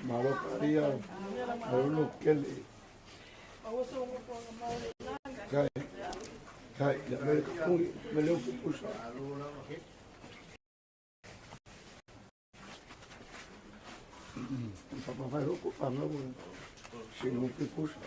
Malo paria, malo kele. Kai, kai, la mele kapuni, mele upusa. Papa vai roku panga wo. Sino pusa.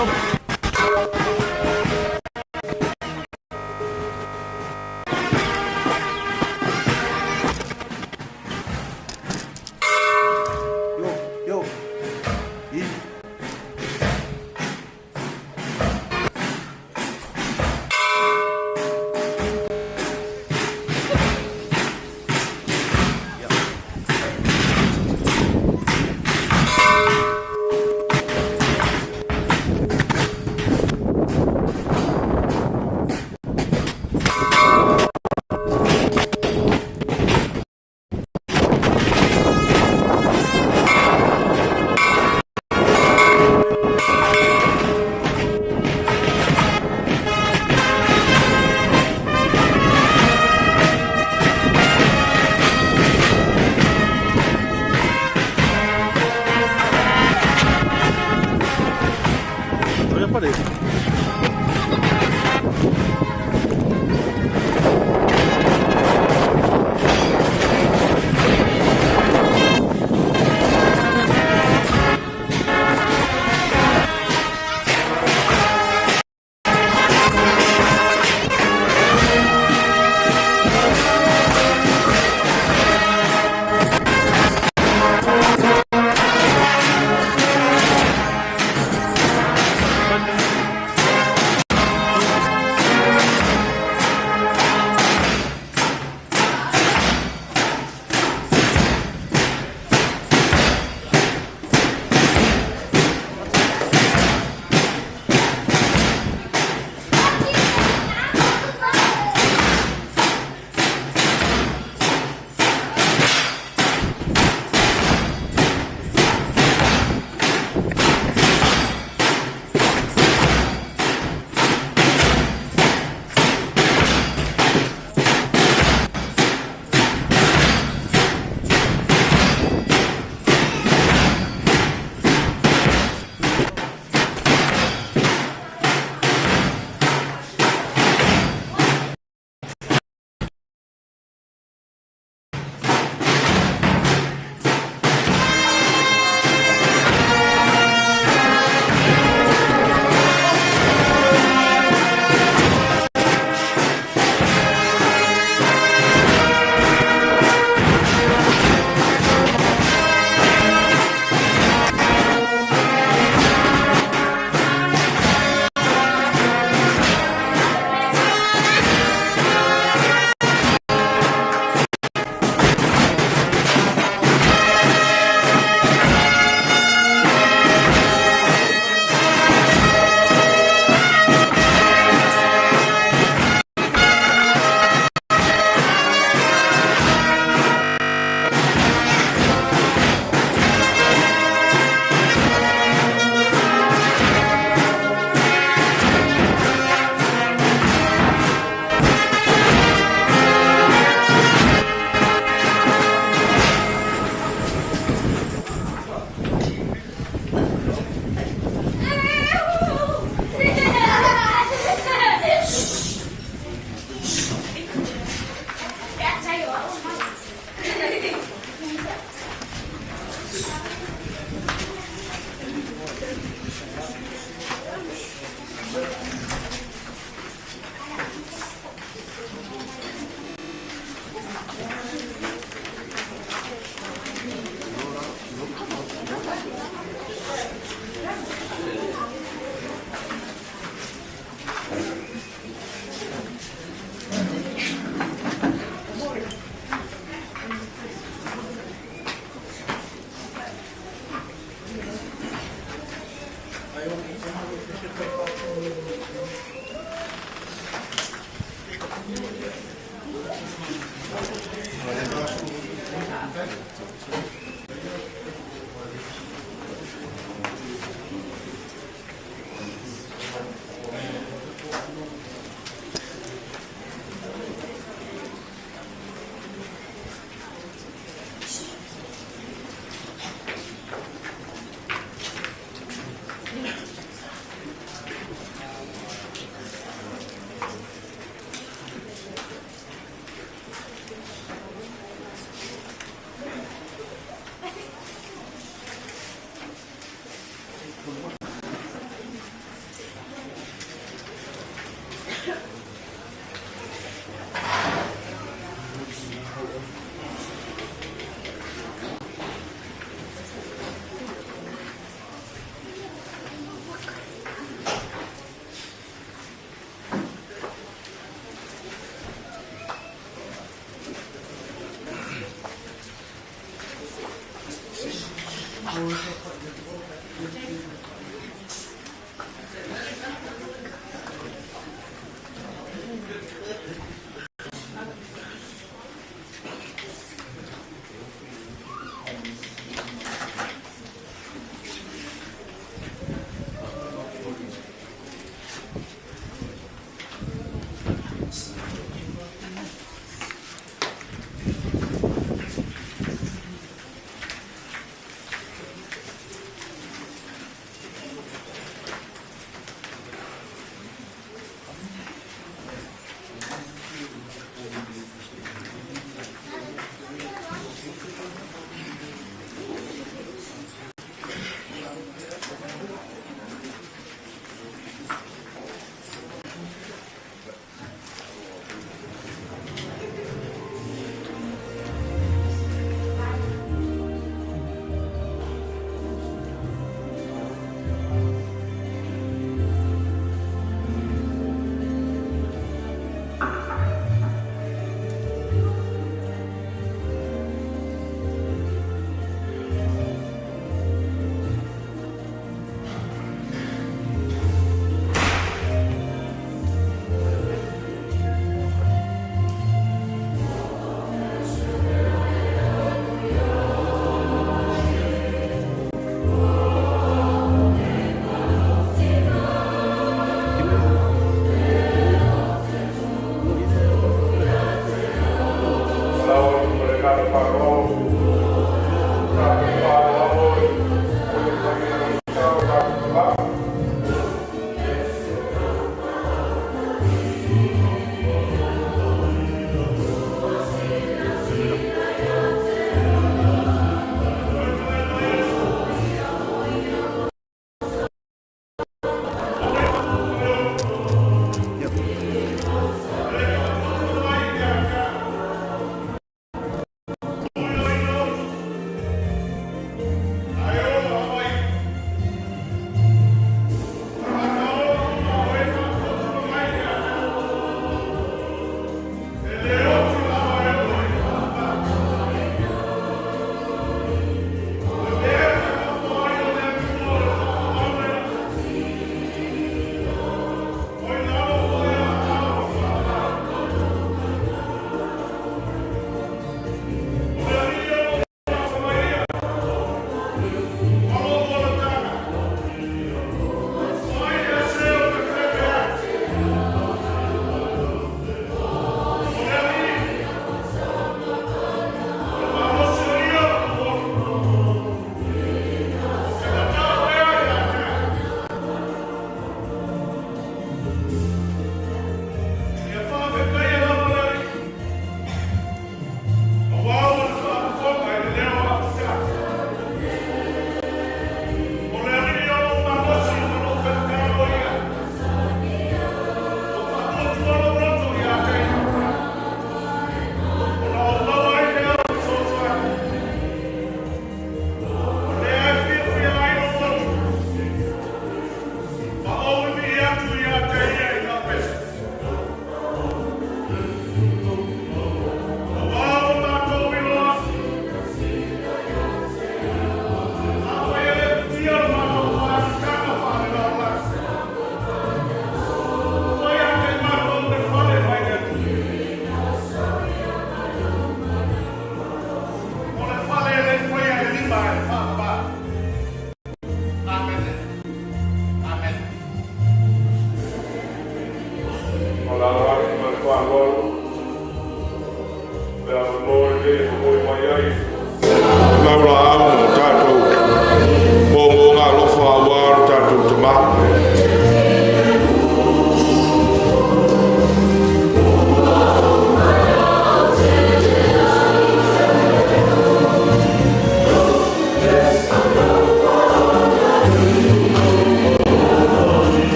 요, 요, 이. Eu já parei.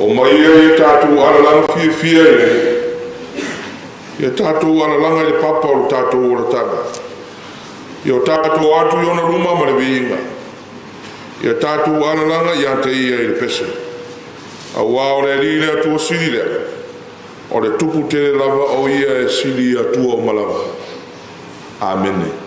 Omai ia ia tatou alalaga fiafia i le Alii, ia tatou alalaga i le papa o lo tatou olataga. Ia o tatou o atu i ona luma ma le viiga, ia tatou alalaga ia te ia i le pese. Auā o le Alii le Atua sili lea, o le Tupu tele lava o Ia e sili i Atua uma lava. Amene.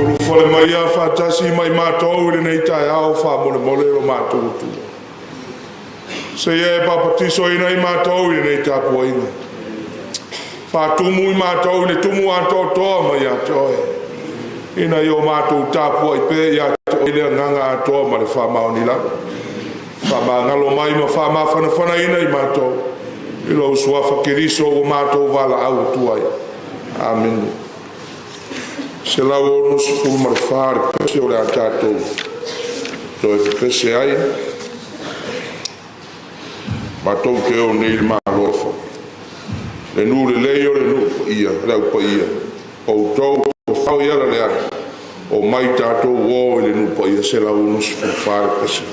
Ulufale mai ia faatasi ma i matou i lenei taeao faamolemole lo matou Atua. Seia e papatisoina i matou i lenei tapuaiga. Faatumu i matou i le tumu atoatoa mai ia te oe, ina ia o matou tapuai pea ia te oe i le agaga atoa ma le faamaoni lava. Faamagalo mai ma faamafanafanaina i matou, i lou Suafa Keriso ua matou valaau atu ai. Amene. 164 le pese o le a tatou toe pepese ai. Matou te o nei i le Malo, le nuu lelei o le nuu paia, le au paia, o outou o tofao i ala leaga, omai tatou o i le nuu paia. 164 le pese.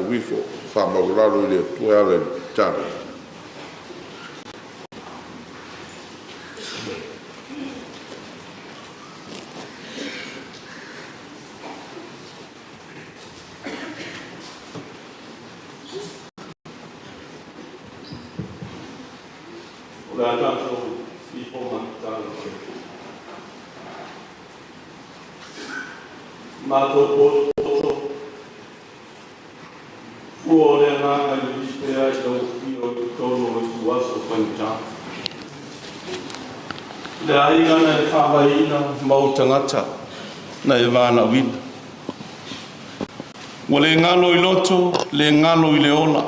tatou ifo faamaualalo i le Atua e ala i le tatalo. O le a tatou ifo ma tatalo. Matou potopoto, fua o le agaga e lilisi pea i lau afio i totonu o ituaso faigata. Le aiga na e faavaeina ma ou tagata na e valaauina. Ua le galo i loto, le galo i le ola.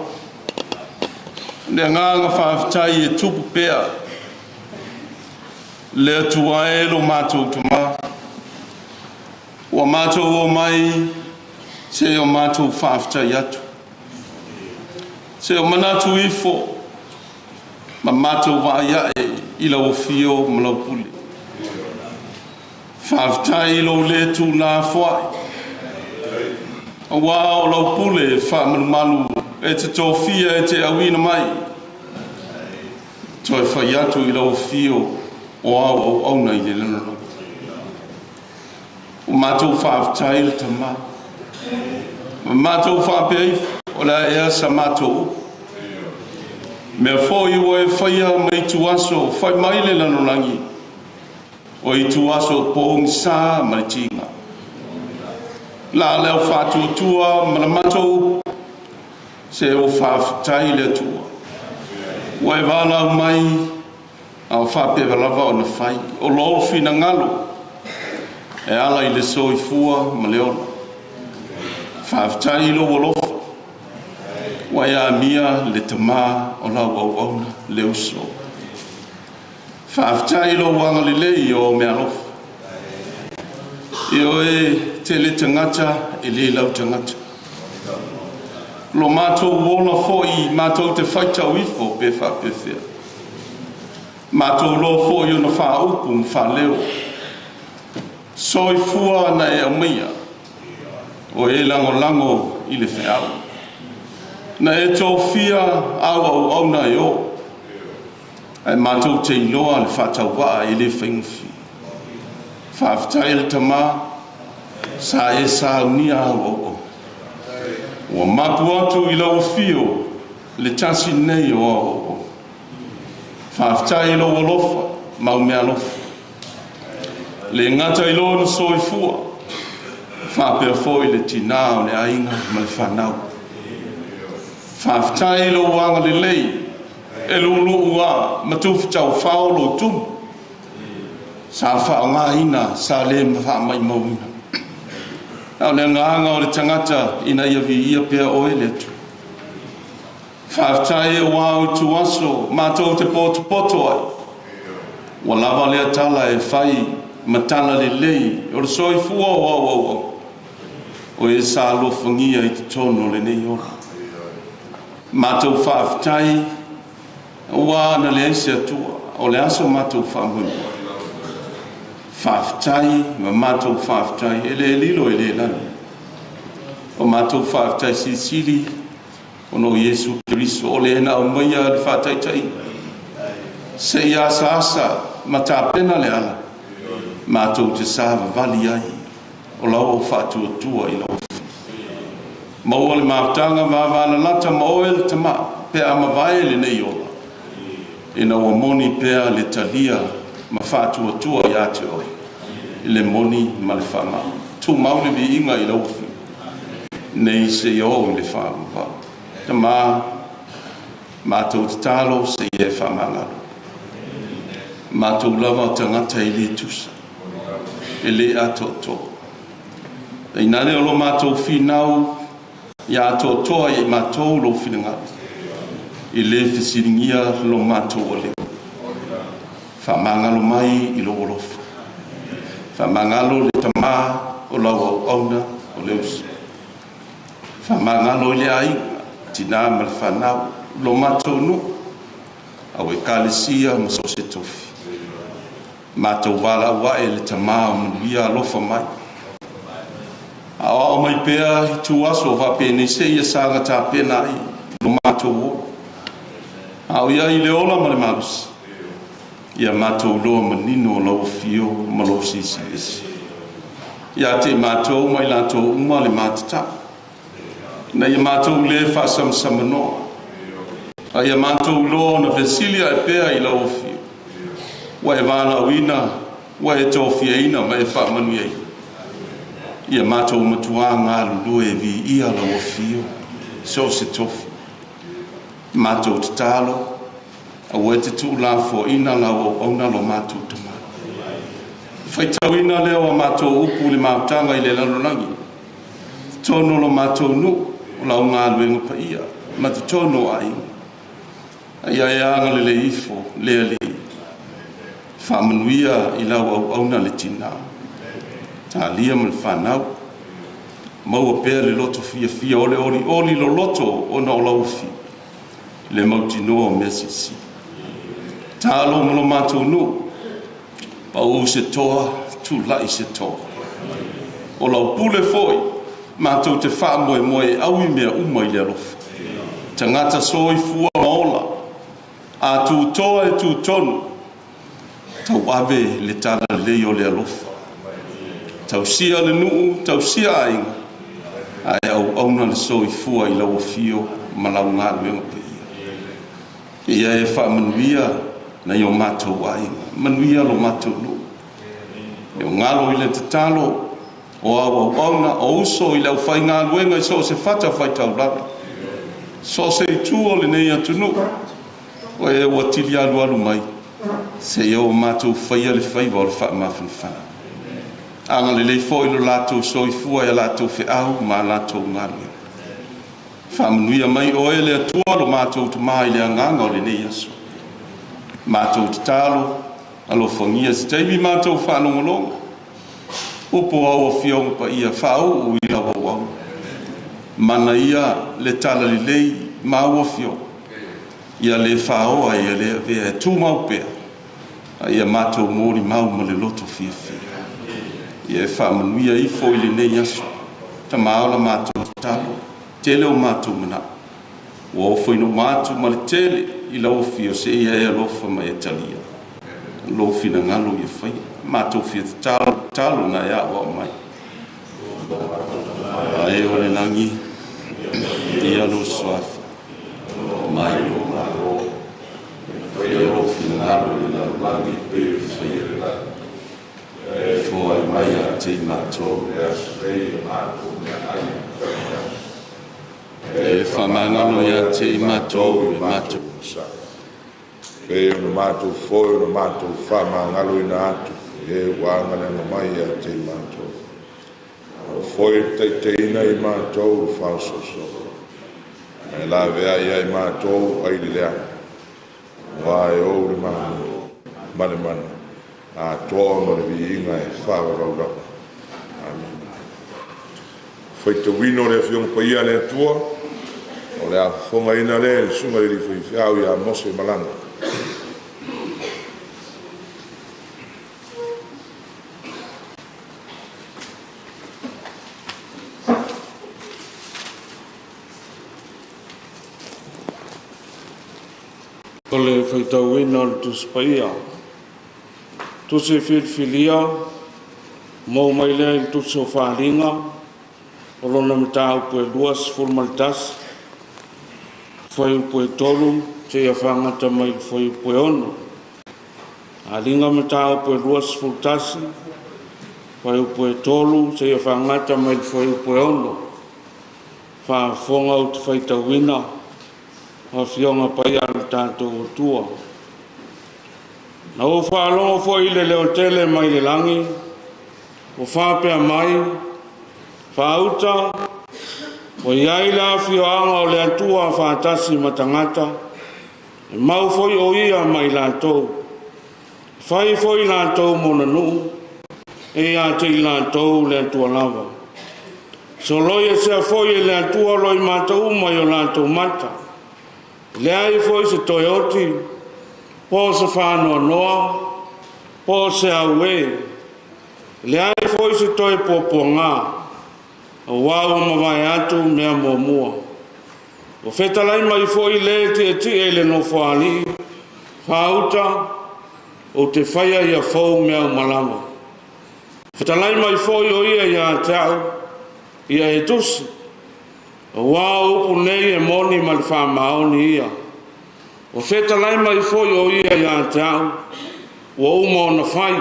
Le agaga faafetai e tupu pea. Le Atua e lo matou Tama, ua matou omai se o matou faafetai atu. Se o manatu ifo ma matou vaai ae i lau afio ma lau pule. Faafetai i lou le tuulafoai, aua o lau pule faamalumalu e te tofia e te auina mai. Toe fai atu i lau afio o au auauna i le lalolagi. Ua matou faafetai le Tama, ma matou faapea ifo, o le a ea sa matou upu. Mea foi ua e faia ma ituaso fai mai le lalolagi, o ituaso pogisa ma le tiga. La le au faatuatua ma le matou upu, se o faafetai le Atua. Ua e valaau mai, a o faapea lava ona fai, o lou finagalo e ala i le soifua ma le ola. Faafetai i lou alofa, ua e amia le Tama o lau auauna le uso. Faafetai i lou agalelei o ou meaalofa. Ioe, tele tagata e le lau tagata. Lo matou ola foi matou te faitau ifo pe faapefea. Matou iloa foi ona faaupu ma faaleo. Soifua na e aumaia, o e lagolago i le feau. Na e tofia au auauna e o, ae matou te iloa le faatauvaa e le faigofie. Faafetai le Tama, sa e saunia au auauna. Ua mapu atu i lau afio le tasi nei o au auauna. Faafetai i lou alofa ma au meaalofa. Le gata i lona soifua, faapea foi le tinā o le aiga ma le fanau. Faafetai i lou agalelei e luuluu lava ma tufataufao lou tumu sa faaaogaina sa le faamaumauina. A o le agaga o le tagata ina ia viia pea oe le Atua. Faafetai aua o ituaso matou te potopoto ai. Ua lava lea tala e fai ma tala lelei o le soifua o au auauna, o e sa alofagia i totonu o lenei ola. Matou faafetai aua na leai se Atua, o le a so matou faamoemoe. Faafetai ma matou faafetai e le lilo e le lanu. O matou faafetai silisili ona o Iesu Keriso o le na aumaia le faataitaiga seia asaasa ma tapena le ala matou te savavali ai o lau faatuatua i lau Afioga. Maua le mafutaga vavalalata ma oe le Tama pe a mavae lenei ola, ina ua moni pea le talia ma faatuatua ia te oe i le moni ma le faamama. Tumau le viiga i lau Afioga nei seia oo i le faavavau. Tama, matou tatalo seia e faamagalo. Matou lava tagata e le tusa, e le atoatoa. Tainane o lo matou finau ia atoatoa ia i matou lou finagalo, e le fesiligia lo matou aleu. Faamagalo mai i lou alofa. Faamagalo le Tama o lau auauna o le uso. Faamagalo i le aiga, tina ma le fanau, lo matou nuu, au ekalesia ma so o se tofi. Matou valaau ae le Tama o manuia alofa mai. Aoao mai pea ituaso faapenei seia saga tapena ai lo matou ola. A o i ai i le ola ma le malosi, ia matou iloa manino o lau afio ma lou silisili. Ia te i matou ma i latou uma le matatau, ina ia matou le faasamasamanoa, a ia matou iloa ona fesili ae pea i lau afio, ua e valaauina, ua e tofiaina ma e faamanuiaina. Ia matou matuā galulue e viia lau afio, so o se tofi. Matou tatalo, aua e te tuulafoaiina lau auauna lo matou Tama. Faitauina lea o a matou upu i le mautaga i le lalolagi, totonu o lo matou nuu, o lau galuega paia, ma totonu o aiga. A ia e agalelei ifo le Alii, faamanuia i lau auauna le tina, talia ma le fanau, maua pea le loto fiafia o le olioli loloto ona o lau afio, le mautinoa o mea silisili. Talo ma lo matou nuu, pau se toa, tulai se toa. O lau pule foi, matou te faamoemoe e au i mea uma i le alofa. Tagata soifua ma ola, a tutoa e tutonu, tauave le talalelei o le alofa. Tausia le nuu, tausia aiga, ae auauna le soifua i lau afio ma lau galuega paia. Ia e faamanuia nai o matou aiga, manuia lo matou nuu. E o galo i le tatalo, o au auauna, o uso i le aufaigaluega i so o se fatafaitaulaga, so o se itu o lenei atunuu, o e ua tili alualu mai, seia o matou faia le faiva o le faamafanafana. Agalelei foi lo latou soifua e a latou feau ma a latou galuega. Faamanuia mai oe le Atua lo matou Tama i le agaga o lenei aso. Matou tatalo, alofagia se taimi matou faalogologo, upu o au afioga paia faauu i lau auauna. Mana ia le talalelei ma au afioga, ia le faoa ia le avea e tumau pea, a ia matou molimau ma le loto fiafia. Ia e faamanuia ifo i lenei aso. Tama o la matou tatalo, tele o matou manao, ua ofoina uma atu ma le tele i lau afio seia e alofa ma e talia. Lou finagalo ia faia. Matou fia tatalo, tatalo na e aoao mai. Ae o le lagi, ia lou suafa, mai lou malo, faia lou finagalo i le lalolagi e pei ona faia i le lagi. E foai mai ia te i matou e faamagalo ia te i matou le matou Pei ona matou foi ona matou faamagaloina atu i e ua agaleaga mai ia te i matou. Aua foi ne i taitaiina i matou i le faaosoosoga, ae laveai ia i matou mai le leaga, aua e ou le Malo ma le mana atoa ma le viiga e faavavau lava. Amene. Faitauina o le Afioga Paia a le Atua, o le a fofogaina lea e le Susuga i le Alii Faifeau ia Mose Malagae. O le faitauina o le Tusi Paia. Tusi filifilia, maua mai lea i le Tusi o Faaaliga, o lona mataupu e 21, fuaiupu e 3 seia fagata mai le fuaiupu e 6. Faaaliga mataupu e 21, fuaiupu e 3 seia fagata mai le fuaiupu e 6. Faafofoga ou te faitauina Afioga Paia a le tatou Atua. Na ou faalogo foi i le leotele mai le lagi, ua faapea mai, Faauta, ua i ai le afioaga o le Atua faatasi ma tagata, e mau foi o ia ma i latou. E fai foi i latou mona nuu, e ia te i latou le Atua lava. Soloi esea foi e le Atua loimata uma i o latou mata. E leai foi se toe oti, po o se faanoanoa, po o se auē. E leai foi se toe puapuagā. Auā ua mavae atu mea muamua. Ua fetalai mai foi le e tietie i le Nofoalii, Faauta, ou te faia ia fou mea uma lava. Fetalai mai foi o ia ia te au, ia e tusi, auā o upu nei e moni ma le faamaoni ia. Ua fetalai mai foi o ia ia te au, ua uma ona fai.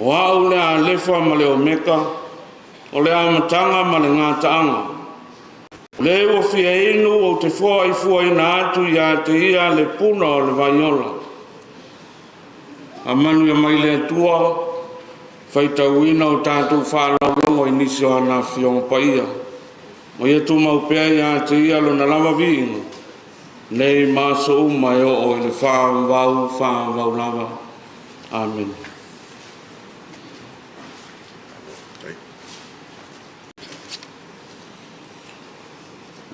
O au le Alefa ma le Omeka, o le amataga ma le gataaga. O le ua fia inu ou te foaifuaina atu ia te ia le puna o le vai ola. Faamanuia mai le Atua, faitauina o tatou faaaloaloga i nisi o ana Afioga Paia, ma ia tumau pea ia te ia lona lava viiga, nei ma aso uma e oo i le faavavau faavavau lava. Amene.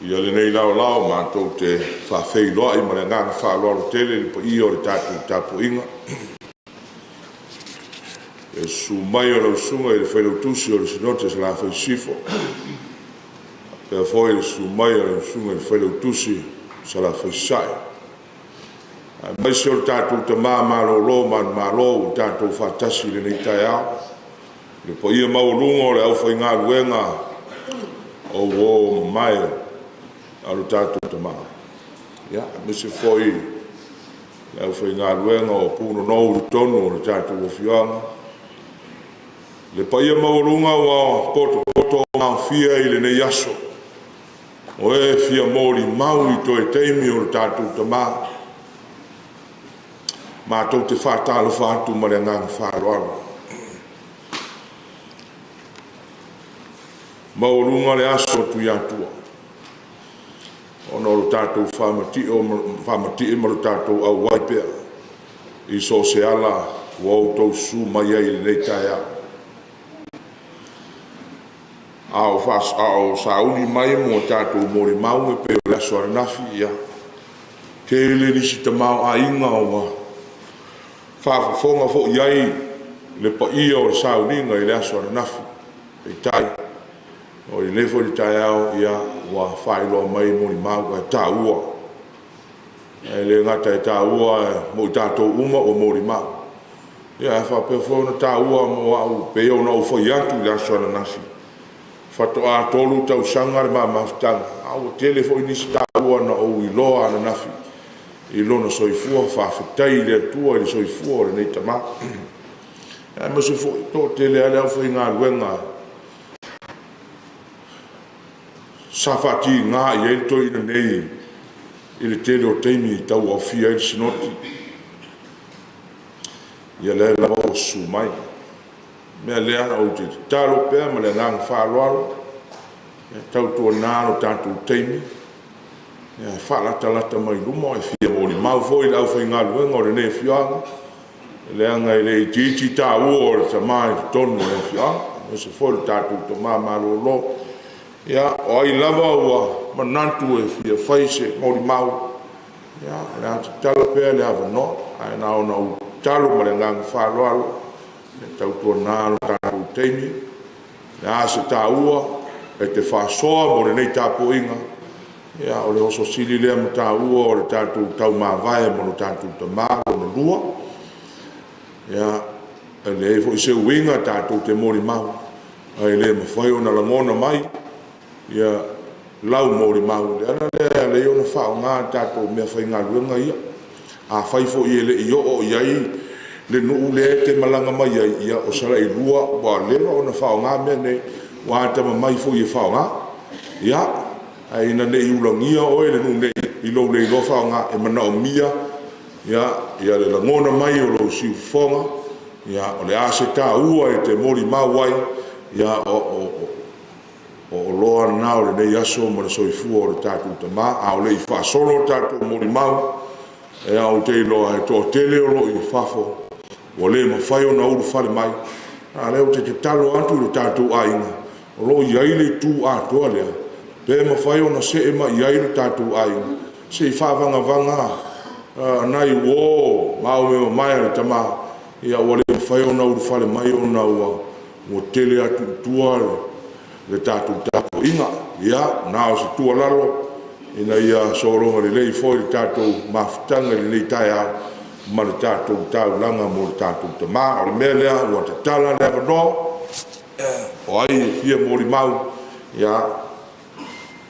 Ia lenei laolao matou te faafeiloai ma le agaga faaaloalo tele i le paia o le tatou tapuaiga. Le susu mai o lau susuga i le Failautusi o le Sinote a Salafai Sisifo, faapea foi le susu mai o lau susuga i le Failautusi o Salafai Sasae, aemaise o le tatou Tama malolo manumalo ua tatou faatasi i lenei taeao. Le paia maualuga o le aufaigaluega o uo mamae a lo tatou Tama, aemaise foi le aufaigaluega o punonou i totonu o le tatou afioaga. Le paia maualuga ua potopoto ma aofia i lenei aso, o e fia molimau i toe taimi o le tatou Tama. Matou te faatalofa atu ma le agaga faaaloalo. Maualuga le aso Tuiatua ona o lo tatou faamatie ma lo tatou auai pea i so o se ala ua outou susu mai ai i lenei taeao. A o sauni mai mo tatou molimau e pei o le aso ananafi, ia, tele nisi tamaoaiga ua faafofoga foi i ai le paia o le sauniga i le aso ananafi. Peitai, o lenei foi taeao, ia, ua faailoa mai molimau ae taua. E le gata e taua mo i tatou uma ua molimau, ia ae faapea foi ona taua mo au, pei ona ou fai atu i le aso ananafi, faatoa 3 tausaga le ma mafutaga, a ua tele foi nisi taua na ou iloa ananafi i lona soifua. Faafetai i le Atua i le soifua o lenei tama. Aemaise foi, e toatele lava le aufaigaluega sa faatiga i ai le toeaina nei i le tele o taimi e tauaofia ai le sinoti. Ia lea lava ua susu mai. O le mea lea ou te tatalo pea ma le agaga faaaloalo, tautuana lo tatou taimi, ia faalatalata mai luma e fia molimau foi le aufaigaluega o lenei afioaga, leaga e le itiiti taua o le tama i totonu o le afioaga, aemaise foi lo tatou tama malolo. Ia, o ai lava ua manatu e fia fai se molimau, ia, o le a tatala pea le avanoa. Ae na ona ou tatalo ma le agaga faaaloalo, tautuana lo tatou taimi, o le a se taua e te faasoa mo lenei tapuaiga, ia o le oso sili lea ma taua o le tatou taumavae ma lo tatou tama lona lua. Ia, e leai foi se uiga tatou te molimau ae le mafai ona lagona mai ia lau molimau. O le ala lea e ala ai ona faaaoga tatou meafaigaluega ia. Afai foi e le i oo i ai le nuu lea e te malaga mai ai, ia o Salailua ua leva ona faaaoga mea nei, ua atamamai foi e faaaoga. Ia, ae ina ne i ulagia oe e le nuu nei i lou le iloa faaaoga, e manaomia ia le lagona mai o lou siufofoga, ia o le a se taua e te molimau ai, ia o oloa na o lenei aso ma le soifua o le tatou tama. A o le i faasolo le tatou molimau, ia ou te iloa e toatele o lo o i fafo ua le mafai ona ulufale mai, a o lea ou te tatalo atu i lo tatou aiga, o lo o i ai le itu atoa lea, pe mafai ona see mai i ai lo tatou aiga se i faavagavaga nai uo ma aumeamamae a le tama, ia ua le mafai ona ulufale mai ona ua tele atu i tua le tatou tapuaiga. Ia, na o se tuualalo ina ia sologa lelei foi le tatou mafutaga i lenei taeao ma le tatou taulaga mo le tatou tama. O le mea lea ua tatala le avanoa, o ai e fia molimau, ia,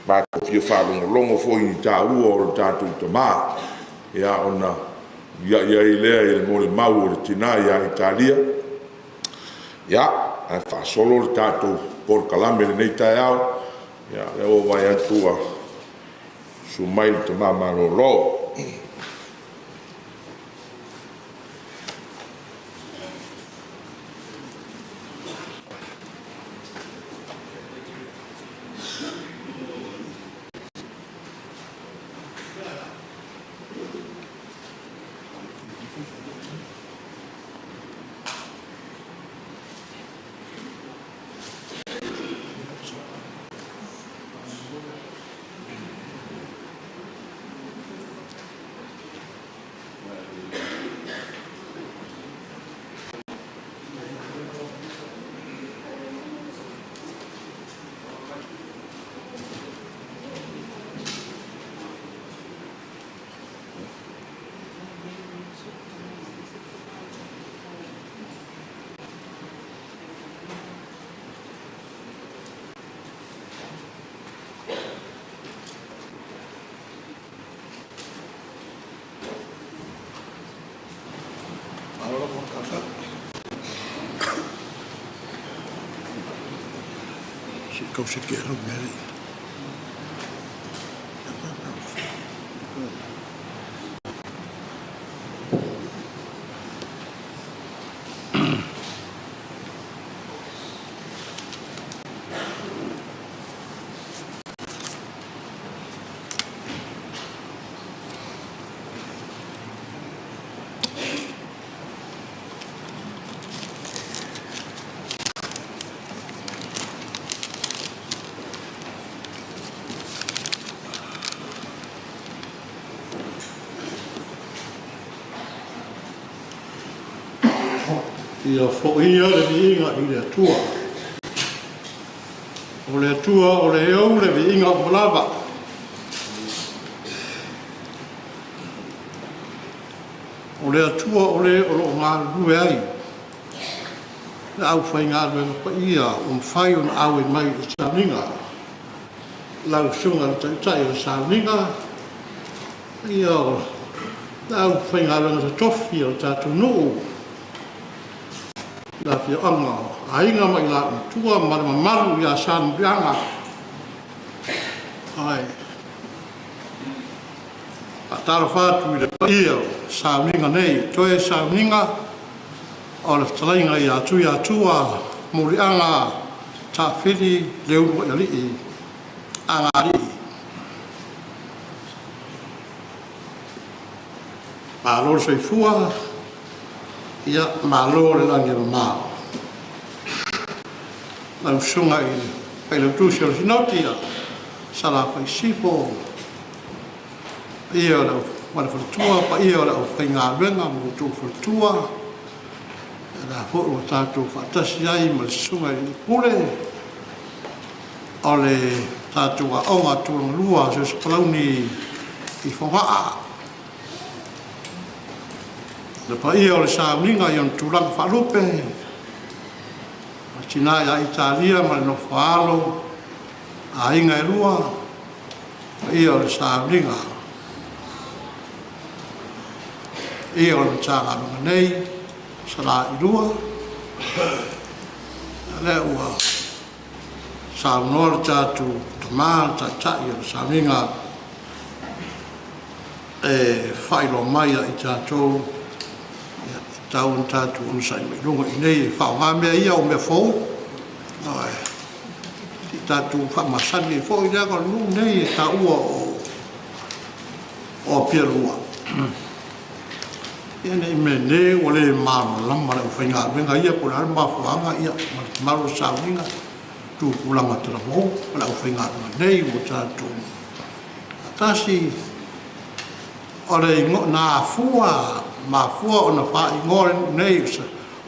matou te fia faalogologo foi i ni taua o le tatou tama, ia ona muliai ai lea i le molimau a le tina ia Italia, ae faasolo le tatou polokalame i lenei taeao. Ia, o lea ua ou vaai atu ua susu mai le tama malolo. Ia foia le viiga i le Atua. O le Atua o le ou le viiga uma lava. O le Atua o le o lo o galulue ai le aufaigaluega paia ua mafai ona auai mai i le sauniga. Lau Susuga i le Taitai o le sauniga, paia o le aufaigaluega totofi a le tatou nuu, le afioaga o Aiga ma i laua Matua ma le mamalu ia Salemuliaga. Ae faatalofa atu i le paia o le sauniga nei, toe sauniga o le fetalaiga ia Tuiatua Muliaga Taafili Leuluaialii Agalii. Malo le soifua, ia malo le lagi e mama. Lau Susuga i le Failautusi o le Sinoti ia Salafai Sifo, paia o ma le faletua, paia o le aufaigaluega ma lo outou faletua, o lea foi ua tatou faatasi ai ma le Susuga i le Pule o le tatou Aoga Tulagaluaa Siosiu Palauni i Fogaa. Le paia o le sauniga i ona tulaga faalupe, le tina ia Italia ma le nofo a alo, aiga e lua, paia o le sauniga. Paia o le Matagaluega nei, Salailua, o lea ua saunoa le tatou tama, le taitai o le sauniga e faailoa mai ia i tatou, e tatau ona tatou onosai mai luga i inei e faaaoga mea ia o mea fou, se i tatou faamasani ai foi, leaga o le nuu lenei e taua o Apia-lua. Ia ne i meaane ua le malamalama le aufaigaluega ia po o le a le mafuaaga, ia ma le mamalu o le sauniga, tupulaga talavou ma le aufaigaluega nei ua tatou faatasi. O le na afua ona faaigoa le nuu nei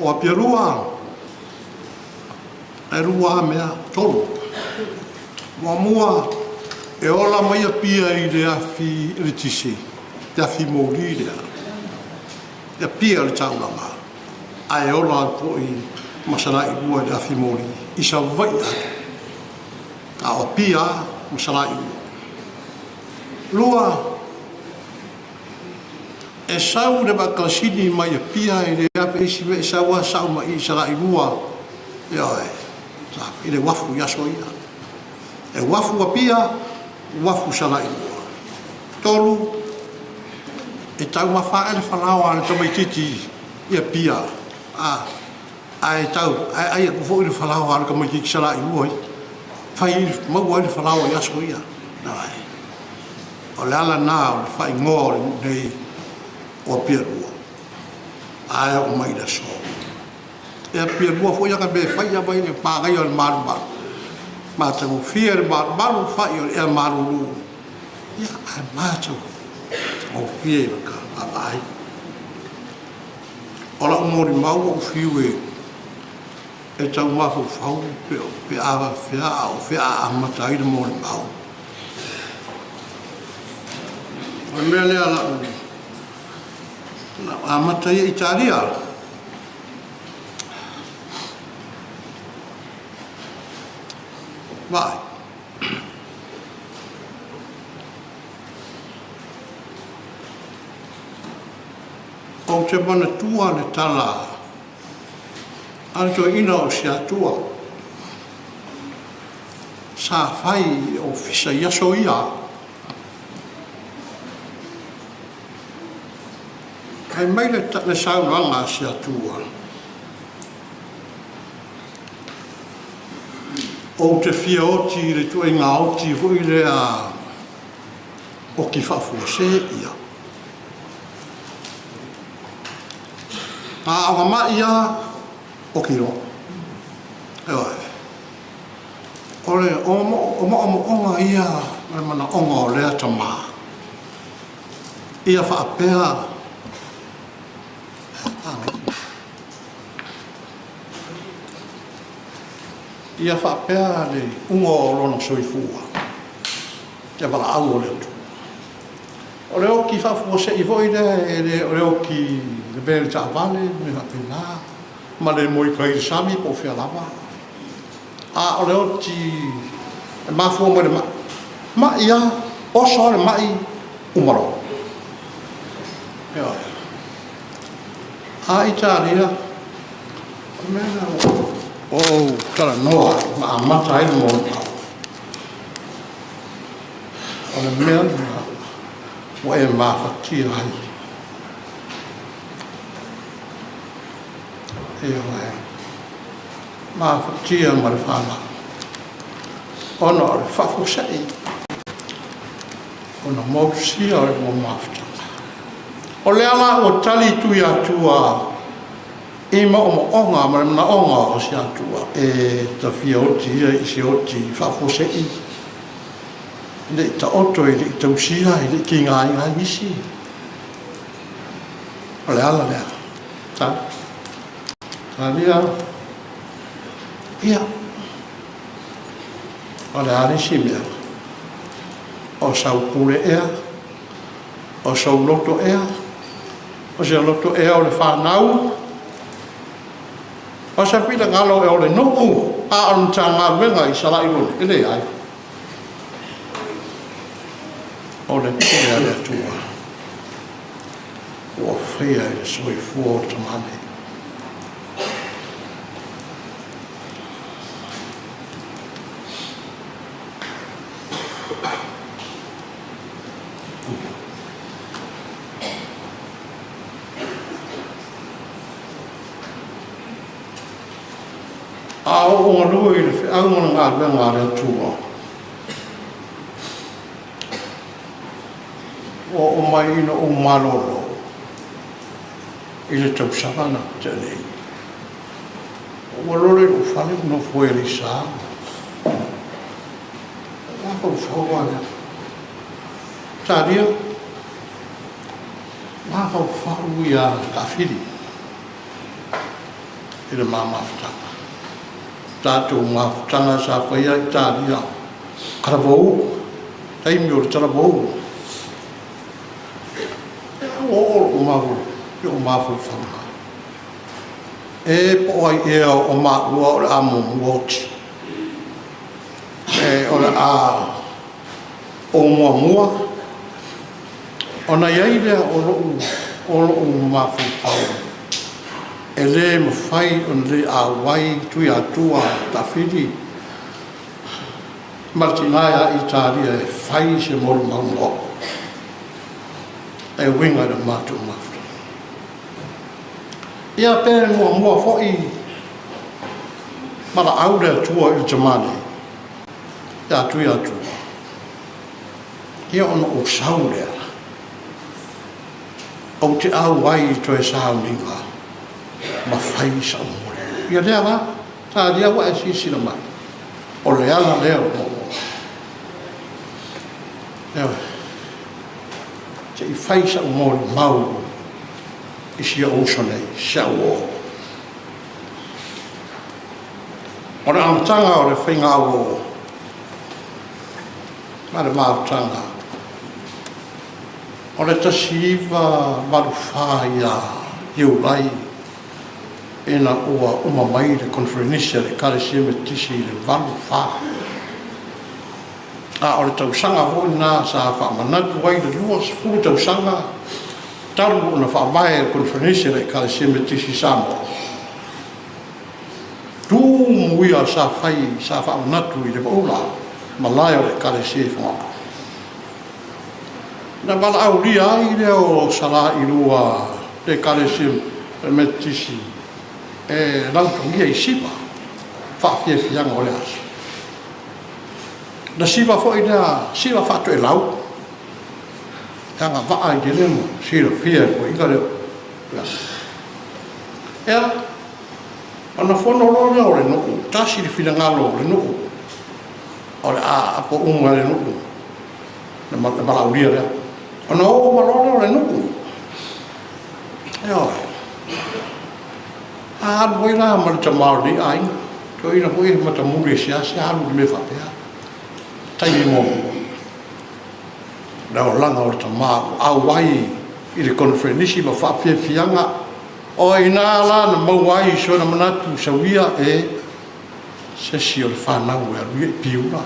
o Apia-lua, e lua lava mea, tolu. Muamua, e ola mai Apia i le afi eletise, le afi moli lea, i Apia le taulaga, ae ola foi ma Salailua i le afi moli i Savaii atoa. A o Apia lava ma Salailua. Lua, e sau le vaa kalasini mai Apia e le ave i isi mea, e sau lava sao mai i i Salailua, ioe, i le uafu i aso ia. E uafu Apia, uafu Salailua. 3, e taumafa ae le falaoa a le tamaitiiti i Apia, ae tau ae ai atu foi le falaoa a le tamaitiiti Salailua ia. Fai maua ai le falaoa i aso ia. O le ala lena o le faaigoa o le nuu nei o Apia 2, ae oo mai i le aso. E Apia 2 foi ana mea e fai a mai le manaia o le malumalu, matagofie le malumalu, fai o le ea malulu, ia ae matagofie i le vaavaai. O lau molimau ua ou fiu e tau mafaufau pe a faapefea a o fea a amata ai le molimau. O le mea lea lau amata ia Italia. Vaai. Ou te manatua le tala a le toeaina o Siatua sa fai i le ofisa i aso ia. Fai mai le saunoaga a Siatua, Ou te fia oti i le ituaiga oti foi lea oti faafuasē ia. A o na ma'i lava, oti loa. Ioe. O le moomooga ia ma le manaoga o lea tama. Ia faapea ia faapea le uga o lona soifua, le valaau o le Atua. O le oti faafuasei foi lea, e le o le oti le mea i le taavale, mea faapena, ma le moe tai i le sami po o fea lava. A o le oti e mafua mai le mai. Mai lava, oso lava le mai, uma loa. Ioe. A Italia, o le mea lea ua ou talanoa ma amata ai le molimau. O le mea lena ua e mafatia ai. Ioe. Mafatia ma le fanau. Ona o le faafuasei ona motusia o le lua mafutaga. O lea la ua tali Tuiatua i moomooga ma le manaoga o si Atua e ta fia oti ia i se oti faafuasei, e le i taoto, e le i tausia, e le i tigaina ai nisi. O le ala lea. Tali. Talia. Ia. O le a le isi mea? O sau pule ea? O sou loto ea? O se loto ea o le fanau? O se finagalo ea o le nuu? A o le Matagaluega i Salailua nei? E leai. O le pule a le Atua ua faia i le soifua o le tama nei. A oo galue i le feau ma le galuega a le Atua, ua oo mai ina ou malolo i le tausaga na tea nei. Ua lolo i lou fale ou nofo ai Aleisa. Mafaufau lava lea. Talia, mafaufau ia Taafili i le ma mafutaga. Tatou mafutaga sa faia i Italia, talavou, taimi o le talavou. Ia ua oo lou mafaufau, lou mafaufauga. E po o ai ea o maua o le a muamua oti. E o le a ou muamua ona i ai lea o lou mafaufau e le mafai ona le auai Tuiatua Taafili ma le tina ia Italia e fai se molimau mo au e uiga i le matou mafutaga. Ia pe muamua foi valaau le Atua i le tama nei ia Tuiatua, ia ona ou sau lea ou te auai i toe sauniga ma fai sau molimau. Ia lea la, talia ua e silasila mai, o le ala lea o le moomooga. Ioe. Se i fai sau molimau i si ou uso nei, si au uo. O le amataga o le faigauo ma le mafutaga, o le 1984 ia Iulai ina ua uma mai le Koneferenisi a le Ekalesia Metotisi i le 84. A o le tausaga foi lena sa faamanatu ai le 20 tausaga talu ona faavae le Koneferenisi a le Ekalesia Metotisi i Samoa. Tumu ia sa fai sa faamanatu i le Vaula, malae o le Ekalesia i Fogaa. Na valaaulia ai lea o Salailua le Ekalesia Metotisi e lautogia i Siva faafiafiaga o le aso. Na siva foi lea, siva faatoelau, e agavaa i le le ma silafia e le toeaina lea. Ia, ona fono loa lea o le nuu, tasi le finagalo o le nuu, o le a apo uma e le nuu le valaaulia lea. Ona o uma loa lea o le nuu. Ioe. A alu ai la ma le tama o lenei aiga, toeaina foi e matamuli e seasea alu i le mea faapea. Taimi muamua, le olaga o le tama ua auai i le koneferenisi ma faafiafiaga. O i ina la na maua ai sona manatu sauia e se isi o le fanau e alu ia i Piula.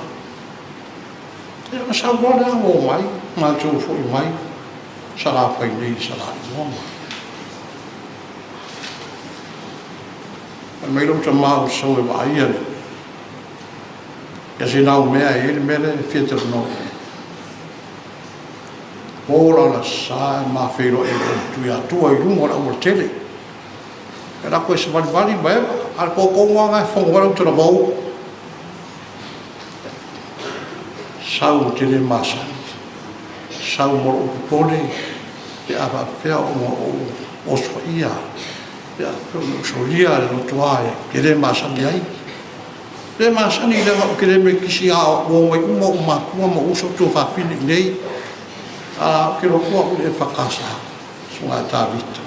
Ia ona sau loa lea ua omai, matou foi mai Salafai nei i Salailua ma fai mai lou tama ua sau e vaaia ia Sinaumea e i ai le mea lea e fia talanoa i ai. Po la le Aso Sa e ma feiloai ai ma Tuiatua i luga o le aualatele. E alu atu e savalivali ma Eva, a o le po tonu lava lena e fono ai lau talavou. Sau ou te le masani, sau ma lou popole pe a faapefea ona ou osofaia, pe a faapefea ona ou solia le lotoa ou te le masani ai. E le masani leaga ou te le metotisi a ua omai uma ou matua ma ou uso tuafafine i inei, a ou te alu atu au i le EFKS, Susuga ia Tavita.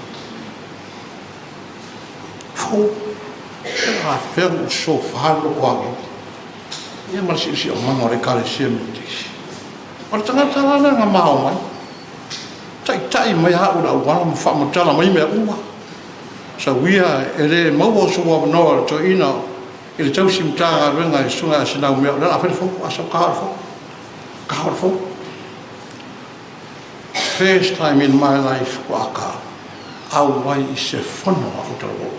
Fou, pe afefea ona ou sosofa le lotoa nei, ia ma le siosiomaga o le Ekalesia Metotisi. O le tagata la lea na ma omai, taitai mai au i le auala ma faamatala mai mea uma. Sau ia e le maua sou avanoa o le toeaina i le tausi Matagaluega e Susuga ia Sinaumea o lea o le a fai le fono, a sau ta o le fono, ta o le fono. First time in my life ua ta auai i se fono a autalavou.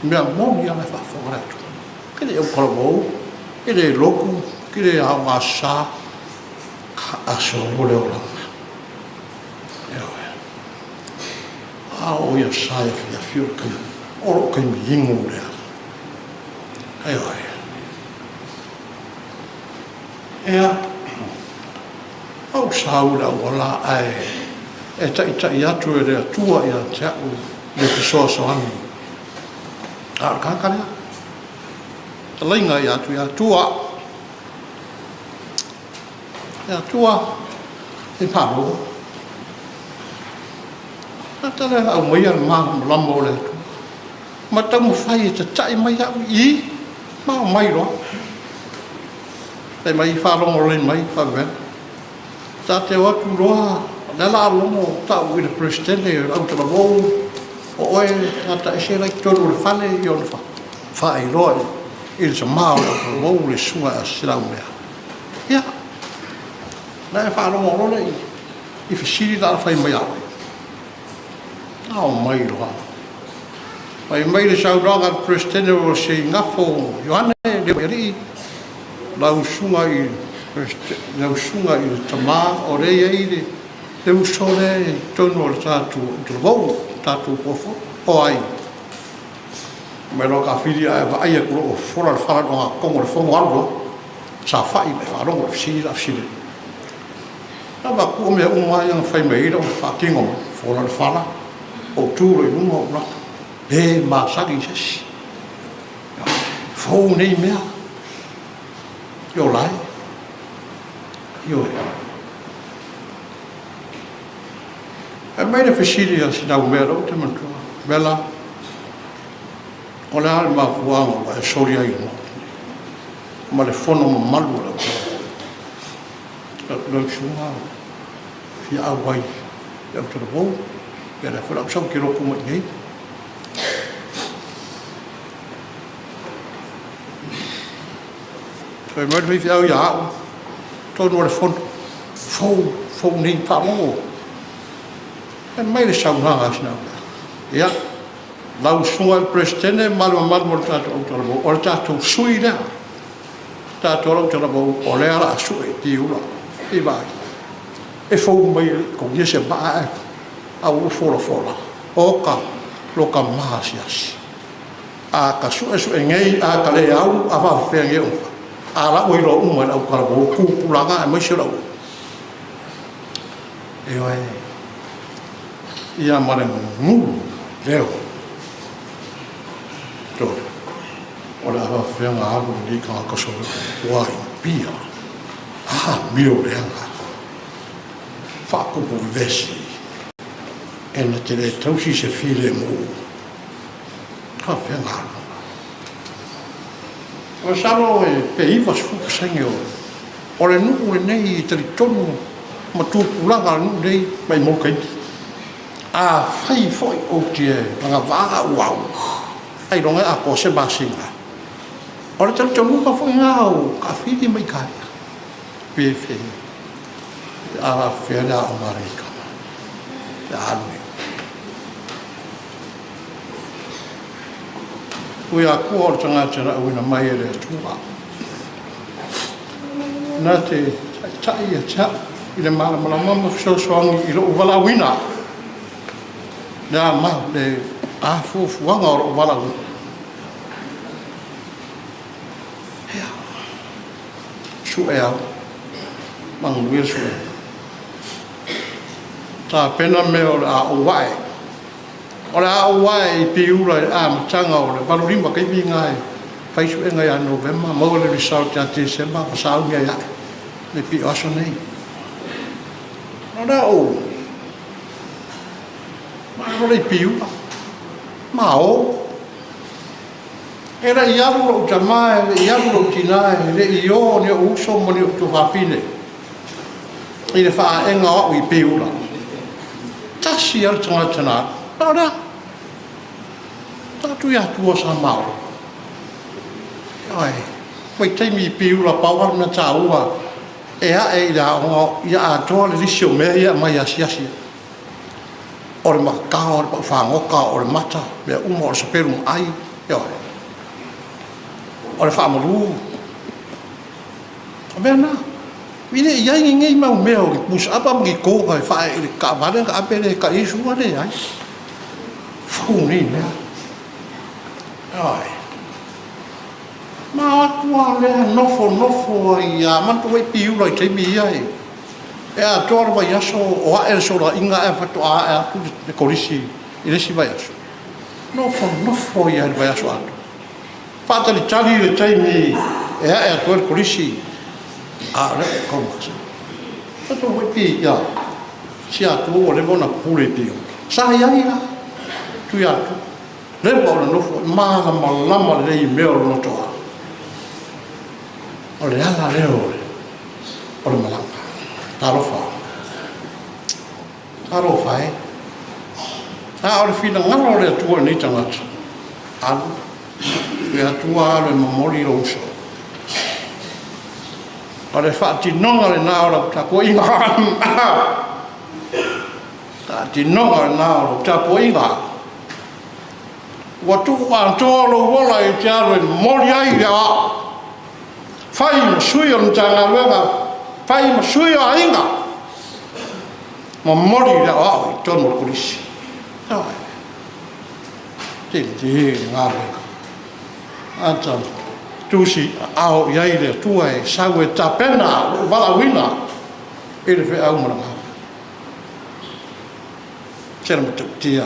Mea moni lava e faafofoga le atunuu. Ou te le i autalavou, ou te le lotu, ou te le aoga Aso Sa, aso mo le olaga. Ioe. A oo i Aso Sa e afiafi o le taimi, o lou taimi inu lea. Ioe. Ia, ou sau i le auala ae e taitai atu e le Atua ia te au le fesoasoani. A o le tagata lea, talaiga ia Tuiatua. Le Atua, e malo. Tagata lea na aumaia le malamalama o le Atua ma taumafai e tatai mai au i i. Ma omai loa. Fai mai faalogologo mai faavavega. Ta te o atu loa, o lea o le a logo ta'u i le Peresetene o le autalavou, o oe e tagata ese la e i totonu o le fale, ia ona faailoa i le tama o le autalavou le susuga ia Selaumea. Ia, ona e faalogo loa lea i fesili la o le a fai mai ia oe. Na omai loa. Fai mai le saunoaga a le Peresetene o Seigato Ioane Leuaialii, lau susuga i le tama o lea e i ai le uso lea e i totonu o le tatou autalavou, le tatou toafono. O ai? Fai mai loa Kafili ae vaai atu loa ua fofola le fala i le ogatotonu o le fono alu loa, saofai ma e faalogo i le fesili o le a fesili ai. Ou avatu o mea uma lava ia na fai mai ai lau faatino mai, fofola le fala, ou tu loa i luga ou alu atu, e le masani i se isi. E fou nei mea, ola e. Ioe. Fai mai le fesili a Sinaumea o lea ou te manatua, Vela, o le a le mafuaaga ua e soli ai i le Maota nei ma le fono mamalu a le autalavou? Ou fai atu, lau susuga e fia auai i le autalavou, ia o lea foi o le a ou sau ou te lotu mai i inei. Fai mai le faifeau ia au, i totonu o le fono, fou, fou nei faalogo. Fai mai le saunoaga a Sinaumea, ia, lau susuga i le Peresetene ma le mamalu o le tatou autalavou, o le tatou sui lea, tatou o le autalavou o lea o le a sue i Piula. Se i vaai, e fou mai e le i togia se maa ae ua folafola. Oka lo ta maasiasi. A ta suesue nei, a ta le au, a faapefea nei ona fai? A o la ua iloa uma e le autalavou, tupulaga aemaise o le au... Ioe, ia ma le gugulu leo. Tole, o le a faapefea ona alu lenei tagata ua matua amioleaga, faatupu vevesi, e na te le tausi se filemu. E faapefea ona alu? Masalo pe 90% o le nuu lenei e talitonu ma tupulaga o le nuu lenei maumau le taimi. Afai foi ou te agavaa au au, ailoga e atoa se masina. O le talitonuga foi lena o Kafili ma Italia, pe a faapefea le aoga a lenei tama pe a alu nei. Tuiatua o le tagata na auina mai e le Atua, na te taitai ia te au i le malamalama ma fesoasoani i lou valaauina, le a afuafuaga o lou valaauina. Ia, sue au, manuia le suega. Tapena mea o le a ou ae. O le a ou ae i Piula i le amataga o le 85 taimi lena e fai suega ia Novema, maua le result ia Tesema ma sauni ai ae e pei o aso nei. O lea ou alu lea i Piula, ma o. E le i alu lou tama, e le i alu lou tina, e le i o ni ou uso ma ni ou tuafafine i le faaega o au i Piula. Tasi lava le tagata na alu, na o lea. Tatou Tuiatua sa ma o. Ioe, vaitaimi i Piula, pau lava le mea taua e ae i le aoga ia atoa le lisi o mea ia e aumai e asiasi ai. O le matatao, o le pau fagota, o le mata, mea uma, o le sapelu aai, ioe. O le faamalu, o mea na. E le i i ai lenei mau mea o ni pusaapa ma ni toga e faaee i le taavale ona ave lea e tai ai sua, leai. Fou nei mea. Ioe. Ma o atu lava lea nofonofo ai lava. Manatua foi Piula i taimi ia e atoa le vaiaso o ae le solaiga ae faatoa ae atu le kolisi i le isi vaiaso. Nofonofo ai lava i le vaiaso atoa. Faatalitali le taimi e ae atu ai le kolisi, a o lea ua tau masani. Manatua foi pi, ia, si Atua ua leva ona pule i Piula. Sa i ai la Tuiatua, leva ona nofo ai, malamalama lelei i mea o lona toa. O le ala lea o le o le malaga. Talofa. Talofa e. A o le finagalo o le Atua i lenei tagata, alu, le Atua alu e momoli lou uso. O le faatinoga lena o lau tapuaiga. Faatinoga lena o lau tapuaiga. Ua tuu atoa lou ola e te alu e momoli ai le aoao. Fai ma sui o le Matagaluega, fai ma sui o aiga, momoli le aoao i totonu o le Kolisi. Ioe. Tele le galuega. Ata tusi aao i ai le Atua e sau e tapena lou valaauina i le feau ma le galuega. Se le matautia.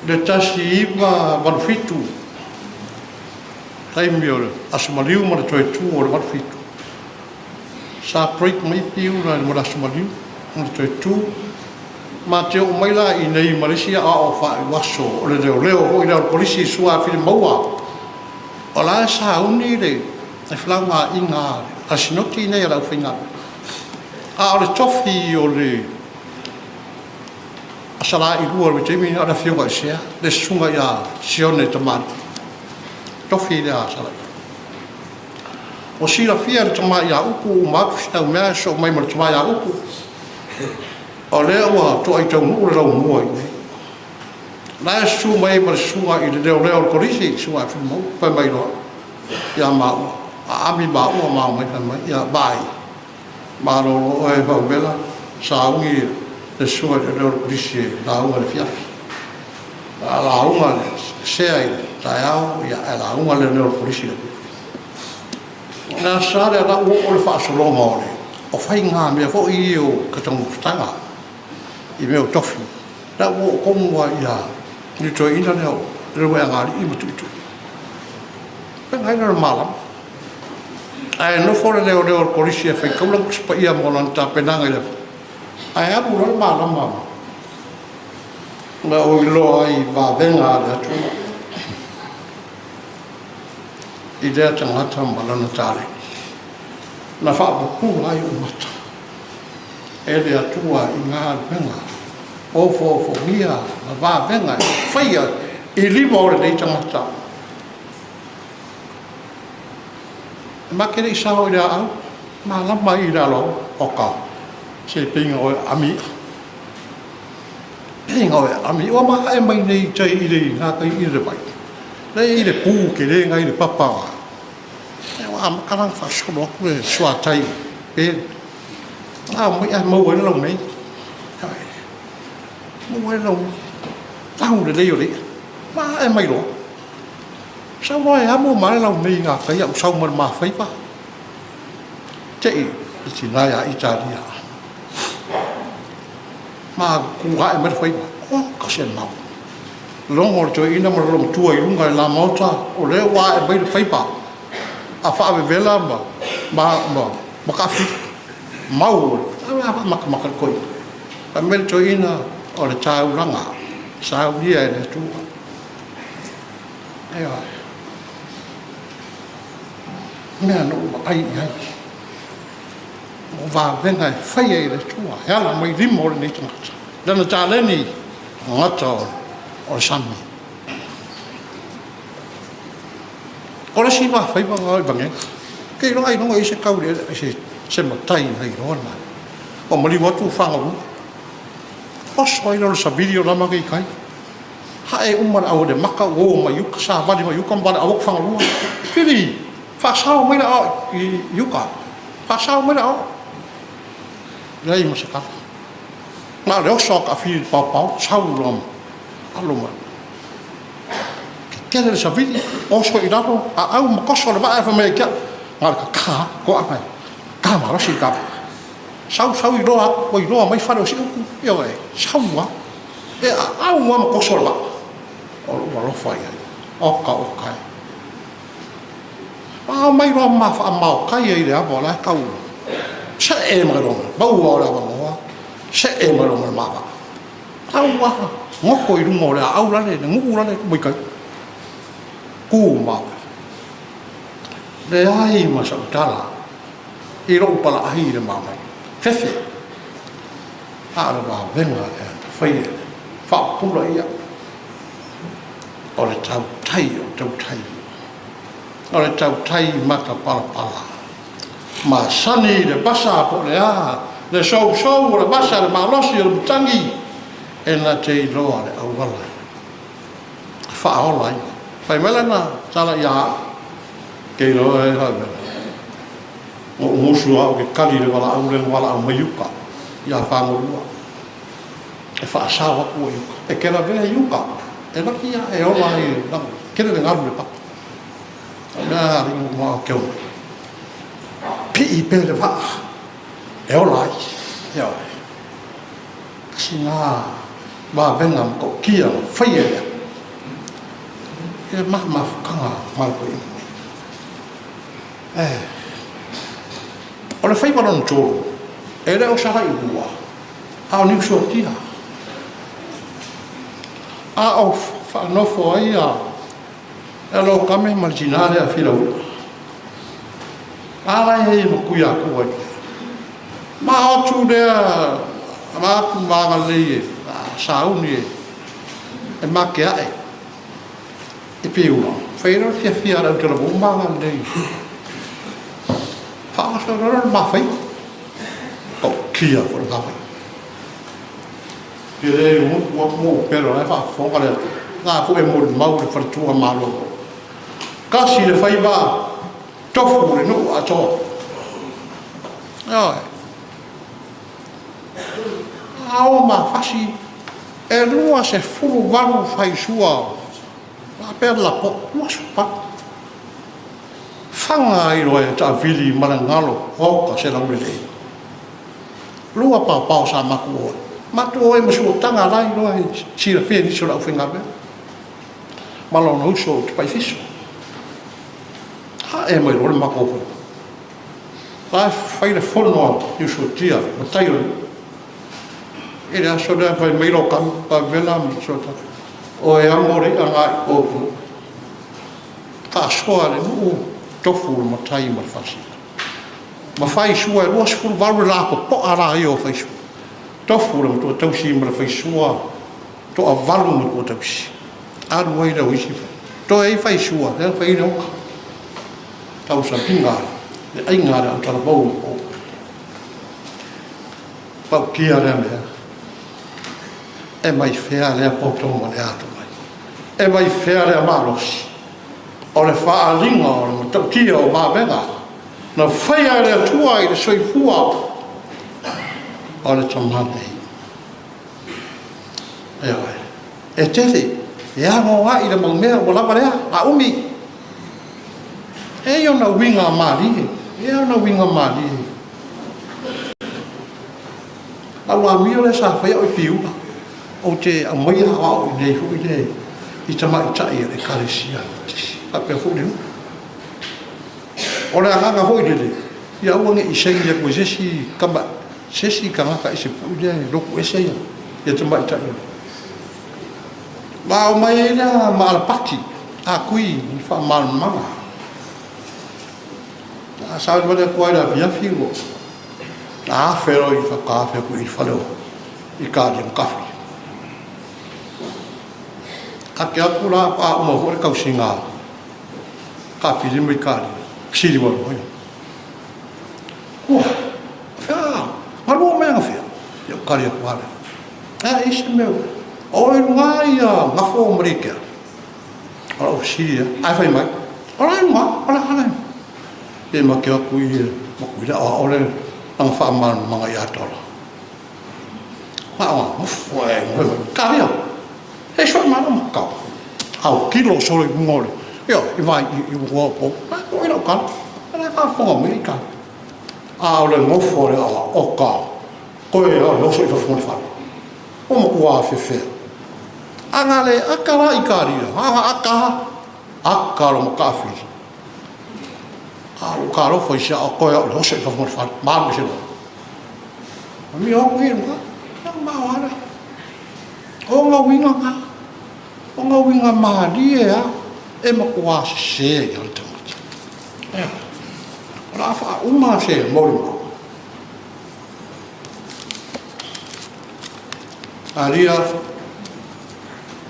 Le 1987, taimi o le Aso Maliu ma le toe tu o le 87, sa break mai Piula mo le Aso Maliu ma le toe tu. Ma te oo mai la i nei ma le isi aoao faaiuaso o le leoleo foi lea o le Kolisi Sua Filimaua. O la e sauni le felauaiga a le Sinoti nei a le aufaigaluega. A o le tofi o le Asalailua i le vaitaimi lena o le Afioga i Sea, le Susuga ia Sione Tamalii, tofi lea a Salailua. Ua silafia e le tama ia Upu uma atu si au mea ae sosoo mai ma le tama ia Upu, o lea ua toai taunuu le laumua i inei. La e susu mai ai ma le susuga i le leoleo o le Kolisi, le Susuga ia Filimaua, fai mai loa ia maua, aami maua ma omai fai mai, ia vaai, malolo oe Fauvela, sauni le susuga i le leoleo o le Kolisi e lauga i le afiafi. A lauga le Sea i le taeao, ae lauga le leoleo o le Kolisi i le afiafi. O le Aso Sa lea o la ua oo le faasologa o le o faiga mea foi ia o tagata i mea o tofi, la ua oo tonu lava ia le toeaina lea o Leuaeagalii ma Tuitui. Faiga ai lea o le malama. Ae nofo le leoleo o le Kolisi e faitau lana Tusi Paia mo lana tapenaga i le ae alu loa le malama na ou iloa ai i vavega a le Atua i lea tagata ma lana taleni. Na faapupula ai ou mata e le Atua i galuega ofoofogia ma vavega e faia i lima o lenei tagata. E ma te le i sao i le aau, malama i le aloalo, oka, se peiga oe ami i'a. Peiga oe ami i'a. Ua maae mai nei i tai i le gatai i le vai. Lea i le pu tele na i le papa. Ua amata la ona faasolo atu le suatai pe a mai ae maua ai le laumei. Maua ai le laumei. Tau lelei o le i'a. Maae mai loa. Sau loa e amo ma le laumei i gatai au sau ma le mafaiva. Te i le tina ia Italia. Ma ku ae mai le faiva. O, ka se mau. Logo le toeaina ma le loomatua i luga i le la maota, o lea ua ae mai le faiva a faavevela ma ma ma ma taafili. Mau o le matamata le toeaina. Fai mai le toeaina o le taulaga saunia e le Atua. Ioe. Mea na ou vaai i ai. O vavega e faia e le Atua e ala mai lima o lenei tagata. Lana taleni, gata o le sami. O le isi mafaiva na o i Vagega. Ke iloa ailoga i se tau le se se matai na iloa na. O maliu atu Fagalua. Oso ai lea o le savili o lama nei tai. Hae uma le au le maka ua o mai uka, savali mai uka ma valaau atu Fagalua. Fili, faasao mai le ao i uka. Faasao mai le ao. Leai ma se tala. Na o le oso a taafili i le paopao, sau loa ma alo ma tetele le savili, oso i lalo, aau ma toso le vaa e fai mai ia te au, na o le tata lava, toaga e tata malosi le ta vaa. Sau sau iloa atu, ua iloa mai fale o Siumu, ioe, sau lava, e aau lava ma toso le vaa. O lou alofa i ai, oka oka e. Aumai loa ma faamaokai ai i le ava o la e tau see mai loa, maua o le avanoa. See mai loa ma le ma vaa. Tau lava goto i luga o le aau lale, le nuu lale e tuu mai tai. Tu ma vave. Leai ma sau tala i lou palaai i le mamae. Fefe. A o le vavega lea na faia e le faapupula ia. O le tautai o le tautai. O le tautai matapalapala. Masani i le vasa po o le a le sousou o le vasa, le malosi o le matagi, e na te iloa le auala e faaola ai. Fai mai lana tala ia au, ke iloa e Lavea, na ou musu lava ou te kali i le valaau lea na valaau mai uka ia Fagolua e faasao atu ai i uka. E te lavea i uka, e laki lava e ola ai, tele le galu i le papa. O le mea a alii ma ou te omai, pii pea le vaa e ola ai. Ioe. Tasi lena vavega matautia na faia e le i le ma mafutaga ma le toeaina nei. Eh, o le faiva lona tolu, e le o Salailua, a o Niusuatia. A o faanofo ai a E lo kame ma le tina lea Filauia. A la e i ma Tuiatua i Ma o atu lea ma atu ma agalelei e sauni e e makeae i Piula. Fai ai loa le fiafia a le autalavou ma agalelei. Faaoso loa le mafaiva. Tautia foi le mafaiva. Te le gutu atu ou pele o la e faafofoga le Atua. La foi e molimau le faletua malolo. Tasi le faiva, tofu le nuu atoa. Ioe. A o mafasi e 28 faisua faapea le lapoa, 28. Faga ai loa e taavili ma le galo oka se laulelei. Lua paopao sa matou o ai. Matou o ai ma Suataga la e iloa e silafia e nisi o le aufaigaluega ma lona uso o Tupaifiso. Ae mai loa le matou faiva. La e fai le fono a Niusuatia, matai o le nuu. I le aso lea fai mai Lokame, Pavela ma Suataga, o e amo le i'a lena i o i Faasoa le nuu, tofu le matai ma le faasina. Ma faisua e 28 le lapopoa la ia o faisua. Tofu le matua tausi ma le faisua, toavalu matua tausi. Alu ai lea o isi toe ai faisua, lea na fai ai le oka. Tausamiga le aiga a le Autalavou i Upolu. Pautia lea mea. E mai fea lea poto ma lea atamai? E mai fea lea malosi? O le faaaliga o le matautia o vavega na faia e le Atua i le soifua o le tama nei. Ioe. E tele, e anoa'i le mau mea ua lava lea, a umi. E i ai ona uiga malie, e i ai ona uiga malie. Lau amio lea sa faia au i Piula, ou te aumaia aoao i inei foi le i tamaitai o le Ekalesia Metotisi, faapea foi le nuu. O le agaga foi lele, ia aua ne i saini atu e se isi tama, se isi tagata ese foi lea e lotu ese ia tamaitai o le. Ma omai ai lea ma Alapati a Tui i faamalamalamaga. A savalivali atu lava i le afiafi ua afe loa i faatoa afe atu i le fale o Italia ma Tafi. Ate atu la faatoa uma foi le tausiga a Tafili ma Italia, fesili mai loa ia. Ua, fea, galua mai anafea? Ia ou tali atu lava lea. A e i se mea, o i luga ia Gafo ma Litea. O lau fesili lea, ae fai mai, o la e luga, o la e. Pe ma te o atu i ma kui le aoao le lana faamalamalamaga ia Tola. Na o nofo e Talia. E soi malo ma kau. Au kilo solo i luga o le, ioe, i vai i luga o pou. A ko i lau tala. La faafofoga mai i tala. A o le nofo a le aoao, o ka, koe a o le oso i fafo ma le fale. Ua matua afefea. A na le aka la i Talia, a na aka, aka lo makaafili. A ua talofa i si ao koe au le oso i fafo ma le fale, ma alu ese loa. Amio atu ia i luga. O ona uiga na. O ona uiga malie lava e matua sese ai lava le tagata. Ioe. O le a faauma se molimau. Alia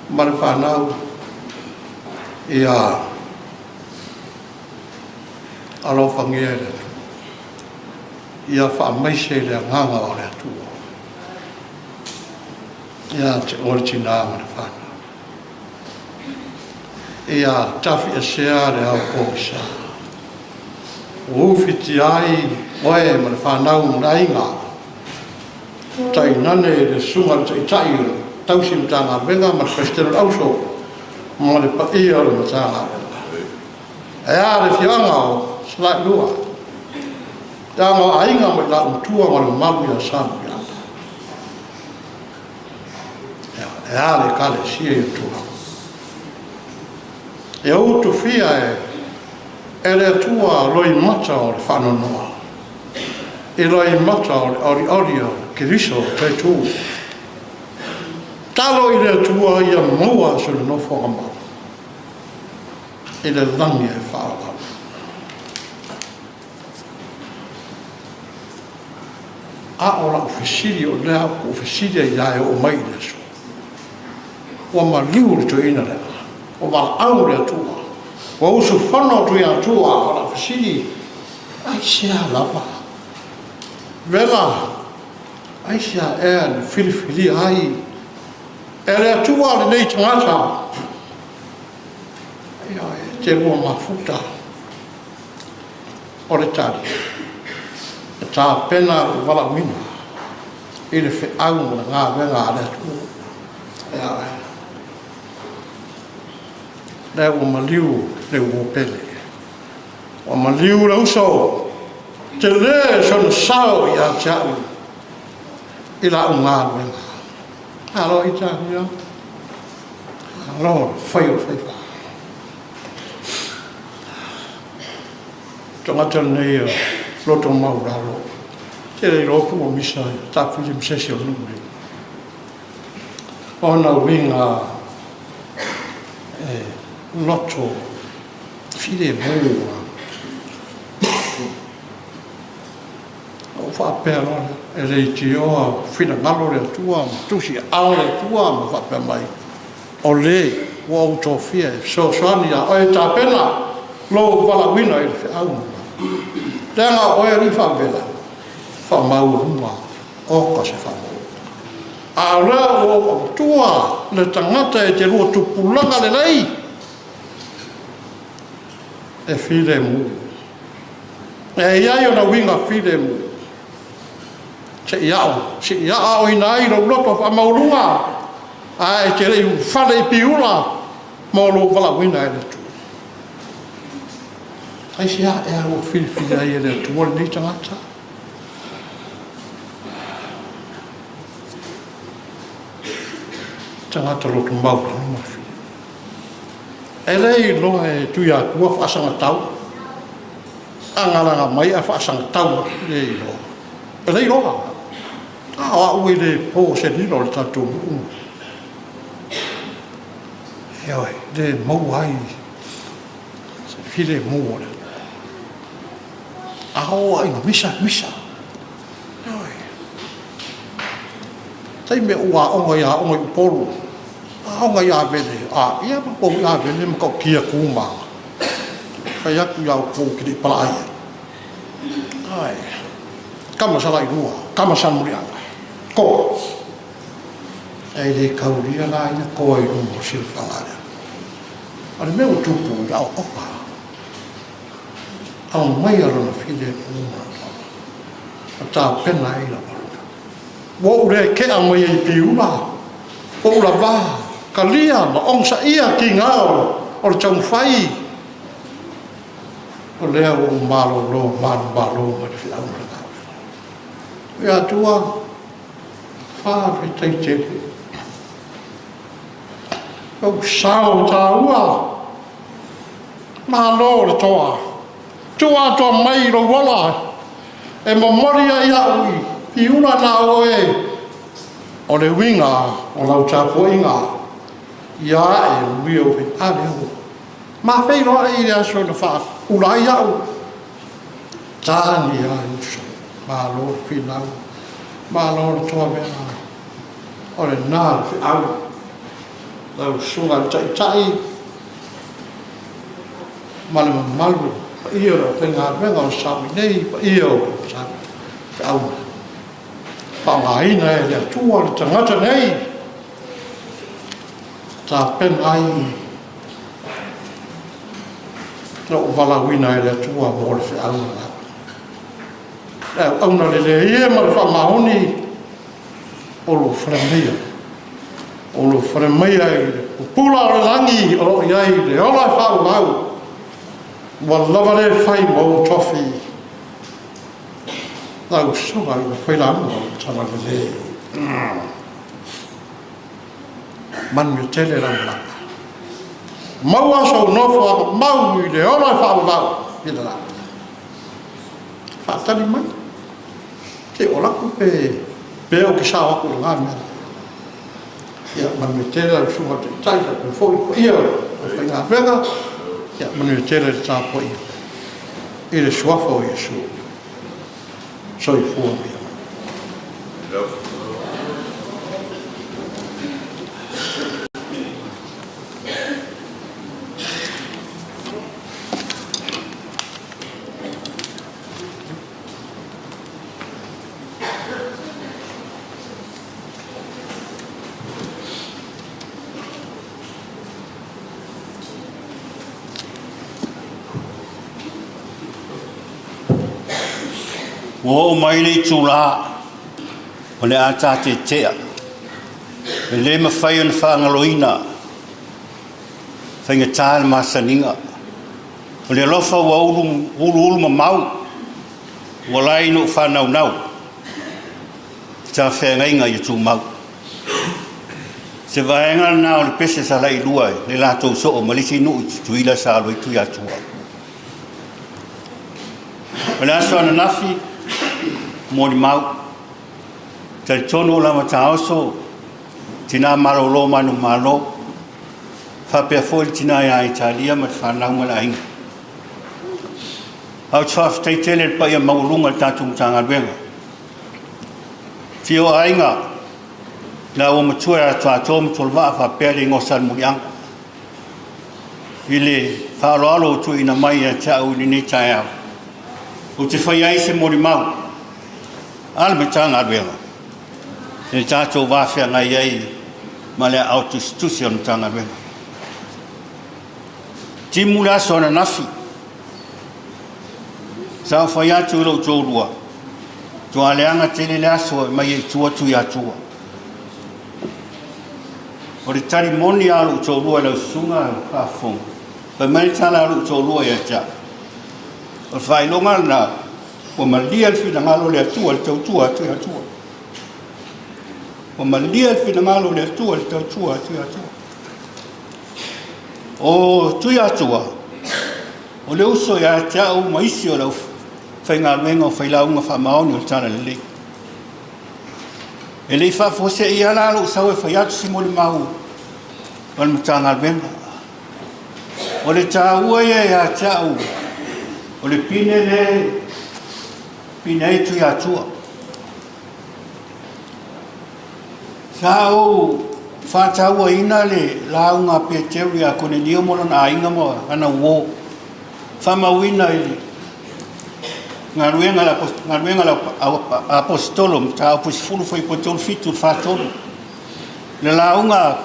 ma le fanau ia alofagia e le Atua. Ia faamaise i le agaga o le Atua ia te oe le tinā ma le fanau. Ia tafiesea le ao pogisa ua ufitia ai oe ma le fanau ma le aiga, tainane le susuga i le Taitai o le Tausi Matagaluega ma le Peresetene o le Auso ma le paia o le Matagaluega. Ae a le afioaga o Salailua, leaga o aiga ma i laua matua ma le mamalu ia Salemuliaga. E a le Ekalesia i ona tulaga? E utufia e le Atua loimata o le faanoanoa, i loimata o le olioli o Keriso toe tu. Talo i le Atua ia maua sona nofoaga mau i le lagi e faaauau. A o lau fesili, o lea ou fesili ai lava e oo mai i le aso. Ua maliu le toeaina lea, ua valaau le Atua, ua usufono Tuiatua. O lau fesili, aisea lava? Vela, aisea ea na filifilia ai e le Atua lenei tagata? Ioe, e te lua mafuta. O le tali, e tapena lou valaauina i le feau ma le galuega a le Atua. Ioe. Lea ua maliu le uo pele. Ua maliu le uso. Tele sona sao ia te au i lau galuega. Malo Italia. Malo le fai o le faiva. Tagata lenei o loto maualalo. Te le iloa po ua misa tafili ma se isi o le nuu nei. Ona uiga e loto filemu. Ou faapea loa lea, e leitioa finagalo le Atua ma tusiaao le Atua ma faapea mai, o le ua ou tofia e fesoasoani ia oe e tapena lou valaauina i le feau. Leaga o oe alii faavela, faamaualuga oka se faamaualuga. A o lea ua ou avatua le tagata e te lua tupulaga lelei, e filemu. E i ai ona uiga filemu. Se i aoaoina ai lou loto faamaualuga, ae te le i ulufale i Piula mo lou valaauina e le Atua. Aisea ea ua filifili ai e le Atua lenei tagata? Tagata loto maualalo ma le filemu. E le iloa e Tuiatua faasagatau, agalaga mai ae faasagatau atu, le iloa. E le iloa. A o au e le po se lilo o le tatou nuu. Ioe, le maua ai se filemu o le Atua. A oo lava ina misa, misa. Ioe. Taimi ua aoga i aoga i Upolu, aoga i Avele, a ia matou i Avele ma matautia tu ma fai atu ia outou te le i palaai ai. Ai, tama Salailua, tama Salemuliaga, toa. E le taulia la ia toa i luma o silafaga lea. O le mea ua tupu i aoaoga, aumaia lona filemu ma lona ola, ma tapena ai lau valaauina. Ua ou le tea mai ai i Piula, ua ou lavā, talia ma onosaia tiga o le taumafai. O lea ua ou malolo manumalo mai le feau ma le galuega. Ia Atua, faafetai tele. Lou sao taua, malo le toa. Tuu atoa mai lou ola e momoli ai au i Piula na oe. O le uiga o lau tapuaiga, ia ae manuia ou faiva. A lea ua mafeiloai i le aso na faaula ai au. Tagi lava le uso, malo le finau, malo le toavea. O lena le feau, lau Susuga i le Taitai ma le mamalu paia o le aufaigaluega o sauni nei, paia o feau faaaogaina e le Atua le tagata nei, tapena ai lou valaauina e le Atua mo le feau lena. Le auauna lelei e ma le faamaoni, o lo o fale maia, o lo o fale maia i le pupula o le lagi o lo o i ai le ola e faaauau, ua lava le fai ma ou tofi, lau susuga i le failauga o le Talalelei. Manuia tele lau malaga. Maua sou nofoaga mau i le ola e faaauau i le lagi. Faatali mai. Te o laku pe pe o ke sao aku i ngā mea. Ia, manuia tele lau susuga i le Taitai, faapea foi le paia o le aufaigaluega. Ia, manuia tele le tapuaiga i le suafa o Iesu. Soifua ma ia manuia. Ua oo mai le itulā o le a tatetea, e le mafai ona faagaloina faigata le masaniga. O le alofa ua uluulumamau, ua lai ina ou faanaunau i talafeagaiga ia tumau. Se vaega lena o le pese sa lailua i le latou soo ma le isi nuu i Tutuila sa alu ai Tuiatua. O le aso ananafi, molimau, talitonu o lava taoso, tina malolo manumalo, faapea foi le tina ia Italia ma le fanau ma le aiga. Ae ou te faafetai tele i le paia maualuga i le tatou Matagaluega. Afio o aiga, la ua matua ia Tuato ma Tolevaa faapea le igoa Salemuliaga. I le faaaloalo ua tuuina mai ia te au i lenei taeao, ou te fai ai se molimau a le Matagaluega i le tatou va feagai ai ma le aao tusitusi o le Matagaluega. Timu le aso ananafi, sa ou fai atu i lou toalua, matua leaga tele le aso e aumai ai i tua Tuiatua. O le tali moni lava o lou toalua i lau susuga faafofoga, fai mai le tala a lou toalua ia te au, o le faailoga lena ua malie le finagalo o le Atua i le tautua a Tuiatua. Ua malie le finagalo o le Atua i le tautua a Tuiatua. O Tuiatua, o le uso ia te au ma isi o le aufaigaluega o failauga faamaoni o le Talalelei. E le i faafuaseia la lou sau e fai atu se molimau o le Matagaluega. O le taua ia ia te au, o le pine lea e pine ai Tuiatua. Sa ou faatauaina le lauga a Peteru ia Konelio ma lona aiga ma lana uo, faamauina i le Galuega a Aposetolo, Mataupu 10, fuaiupu 37 i le 43. Le lauga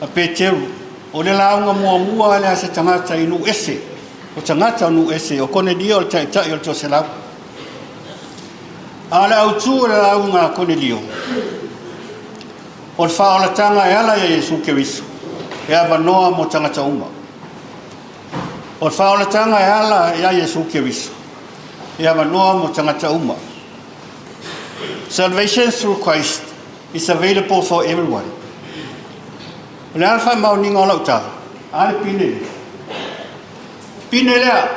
a Peteru, o le lauga muamua lea a se tagata i nuu ese, o tagata o nuu ese, o Konelio o le taitai o le toaselau. A o le autu o le lauga a Konelio, o le faaolataga e ala ia Iesu Keriso, e avanoa mo tagata uma. O le faaolataga e ala ia Iesu Keriso, e avanoa mo tagata uma. Salvation through Christ is available for everyone. O le a le faamaoniga o lau tala? A le pine lea. Pine lea.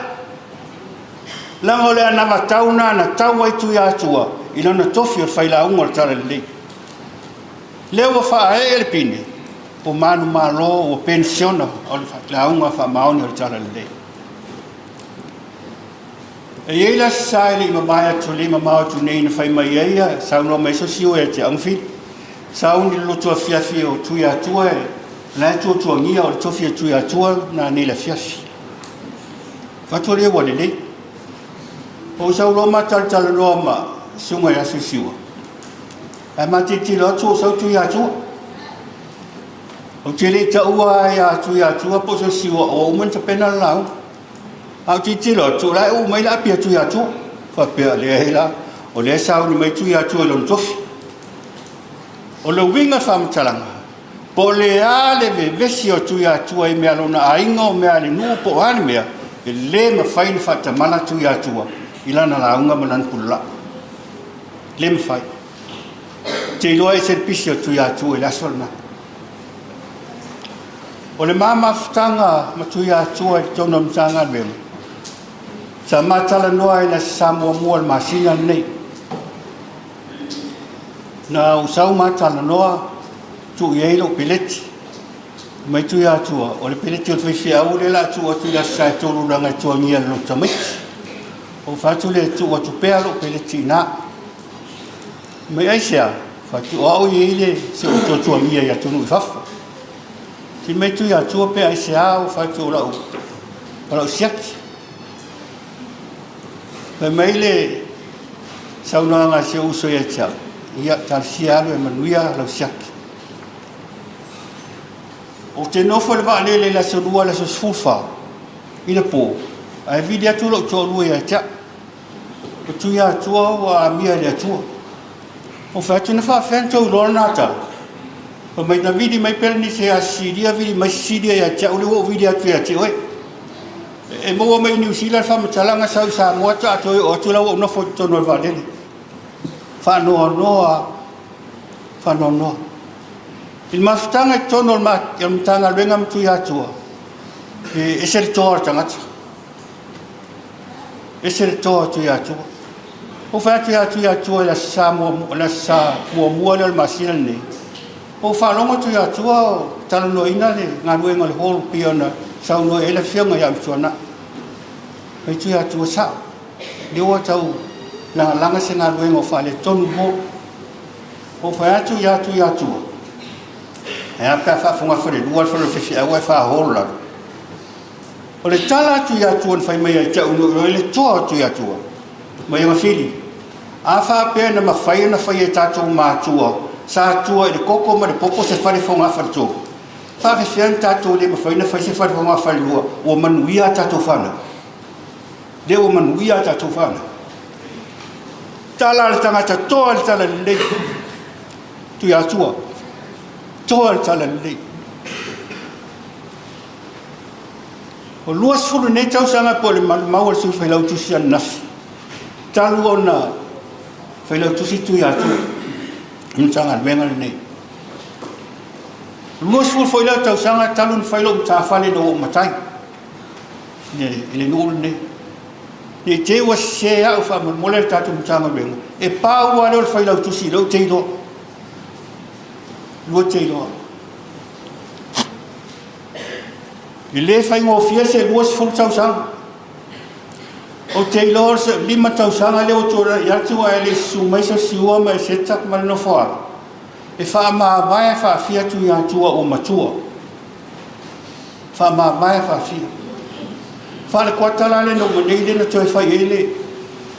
Leaga o le anavatau lena na tau ai Tuiatua i lana tofi o le failauga o le Talalelei. Lea ua faaee le pine, ua manumalo, ua penisiona o le lauga faamaoni o le Talalelei. E i ai le Aso Sa e le i mamae atu, le i mamao atu nei na fai mai ai, ia saunoa mai ai se isi o ia te au Fili. Sauni le lotu afiafi o Tuiatua e la e tuatuagia o le tofi o Tuiatua nanei le afiafi. Fatu lea ua lelei. Ou sau loa ma talatalanoa ma susuga ia Siusiua. Ae ma tilotilo atu o sau Tuiatua. Ou te le i taua ia Tuiatua po o Siusiua ua uma ona tapena le lauga. A ou tilotilo atu, o la e uu mai le api a Tuiatua. Faapea, leai la, o lea e sauni mai Tuiatua i lona tofi. O le uiga o le faamatalaga, po o le a le vevesi o Tuiatua i mea a lona aiga, o mea a le nuu po o a le mea, e le mafai ona faatamala Tuiatua i lana lauga ma lana pulolai. Le mafai. Ou te iloa e ese le pisi o Tuiatua i le aso lena. O le ma mafutaga ma Tuiatua i totonu o le Matagaluega, sa ma talanoa i le Aso Sa muamua o le masina lenei. Na ou sau ma talanoa, tuu i ai lou peleti. Fai mai Tuiatua, o le peleti o le faifeau lea o le a tuu atu i le Aso Sa e 3 leaga e tuagia e le lotu tamaiti. Ou fai atu lea, tuu atu pea lou peleti i ina. Fai mai, aisea? Fai atu, o au e i ai le se o tuatuagia i atunuu i fafo. Fai mai Tuiatua pe aisea ou fai atu o lau, o lau siaki. Fai mai le saunoaga a si ou uso ia te au, ia talosia alu e manuia lau siaki. Ou te nofo i le vaalele i le aso Lua le aso 14 i le po, ae vili atu lou toalua ia te au. O Tuiatua ua amia e le Atua. Ou fai atu, na faafefea ona tou iloa lena tala? Fai mai, na vili mai Pelenise ia Sisilia, vili mai Sisilia ia te au, lea ua ou vili atu ia te oe. E maua mai i Niu Sila le faamatalaga, sau i Samoa ta toe oo atu la ua ou nofo i totonu o le vaalele. Faanoanoa, faanoanoa. I le mafutaga i totonu o le Matagaluega ma Tuiatua, e ese le toa o le tagata. Ese le toa o Tuiatua. Ua ou fai atu ia Tuiatua i le Aso Sa muamua, le Aso Sa muamua lea o le masina lenei, ua ou faalogo Tuiatua o talanoaina le galuega o le hall pei ona saunoa i ai le afioga ia Amituanai. Fai mai Tuiatua, sao, lea ua tau lagalaga se galuega o faaletonu le hall. Ua ou fai atu ia Tuiatua, ae a pe a faafogafalelua le fale o le faifeau ae faa-hall lalo. O le tala a Tuiatua na fai mai ai te au na ou iloa ai le toa o Tuiatua mai Agafili. A faapea na mafai ona fai e tatou matua sa tua i le koko ma le popo se fale fogafale-tolu, faafefea na tatou le mafai ona fai se fale fogafale-lua ua manuia a tatou fanau? Lea ua manuia a tatou fanau. Tala a le tagata toa le tala lelei. Tuiatua, toa le tala lelei. O 20 nei tausaga po o le maumau a le Sui Failautusi ananafi, talu ona Failautusi Tuiatua i le Matagaluega lenei. O le 20 foi lea tausaga talu ona fai lou matafale ina ua ou matai i le nuu lenei. Ne i te i ua sese au faamolemole le tatou Matagaluega, e pau lava lea o le Failautusi lea ou te iloa. Lua te iloa. E le faigofie se 20 tausaga. Ou te iloa o se 5 tausaga lea ua tuanai atu ae le i susu mai Sosiua ma Eseta ma le nofoaalo, e faamavae faafia Tuiatua ua matua. Faamavae faafia. Faale-kuata la lea na uma nei lea na toe fai ai le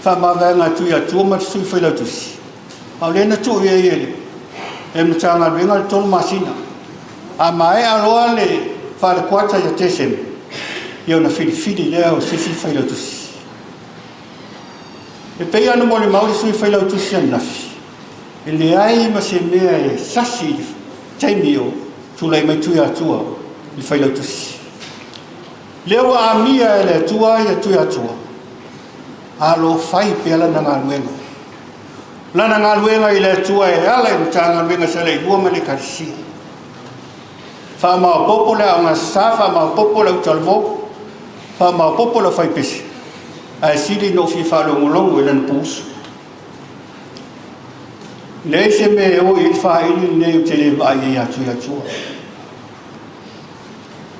faamavaega a Tuiatua ma le Sui Failautusi. A o lea na tuu i ai e le Matagaluega le 3 masina. A maea loa le faale-kuata ia Tesema, ia ona filifili lea o se isi failautusi. E pei lava ona molimau le sui failautusi ananafi, e leai ma se mea e sasi i le taimi o tulai mai Tuiatua i le failautusi. Lea ua amia e le Atua ia Tuiatua, a o lo o fai pea lana galuega. Lana galuega i le Atua e ala i Matagaluega sa lailua ma le Ekalesia. Faamaopoopo le Aoga Aso Sa, faamaopoopo le autalavou, faamaopoopo le aufaipese, ae sili ona ou fia faalogologo i lana puusu. Leai se mea e o i ai le faili lenei ou te le vaai ai ia Tuiatua.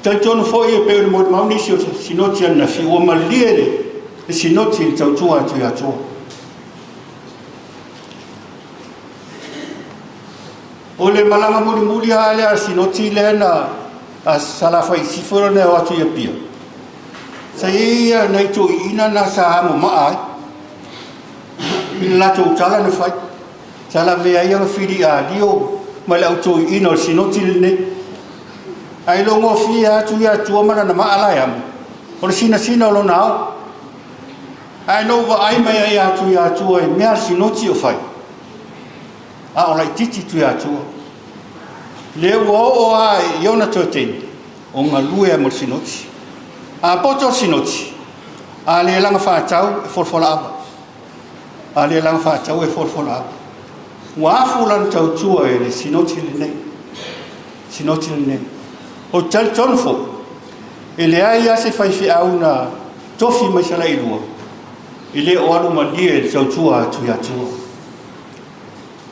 Talitonu foi e pei ona molimau nisi o sinoti ananafi ua malie le sinoti i le tautua a Tuiatua. O le malaga mulimuli lava lea a le sinoti lea na a Salafai i Sisifo lea na o atu i Apia, sa i ai nai toeaiina na sa amo maa ai i le latou tala na fai. Sa lavea ai Agafili Adio ma le au toeaiina o le sinoti lenei. Ae le o gofie atu ia Tua ma lana maa la e amo, o le sinasina o lona ao. Ae na ou vaai mai ai ia Tuiatua i mea a le sinoti o fai, a o laitiiti Tuiatua. Lea ua oo lava i ona toe taimi, o galue ai ma le sinoti. A poto le sinoti, a le laga faatau, e folafola ava. A le laga faatau, e folafola ava. Ua afu lana tautua i le sinoti lenei. Sinoti lenei. Ou te talitonu foi, e leai lava se faifeau na tofi mai Salailua e le o alu malie i le tautua a Tuiatua.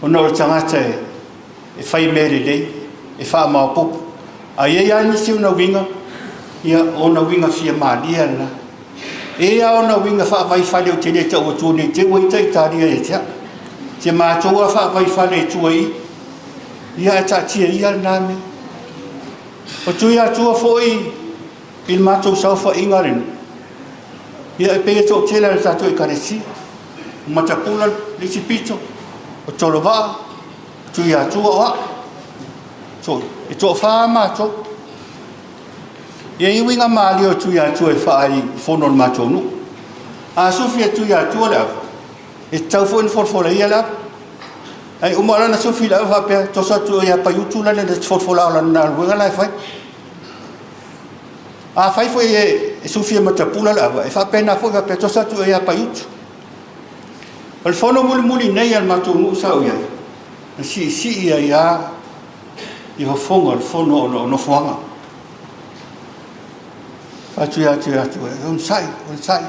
Ona o le tagata e fai mea lelei, e faamaopoopo. A i ai lava nisi ona uiga, ia o ona uiga fia malie lena. E i ai lava ona uiga faavaifale ou te le tau atua ne i te i ua ita Italia ia te au. Si a matou lava faavaifale i tua i i, ia ae taatia ia lena mea. O Tuiatua foi i le matou saofaiga lenei, ia e pei e toatele a le tatou Ekalesia, o Matapula le isi pito, o Tolovaa, o Tuiatua, o au. So, e toafa matou. E i ai uiga malie o Tuiatua e faaali i fono a le matou nuu. A sufi e Tuiatua le ava, e tatau foi ona folafola ia le ava. Ae uma lana sufi i le ava faapea, toso atu ia Paiutu lana te folafola o lana galuega la e fai. A fai foi e sufi e Matapula le ava, e faapena foi faapea, toso atu ia Paiutu. O le fono mulimuli nei a le matou nuu sa ou i ai, na siisii ai lava i fofoga o le fono ona o nofoaga. Fai atu ia atu, e onosai, onosai.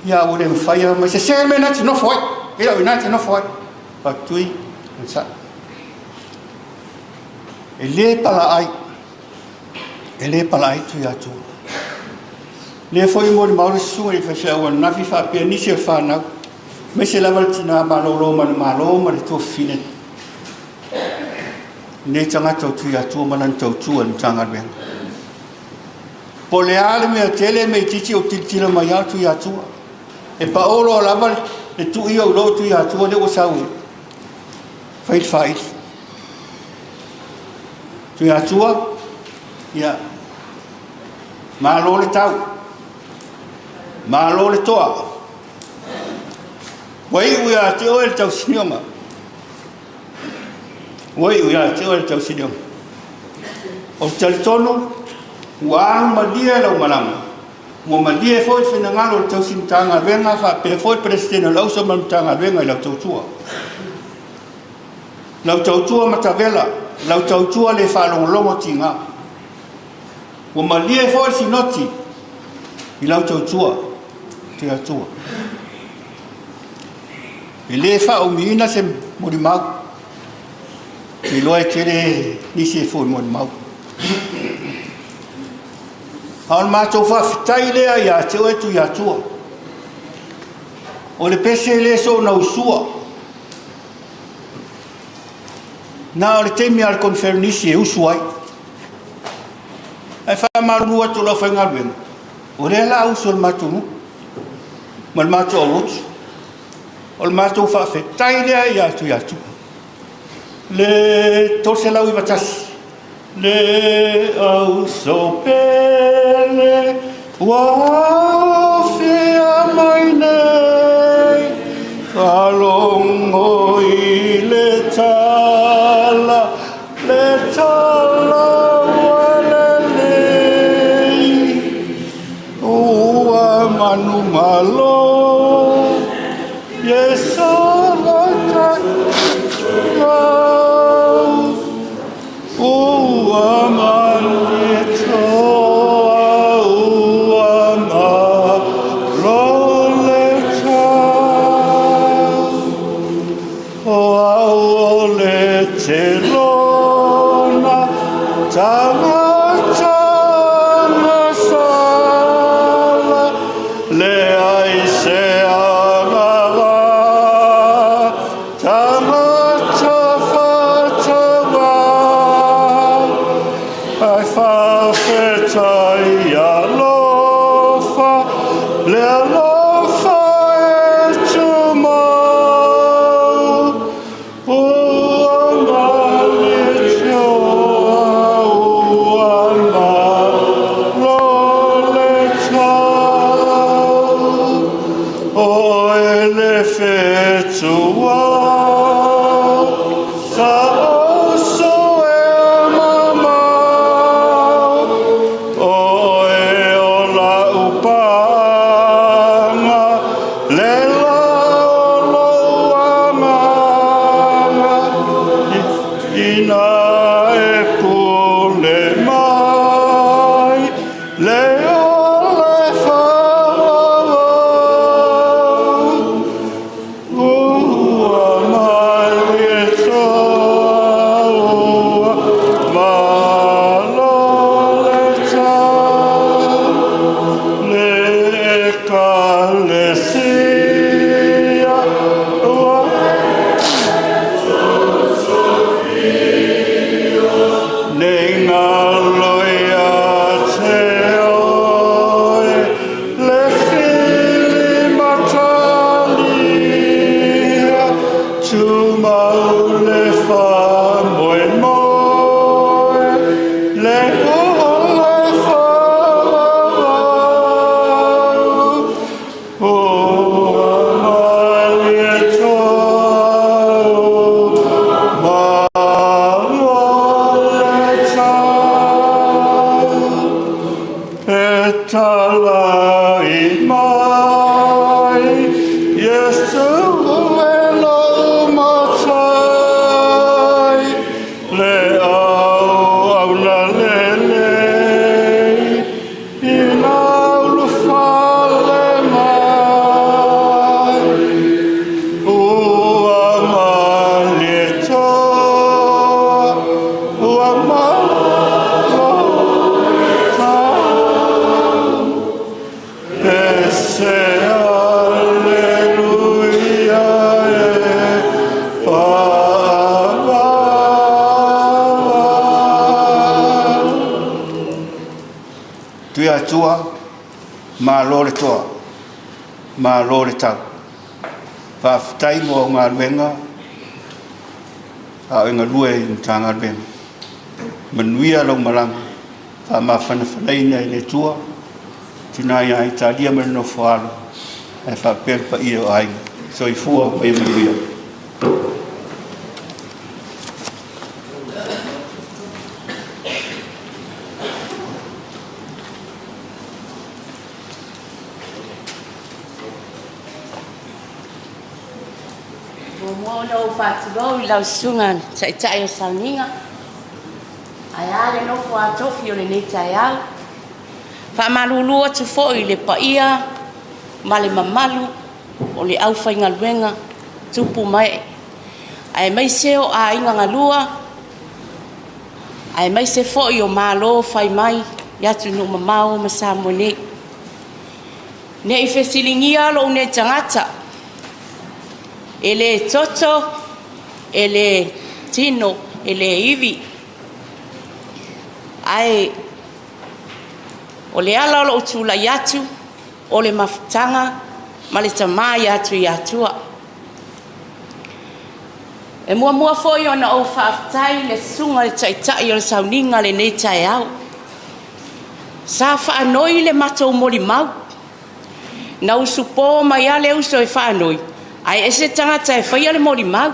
Ia ua le mafai lava mai, sese le mea lena e te nofo ai. E le o i ina e te nofo ai. Fai atu, Tui, onosai. E le palaai, e le palaai Tuiatua. Lea foi molimau le susuga i le faifeau ananafi faapea nisi o fanau, aemaise lava le tina malolo manumalo ma le tuafafine, lenei tagata o Tuiatua ma lana tautua i le Matagaluega. Po o le a le mea tele ma itiiti ou tilotilo mai lava o Tuiatua. E paolo lava le tui ou iloa o Tuiatua lea ua sau e fai le faili. Tuiatua, ia, malo le tau, malo le toa. Ua iu ia te oe le tausinioga. Ua iu ia te oe le tausinioga. Ou te talitonu, ua alu malie lau malaga, ua malie foi le finagalo o le tausi Matagaluega faapea foi le Peresetene o le Auso ma le Matagaluega i lau tautua. Lau tautua matavela, lau tautua le faalogologo tiga. Ua malie foi le sinoti i lau tautua, te Atua. E le faaumiina se molimau. Te iloa e tele nisi e foi molimau. A o le matou faafetai lea ia te oe Tuiatua. O le pese le soona usua. Na o le taimi a le koneferenisi e usu ai. Ae faamalulu atu i le aufaigaluega, o lea la usu e le matou nuu ma le matou aulotu. O le matou faafetai lea ia Tuiatua. Le 391 Le auso pele ua afea mai nei, faalogo i le tala, le tala ua lelei, ua manumalo, Iesu Ua manetoa, ua malo le tau, o au. Leai se agaga tagata faatauvaa, ae faafetai alofa, le alofa e tumau. Ua malietoa, ua malo le tau, Oe le fetua, taoso e mamao, Oe o lau paaga, le la o lou agaga, Ina e pule mai, le ola e faaauau. Ua malietoa, ua malo le tau, le Ekalesia ua Ne i galo ia te oe le filimatalia, tumau le faamoemoe, le ola e faaauau. Ua malietoa, ua malo le tau, e talai mai, Iesu e lou Matai, le auauna lelei, ina ulufale mai. Ua malietoa, ua malo le tau, Pese aleluia e faaauau. Tuiatua, malo le toa, malo le tau. Faafetai mo au galuega a o e galue i le Matagaluega. Manuia lau malaga, faamafanafanaina e le Atua, tina ia Italia ma le nofo a alo, ae faapea le paia o aiga. Soifua ma ia manuia. Muamua ona ou faatulou i lau susuga i le Taitai o Sauniga, ae a le nofo a tofi o lenei taeao. Faamalulu atu foi i le paia ma le mamalu o le aufaigaluega tupu ma ee, aemaise o aiga galua, aemaise foi o malo fai mai i atunuu mamao ma Samoa nei. Ne i fesiligia lou nei tagata, e le toto, e le tino, e le ivi, ae o le ala o lou tulai atu, o le mafutaga ma le tama ia Tuiatua. E muamua foi ona ou faafetai i le susuga i le Taitai o le Sauniga lenei taeao. Sa faanoi le matou molimau. Na usupo mai lava le uso e faanoi, ae ese tagata e faia le molimau.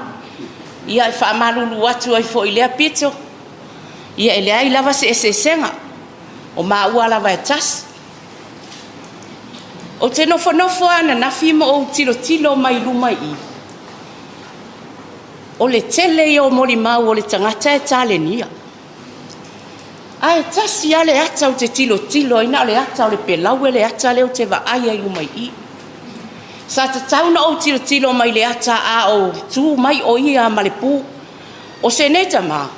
Ia e faamalulu atu ai foi i lea pito, ia e leai lava se eseesega, o maua lava e tasi. Ou te nofonofo lava ananafi ma ou tilotilo mai luma i i, o le tele ia o molimau o le tagata e talenia. Ae tasi lava le ata ou te tilotilo ai, na o le ata o le pelaue le ata lea ou te vaai ai i luma i i. Sa tatau ona ou tilotilo mai le ata a o tu mai o ia ma le pu. O se nei tama,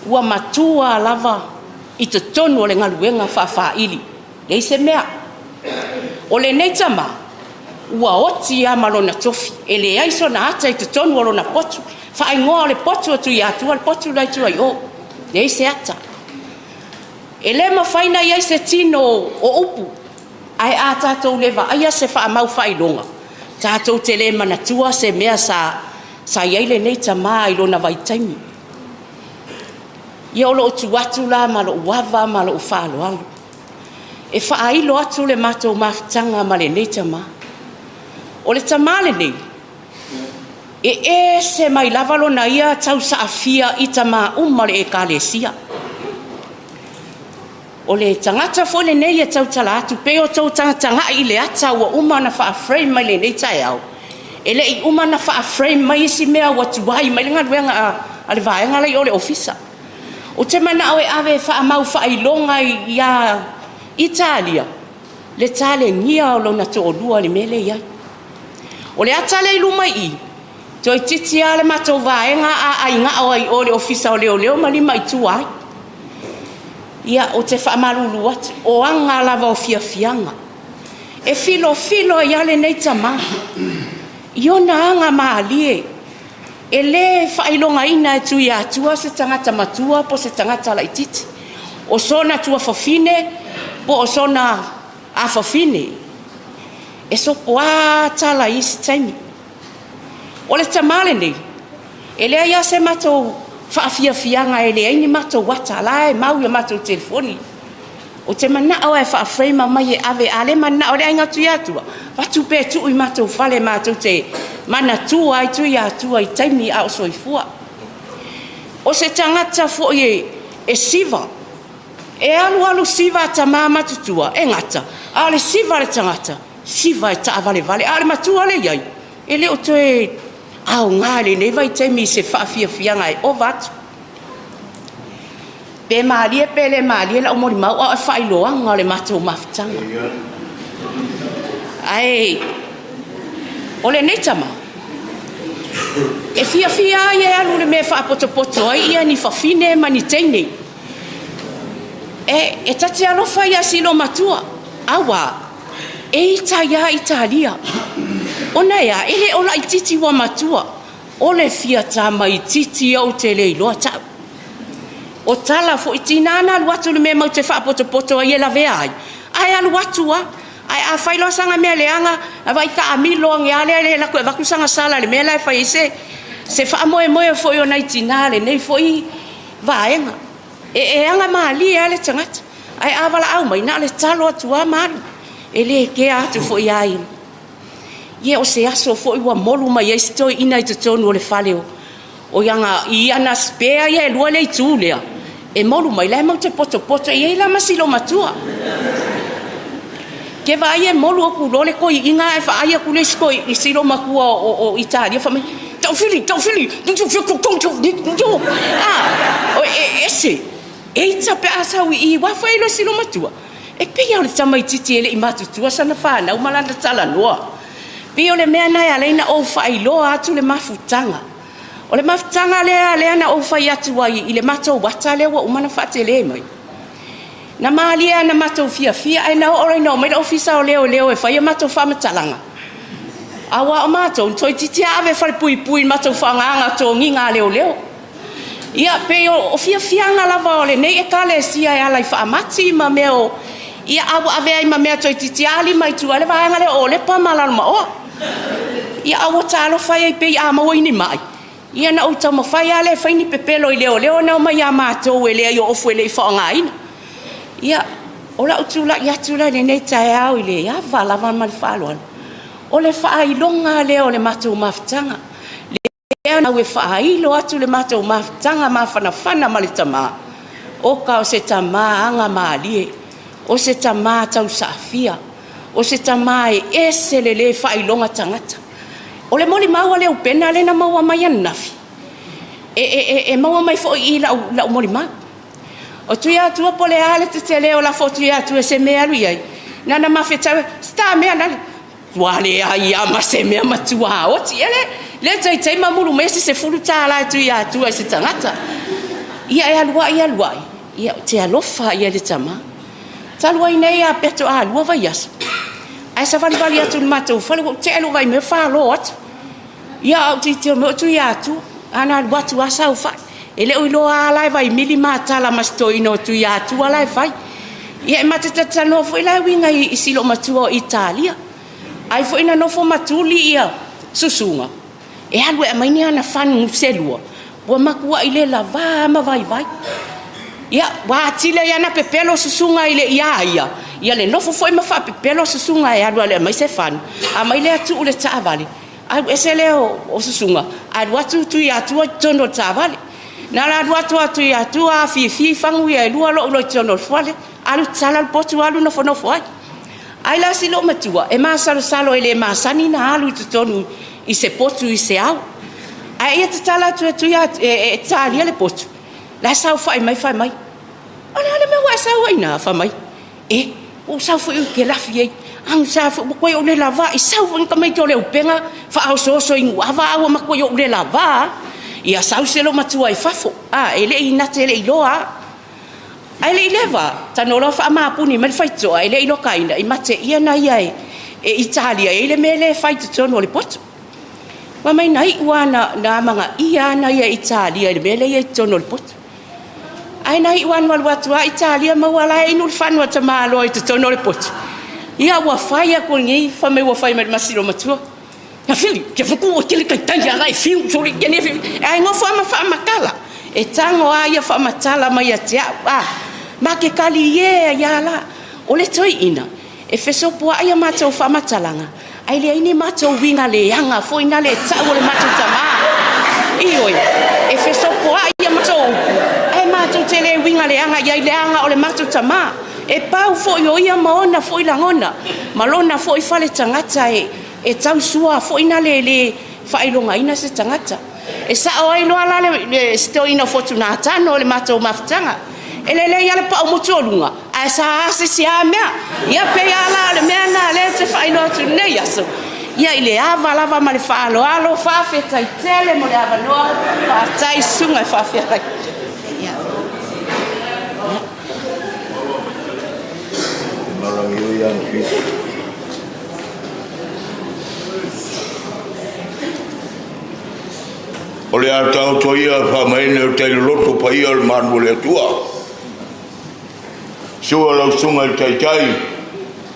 ua matua lava i totonu o le galuega faafaili. Leai se mea. O lenei tama, ua oti lava ma lona tofi, e leai sona ata i totonu o lona potu. Faaigoa o le potu o Tuiatua, le potu la e i tua i o, leai se ata. E le mafai ona i ai se tino o upu, ae a tatou le vaaia se faamau faailoga, tatou te le manatua se mea sa i ai lenei tama i lona vaitaimi. Ia o lou tu atu la ma lou ava ma lou faaaloalo e faailo atu le matou mafutaga ma lenei tama. O le tama lenei, e ese mai lava lona ia tausaafia i tama uma o le Ekalesia. O le tagata foi lenei e tautala atu, pei o tou tagatagai i le ata ua uma ona faa-frame mai lenei taeao, e le i uma ona faa-frame mai isi mea ua tuai mai le galuega a le vaega la i o i le ofisa. Ou te manao e ave e faamau faailoga ia Italia le talenia o lona toalua i le mea lea e i ai. O le ata lea i luma i i, toeitiiti lava le matou vaega a aigao ai i o i le Ofisa o Leoleo ma lima i tua ai. Ia, ou te faamalulu atu, o aga lava o fiafiaga. E filofilo ai lava lenei tama i ona aga malie, e le faailogaina e Tuiatua se tagata matua po o se tagata laitiiti, o sona tuafafine po o sona afafine. E sopoa tala i isi taimi. O le tama lenei, e leai lava se matou faafiafiaga e leai ni matou ata, la e mau i a matou telefoni. Ou te manao lava e faa-frame mai e ave, a le manao e le aiga Tuiatua, avatu pea e tuu i matou fale matou te manatua ai Tuiatua i taimi a o soifua. O se tagata foi e siva, e alu alu siva a tama matutua, e gata, a o le siva a le tagata, siva e taavalevale, a o le matua lea e i ai, e le o toe aoga i lenei vaitaimi i se faafiafiaga e ova atu. Pe malie pe le malie lau molimau, a o le faailoaga o le matou mafutaga. Ae o lenei tama, e fiafia ai e alu i le mea e faapotopoto ai ia ni fafine ma ni teine. E ta te alofa ia Silomatua, aua e ita ai lava Italia. Ona e a? E le o laitiiti ua matua. O le fia tamaitiiti ou te le iloa tau. O tala foi, tiga na alu atu i le mea matou te faapotopoto ai e lavea ai, ae alu atu lava. Ae a fai loa sana mea leaga, vaai taamilo ane lava lea e alu atu e avatu sana sala i le mea la e fai ai se faamoemoe foi o nai tina o lenei foi vaega. E aga malie lava le tagata, ae a valaau mai, na o le talo atu lava ma alu, e le kea atu foi ia ia. Ia o se aso foi ua molu mai ai si toeaina i totonu o le fale o i ana spare ia e lua le itu lea, e molu mai, la e matou te potopoto, e i ai la ma si loomatua. Ke vaai e molu atu loa le toeaina ae vaai atu le isi loomatua o Italia fai mai, Taufili, Taufili, ah, e ese, eita pe a sau i i, aua foi e iloa e si loomatua. E pei lava o le tamaitiiti e le i matutua sana fanau ma lana talanoa. Pei o le mea lena e ala ai ona ou faailoa atu le mafutaga. O le mafutaga lea lea na ou fai atu ai i le matou ata lea ua uma ona faatele mai. Na malie lava na matou fiafia ae na oo loa ina omai le Ofisa o Leoleo e fai a matou faamatalaga, aua o matou toeitiiti lava ave i falepuipui i le matou faagaga toniga a leoleo. Ia, pei o fiafiaga lava o lenei Ekalesia e ala i faamati ma mea o... Ia, a ua ave ai ma mea toeitiiti lava lima i tua i le vaega lea o Olepa ma Lalomaoa. Ia, a ua talofa e pei a maua i ni mai, ia na ou taumafai lava lea e fai ni pepelo i leoleo na omai ia matou e leai o ofu e le i faaaogaina. Ia, o lau tulai atu la i lenei taeao i le ava lava ma le faaaloalo, o le faailoga lea o le matou mafutaga. Lea au e faailo atu le matou mafutaga mafanafana ma le tama, oka o se tama aga malie, o se tama tausaafia, o se tama e ese le le faailoga tagata. O le molimau a Leupena lea na maua mai ananafi, e maua mai foi i lau, lau molimau. O Tuiatua po o le a le tetele o lafo o Tuiatua i se mea e alu i ai, na ona mafetau, se ta mea lale, Ua leai lava ma se mea matua oti. Ia le, le taitai mamulu mai se $10 e Tuiatua i se tagata. Ia e alu ai alu ai, ia ou te alofa ia i le tama. Talu ai nei a peto a lua vaiaso, ae Ae savalivali atu i le matou fale, ua ou tea i lou vaai mai falo atu. Ia, a ou tilotilo mai o Tuiatua, a na alu atu lava saofai. E le o iloa lava la e Vaimili matala ma si toeaina o Tuiatua la e fai. Ia, e ma te talatalanoa foi la e uiga i si loomatua o Italia. Ai foi na nofo ma tuli susuga e alu e aumai ni ana fagu se lua, ua matuai le lavā lava ma vaivai. Ia, ua atili ai lava ona pepelo susuga ia ia, ia le nofo foi ma faapepelo susuga e alu e aumai se fagu, aumai lea tuu i le taavale, alu ese lea o susuga, alu atu Tuiatua i totonu o le taavale. Na ona alu atu lava o Tuiatua afifi fagu ia e lua lou loa i totonu o le fale, alu tatala le potu alu nofonofo ai. Ai la si loomatua, e masalosalo e le masani ona alu i totonu i se potu i se ao. Ae ia tatala atu e Talia le potu, la e saofai mai fai mai, o le a le mea ua e sau ai i ina? Fai mai, e, ua ou sau foi ou te lafi ai. Agiga foi ua matuai ou le lavā, i sau foi tamaiti o le upega faaosooso i Niuava ae ua matuai ou le lavā lava. Ia sau si loomatua i fafo, a, e le i na te le i iloa lava. Ae le i leva, tago loa faamapuni mai le faitotoa e le i lokaina, i mateia ia e Italia e i ai le mea lea e fai i totonu o le potu. Fai mai na iu lava ina amanaia ia e Italia i le mea lea e i ai i totonu o le potu. Ae na iu lava ina alu atu lava Italia maua la e inu le fagu a tamaloa i totonu o le potu. Ia ua fai atu e lenei, fai mai ua fai mai i le loomatua, Ae nofo lava ma faamatala, e tago lava ia faamatala mai ia te au. Ma te talie ai lava la. O le toeaina, e fesopoai a matou faamatalaga, ae leai ni matou uiga leaga foi na e tau o le matou tama. Ioe, e fesopoai a matou upu, ae matou te le uiga leaga i ai leaga o le matou tama. E pau foi o ia ma ona foi lagona ma lona foi fale tagata e tausua foi na le le faailogaina se tagata. E sao ai loa la le si toeaina o Fortunatano i le matou mafutaga. E lelei lava le pau motu o luga, ae sa asisi lava mea. Ia pei lava la o le mea lena o lea ou te faailoa atu i lenei aso. Ia i le ava lava ma le faaaloalo, faafetai tele mo le avanoa, faafetai i susuga i faafeagaiga. O le a taoto ia faamaene o tai loloto paia o le malu o le Atua. Sua lau susuga i le Taitai,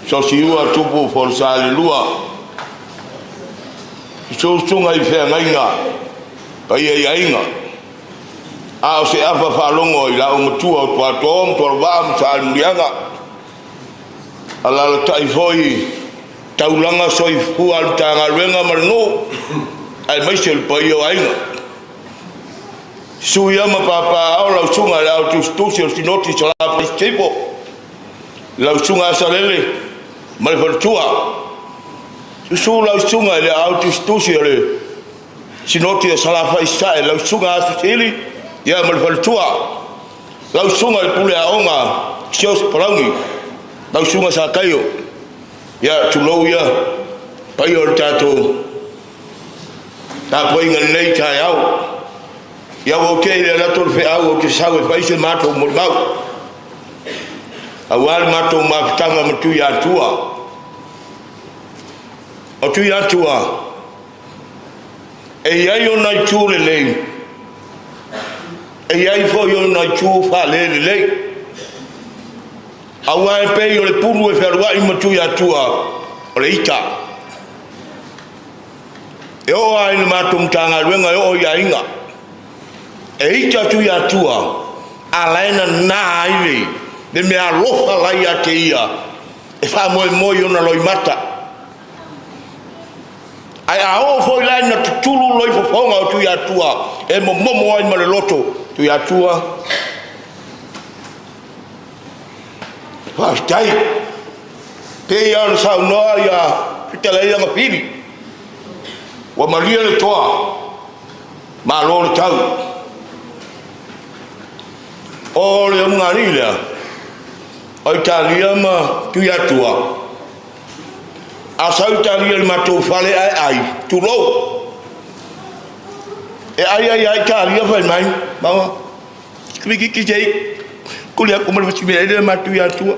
Sosiua Tupu Folasalelua, susu susuga i feagaiga, paia i aiga, a o se afa faalogo i la matua o Tuatoa ma Tualavaa ma Salemuliaga, Alaalatai foi taulaga soifua a le Matagaluega ma le nuu, aemaise le paia o aiga. Susu ia ma papaaao lau susuga i le Ao Tusitusi o le Sinoti Salafai Sisifo, lau susuga Asalele ma le faletua. Susu lau susuga i le Ao Tusitusi o le Sinoti o Salafai Sasae, lau susuga Asusili ia ma le faletua. Lau susuga i le Pule Aoga Sios Palauni, lau susuga Sakaio, ia tulou ia paia o le tatou tapuaiga i lenei taeao. Ia ua ou tee i le alu atu o le feau ou te sau e fai se matou molimau, aua le matou mafutaga ma Tuiatua. O Tuiatua, e i ai ona itu lelei, e i ai foi ona itu faalelelei. Aua e pei o le pulu e fealuai ma Tuiatua, o le ita. E oo lava i le matou Matagaluega, e oo i aiga. E ita Tuiatua, a la e nana ai le mea alofa la ia te ia, e faamoemoe i ona loimata. Ae a oo foi la ina tutulu loifofoga o Tuiatua e momomo ai ma le loto, Tuiatua, faafetai. Pei lava ona saunoa ia Fetalaiga Fili, ua malie le toa, malo le tau. O le ulugalii lea, o Italia ma Tuiatua, A sau Italia i le matou fale ae ai, tulou. E ai ai lava Italia fai mai, maua, sikimikiki sei, kuli aku ma le fasimea ele ma Tuiatua.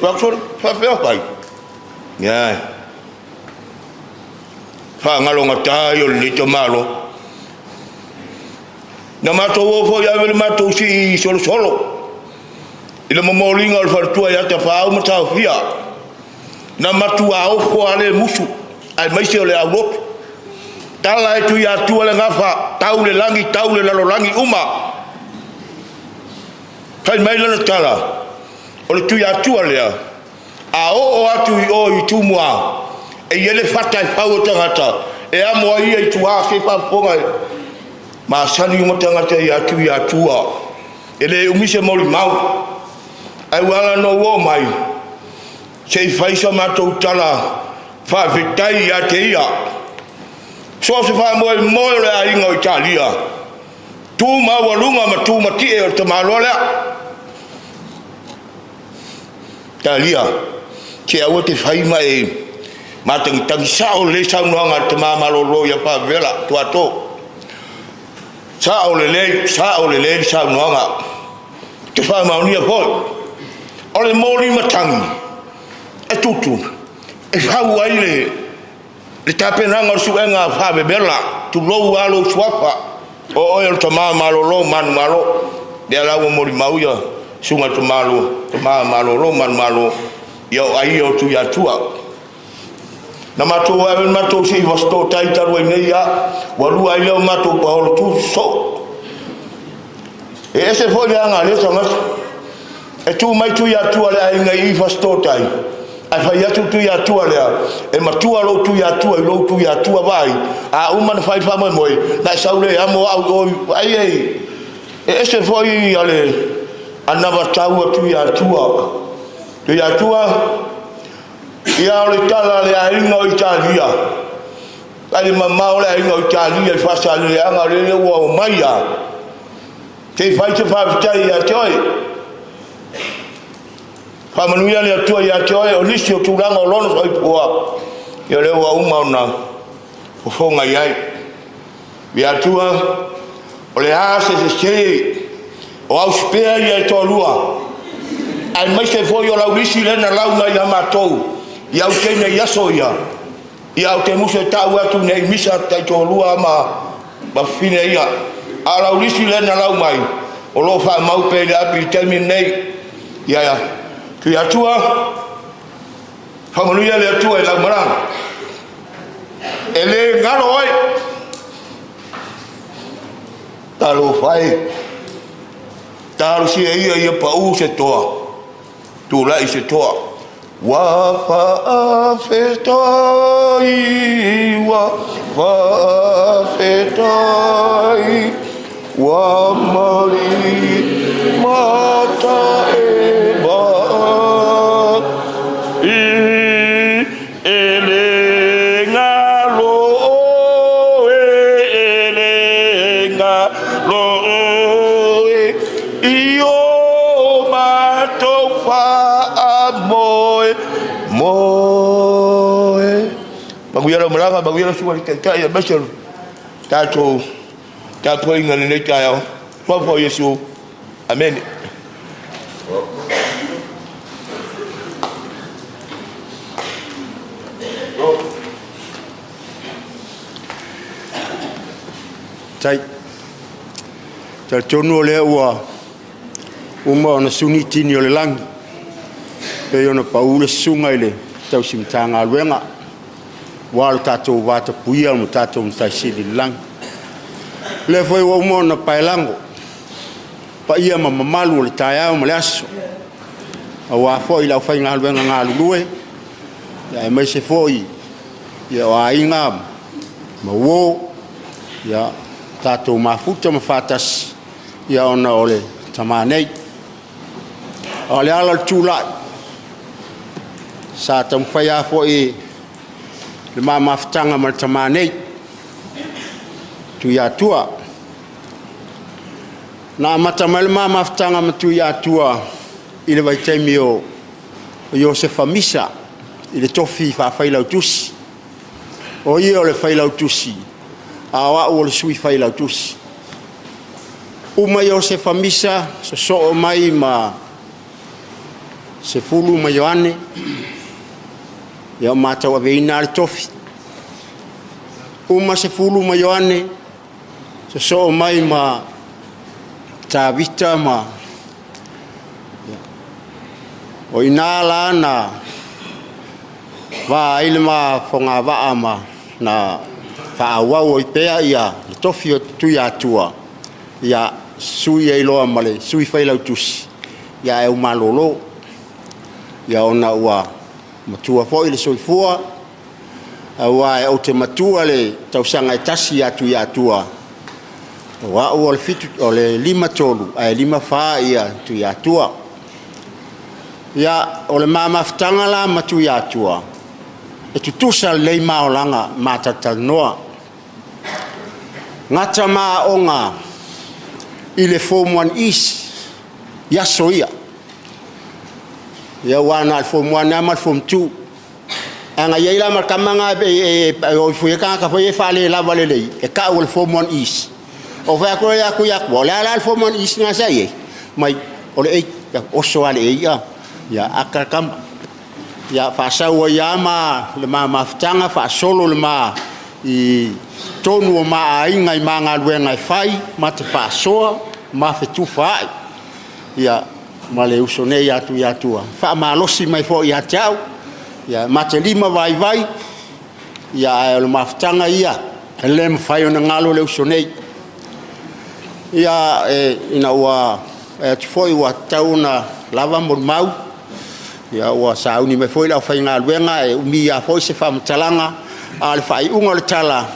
Fai atu, sole, faafefea fai? Ia, faagalogata ia o lenei tamaloa. Na matou o foi ave le matou sii solosolo i le momoliga o le faletua ia Tapaau ma Taofia. Na matua ofo lava le musu aemaise o le aulotu. Tala e Tuiatua le gafa, tau le lagi, tau le lalolagi uma. Fai mai lana tala, o le Tuiatua lea, a oo atu i o i Tumua, e i ai le fata e fau e tagata, e amo ai ia i tua, se faafofoga e masani uma tagata ia Tuiatua. E le umi se molimau, ae ua ala ona ou oo mai, se i fai sa matou tala faafetai ia te ia. So o se faamoemoe o le aiga o Italia, tu maualuga ma tu matie o le tamaloa lea. Italia, se aua te fai ma e matagitagi sao lelei saunoaga a le tama malolo ia Faavela Tuato. Sao lelei, sao lelei le saunoaga. Te faamaonia foi. O le moli matagi e tutu e fau ai le le tapenaga o le suega a faavevela, tulou lava lou suafa, o oe o le tama malolo manumalo. Lea la ua molimau ia susuga i le tama malolo manumalo, ia o ai ia o Tuiatua. Na matou ave le matou sii Fasitoouta talu ai nei ia, ua lua ai lea o matou paolo tu sosoo. E ese foi le aga a lea tagata. E tu mai Tuiatua le aiga i Fasitoouta, ae fai atu Tuiatua lea, e matua lou Tuiatua i lou Tuiatua vaai, a uma na fai faamoemoe, na e sau lea e amo au i o, ai e, e ese foi a le anavatau a Tuiatua. Tuiatua, ia o le tala a le aiga o Italia, ai le mamao le aiga o Italia i Faasaleleaga, o lele ua omai lava, se i fai se faafetai ia te oe. Faamanuia le Atua ia te oe, o nisi o tulaga o lona soifua, ia o lea ua uma ona fofoga i ai. Ia Atua, o le a se sese o ausipea ia e toalua, aemaise foi o laulisi lea na launa ia matou i au teine i aso ia, ia ou te musu e tau atu nei misa taitoalua ma fafine ia. A o laulisi lea na lau mai, o lo o faamau pea i le api i le taimi lenei. Ia, Tuiatua, faamanuia le Atua i lau malaga. E le galo oe. Talofa e, talosia ia ia pau se toa, tulai se toa. Ua faafetai, ua faafetai, ua mali mata e ba i e le galo e, e le galo e, i o matou faamoe moe. Manuia lau malaga, manuia lau susuga i le Taitai, aemaise o le tatou tapuaiga i lenei taeao. Suafa o Iesu. Amene. Tai. Talitonu o lea ua uma ona suni tini o le lagi, pei ona pau le susuga i le tausi Matagaluega, ua lo tatou vatapuia ma tatou Matai Sili i le lagi. O lea foi ua uma ona paelago paia ma mamalu o le taeao ma le aso, aua foi le aufaigaluega galulue, aemaise foi o aiga ma uo, ia tatou mafuta ma faatasi ia ona o le tama nei. A o le ala o le tulai, sa taumafai lava foi le ma mafutaga ma le tama nei, Tuiatua. Na amata mai le ma mafutaga ma Tuiatua i le vaitaimi o Iosefa Misa i le tofi faafailautusi. O ia o le failautusi, a o au o le sui failautusi. Uma Iosefa Misa, sosoo mai ma Sefulu ma Ioane. Ia, o matauaveina lava le tofi. Uma Sefulu ma Ioane, sosoo mai ma Tavita ma... O i ina la na va ai le ma fogavaa ma na faaauau ai pea ia le tofi o Tuiatua, ia sui ai loa ma le sui failautusi, ia ae ou malolo. Ia ona ua matua foi le soifua, aua ou te matua le tausaga e tasi ia Tuiatua, o au o le 7, o le 53 ae 54 ia Tuiatua. Ia, o le ma mafutaga la ma Tuiatua, e tutusa lelei ma olaga ma talatalanoa. Gata ma aoga i le Form 1 East i aso ia. Ia aua na o le Form 1 lava ma le Form 2. Ae na i ai la ma le tama lena e o ifo i ai tagata foi ia e faalelava lelei, e tau o le Form 1 East. Ou fai atu lea ia Tuiatua, o le a la le Form 1 East lena sa i ai? Mai, o le A. Oso lava i le A, ia ata le tama. Ia faasau ai lava ma le ma mafutaga faasolo le ma i totonu o ma aiga i ma galuega e fai, ma te faasoa, ma fetufaai. Ia ma le uso nei ia Tuiatua, faamalosi mai foi ia te au, ia ma te lima vaivai, ia ae o le mafutaga ia, e le mafai ona galo le uso nei. Ia ina ua fai atu foi ua tatau ona lava molimau, ia ua sauni mai foi le aufaigaluega, e umi lava foi se faamatalaga, a o le faaiuga o le tala,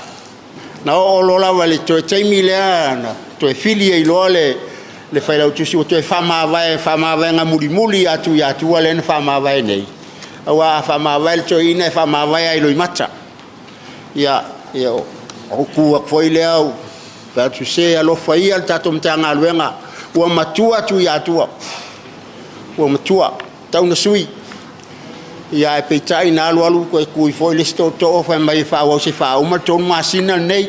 na oo loa lava i le toe taimi lea na toe fili ai loa le Failautusi ua toe faamavae faamavaega mulimuli ia Tuiatua lea na faamavae nei, aua a faamavae le toeaina e faamavae lava i loimata. Ia, ou tu atu foi lea ou fai atu, se alofa ia le tatou Matagaluega, ua matua Tuiatua, ua matua, tau ina sui. Ia ae peitai na alu alu toe tui foi le isi tootoo fai mai e faaauau seia faauma le 3 masina lenei.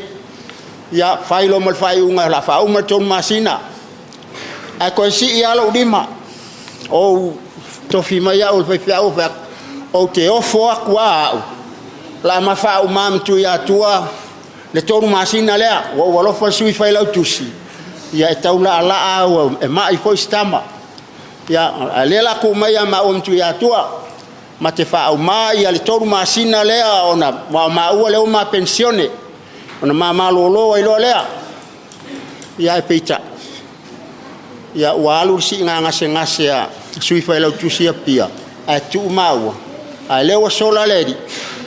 Ia fai loa ma le faaiuga o le a faauma le 3 masina, ae toe sii lava lou lima, ou tofi mai au e le faifeau ou fai atu, ou te ofo atu lava au, o le a ma faauma ma Tuiatua le 3 masina lea, ua ou alofa i le sui failautusi, ia e tau laalaa e mai foi si tama. Ia, a o lea o le a tuu mai ia maua ma Tuiatua, ma te faauma le 3 masina lea ona o maua lea ua ma penisione, ona ma malolo ai loa lea. Ia ae peitai, ia ua alu le siiga gasegase a le sui failautusi i Apia, ae tuu maua, a o lea ua sola le alii,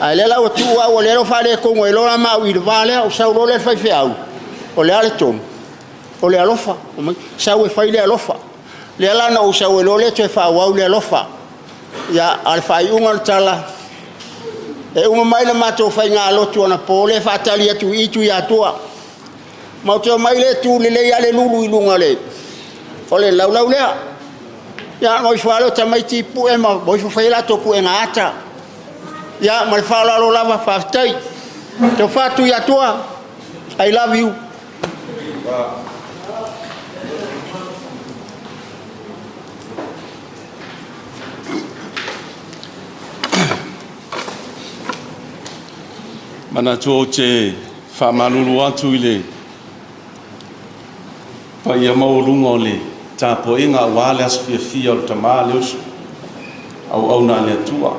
a o lea la ua tuu au o lea ua faaletonu ai loa ma au i le va lea, ou sau loa lea i le faifeau, o le a le tonu? O le alofa, sau e fai le alofa. Lea la na ou sau ai loa lea toe faaauau le alofa. Ia, a o le faaiuga o le tala, e uma mai le matou faigalotu anapo lea e faatali atu i i Tuiatua. Matou te omai lea e tu lelei lava le lulu i luga o le laulau lea. Ia ona o ifo lava lea o tamaiti pue ma o ifo fai a latou puega ata. Ia ma le faaaloalo lava, faafetai. Tofa Tuiatua, I love you. Manatu ou te faamalulu atu i le paia maualuga o le tapuaiga aua le aso fiafia o le tama le uso, auauna a le Atua.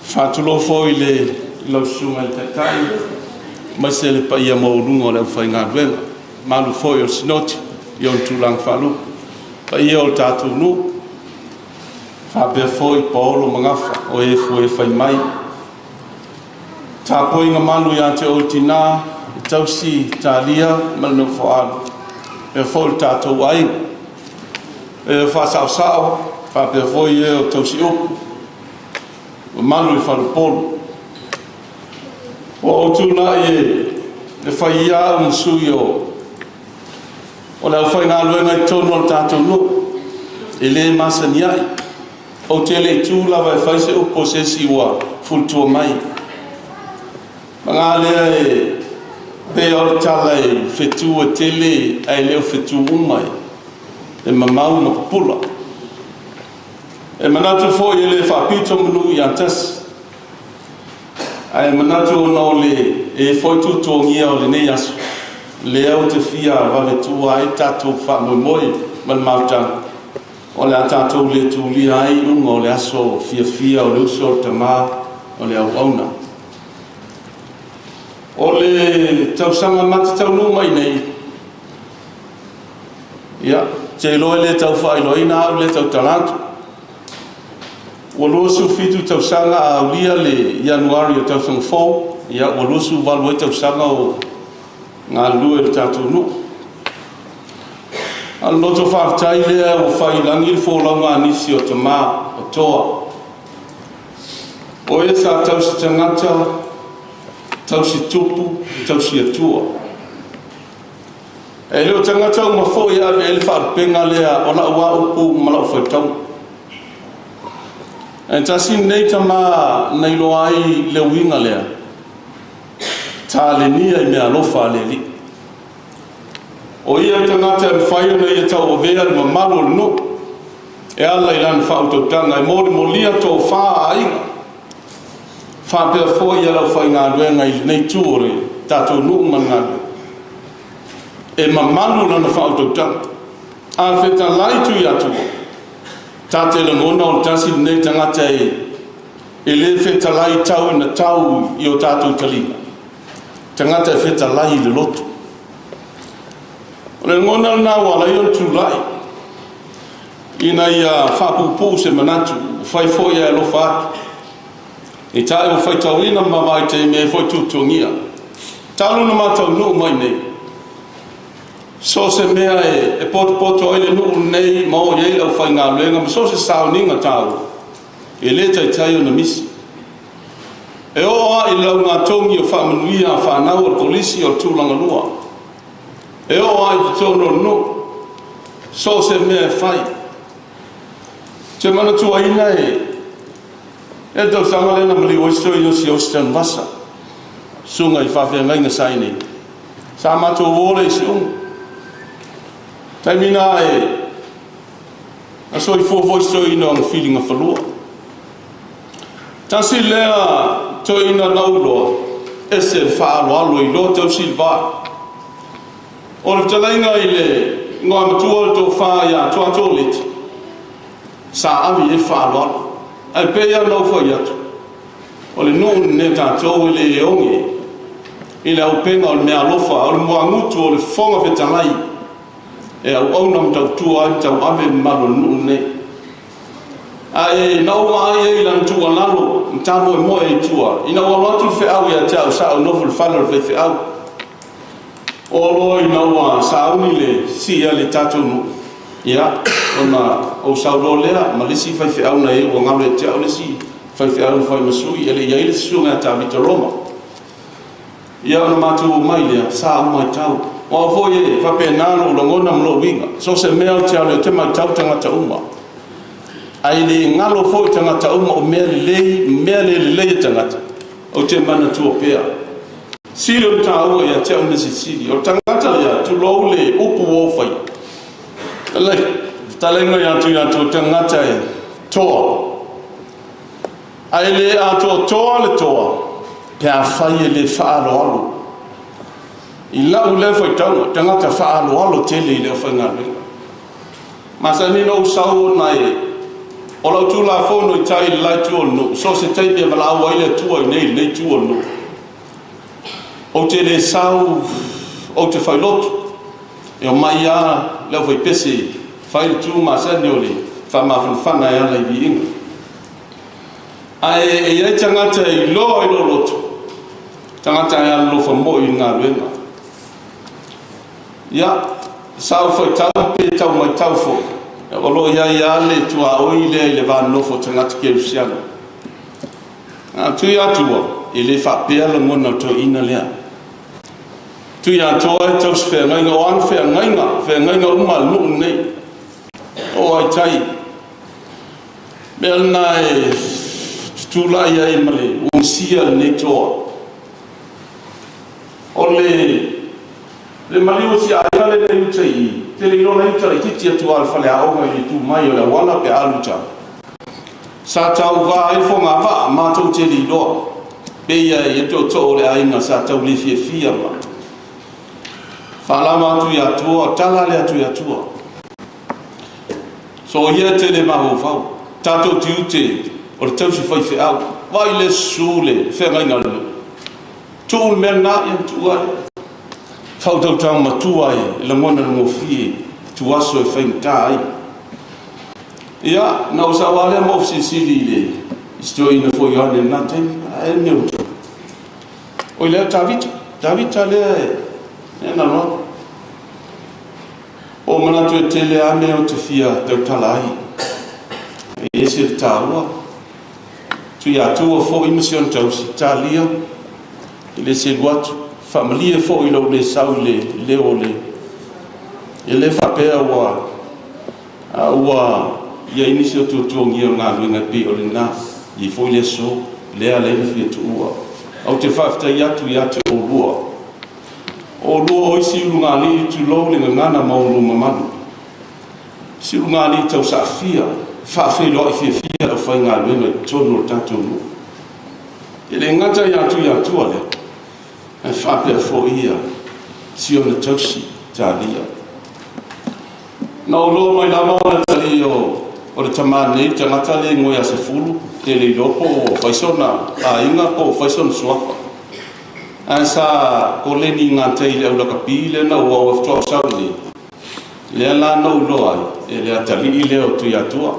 Faatulou foi i le lau Susuga i le Taitai aemaise le paia maualuga o le aufaigaluega, mamalu foi o le Sinoti i ona tulaga faalupe, paia o le tatou nuu, faapea foi paolo ma gafa o e fue fai mai. Tapuaiga malu ia te oe tina e tausi talia ma le nofo-a-alo, faapea foi le tatou aiga, e faasaosao faapea foi e o tausiupu, mamalu i faleupolu. Ua ou tulai e fai ia au ma sui o le aufaigaluega i totonu o le tatou nuu, e le masani ai. Ou te le i tu lava e fai se upu o se isi ua fulitua mai. Paga lea e pei o le tala e fetu e tele ae le o fetu uma e mamau ma pupula. E manatu foi e le faapito manu ia tasi, ae manatu ona o le e foi tuatuagia o lenei aso, lea ou te fia vave tua ai tatou faamoemoe ma le mafutaga, o le a tatou le tulia ai luga o le aso fiafia o le uso, o le tamā, o le auauna. O le tausaga mata taunuu mai nei, ia, te iloa e le tau faailoaina au le tautala atu. Ua 27 tausaga a aulia le Ianuari o tausaga fou, ia, ua 28 ai tausaga o galulue i le tatou nuu. A o le loto faafetai lea ua fai i lagi le folauga a nisi o tamā o toa. O e sa tausi tagata, tausi tupu, tausi atua. E le o tagata uma foi e ave ai le faalupega lea o lau a upu ma lau faitauga. Ae tasi lenei tamā na iloa ai le uiga lea, talenia i mea alofa a le Alii. O ia le tagata e mafai ona ia tauavea le mamalu o le nuu e ala i lana faautautaga e molimolia tofa a aiga faapea foi ia lau faigaluega i lenei itu o le tatou nuu ma le galuega. E mamalu lana faautautaga. A fetalai Tuiatua, ta te lagona o le tasi lenei tagata e le fetalai tau ina tau i o tatou taliga. Tagata e fetalai i le loto. O le lagona lena ua ala ai ona tulai ina ia faapuupuu se manatu, ua fai foi e alofa atu. I tae ua faitauina ma vaitaimi ai foi tuatuagia. Talu na mataunuu mai nei, so o se mea e potopoto ai le nuu lenei ma o i ai le aufaigaluega ma so o se sauniga taua, e le taitai ona misi. E oo lava i le laugatogi o faamanuia a fanau o le kolisi o le tulaga lua. E oo lava i totonu o le nuu, so o se mea e fai. Ou te manatuaina e le tausaga lea na maliu ai si toeaina o si Osi Tanuvasa, susuga i faafeagaiga sa i nei. Sa matou o lea i Siumu. Taimi na e na soifua foi si toeaina o Agafili Gafalua. Tasi lea toeaina na ou iloa, ese le faaaloalo iloa tausi le va. O le fetalaiga i le igoamatua o le tofa ia Tuato Leti, sa ave i ai le faaaloalo. Ae pei lava ona ou fai atu, o le nuu lenei o tatou e le oge i le auupega o le meaalofa, o le muagutu o le Fofoga Fetalai e auauna ma tautua ai ma tauave le mamalu o le nuu lenei. Ae na ou vaai ai i lana tuualalo ma tamoemoe i tua, ina ua alu atu le feau ia te au sa ou nofo i le fale o le faifeau. O loa ina ua sauni le sii a le tatou nuu, ia, ona ou sau loa lea ma le isi faifeau na i ai, ua galo ia te au le isi faifeau na fai ma sui, e le i ai le susuga ia Tavita Roma. Ia ona matou omai lea, sa ou matau. O au foi e faapena lou lagona ma lou uiga. So o se mea ou te alu ai, ou te matau tagata uma. Ae le galo foi tagata uma o mea lelei, mea le lelei e tagata, ou te manatua pea. Sili o le taua ia te au mea silisili. O le tagata lea, tulou le upu ua ou faia. Fetalaiga ia Tuiatua, tagata e toa. Ae le atoatoa le toa pe afai e le faaaloalo. I lau lea faitauga, tagata faaaloalo tele i le aufaigaluega. Masani ona ou sau ona e o lau tulafono i tai i le la itu o le nuu, so o se taimi e valaau ai le Atua i nei lenei itu o le nuu. Ou te le sau, ou te failotu. E omai lava le aufaipese fai le tu masani o le faamafanafana e ala i viiga. Ae e i ai tagata e iloa i lou loto, tagata e alolofa moi i le galuega. Ia, sa ou faitau pe tau matau foi, o lo o i ai lava le tuaoi lea i le va nonofo o tagata kerisiano. A Tuiatua, e le faapea lagona o le toeaina lea. Tuiatoa e tausi feagaiga, o ana feagaiga, feagaiga uma a le nuu lenei. O ai tai. Mea lena e tutulai ai ma le usia lenei toa. O le maliu o si aiga le nei uta i, te le iloa na uta laitiiti atu a le faleaoga i le tu mai o le auala pe a alu i tai. Sa tauva ai le fogavaa, matou te le iloa. Pei e i ai tootoo o le aiga sa tau le fiafia ma faalama atu i Atua, tala le atu i Atua. So ia te le mafaufau, tatou tiute o le tausi faifeau, vaai le susu le feagaiga a le nuu. Tuu le mea lena, ia ma tuu ai. Fautautau matua e lagona le gofie, tuaso e faigata ai. Ia, na ou sau lava lea ma ou fesilisili i le isi toeaina foi o Ane i lena taimi, a e mea ua tupu. Oi lea o Tavita, Tavita lea e na alu atu. Ua ou manatu e tele lava mea ou te fia tautala ai. E ese le taua. Tuiatua foi ma si ona tausi, talia e le selu atu. Faamalie foi i lou le sau i le leo o le... E le faapea ua a ua i ai nisi o tuatuagia o le galuega e pei o lena, e i ai foi le aso, lea la na fia tuua. Ou te faafetai atu ia te oulua, o oulua o isi ulugalii, tulou le gagana ma oulua mamalu, isi ulugalii tausaafia, faafeiloai fiafia le aufaigaluega i totonu o le tatou nuu. E le gata ia Tuiatua lea, ae faapea foi ia si ona tausi Talia. Na ou iloa mai lava o le atalii o le tama nei, le tagata lea e igoa ia Sefulu, ou te le iloa po o fai sona aiga po o fai sona suafa. Ae sa koleni i gatai i le au lakapi lea na ou au ai faatoa ou sau i inei. Lea la na ou iloa ai, e le atalii lea o Tuiatua.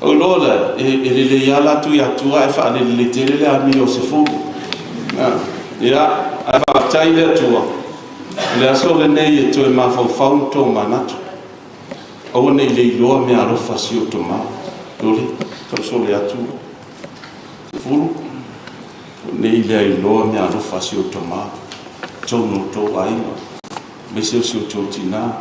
Ou iloa lea, e lelei lava la Tuiatua ae faalelelei tele le amio a Sefulu. Ia, ae faafetai i le Atua, o le aso lenei e toe mafaufau ma tomanatu. Aua ne i le iloa meaalofa a si ou tama. Lole, tausole atu Sefulu, ne i le iloa meaalofa a si ou tama, totonu o lo outou aiga, aemaise o si outou tina.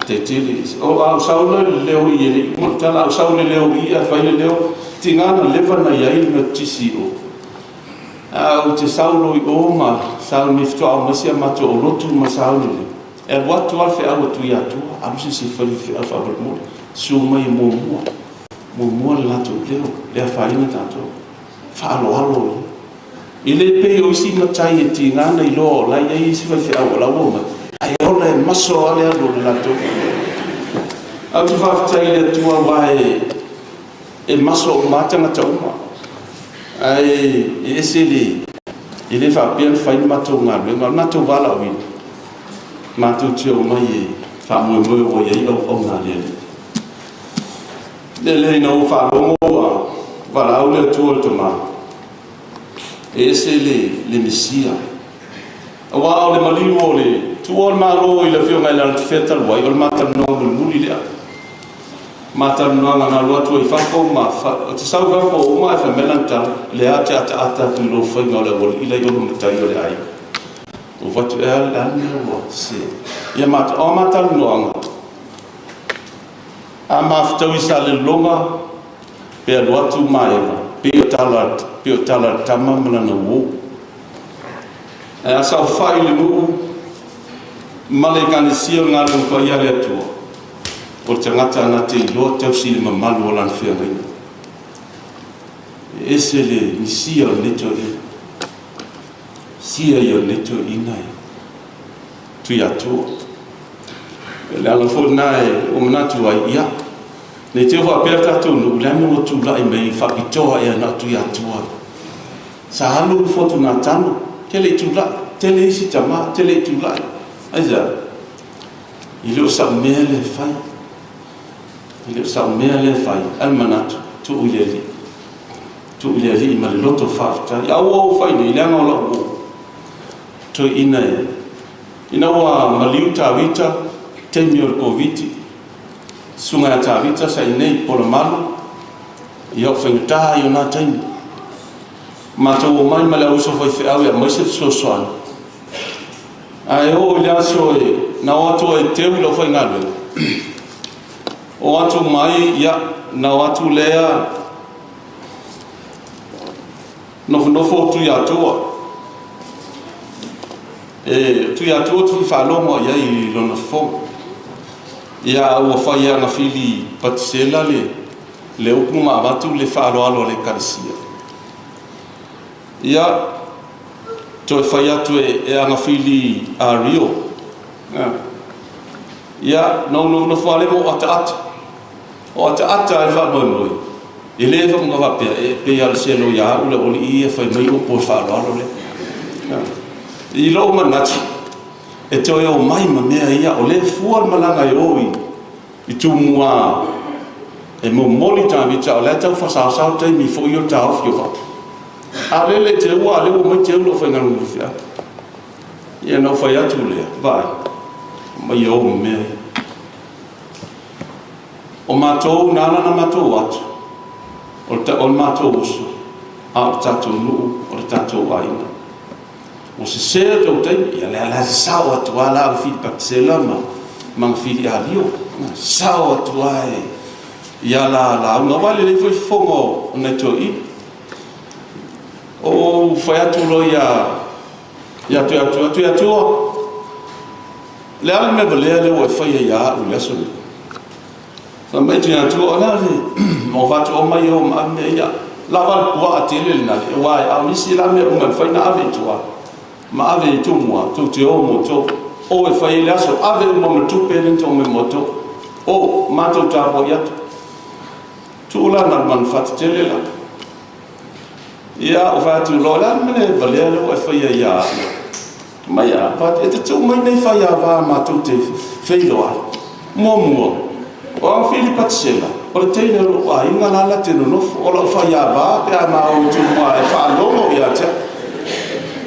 Tetele, o a ou sau le leo i e le i uma le tala, a ou sau le leo i ae fai le leo, tiga na leva na i ai le metotisi i o. A ou te sau loa i o ma sauni faatoa aumai si a matou aulotu ma sauni le, e alu atu lava le feau a Tuiatua, alu se isi e fai le feau faamolemole, susu mai e muamua, muamua le latou leo, le afaina tatou. Faaaloalo ia. E le pei o isi matai e tiga ona iloa o la e i ai isi faifeau o la ua omai, ae ola e maso lava le alu o le latou. Ae ou te faafetai i le Atua aua e maso uma lava tagata uma. Ae e ese le, e le faapea na fai le matou galuega, o le matou valaauina, matou te omai e faamoemoe ua i ai auauna a le Alii. Lele ina ua faalogo ua valaau le Atua i le tama, e ese le Mesia. Aua o le maliu o le tuua o le Malo i le Afioga i le Alatafea talu ai, o le ma talanoaga mulimuli lea. Ma talanoaga na alu atu ai i fafo ma ou te sau i fafo uma ae fai mai lana tala, lea ou te ataata atu i lou faiga o le aualii la i o le matai o le aiga. Ou fai atu, e a le mea ua se. Ia ma, o ma talanoaga, a mafutaui i Salelologa, pe alu atu Maeva, pei o tala, pei o tala a le tama ma lana uo. Ae a saofai i le nuu ma le Ekalesia o le galuega paia a le Atua, o le tagata na te iloa tausi le mamalu o lana feagaiga. E ese le misia o lenei toeaina. Misia ia o lenei toeaina e Tuiatua. O le ala foi lena e ua manatu ai, ia, ne i te i ua faapea le tatou nuu, le a le mea ua tulai mai faapitoa ea na o Tuiatua. Sa alu le fotugatanu, tele i tulai, tele isi tama, tele i tulai. Aisea? E le o sau mea lea e fai. E le o sau mea lea e fai, ae le manatu, tuu i le Alii. Tuu i le Alii ma le loto faafetai. A ua ou fai nei, leaga o lau uo. Toeaina e, ina ua maliu Tavita, taimi o le Koviti, susuga ia Tavita sa i inei i Polamalu, ia o faigata ia o na taimi. Matou omai ma le auuso faifeau e aumai se fesoasoani. Ae oo i le aso e na o atu ai e teu i lau faigaluega, o atu mai, ia, na o atu lea nofonofo o Tuiatua. E, Tuiatua ou te fia faalogo i ai i lona fofoga. Ia, ua fai e Agafili Patisela le le upu ma avatu le faaaloalo a le Ekalesia. Ia, toe fai atu e agafili Ario. Ia, na ou nofonofo lava lea ma ou ataata. O ataata ai le faamoemoe, e le faapea, e pei lava o le selo ia au le aualii ia e fai mai upu o le faaaloalo lea. I lou manatu, e toe omai ma mea ia, o lea e fua le malaga e o i Tumua e momoli Tavita, o la e tau faasaosao taimi foi o le taofi o vaa. A o lea e le i teua, a o lea ua omai teu lau faigaluega faifeau. Ia na ou fai atu lea, vaai, omai e o ma mea ia. O matou, na ala ona matou o atu, o le matou uso, a o le tatou nuu, o le tatou aiga. Ua sese le tou taimi, ia lea la sao atu lava la Agafili Patisela ma Agafili Alio. Sao atu lava ia la lauga, aua e lelei foi fofoga o nai toeaiina. Ou fai atu loa ia Tuiatua, Tuiatua, o le a le mea valea lea ua e faia ia au i le aso lenei? Fai mai Tuiatua, o le a le ou fai atu, omai e o ma ave mea ia. Lava le puaa tele lena, aua a o nisi la mea uma e mafai ona ave i tua, ma ave i Tumua, tou te o ma outou. O e fai ai le aso, ave uma ma tupe lea na tou aumai ma outou. O, matou tapuai atu. Tuu la na o le manufatu tele la. Ia, ou fai atu loa, o le a le mea le valea lea ua e faia ia au? Mai a, e te tuu mai nei faiava matou te feiloai. Muamua, o Agafili Patisela, o le teine o lou aiga la la te nonofo, o lau faiava pe a ma o i Tumua e faalogo ia te au.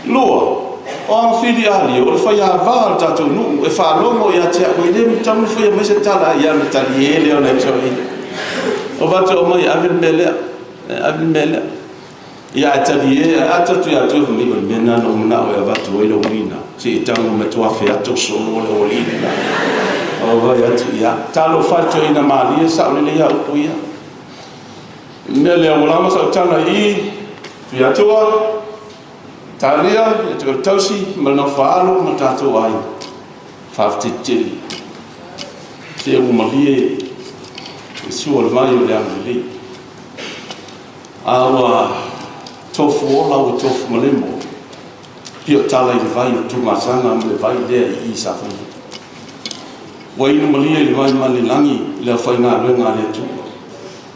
Lua, o Agafili Alio, o le faiava o le tatou nuu, e faalogo ia te au, e le tatau ona faia mai se tala ia ona talie lea o nai toeaiina. O fai atu omai e ave le mea lea, e ave le mea lea. Ia ae talie, ae ata atu ia te oe, fai mai, o le mea lena na ou manao e avatu ai lau mina, se i tago ma tuafe ato solo le aualii lena. Ou vaai atu, ia, talofa e le toeaina malie, sao lelei lava upu ia. O le mea lea, ua lava sau tala i i, Tuiatua, Talia, ia te oe le tausi ma le nofo a alo ma le tatou aiga. Faafetai tele. Se ua malie le sua o le vai o le agalelei. A ua tofu ola ua tofu malemo, pio tala i le vai o Tuamasaga ma le vai lea i i Safua. Ua inu malie i le vai malelagi le aufaigaluega a le Atua.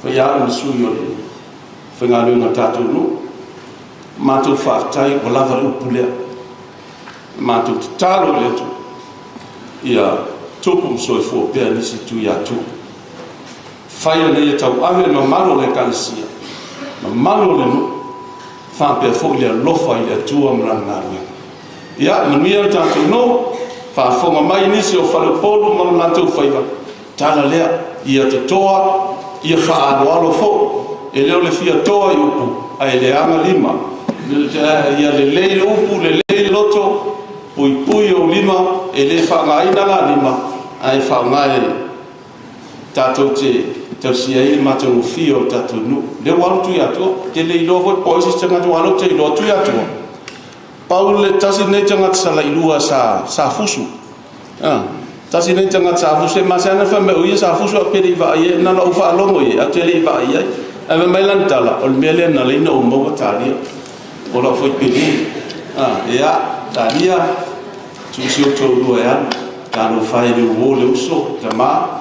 Fai au ma sui o le faigaluega a le tatou nuu. Matou faafetai ua lava le upu lea. Matou tatalo i le Atua ia tupu ma soifua pea nisi Tuiatua. Fai ina ia tauave le mamalu o le Ekalesia, mamalu o le nuu, faapea foi le alofa i le Atua ma Lana galuega. Ia, manuia le tatou nuu, faafofoga mai nisi o faleupolu ma lo latou faiva, tala lea, ia totoa, ia faaaloalo foi, e le o le fia toa i upu, ae leaga lima. Ia lelei le upu, lelei le loto, puipui ou lima, e le faaaogaina la lima, ae faaaoga e tatou te tausia ai le matagofie o le tatou nuu. O lea ua alu Tuiatua, ou te le iloa foi po o ai se isi tagata aua o lea ou te iloa Tuiatua, pau le tasi lenei tagata salailua sa fusu. Tasi lenei tagata sa fusu, e masani ona fai mai o ia sa fusu ae ou te le i vaai i ai, na ona ou faalogo i ai ae ou te le i vaai i ai. Ae fai mai lana tala, o le mea lea na ala ai ona ou maua Talia, o lau fuaipele. Ia, Talia, Tuu si ou toalua e alu, talofa e le uo le uso, tama,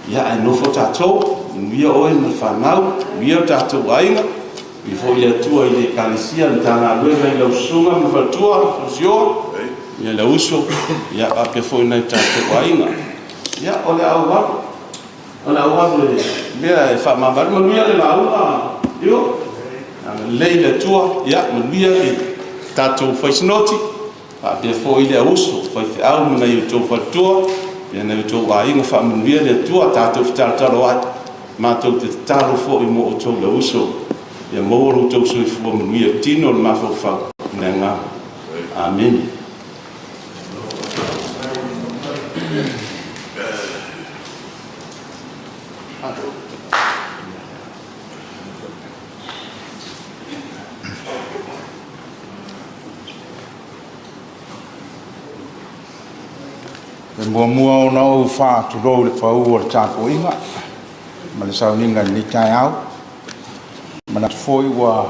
ia ae nofo tatou, manuia oe ma le fanau, manuia lo tatou aiga, manuia foi le Atua i le Ekalesia, le Matagaluega i lau susuga ma le faletua, Fusiua, ia le uso, ia faapea foi nai o tatou aiga. Ia, o le a ou alu, o le a ou alu e mea e faamavae. Manuia le lauga, Io, agalelei le Atua, ia manuia le tatou fai sinoti. Faapea foi le auuso, faifeau ma nai outou faletua, ia nai outou aiga, faamanuia le Atua, tatou fetalataloai, matou te tatalo foi mo outou le auuso, ia maua lo outou soifua manuia, tino le mafaufau ma le agaga. Amene. E muamua ona ou faatulou i le pau o le tapuaiga ma le sauniga i lenei taeao. Manatu foi ua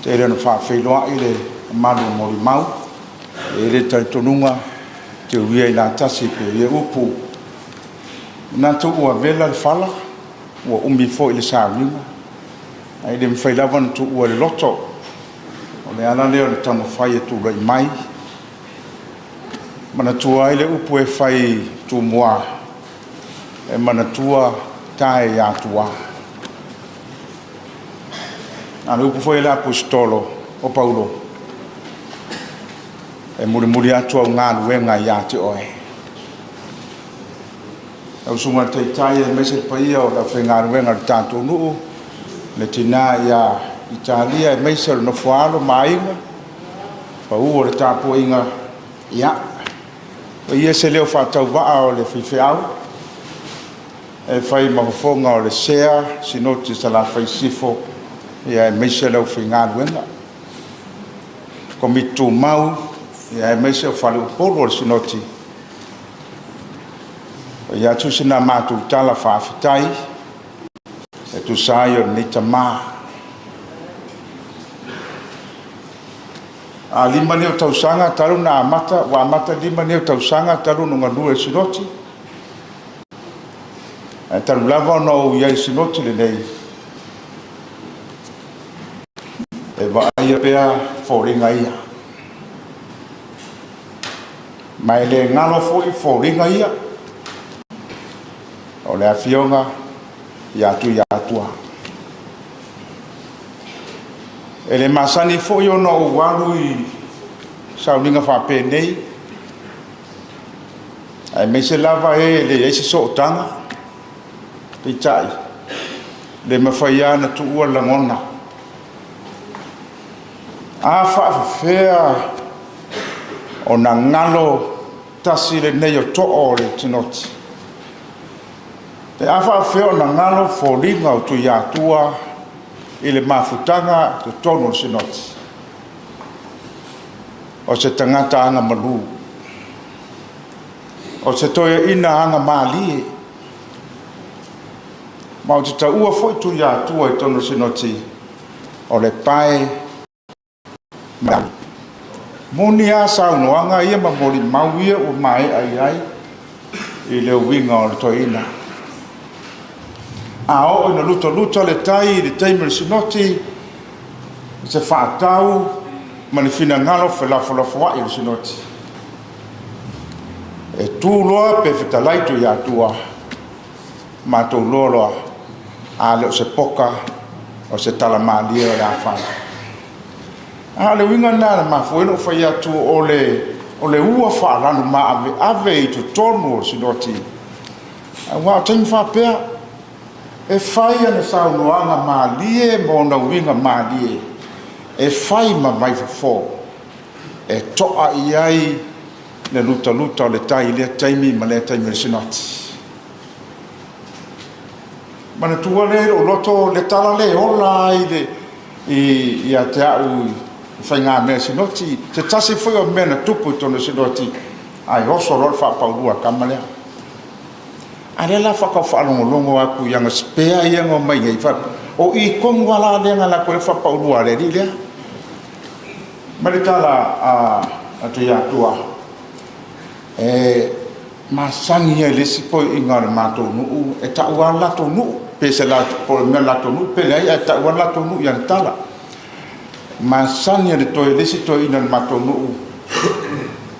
tele ona faafeiloai le mamalu o molimau. E i ai le talitonuga, e teuia i latasi pei o ia upu. Manatu ua vela le fala, ua umi foi le sauniga, ae le mafai lava ona tuua i le loto. O le ala lea o le taumafai e tulai mai, manatua ai le upu e fai i Tumua, e manatua tae ia Tua. A o le upu foi a le Aposetolo o Paulo, e mulimuli atu au galuega ia te oe. Lau Susuga i le Taitai aemaise le paia o le aufaigaluega a le tatou nuu, le tina ia Italia aemaise o le nofo a alo ma aiga, pau o le tapuaiga, ia, faia se leo faatauvaa o le faifeau e fai ma fofoga o le sea, Sinoti a Salafai Sisifo, aemaise le aufaigaluega, Komiti Tumau, aemaise o faleupolu o le Sinoti. Fai atu sina matou tala faafetai e tusa ai o lenei tama. A 5 nei o tausaga talu ona amata, ua amata le 5 nei o tausaga talu ona ou galue i le Sinoti, ae talu lava ona ou i ai i le Sinoti lenei, e vaaia pea foliga ia. Ma e le galo foi foliga ia, o le afioga ia Tuiatua. E le masani foi ona ou alu i sauniga faapenei, aemaise lava e e leai se sootaga, peitai, e le mafai lava ona tuua le lagona. A faapefea ona galo tasi lenei o too o le Sinoti? Pe a faapefea ona galo foliga o Tuiatua i le mafutaga i totonu o le Sinoti? O se tagata agamalu, o se toeaina agamalie, ma ou te taua foi Tuiatua i totonu o le Sinoti, o le pae ma le alu. Moni lava saunoaga ia ma molimau ia ua maea i ai i le uiga o le toeaina. A oo ina lutaluta le tai i le taimi o le sinoti, i se faatau ma le finagalo felafolafoai o le sinoti, e tu loa pe fetalai Tuiatua, matou loa loa, a le o se poka, o se tala malie o le a fai. A o le uiga lena na mafua ai ona ou fai atu o le ua faalanu maaveave i totonu o le Sinoti, aua o taimi faapea, e fai ana saunoaga malie ma ona uiga malie, e fai ma vaifofo, e to'a i ai le lutaluta o le tai i lea taimi ma lea taimi o le Sinoti. Manatua lea i lou loto le tala lea e ola ai le, ia te au i faigamea sinoti. Se tasi foi o mea na tupu i totonu o sinoti, ae oso loa le faapaulua a le tama lea. A lea la faatoa faalogologo atu i ana spare ia na omai nei, faapea, o i tonu lava la lea na alu atu ai le faapaulua a le alii lea. Ma le tala a Tuiatua, e masani ia i le isi toeaina o le matou nuu, e tau lava le latou nuu, pe se po o le mea o le latou nuu pe leai, ae tau lava le latou nuu i ana tala. Masani le toe le isi toeaina o le matou nuu,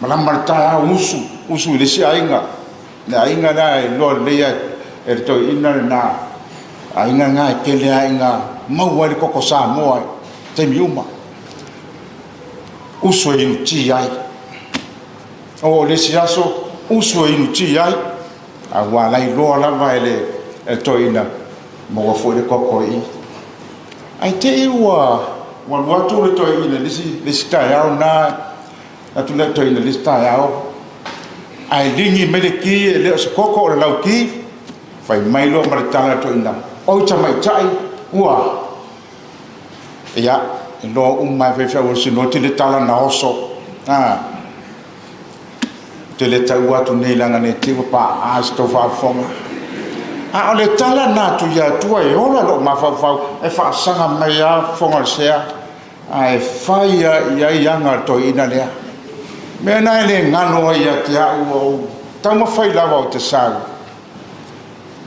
malama le taeao, usu, usu i le isi aiga, le aiga lea e iloa lelei lava e le toeaina lena, aiga lena e tele lava ina maua ai le koko Samoa i taimi uma. Usu e inu ti ai. Oo i le isi aso, usu e inu ti ai, aua o la e iloa lava e le toeaina, maua foi le koko i i. Ae te i ua alu atu le toeaina i le isi taeao lena, alu atu le toeaina i le isi taeao, ae ligi mai le ki, e le o se koko o le lauki, fai mai loa ma le tala a le toeaina, oi tamaitai, ua a? Ia, iloa uma lava e faifeau o le Sinoti le tala na oso. A, ou te le taua atu nei leaga ne i te i ua paa i sa outou faafofoga. A o le tala lena a Tuiatua e ola lou mafaufau, e faasaga mai lava fofoga o le sea, ae fai lava i ai aga a le toeaina lea. O le mea lena e le galo ai ia te au, ua ou taumafai lava ou te sau,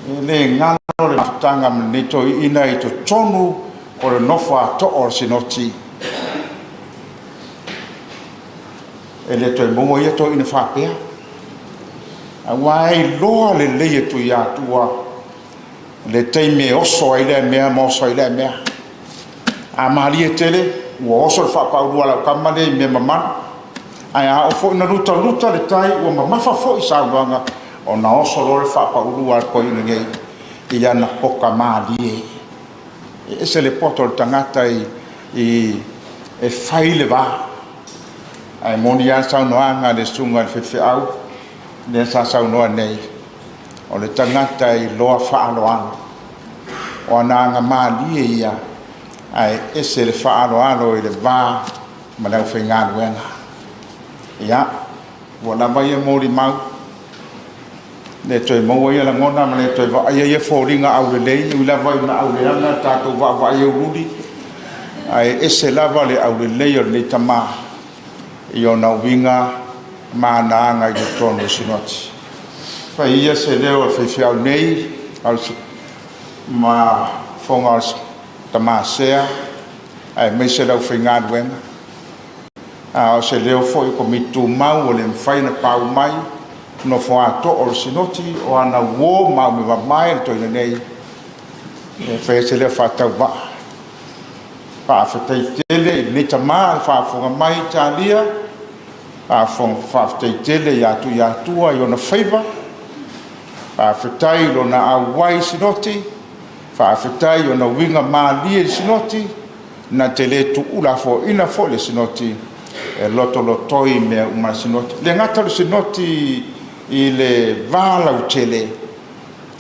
e le galo le mafutaga ma lenei toeaina i totonu o le nofo a too o le Sinoti. E le toe maua ia toeaiina faapea, aua e iloa lelei e Tuiatua le taimi e oso ai lea mea ma oso ai lea mea. A malie tele, ua oso le faapaulua a lau tama lea i mea mamalu. Ae a oo foi ina lutaluta le tai ua mamafa foi saunoaga, ona oso loa le faapaulua a le toeaina nei i ana poka malie. E ese le poto o le tagata e fai le va. Ae moni lava le saunoaga a le susuga i le faifeau lea sa saunoa nei, o le tagata e iloa faaaloalo. O ana aga malie ia, ae ese le faaaloalo i le va ma le aufaigaluega. Ia, ua lava ia molimau, le toe maua ia lagona ma le toe vaaia ia foliga aulelei, e ui lava ina auleaga le tatou vaavaai auliuli, ae ese lava le aulelei o lenei tama i ona uiga ma ana aga i totonu o le Sinoti. Fai ia se leo o le faifeau nei ma fofoga o le tama Sea aemaise le aufaigaluega, a o se leo foi o Komiti Tumau ua le mafai ona paau mai, nofo a too o le Sinoti, o ana uo ma au mea mamae le toeaina nei, e fai ai se leo faatauvaa. Faafetai tele i lenei tama i le faafofoga mai Italia, faafetai tele ia Tuiatua i ona faiva, faafetai i lona auai i Sinoti, faafetai i ona uiga malie i le Sinoti, na te le tuulafoaiina foi le Sinoti, e lotolotoi mea uma a le Sinoti. E le gata o le Sinoti i le va lautele,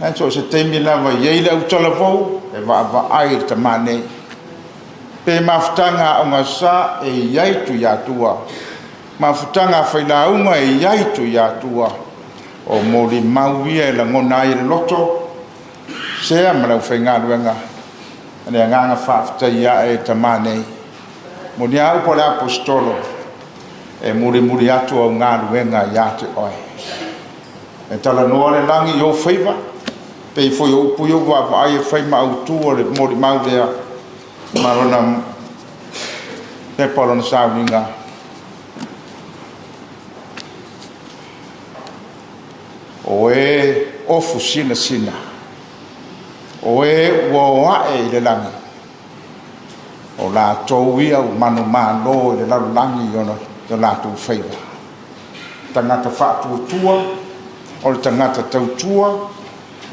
ae so o se taimi lava e i ai le autalavou, e vaavaai i le tama nei. Pe mafutaga a Aoga Aso Sa, e i ai Tuiatua, mafutaga a failauga, e i ai Tuiatua. O molimau ia e lagona ai e le loto, Sea ma le aufaigaluega, le agaga faafetai ae i le tama nei. E moni lava upu a le Aposetolo, e mulimuli atu au galuega ia te oe. E talanoa le lagi i ou faiva, e pei foi o upu ia ua vaavaai e fai ma autu o le molimau lea ma lona pepa o lona sauniga. O e ofu sinasina, o e ua o ae i le lagi, o latou ia ua manumalo i le lalolagi i o latou faiva. Tagata faatuatua, o le tagata tautua,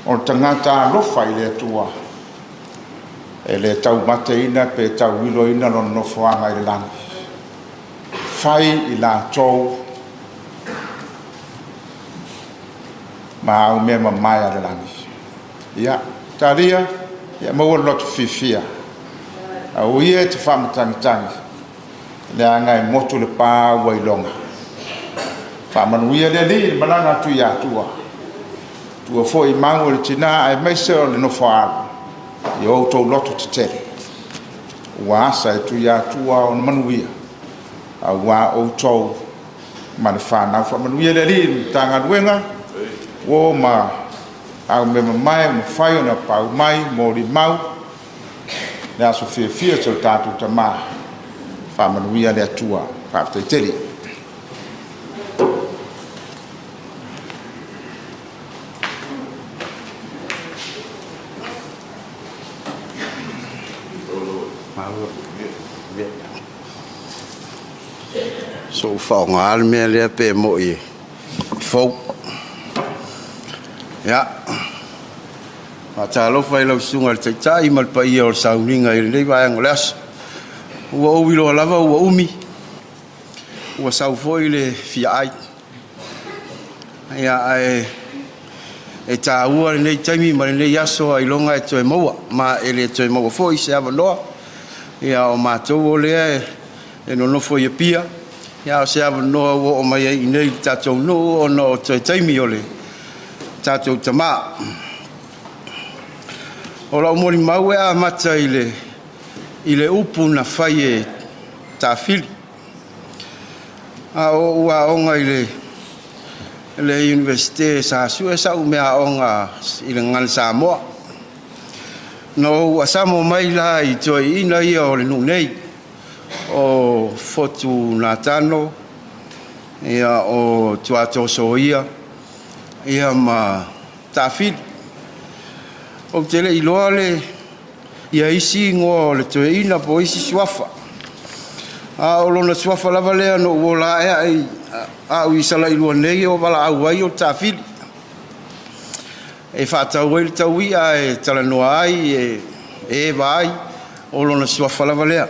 o le tagata alofa i le Atua, e le taumateina pe tauiloina lona nofoaga i le lagi. Fai i latou ma au mea mamae a le lagi. Ia, Talia, ia maua le loto fiafia. Aua ia e te faamatagitagi, leaga e motu le pa ua iloga. Faamanuia le Alii i le malaga a Tuiatua, tua foi i mau a le tina aemaise o le nofo a alo, ia outou loto tetele, ua asa e Tuiatua ona manuia, aua outou ma le fanau. Faamanuia le Alii i le Matagaluega, uo ma aumeamamae ua mafai ona paau mai, molimau le aso fiafia o si o tatou tama. Faamanuia le Atua. Faafetai tele. Se i ou faaaoga le mea lea pe moni e fou. Ia, faatalofa i lau Susuga i le Taitai ma le paia o le sauniga i lenei vaega o le aso. Ua ou iloa lava ua umi, ua sau foi le fia ai. Ia, ae e taua lenei taimi ma lenei aso ailoga e toe maua, ma e le toe maua foi se avanoa. Ia, o matou o lea e nonofo i Apia, a o se avanoa ua oo mai ai i inei i le tatou nuu ona o toe taimi o le tatou tama. O lau molimau e amata i le, i le upu na fai e Tafili. A o ou aoga i le, le Iunivesite sa sue sau meaaoga i le Gagana Samoa. Na ou asamo mai la i toeaiina ia o le nuu nei, o Fotu Natano, ia o Tuato Soia, ia ma Tafili. Ou te le iloa le ia isi igoa o le toeaina po o isi suafa. A o lona suafa lava lea na ou ola ae au i Salailua nei o valaau ai o Tafili. E faatau ai le taui'a e talanoa ai, e eva ai, o lona suafa lava lea.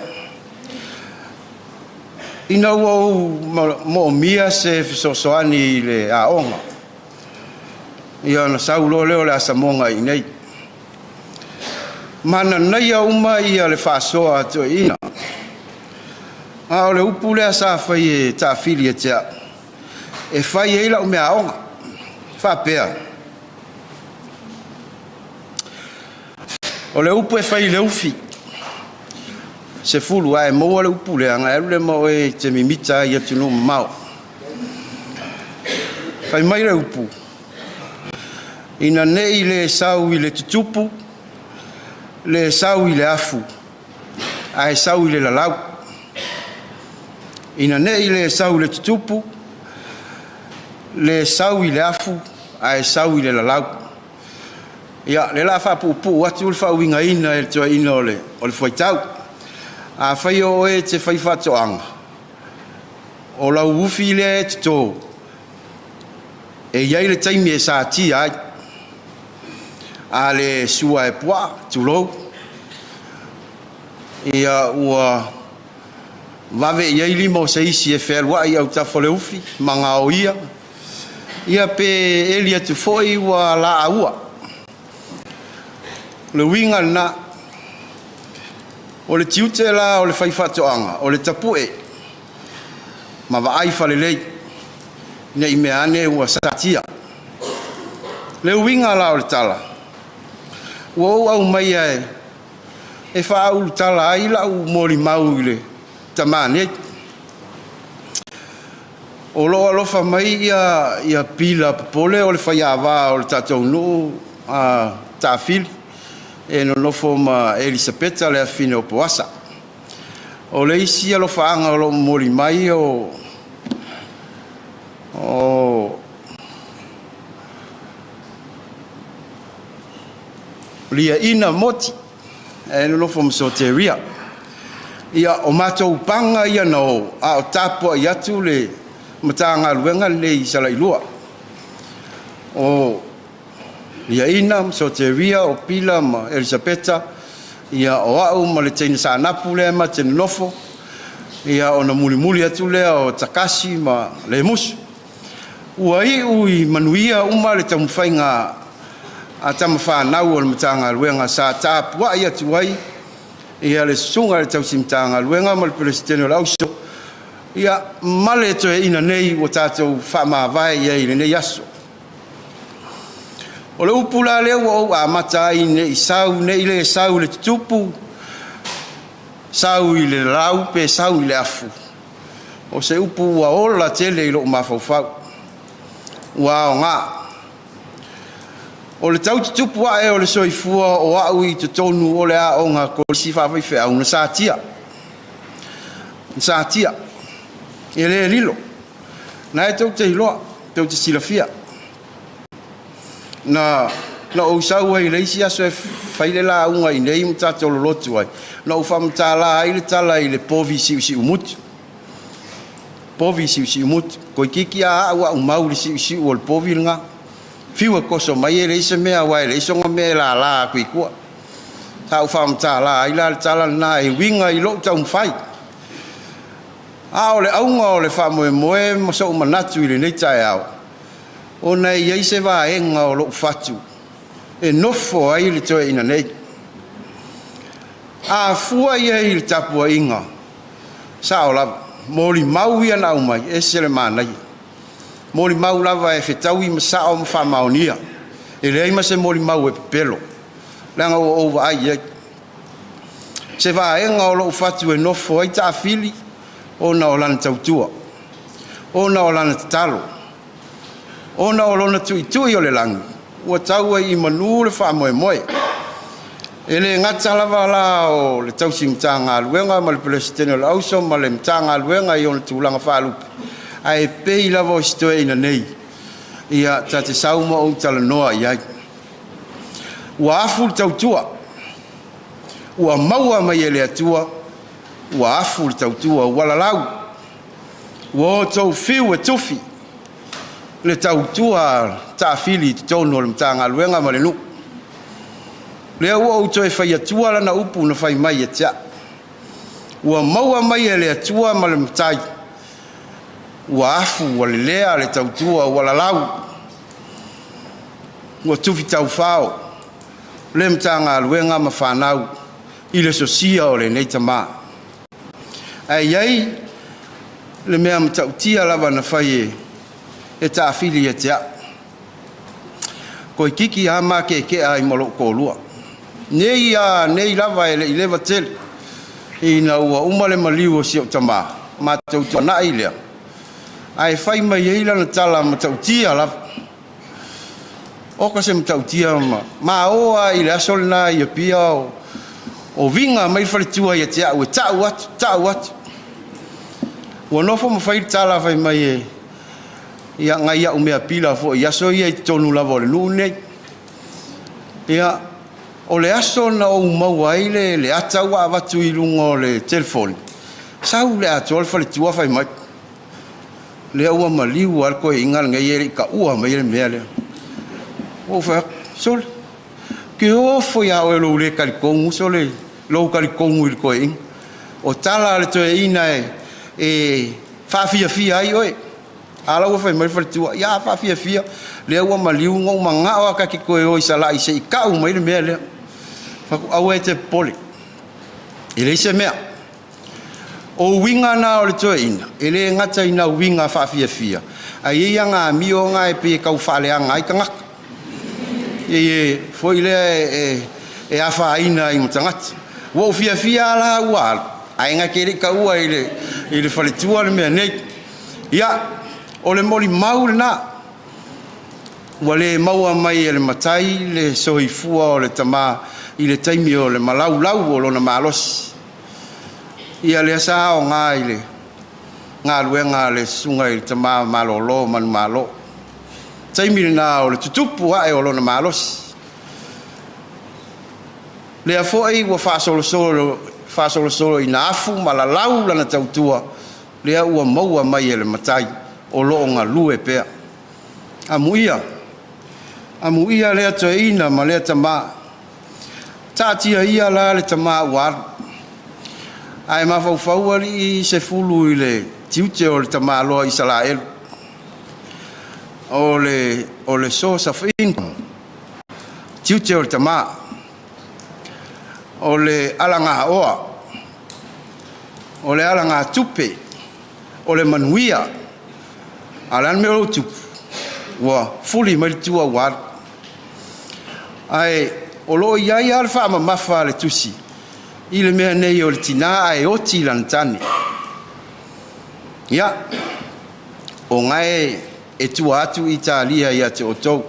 Ina ua ou moomia se fesoasoani i le aoga, ia ona sau loa lea o le asamoga i inei. Mananaia uma ia le faasoa a toeaiina. A o le upu lea sa fai e Taafili ia te au, e fai ai lau meaaoga, faapea, O le upu e fai i le ufi, 10 ae maua le upu lea, ona e alu lea ma oe e te mimita ai i atunuu mamao. Fai mai le upu, ina nei le sau i le tutupu, le sau i le afu, ae sau i le lalau. Ina nei le sau i le tutupu, le sau i le afu, ae sau i le lalau. Ia, lea o le a faapuupuu atu le faauigaina e le toeaina o le, o le fuaitau. Afai o oe e te fai faatoaga, o lau ufi lea e toto, e i ai le taimi e satia ai. A le sua e puaa, tulou, ia ua vave i ai lima o se isi e fealuai i autafa o le ufi ma gaoia, ia pe eli atu foi ua laaua. O le uiga lena, o le tiute la o le faifaatoaga, o le tapue ma vaai falelei, ne i mea ane ua satia. Le uiga la o le tala, ua ou aumaia e faaulutala ai lau molimau i le tamā nei. O lo o alofa mai ia Pila Popole o le faiava o le tatou nuu a Tafili e nonofo ma Elisapeta le afafine o Poasa. O le isi alofaaga o lo o momoli mai o Liaina Moti e nonofo ma Soteria. Ia, o matou paga ia na o, a o tapuai atu le Matagaluega lenei i Salailua. O Liaina ma Soteria, o Pila ma Elisapeta, ia o au ma le teine Saanapu lea ma te nonofo, ia ona mulimuli atu lea o Takasi ma Lemusu. Ua iu i manuia uma le taumafaiga a tama fanau o le Matagaluega sa tapuai atu ai ia le susuga i le tausi Matagaluega ma le Peresetene o le Auso, ia ma le toeaina nei ua tatou faamavae i ai i lenei aso. O le upu la lea ua ou amata ai ne i sau ne i le sau i le tutupu, sau i le lau pe sau i le afu, o se upu ua ola tele i lou mafaufau, ua aoga. O le tau tutupu ae o le soifua o au i totonu o le aoga kolisi faafaifeau na satia, na satia, e le lilo. Na e tou te iloa, tou te silafia. Na na ou sau ai i le isi aso e fai le lauga i inei ma tatou lolotu ai, na ou faamatala ai le tala i le povi siusiumutu. Povi siusiumutu. Toeitiiti lava au au mau i le siusiu o le povi lena. Fiu e toso mai e leai se mea aua e leai sona mea e lala atu i tua. Sa ou faamatala ai la le tala lena e uiga i lou taumafai. A o le auga o le faamoemoe ma sou manatu i lenei taeao, ona e i ai se vaega o lou fatu e nofo ai le toeaina nei. A fua i ai i le tapuaiga, sao lava, molimau ia na aumai, e ese le manaia. Molimau lava e fetaui ma sao ma faamaonia. E leai ma se molimau e pepelo. leaga ua ou vaai i ai. Se vaega o lou fatu e nofo ai taafili ona o lana tautua, ona o lana tatalo, ona o lona tuitui o le lagi, ua tau ai i manu le faamoemoe. E le gata lava la o le tausi Matagaluega ma le Peresetene o le Auso ma le Matagaluega i ona tulaga faalupe, ae pei lava o si toeaina nei, ia ta te sau ma ou talanoa i ai. Ua afu le tautua, ua maua mai e le Atua, ua afu le tautua, ua lalau, ua outou fiu e tufi le tautua taafili i totonu o le Matagaluega ma le nuu. Lea ua ou toe fai atua lana upu na fai mai ia te au. Ua maua mai e le Atua ma le Matai, ua afu, ua lelea le tautua, ua lalau, ua tufi taufao le Matagaluega ma fanau i le sosia o lenei tama. Ae i ai le mea matautia lava na fai e taafili ia te au. Toeitiiti lava makekea ai ma lou toalua. Nei a nei lava e le i leva tele ina ua uma le maliu o si ou tama, matou tuanai lea, ae fai mai ai lana tala matautia lava. Oka se matautia ma ma o lava i le aso lena i Apia o viga mai le faletua ia te au e tau atu, tau atu. Ua nofo ma fai le tala fai mai e ia nai au mea pila foi i aso ia i totonu lava o le nuu lenei. Ia, o le aso na ou maua ai le ata ua avatu i luga o le telefoni, sau le atoa le faletua fai mai, lea ua maliu lava le toeaina lenei e le i taua mai le mea lea. Ua ou fai atu, sole, ke ofo ia oe lou le talitonu, sole, lou talitonu i le toeaina. O tala a le toeaina e faafiafia ai oe. A la ua fai mai le faletua, ia a faafiafia, lea ua maliu, na ou manao lava ta te toe o i Salai se i tau mai le mea lea. Fai atu, aua e te popole, e leai se mea. O uiga na o le toeaina, e le gata ina uiga faafiafia, ae i ai ana amio na e pei e tau faaleaga ai tagata. E foi lea e afaina ai ma tagata. Ua ou fiafia lava la ua alu, ae na te le i taua i le faletua le mea nei. Ia, o le molimau lena, ua le maua mai e le matai le soifua o le tama i le taimi o le malaulau o lona malosi. Ia lea sa aoga i le galuega a le susuga i le tama malolo manumalo. Taimi lena o le tutupu ae o lona malosi. Lea foi ua faasolosolo, faasolosolo ina afu ma lalau lana tautua, lea ua maua mai e le matai o lo o galue pea. Amuia, amuia lea toeaina ma lea tama. Taatia ia la le tama ua alu, ae mafaufau alii se fulu i le tiute o le tamaloa Isaraelu. O le, o le source of income, tiute o le tama. O le alagaoa, o le alagatupe, o le manuia. A o le a le mea o lo o tupu? Ua fuli mai le tua ua alu. Ae o lo o i ai lava le faamamafa a le tusi i le mea nei o le tina ae oti lana tane. Ia, o gae e tua atu Italia ia te outou.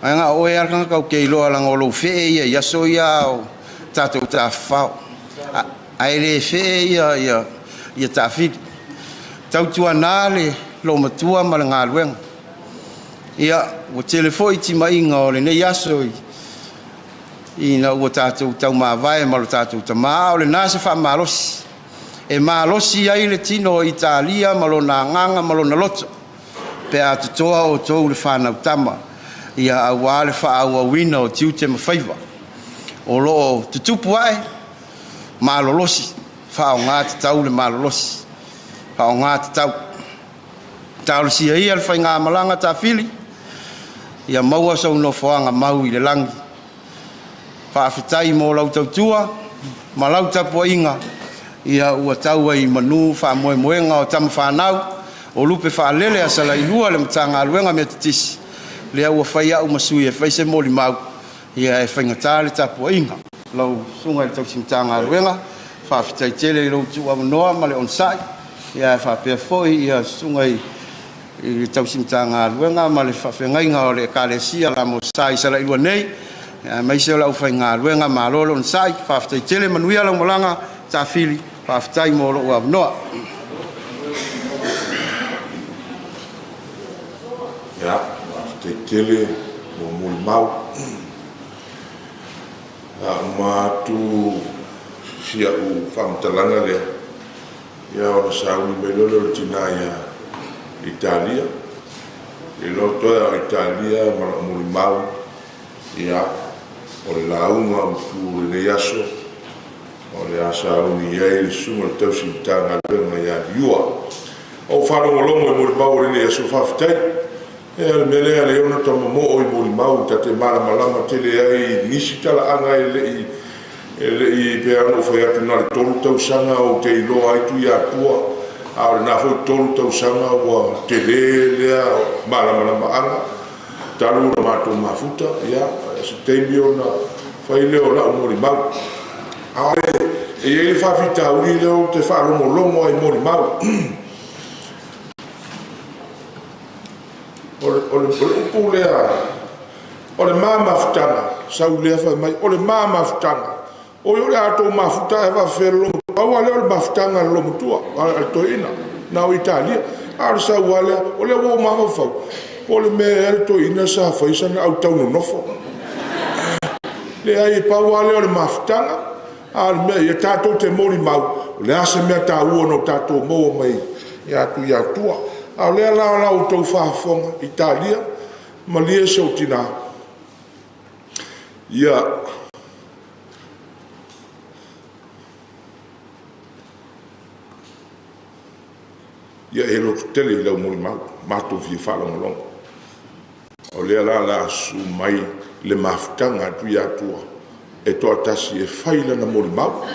Ae na o oe lava le tagata ou te iloa leaga o lou fee ia i aso ia o tatou tafafao. Ae le fee ia, ia, ia taafili. Tautuana le loomatua ma le galuega. Ia, ua tele foi timaiga o lenei aso i, ina ua tatou taumavae ma lo tatou tama, a o lena se faamalosi e malosi ai le tino o Italia ma lona agaga ma lona loto pe a totoa outou le fanau tama, ia aua le faaauauina o tiute ma faiva o lo o tutupu ae malolosi, faaaoga tatau le malolosi, faaaoga tatau. Talosia ia le faigamalaga tafili, ia maua sou nofoaga mau i le lagi. Faafetai mo lau tautua ma lau tapuaiga, ia ua tau ai i manu faamoemoega o tama fanau o lupe faalele a Salailua le Matagaluega Metotisi, lea ua fai au ma sui e fai se molimau. Ia, e faigata le tapuaiga. Lau Susuga i le Tausi Matagaluega, faafetai tele i lou tuuavanoa ma le onosai, ia ae faapea foi le Susuga i le Tausi Matagaluega ma le Faafeagaiga o le Ekalesia LMS i Salailua nei, aemaise o le aufaigaluega, malo le onosai, faafetai tele, manuia lau malaga Tafili, faafetai mo lou avanoa. Ia, faafetai tele mo molimau. A uma atu si au faamatalaga lea, ia ona sauni mai loa lea o le tina ia Italia. Le iloa toe lava o Italia ma lau molimau, ia, o le lauga autu o lenei aso, o le a sauni i ai le Susuga i le Tausi Matagaluega ia Liua. Ua ou faalogologo i molimau o lenei aso, faafetai. Ia o le mea lea e ala ai ona ta momoo i molimau ta te malamalama tele ai i nisi talaaga e le i, e le i, e pei lava ona ou fai atu na o le 3 tausaga ou te iloa ai Tuiatua, a o lena foi 3 tausaga ua tele lea malamalamaaga talu ona matou mafuta. Ia, o se taimi ona fai lea o lau molimau. A e i ai le faafitauli lea ou te faalogologo ai i molimau. O le upu lea, o le ma mafutaga, sau lea fai mai, o le ma mafutaga. Oi o le a outou mafuta ae faapefea le loomatua. Pau lava lea o le mafutaga a le loomatua, a le toeaina, na o Italia. A o le sau lava lea, o lea ua ou mafaufau, po o le mea ea le toeaina sa fai sana autaunonofo. Leai, pau lava lea o le mafutaga, a o le mea ia tatou te molimau, o le a se mea taua na o tatou maua mai ia Tuiatua. A o lea la o la outou faafofoga, Italia, malie si ou tina, ia e lototele i lau molimau, matou fia faalogologo. O lea la o le a susu mai le mafutaga a Tuiatua e toatasi e fai lana molimau.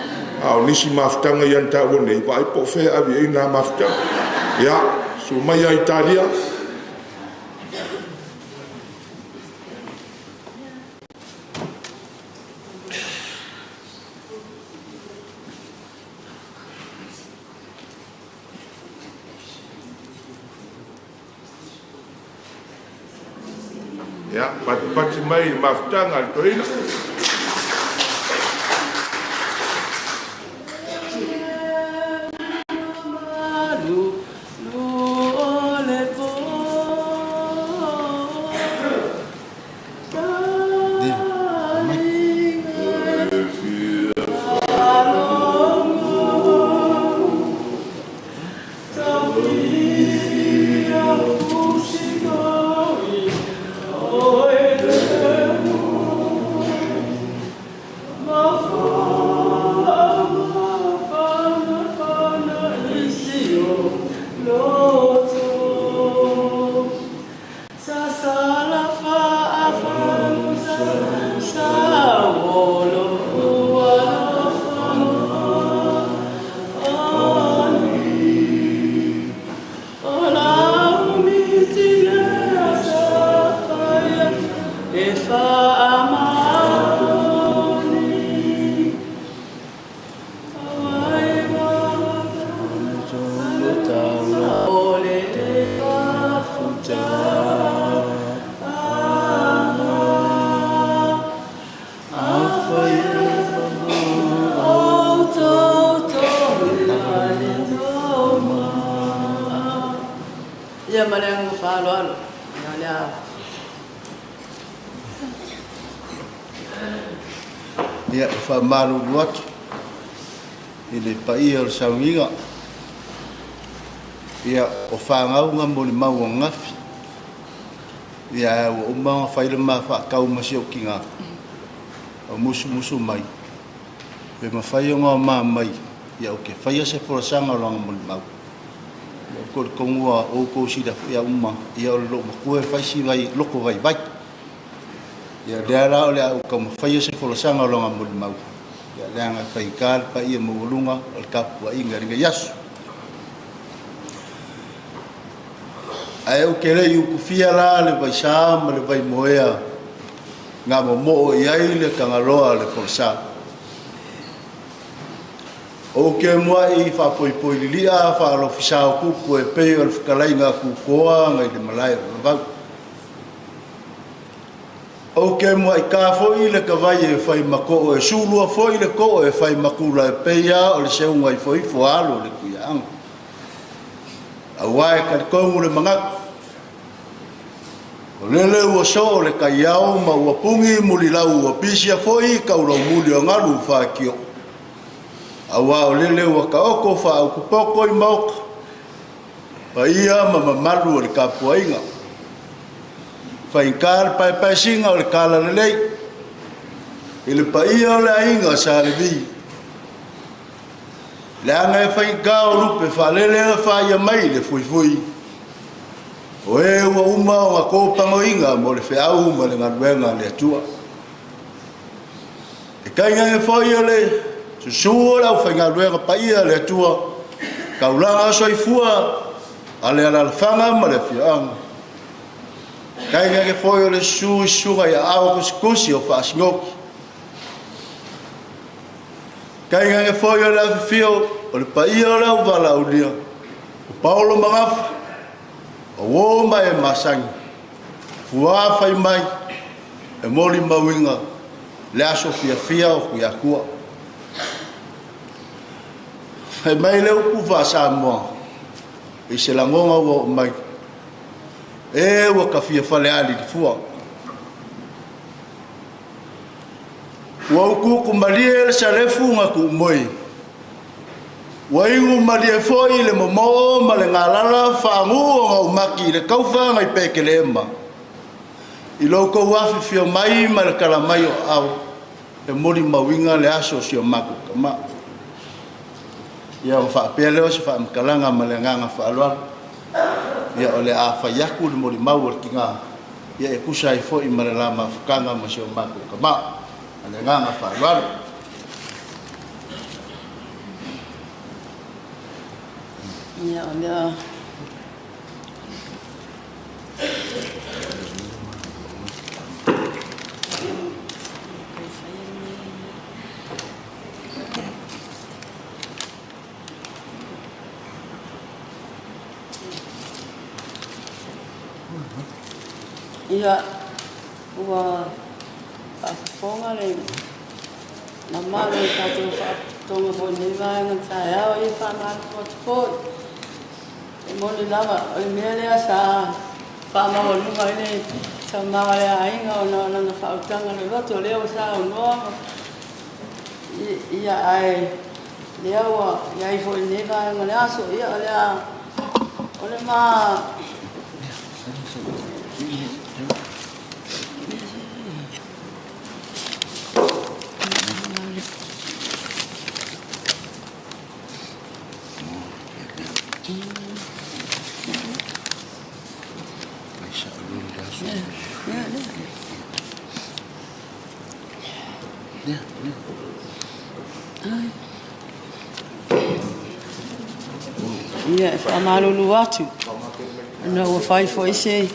A o nisi mafutaga ia na taua nei, vaai po o fea e ave i ai na mafutaga. Ia, susu maia Italia. Ia, patipati mai i le mafutaga a le toeaina. Ia ma le agaga faaaloalo. Ia o le a. Ia, e faamalulu atu i le paia o le sauniga, ia, o fanau na molimau ananafi, ia, ae ua uma ona fai le ma faatau ma si ou tina, o musumusu mai, pe mafai ona ma mai, ia, ou te faia se folasaga o lana molimau. Ia, ou te talitonu ua outou silafia uma, ia, o le loomatua e fai si vai, loto vaivai. Ia, lea la o le a ou taumafaia se folasaga o lana molimau, ia, leaga e faigata le paia maualuga o le tapuaiga i lenei aso. Ae ou te le i utufia la le vaisā ma le vaimoea gamomoo i ai le Tagaloa o le Folasa. Ou te muai faapoipoi lilia faalofisa o tupu e pei o le fetalaiga a Tutoa nai le malae o Vavau. Ou te muai ta foi le tavai e fai ma too e sulua foi le too e fai ma tula e pei lava o le seuga ifoifo a alo o le Tuiaana. Aua e talitonu le manatu, o lele ua soo le taiao ma ua puni mulilau ua pisia foi taulaumuli o galu faitio. Aua o lele ua taoto faautupoto i maota, paia ma mamalu o le tapuaiga. Faigata le paepaesiga o le talalelei i le paia o le aiga Sa Levi, leaga e faigata o lupe faalele na faia mai le fuifui, o e ua uma ona topagoina mo le feau ma le galuega a le Atua. E tainane foi o le susu o le aufaigaluega paia a le Atua, taulaga soifua a le alaalafaga ma le afioaga. Tainane foi o le susu i susuga i aao tusitusi o faasinoti. Tainane foi o le afifio o le paia o le auvalaaulia, o paolo ma gafa, o uo ma e masani, fua fai mai e molimauina le aso fiafia o Tuiatua. Fai mai le upu faa-Samoa i se lagona ua oo mai, e ua tafia faleali le fua. Ua utuutu malie le salefu na tuumoe, ua inu malie foi le momoo ma le galala faaguu o gaumati i le taufa nai Petelema. I lo outou afifio mai ma le tala mai o aao e molimauina le aso o si o matou tama. Ia ona faapea lea o se faamatalaga ma le agaga faaaloalo. Ia o le a fai atu le molimau a le tina ia e tusa ai foi ma le la mafutaga ma si o matou tama. Ma le agaga faaaloalo. Ia, o lea Ia, ua faafofoga le mamalu o le tatou Faalapotopotoga foi i lenei vaega taeao. Ia, e faamalulu atu foi, e moni lava, o le mea lea sa faamaualuga ai le tama o le aiga ona o lana faautaga loloto, o lea ua saunoa ia, ae lea ua i ai foi i lenei vaega o le aso. Ia, o le a, o le ma Ia, e faamalulu atu ona ua fai foi se...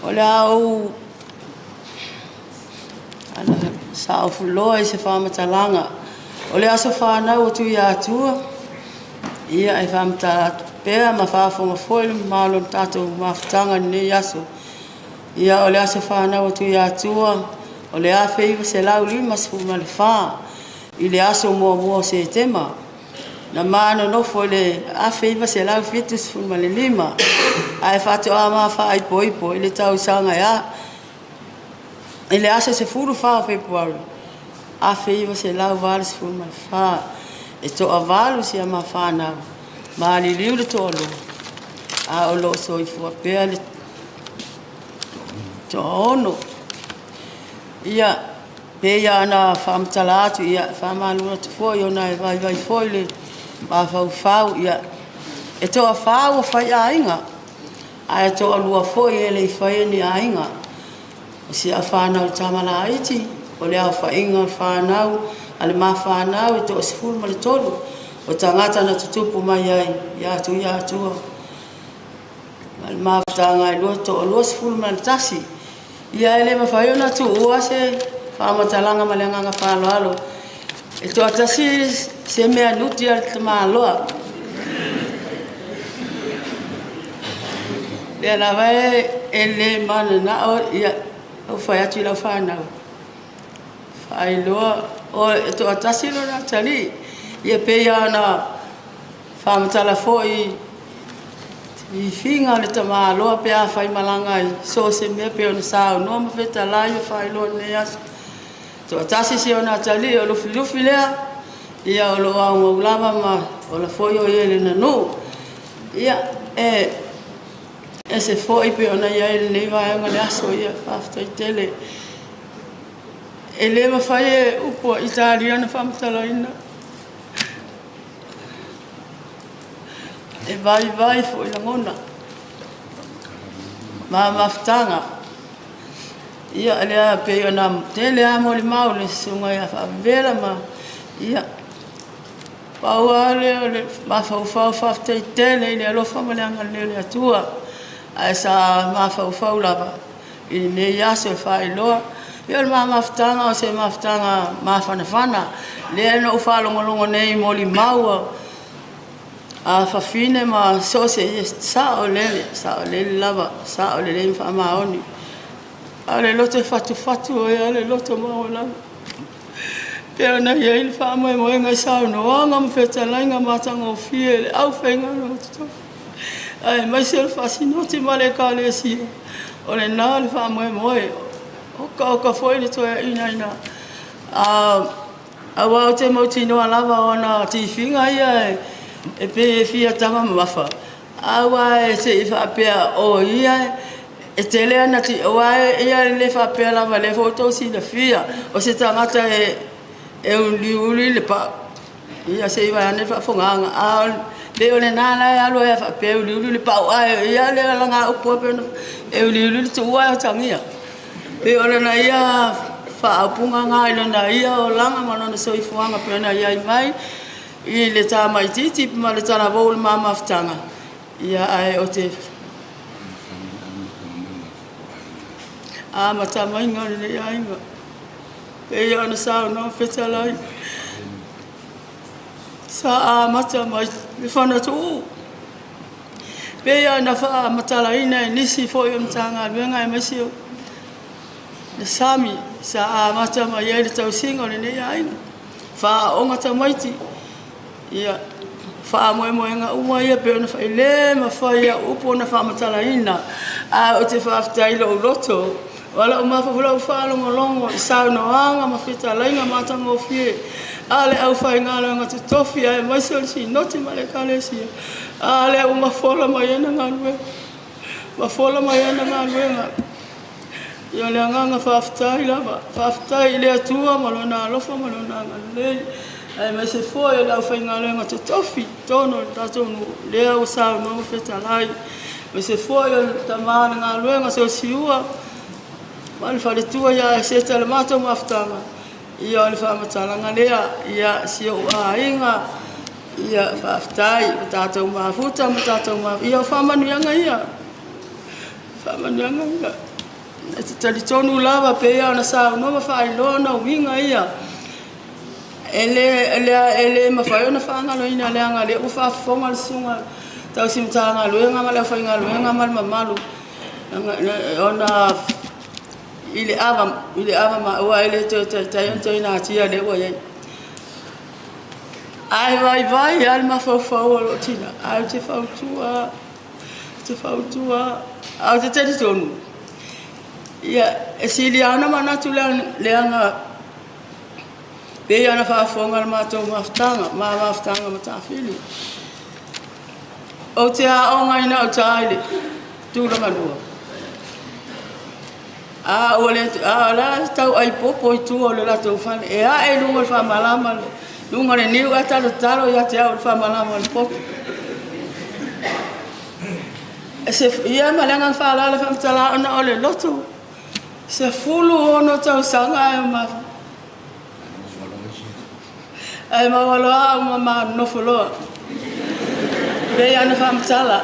O le a ou saofuloa i se faamatalaga. O le aso fanau o Tuiatua, ia e faamatala atu pea ma faafofoga foi le mamalu o le tatou mafutaga i lenei aso. Ia, o le aso fanau o Tuiatua, o le 1954 i le aso muamua o Setema. Na ma nonofo i le 1975 ae faatoa ma faaipoipo i le tausaga e a i le aso 14 o Fepuari 1984. E toavalu si ama fanau, maliliu le toalua, a o lo o soifua pea le toaono. Ia, pei lava ona faamatala atu, ia, e faamalulu atu foi ona e vaivai foi le mafaufau. Ia, e toafa ua faiaiga, ae toalua foi e le i faia ni aiga. O si au fanau tama laiti, o le aofaiga o fanau a le ma fanau e toa-13 o tagata na tutupu mai ai ia Tuiatua. Ma le mafutaga e lua toa-21. Ia e le mafai ona tuua se faamatalaga ma le agaga faaaloalo. E toatasi se mea nuti a le tamaloa. Lea lava e le mananao ia ou fai atu i lau fanau, faailoa o e toatasi lona atalii. Ia pei lava ona faamatala foi fifiga o le tamaloa pe a faimalaga i so o se mea pei ona saunoa ma fetalai ma faailoa i lenei aso. Toatasi si ona atalii o Lufilufi lea, ia o lo o augau lava ma ola foi o ia i lona nuu. Ia, e ese foi pei ona i ai lenei vaega o le aso, ia faafetai tele. E le mafai e upu a Italia ona faamatalaina. E vaivai foi lagona ma mafutaga. Ia, lea pei ona tele lava molimau le susuga ia Faavela ma ia pau lava lea o le mafaufau faafetai tele i le alofa ma le agalelei o le Atua. Ae sa mafaufau lava i lenei aso e faailoa. Ia o le ma mafutaga o se mafutaga mafanafana. Lea na ou faalogologo nei i molimau a fafine ma so o se, ia saolele, saolele lava, sao lelei ma faamaoni. A o le loto e fatufatu ai lava le loto maualalo. Pei ona i ai le faamoemoega i saunoaga ma fetalaiga matagofie i le aufaigaluega totofi, aemaise o le faasinoti ma le Ekalesia. O lena le faamoemoe. Oka oka foi le toeaina ina aua ou te mautinoa lava o ana tifiga ia e pei e fia tama mamafa, aua e se i faapea o ia e tele ana ti, aua ia e le faapea lava, lea foi ua outou silafia, o se tagata e uliuli le pau. Ia se i vaeane le faafofogaaga, a pei o lena la e alu ai lava faapea e uliuli le pau, ae ia le alagaupu lava pei ona e uliuli le tuua ae otagia. Pei o lana ia faaupuga lena i lona ia olaga ma lona soifuaga pei ona i ai mai i le tamaitiiti ma le talavou o le ma mafutaga. Ia ae ou te amata maiga o lenei aiga pei ona saunoa fetalai sa amata mai le Fonotuuu pei ona faamatalaina e nisi foi o Matagaluega aemaise o le sami sa amata mai ai le tausiga o lenei aiga, faaaooga tamaiti. Ia, faamoemoega uma ia pei ona fai, le mafai e au upu ona faamatalaina, ae ou te faafetai i lou loto, o lau mafaufau, lau faalogologo i saunoaga ma fetalaiga matagofie a le aufaigaluega totofi aemaise o le Sinoti ma le Ekalesia, a lea ua mafola mai ai na galuega, mafola mai ai na galuega. Ia o le agaga faafetai lava, faafetai i le Atua ma Lona alofa ma Lona agalelei, aemaise foi o le aufaigaluega totofi i totonu o le tatou nuu, lea ua saunoa ma fetalai, aemaise foi o le tama o le galuega Siosiua ma le faletua ia Eseta i le matou mafutaga. Ia o le faamatalaga lea, ia si ou aiga, ia faafetai ua tatou mafuta ma tatou mafuta. Ia o faamanuiaga ia. Faamanuiaga ia. E te talitonu lava pei ona saunoa ma faailoa ona uiga ia. E le mafai ona faagaloina leaga o lea ua faafofoga le susuga tausi Matagaluega ma le aufaigaluega ma le mamalu ona i le ava ma aua e le toe taitai ona toe natia lea ua i ai. Ae vaivai lava le mafaufau o lou tina, ae ou te fautua ou te fautua ae ou te talitonu, ia, e sili lava ona manatu leaga pei ona faafofoga le matou mafutaga, ma mafutaga ma Tafili. Ou te aoga i gauta i le Tulagalua. A ua le a o la tau ai popo i tua o le latou fale. E ae i luga o le faamalama, luga o le niu ae talotalo ia te au i le faamalama o le popo. E se, ia ma le agaga faaaloalo e faamatala ona o le loto 16 tausaga ae ma ae maua loa au ma ma nofo loa. Pei ona faamatala.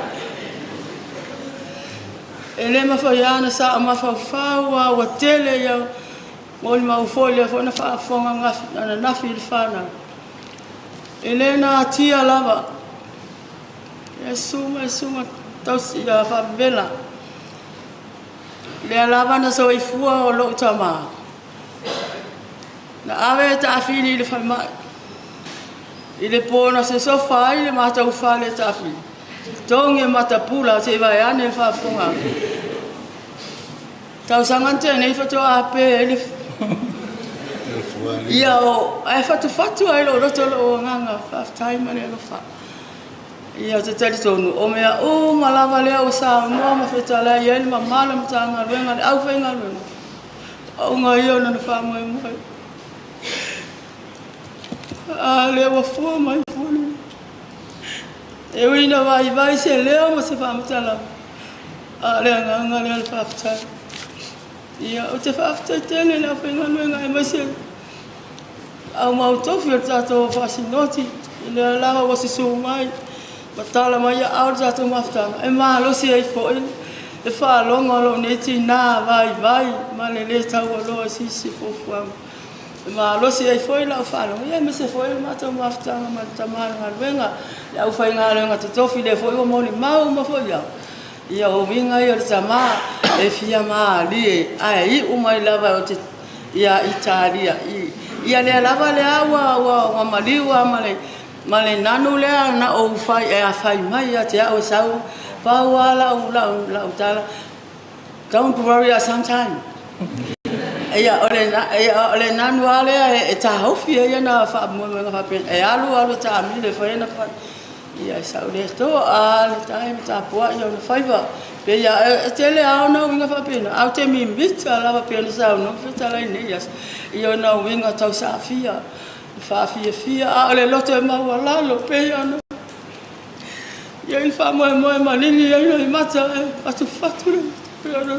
E le mafai lava ona sao mafaufau a ua tele ia molimau foi lea foi na faafofoga ananafi i le fanau. E le natia lava e susu ma e susuga tausi ia faavela. Lea lava na soifua o lou tama. Na ave e taafili i le falemai. I le po na sosofa ai le matou fale e taafili. Togi e matapula se i vaeane le faafofoga. Tausaga na tea nei faatoa pe ai le ia o ae fatufatu ai lou loto lou agaga faafetai ma le alofa. Ia ou te talitonu o mea uma lava lea ua saunoa ma fetalai ai le mamalu o le Matagaluega le aufaigaluega auga ia o lona faamoemoe. A lea ua fua mai fua nei. E ui ina vaivai se leo ma se faamatalaga, a o le agaga lea o le faafetai. Ia, ou te faafetai tele i le aufaigaluega aemaise aumau tofi o le tatou faasinoti, lea lava ua susu mai ma tala mai aao le tatou mafutaga, e malosi ai foi le faalogo a lou nei tinã vaivai ma le lē taualoa i se isi fuafuaga. E malosi ai foi lau faalogo, ia aemaise foi o le matou mafutaga ma le tama o le galuega, le aufaigaluega totofi lea foi ua molimau uma foi au, ia o uiga ia o le tama e fia malie ae iu mai lava ou te ia Italia ia lea lava lea ua ua ua maliu lava ma le ma le nanu lea na ou fai e fai mai ia te au e sau pau lava lau lau lau tala don't worry sometime ia o le ia o le nanu lava lea e taofi ai ana faamoemoega faapena e alu alu e taamilo e fai ana fai Ia e sau le toa a le tai ma tapuai ona faiva. Pei a e tele lava ona uiga faapena, ae ou te mimita lava pei ona saunoa ma fetalai i lenei aso i ona uiga tau saafia, faafiafia, a o le loto e maualalo pei ona i ai le faamoemoe maligi ai nai mata e fatufatu le pei ona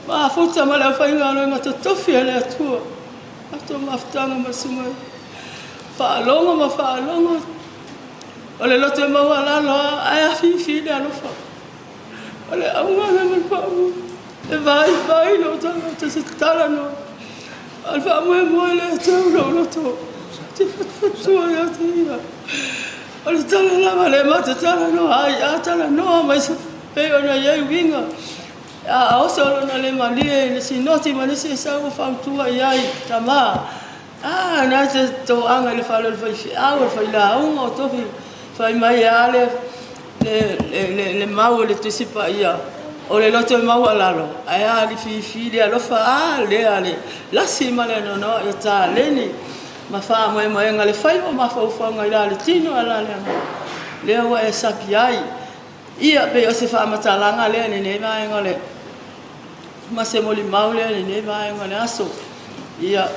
mafuta ma le aufaigaluega totofi a le Atua. Matou mafutaga ma le susuga faalogo ma faalogo O le loto e maualalo lava ae afifi le alofa. O le auga lea ma le faamoemoe. E vaivai lou tagata se tala noa. A o le faamoemoe lea tau lou loto. Ou te fatufatuа ia te ia. O le tala lava lea ma te talanoa ai, a talanoa mai se pei ona i ai uiga. A oso lona le malie i le sinoti ma nisi e sau ua fautua i ai, tama, A na te toaga i le fale o le faifeau, o le failauga, o tofi fai mai a le le le mau o le Tusi Paia, o le loto e maualalo, ae a lififi le alofa a lea le lasi ma le anoanoai o taleni ma faamoemoega le faiva o mafaufauga i la le tino a la le agaga lea ua e sapi ai. Ia, pei o se faamatalaga lea i lenei vaega o le ma se molimau lea i lenei vaega o le aso. Ia,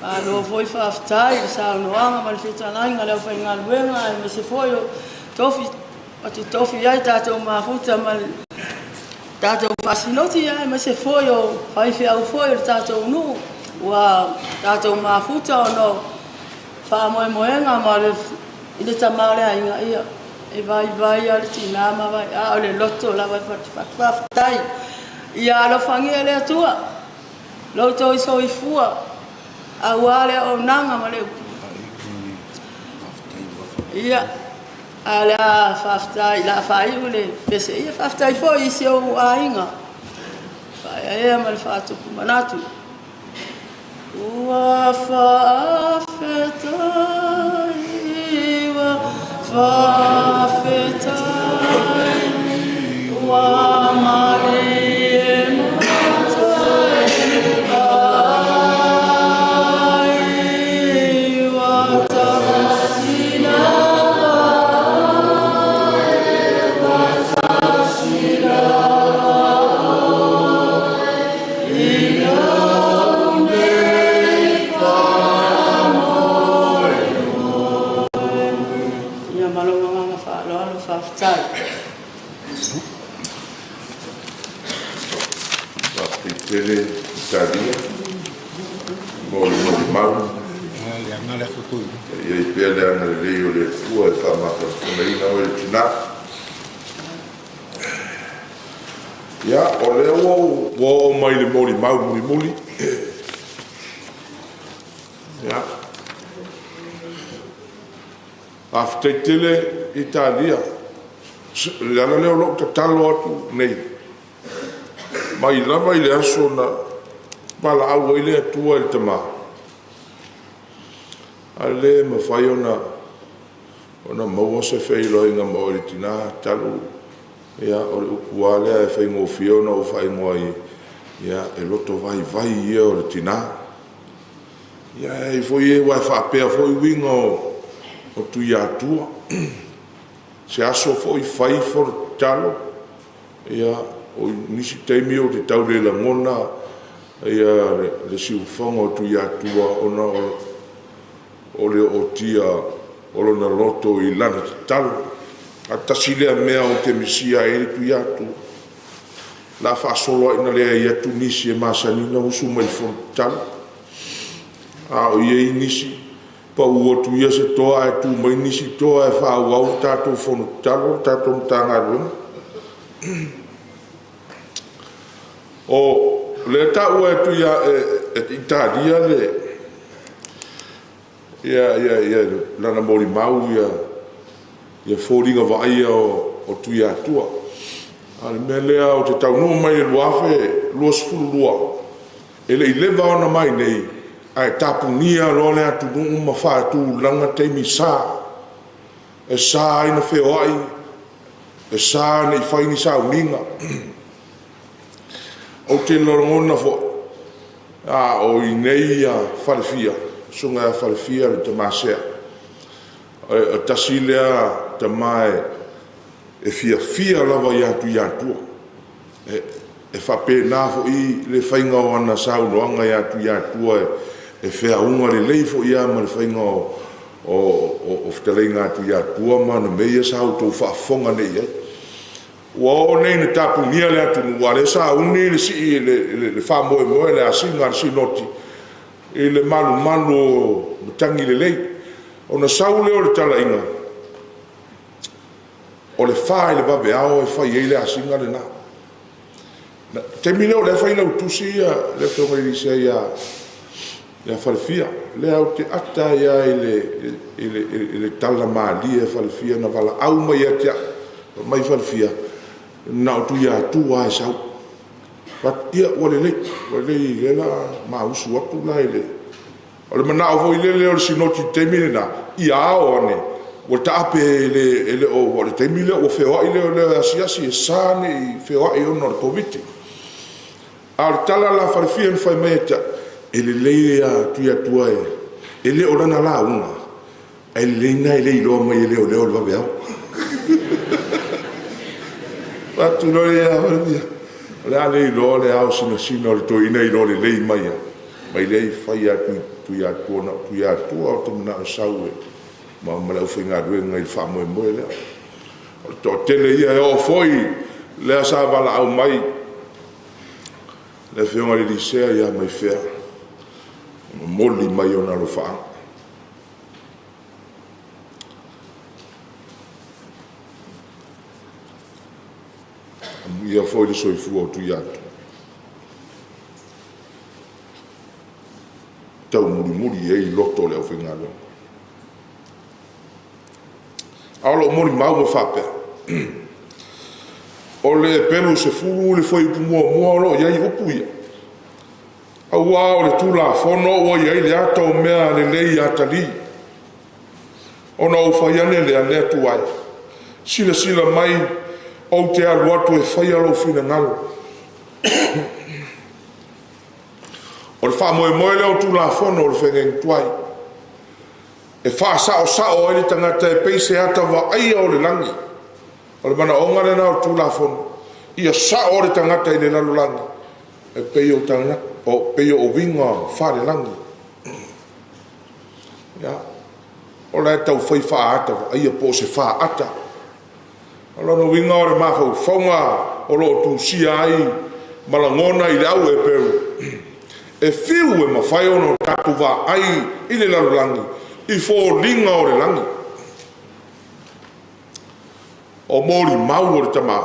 malo foi faafetai i le saunoaga ma le fetalaiga a le aufaigaluega aemaise foi o tofi o totofi ai tatou mafuta ma le tatou faasinoti aemaise foi o faifeau foi o le tatou nuu ua tatou mafuta ona o faamoemoega ma le i le tama o le aiga, ia, e vaivai lava le tina ma vai, a o le loto lava e fatufatu. Faafetai. Ia alofagia e le Atua lo outou soifua aua le auaunaga ma le upu. Ia, a o le a faafetai, la a faaiu le pese. Ia, faafetai foi i si ou aiga, faaeaea ma le faatupu manatu. Ua faafetai, ua faafetai, ua malie matai ai, ua tamasina ua tasina Ia ma lou agaga faaaloalo faafetai. Faafetai tele Italia mo le molimau. Ia i ai pea le agalelei o le Atua e faamafanafanaina oe le tina. Ia, o lea ua oo mai i le molimau mulimuli. Ia, faafetai tele Italia. O le ala lea o lou tatalo atu nei, mai lava i le aso na valaau ai le Atua i le tama, ae le mafai ona maua se feiloaiga ma oe le tina talu, ia o le upu lava lea e faigofie ona ou faaigoa ai, ia e loto vaivai ia o le tina. Ia e i ai foi aua e faapea foi uiga o Tuiatua, se aso foi fai fono tatalo, ia o nisi taimi ou te tau le lagona le siufofoga o Tuiatua ona o le ootia o lona loto i lana tatalo. Ae tasi lea mea ou te misia ai le Tuiatua, o le a faasolo lava ina leai atu nisi e masani ona usu mai i le fono tatalo, a o i ai nisi, pau atu ia se toa ae tu mai nisi toa e faaauau le tatou fono tatalo le tatou Matagaluega. O lea e taua e Italia lana molimau foliga vaaia o Tuiatua. A o le mea lea ou te taunuu mai i le 2022, e le i leva ona ma i inei ae tapunia loa le atunuu ma faatulaga taimi sa, e sa ai ona feoai, e sa ne i fai ni sauniga. Ou te lagona foi, a o i inei Falefia, le susuga ia Falefia le tama Sea, o le tasi lea tama e fiafia lava ia Tuiatua. E faapena foi le faiga o ana saunoaga ia Tuiatua, e feauga lelei foi lava ma le faiga o fetalaiga a Tuiatua ma ana mea ia sa outou faafofoga nei i ai. Ua oo nei ina tapunia le atunuu, a o lea e sauni le faamoemoe, le asiga a le Sinoti i le malumalu o matagi lelei. Ona sau lea o le talaiga, o le 4 i le vaveao e fai ai le asiga lena. O le taimi lea o lea e failautusi le Afioga i le alii Sea ia Falefia. O lea ou te ata ai lava i le tala malie a Falefia na valaau mai ia te au, fai mai Falefia, na o Tuiatua lava e sau. Ou fai atu, ia ua lelei, ua lelei o lea o le a ma usu atu la i le… O le manao foi lele o le Sinoti i le taimi lena, ia ao ane ua taape e le o… aua o le taimi lea ua feoai leoleo e asiasi, e sa ne i feoai ona o le Koviti. A o le tala la a Falefia na fai mai ia te au, e lelei Tuiatua e le o lana lauga, ae lelei lena e le iloa mai e leoleo i le vaveao. Ou fai atu loa lea ia Falefia, o le a le iloa le ao sinasina o le toeaina e iloa lelei mai lava, vaai la e fai lava e Tuiatua na o Tuiatua ou te manao e sau ma le aufaigaluega i le faamoemoe lea. O le toatele ia, e oo foi lea sa valaau mai le afioga i le alii Sea ia Maifea e momoli mai ona alofaaga. Amuia foi le soifua o Tuiatua e taumulimuli i ai loto o le aufaigaluega. A o lou molimau e faapea, o le Heperu 10 i le fuaiupu 1 o lo o i ai upu ia, aua o le Tulafono ua i ai le ata o mea lelei atalii, ona ou fai ane lea, le Atua e, silasila mai, ou te alu atu e faia lou finagalo. O le faamoemoe lea o le Tulafono o le feagaiga tuai, e faasaosao ai le tagata e pei se ata vaaia o le lagi. O le manaoga lena o le Tulafono, ia sao le tagata i le lalolagi e pei o uiga faale-lagi. Ia, o la e taufai faata vaaia po o se faata. O lona uiga o le mafaufauga o lo o tusia ai ma lagona i le au Heperu, e fiu e mafai ona tatou vaai i le lalolagi i foliga o le lagi. O molimau o le tama,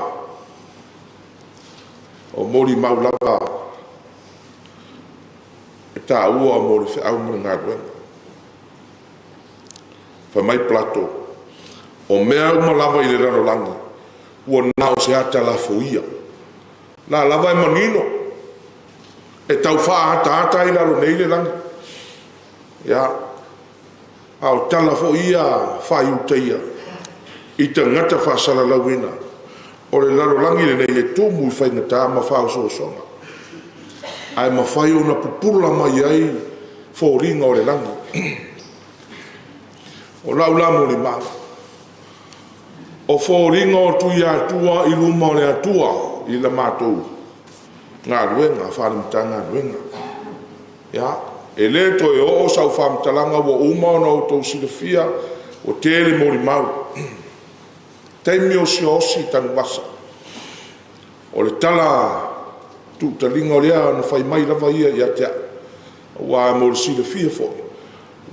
O molimau lava e taua mo le feau ma le galuega. Fai mai Palato, o mea uma lava i le lalolagi, ua na o se ata lafoia. O la lava e manino, e tau faaataata ai i lalo nei le lagi. Ia, a o tala foi ia faa-Iutaia i tagata faasalalauina, o le lalolagi lenei e tumu i faigata ma faaosoosoga, ae mafai ona pupula mai ai foliga o le lagi. O lau la molimau, o foliga o Tuiatua i luma o le Atua i la matou galuega faale-Matagaluega. Ia, e le toe oo sau faamatalaga ua uma ona outou silafia, ua tele molimau. Taimi o Siaosi Tanuvasa, o le tala tuutaliga lea na fai mai lava ia ia te au, aua mo le silafia foi,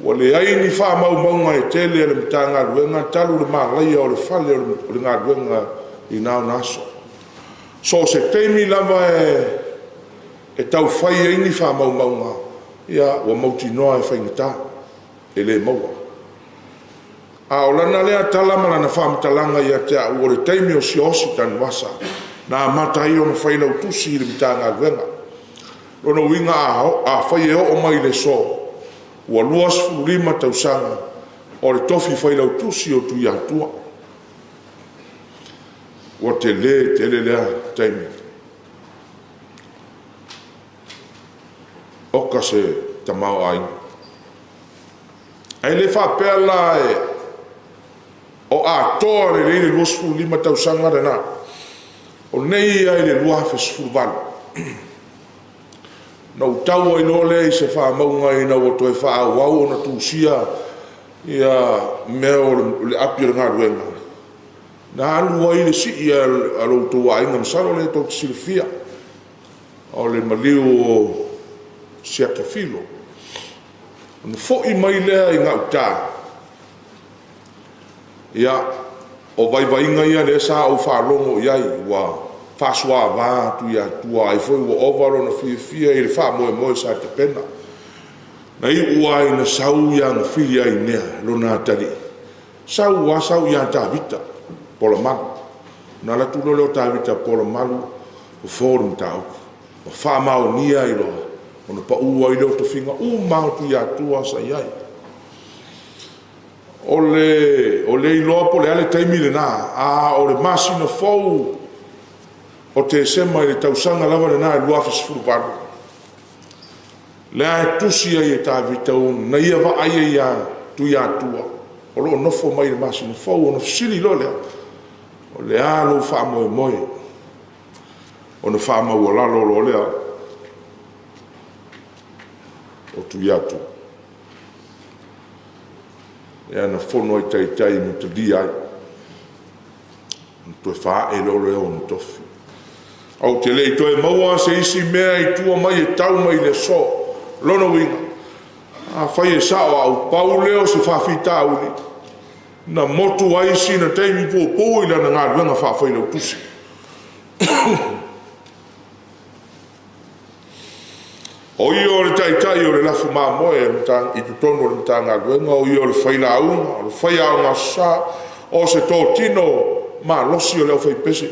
ua leai ni faamaumauga e tele a le Matagaluega talu le malaia o le fale o le galuega i na ona aso. So o se taimi lava e tau fai ai ni faamaumauga, ia ua mautinoa e faigata, e le maua. A o lana lea tala ma lana faamatalaga ia te au, o le taimi o Siaosi Tanuvasa, na amata ai ona failautusi i le Matagaluega. O lona uiga afai e oo mai i le aso, ua 25 tausaga o le tofi failautusi o Tuiatua. Ua tele tele lea taimi. Oka se tamaoaiga. Ae le faapea la o atoa lelei le 25 tausaga lena. O nei lava i le 2018, na ou tau ai loa lea i se faamauga ina ua toe faaauau ona tusia ia mea o le api o le galuega, na alu ai le sii a lo outou aiga, masalo o lea tou te silafia, o le maliu o Siatafilo. Ona foi mai lea i gauta, ia, o vaivaiga ia lea sa ou faalogo i ai, ua faasuava Tuiatua, ai foi ua ova lona fiafia i le faamoemoe sa tapena. Na iu lava ina sau ia Gafili Ainea lona atalii, sau lava sau ia Tavita Polamalu. Ona alu atu loa lea o Tavita Polamalu fofo le mataupu, ma faamaonia ai loa ona pau ai lea o tofiga uma lava o Tuiatua sa i ai. O le iloa po o le a le taimi lena, a o le masina fou o Tesema i le tausaga lava lena e 2018, lea e tusi ai e Tavita na ia vaai ai ia Tuiatua o lo o nofo mai i le Masina Fou. Ona fesili loa lea, o le a lou faamoemoe? Ona faamaualalo loa lea o Tuiatua. Lea na fono ai taitai ma talia ai, ona toe faaee loa lea o ona tofi. Ou te le i toe maua se isi mea i tua mai e tau mai i le aso. O lona uiga, afai e sao au, pau lea o se faafitauli na motu ai sina taimi puupuu i lana galuega faa-failautusi. O ia o le taitai o le lafu mamoe i totonu o le Matagaluega, o ia o le failauga, o le faiaoga Aso Sa, o se totino malosi o le aufaipese.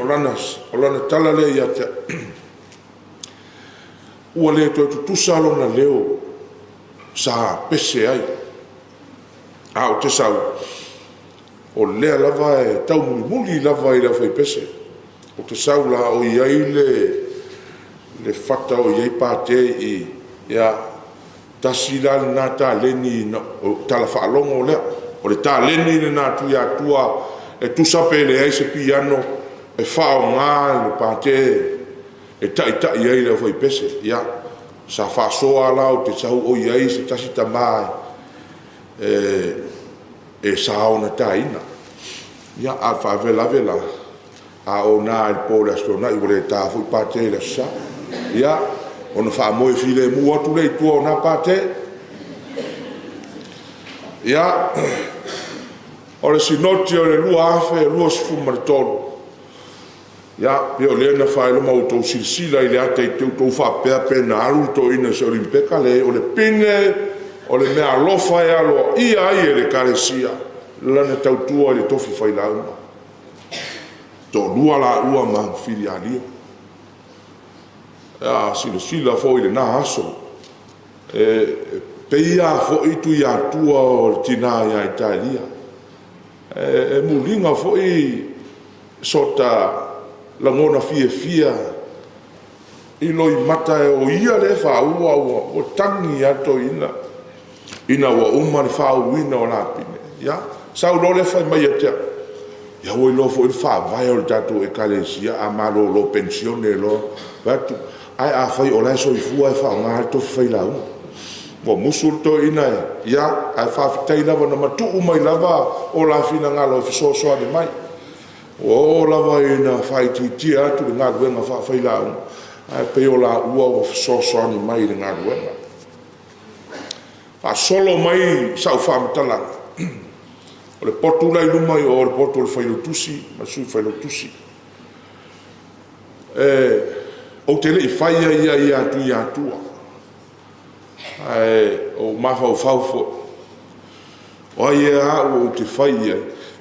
O lana tala lea ia te au, ua le toe tutusa lona leo sa pese ai, ae ou te sau, o lea lava e taumulimuli lava i le aufaipese. Ou te sau la o i ai le fata o i ai Pate i i, ia, tasi la lena taleni, o tala faalogo lea, o le taleni lena a Tuiatua, e tusa pe leai se piano e faaaoga le Pate e taitai ai le aufaipese. Ia, sa faasoa la ou te sau o i ai se tasi tama e sa ona taina. Ia, a o le faalavelave la, a ona lava i le po o le Aso Toonai ua le ta foi Pate i le Aso Sa. Ia, ona faamoe filemu atu lea i tua o na Pate. Ia, o le sinoti o le 2023, Ia, pei o lea na faailoa ma outou silasila i le ata i te i ua outou faapea pe na alu le toeaina i se Olimipeka. Leai, o le pine o le meaalofa e aloaia ai e le Ekalesia lana tautua i le tofi failauga. E toalua laua na filialia. A silasila foi i lena aso, e pei lava foi Tuiatua o le tina ia Italia. E muliga foi sota lagona fiafia i loimata o ia lea e faauu ae ua tagi lava le toeaina ina ua uma le faauuina o lapine. Ia, sau loa lea fai mai ia te au, ia ua iloa foi le faavae o le tatou Ekalesia a malolo penisione loa, ou fai atu, ae afai o la e soifua e faaaoga lava le tofi failauga. Ua musu le toeaina, ia, ae faafetai lava na matuu mai lava o la finagalo e fesoasoani mai. Ua oo lava ina faaitiitia atu le galuega faa-failauga, ae pei o laua ua fesoasoani mai i le galuega. Faasolo mai sau faamatalaga, o le potu la e i luma i o o le potu a le Failautusi ma le Sui Failautusi. Ou te le i faia ia ia Tuiatua, ae ua ou mafaufau foi, o ai ea au ou te fai i ai,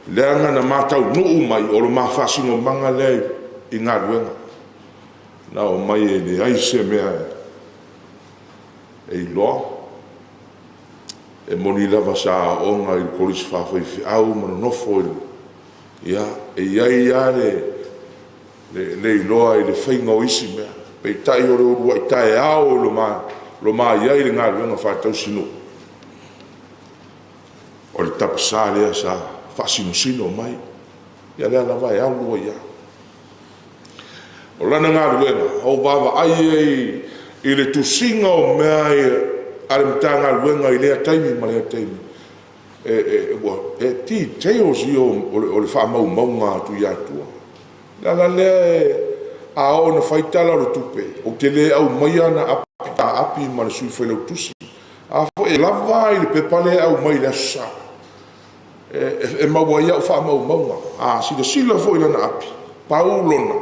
leaga na ma taunuu mai, o le ma faasinomaga lea i galuega. Na omai e leai se mea e iloa. E moni lava sa aooga i le kolisi faafaifeau ma nonofo i… ia, e i ai lava le iloa i le faiga o isi mea. Peitai o le uluai taeao na ma i ai i le galuega faatausinuu, o le tapasa lea sa faasinosino mai, ia o lea lava e alu ai lava. O lana galuega, ua ou vaavaai i ai i le tusiga o mea a le Matagaluega i lea taimi ma lea taimi, e details ia o le faamaumauga a Tuiatua. O le ala lea a oo ina fai tala o le tupe, ou te le aumaia ana api ma le sui failautusi. E lava i le pepa lea e aumai i le Aso Sa e maua ai au faamaumauga. A silasila foi i lana api, pau lona, na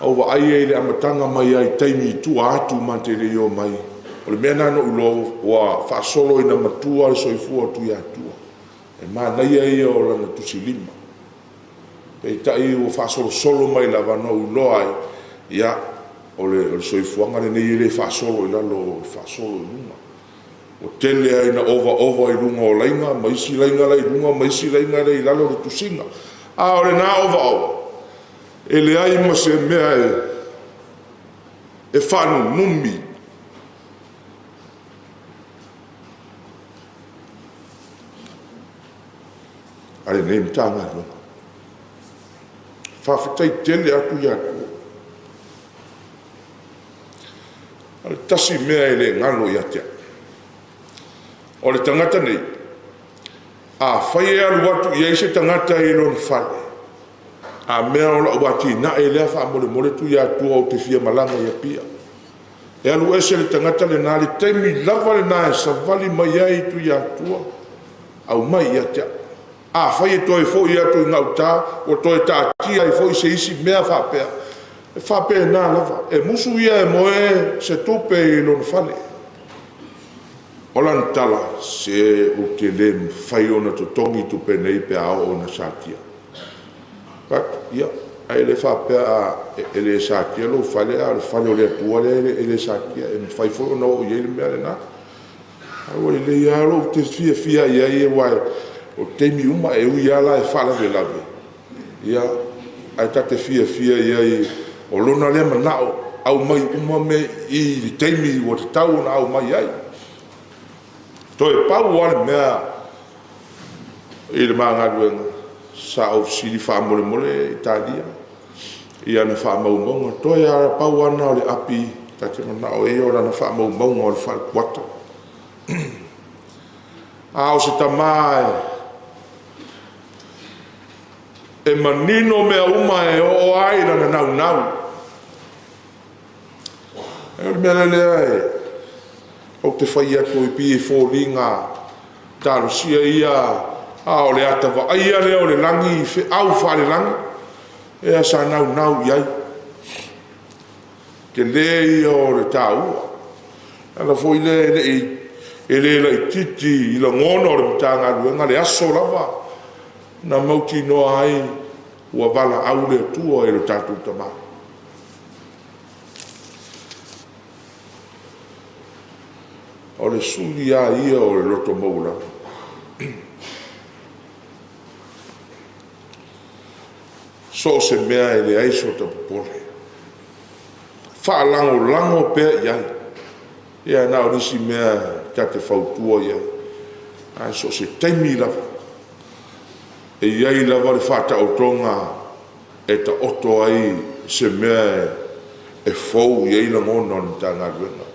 ou vaai i ai i le amataga mai lava i taimi i tua atu ma te le i omai. O le mea lena na ou iloa ua faasolo ina matua le soifua o Tuiatua. O le manaia ia o lana tusilima. Peitai ua faasolosolo mai lava na ou iloa ai, ia, o le soifuaga lenei e le faasolo i lalo e faasolo i luga. Ua tele lava ina ovaova i luga o laina ma isi laina la e i luga ma isi laina la e i lalo le tusiga. A o lena ovaova, e leai ma se mea e faanunumi a lenei Matagaluega. Faafetai tele atu ia te au. O le tasi mea e le galo ia te au, o le tagata nei, afai e alu atu i ai se tagata i lona fale, a mea o lau atinae lea faamolemole Tuiatua ou te fia malaga i Apia. E alu ese le tagata lena, le taimi lava lena e savali mai ai Tuiatua aumai ia te au. Afai e toe foi atu i gauta ua toe taatia ai foi se isi mea faapea, e faapena lava. E musu ia e moe se tupe i lona fale. O lana tala, se ou te le mafai ona totogi tupe nei pe a oo ina satia. Ou fai atu, ia, ae le faapea e le satia lou fale, a o le fale o le Atua lea e le satia, e mafai foi ona oo i ai le mea lena. Ae ua lelei lava lou fiafia i ai aua o taimi uma, e ui lava la e faalavelave, ae ta te fiafia i ai, o lona lea manao, aumai uma mea i i i le taimi ua tatau ona aumai ai. Toe pau lava le mea i le ma galuega, sa ou fesili faamolemole Italia i ana faamaumauga. Toe lava na pau lava lena o le api ta te manao i ai, o lana faamaumauga o le fale kuata. A o se tama e manino mea uma e oo lava i lana naunau. O le mea lea ou te fai atu e pei e foliga talosia ia, a o le ata vaaia lea o le lagi i feau faalelagi. Ea sa naunau i ai. Tele ia o le taua. O le ala foi lea e le i, e le laitiiti i lagona o le Matagaluega le aso lava na mautinoa ai ua valaau le Atua i lo tatou tama. O le suli lava ia o le loto maualalo. So o se mea e leai sota popole, faalagolago pea i ai. Ia na o nisi mea ta te fautua i ai, ae so o se taimi lava, e i ai lava le faataotoga e taoto ai se mea e fou i ai lagona o le Matagaluega.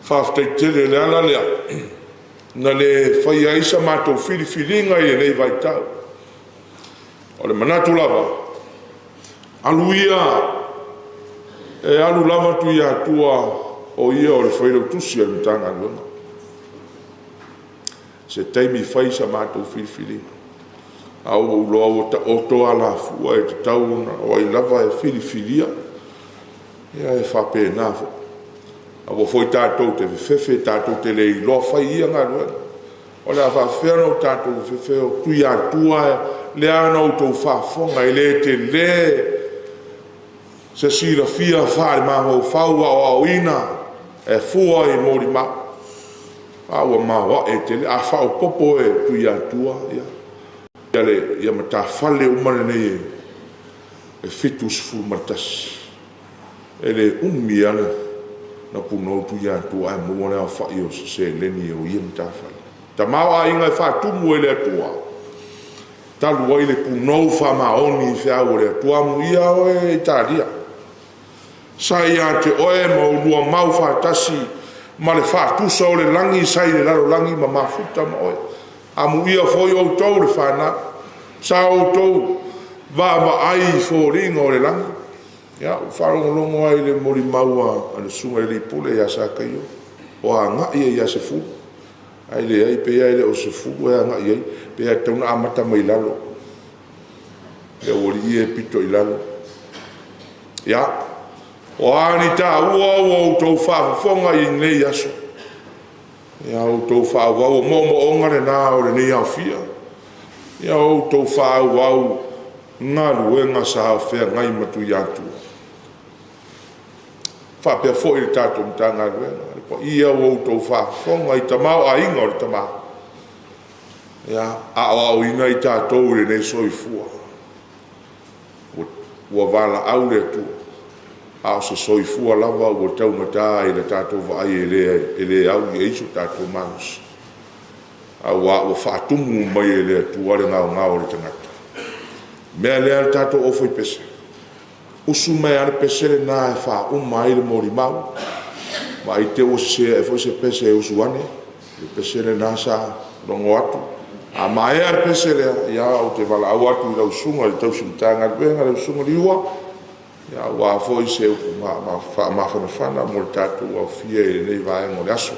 Faafetai tele. O le ala lea na le faia ai sa matou filifiliga i lenei vaitau. O le manatu lava, alu ia, e alu lava Tuiatua o ia o le Failautusi o le Matagaluega. Se taimi fai sa matou filifiliga, ae ua ou iloa ua taoto alafua e tatau ona, o ai lava e filifilia, ia e faapena foi. Aua foi tatou te fefefe tatou te le iloa fai ia galuega. O le a faapefea ona tatou fefefe o Tuiatua lea na outou faafofoga, e le tele se silafia faale-mafaufau aoaoina e fua i molimau, a ua maoae tele. A faaopoopo e Tuiatua ia matafale uma nei e 71, e le umi lava ona punou Tuiatua ae maua le aofai o se seleni o ia matafale. Tamaoaiga e faatumu e le Atua, talu ai le punou faamaoni i feau a le Atua. Amuia oe Italia, sa ia te oe ma oulua mau faatasi ma le faatusa o le lagi sa i le lalolagi ma mafuta ma oe. Amuia foi outou le fanau, sa outou vaavaai i foliga o le lagi. Ia, ua faalogologo lava i le molimau a le susuga i le alii pule ia Sakaio, ua agai lava ia Sefulu, ae leai, pei lava e le o Sefulu e agai i ai, pei lava e tatau ona amata mai lalo i le aualii ia e pito i lalo. Ia, o a ni taua ua outou faafofoga i lenei aso, ia outou faaauau, o moomooga na o lenei aofia, ia outou faaauau galuega sa feagai ma Tuiatua. E faapea foi i le tatou Matagaluega, le paia ua outou faafofoga i tamaoaiga o le tama, ia aoaoina i tatou i lenei soifua. Ua valaau le Atua, a o se soifua lava ua taugata i le tatou vaai e le au i ai so tatou malosi, aua ua faatumu mai e le Atua le gaogao o le tagata. O le mea lea le tatou aufaipese, usu mai lava le pese lena e faauma ai le molimau, vaai i te i ua sese ae foi se pese e usu ane, le pese lena sa logo atu. A maea le pese lea, ia ou te valaau atu i lau susuga i le tausi Matagaluega lau susuga Liua, aua foi se upu faamafanafana mo le tatou aofia i lenei vaega o le aso.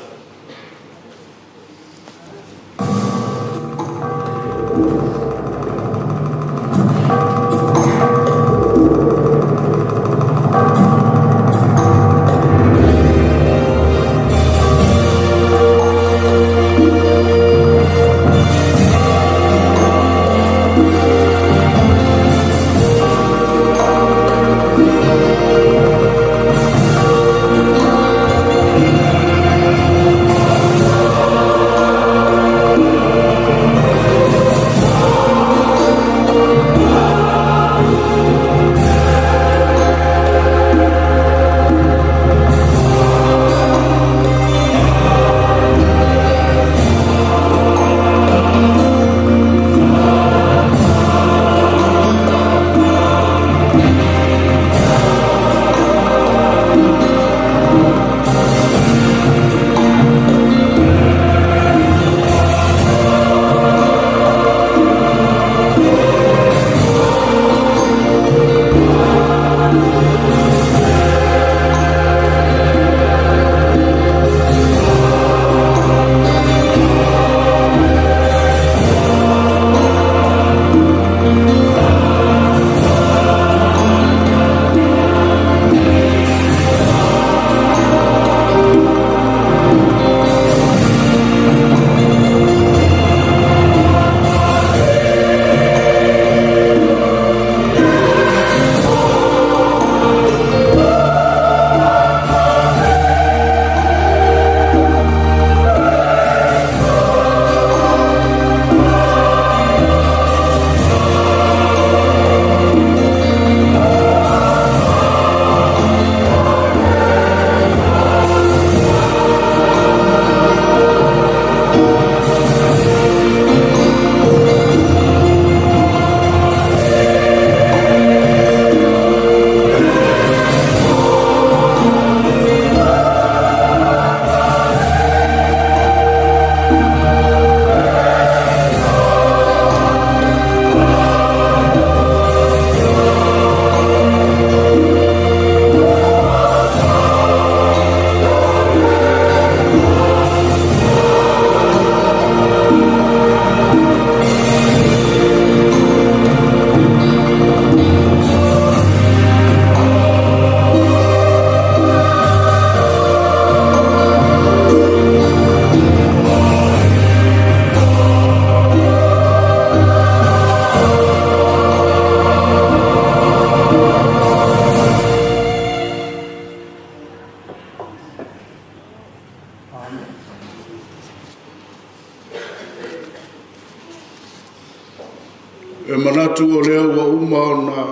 E manatu o lea ua uma ona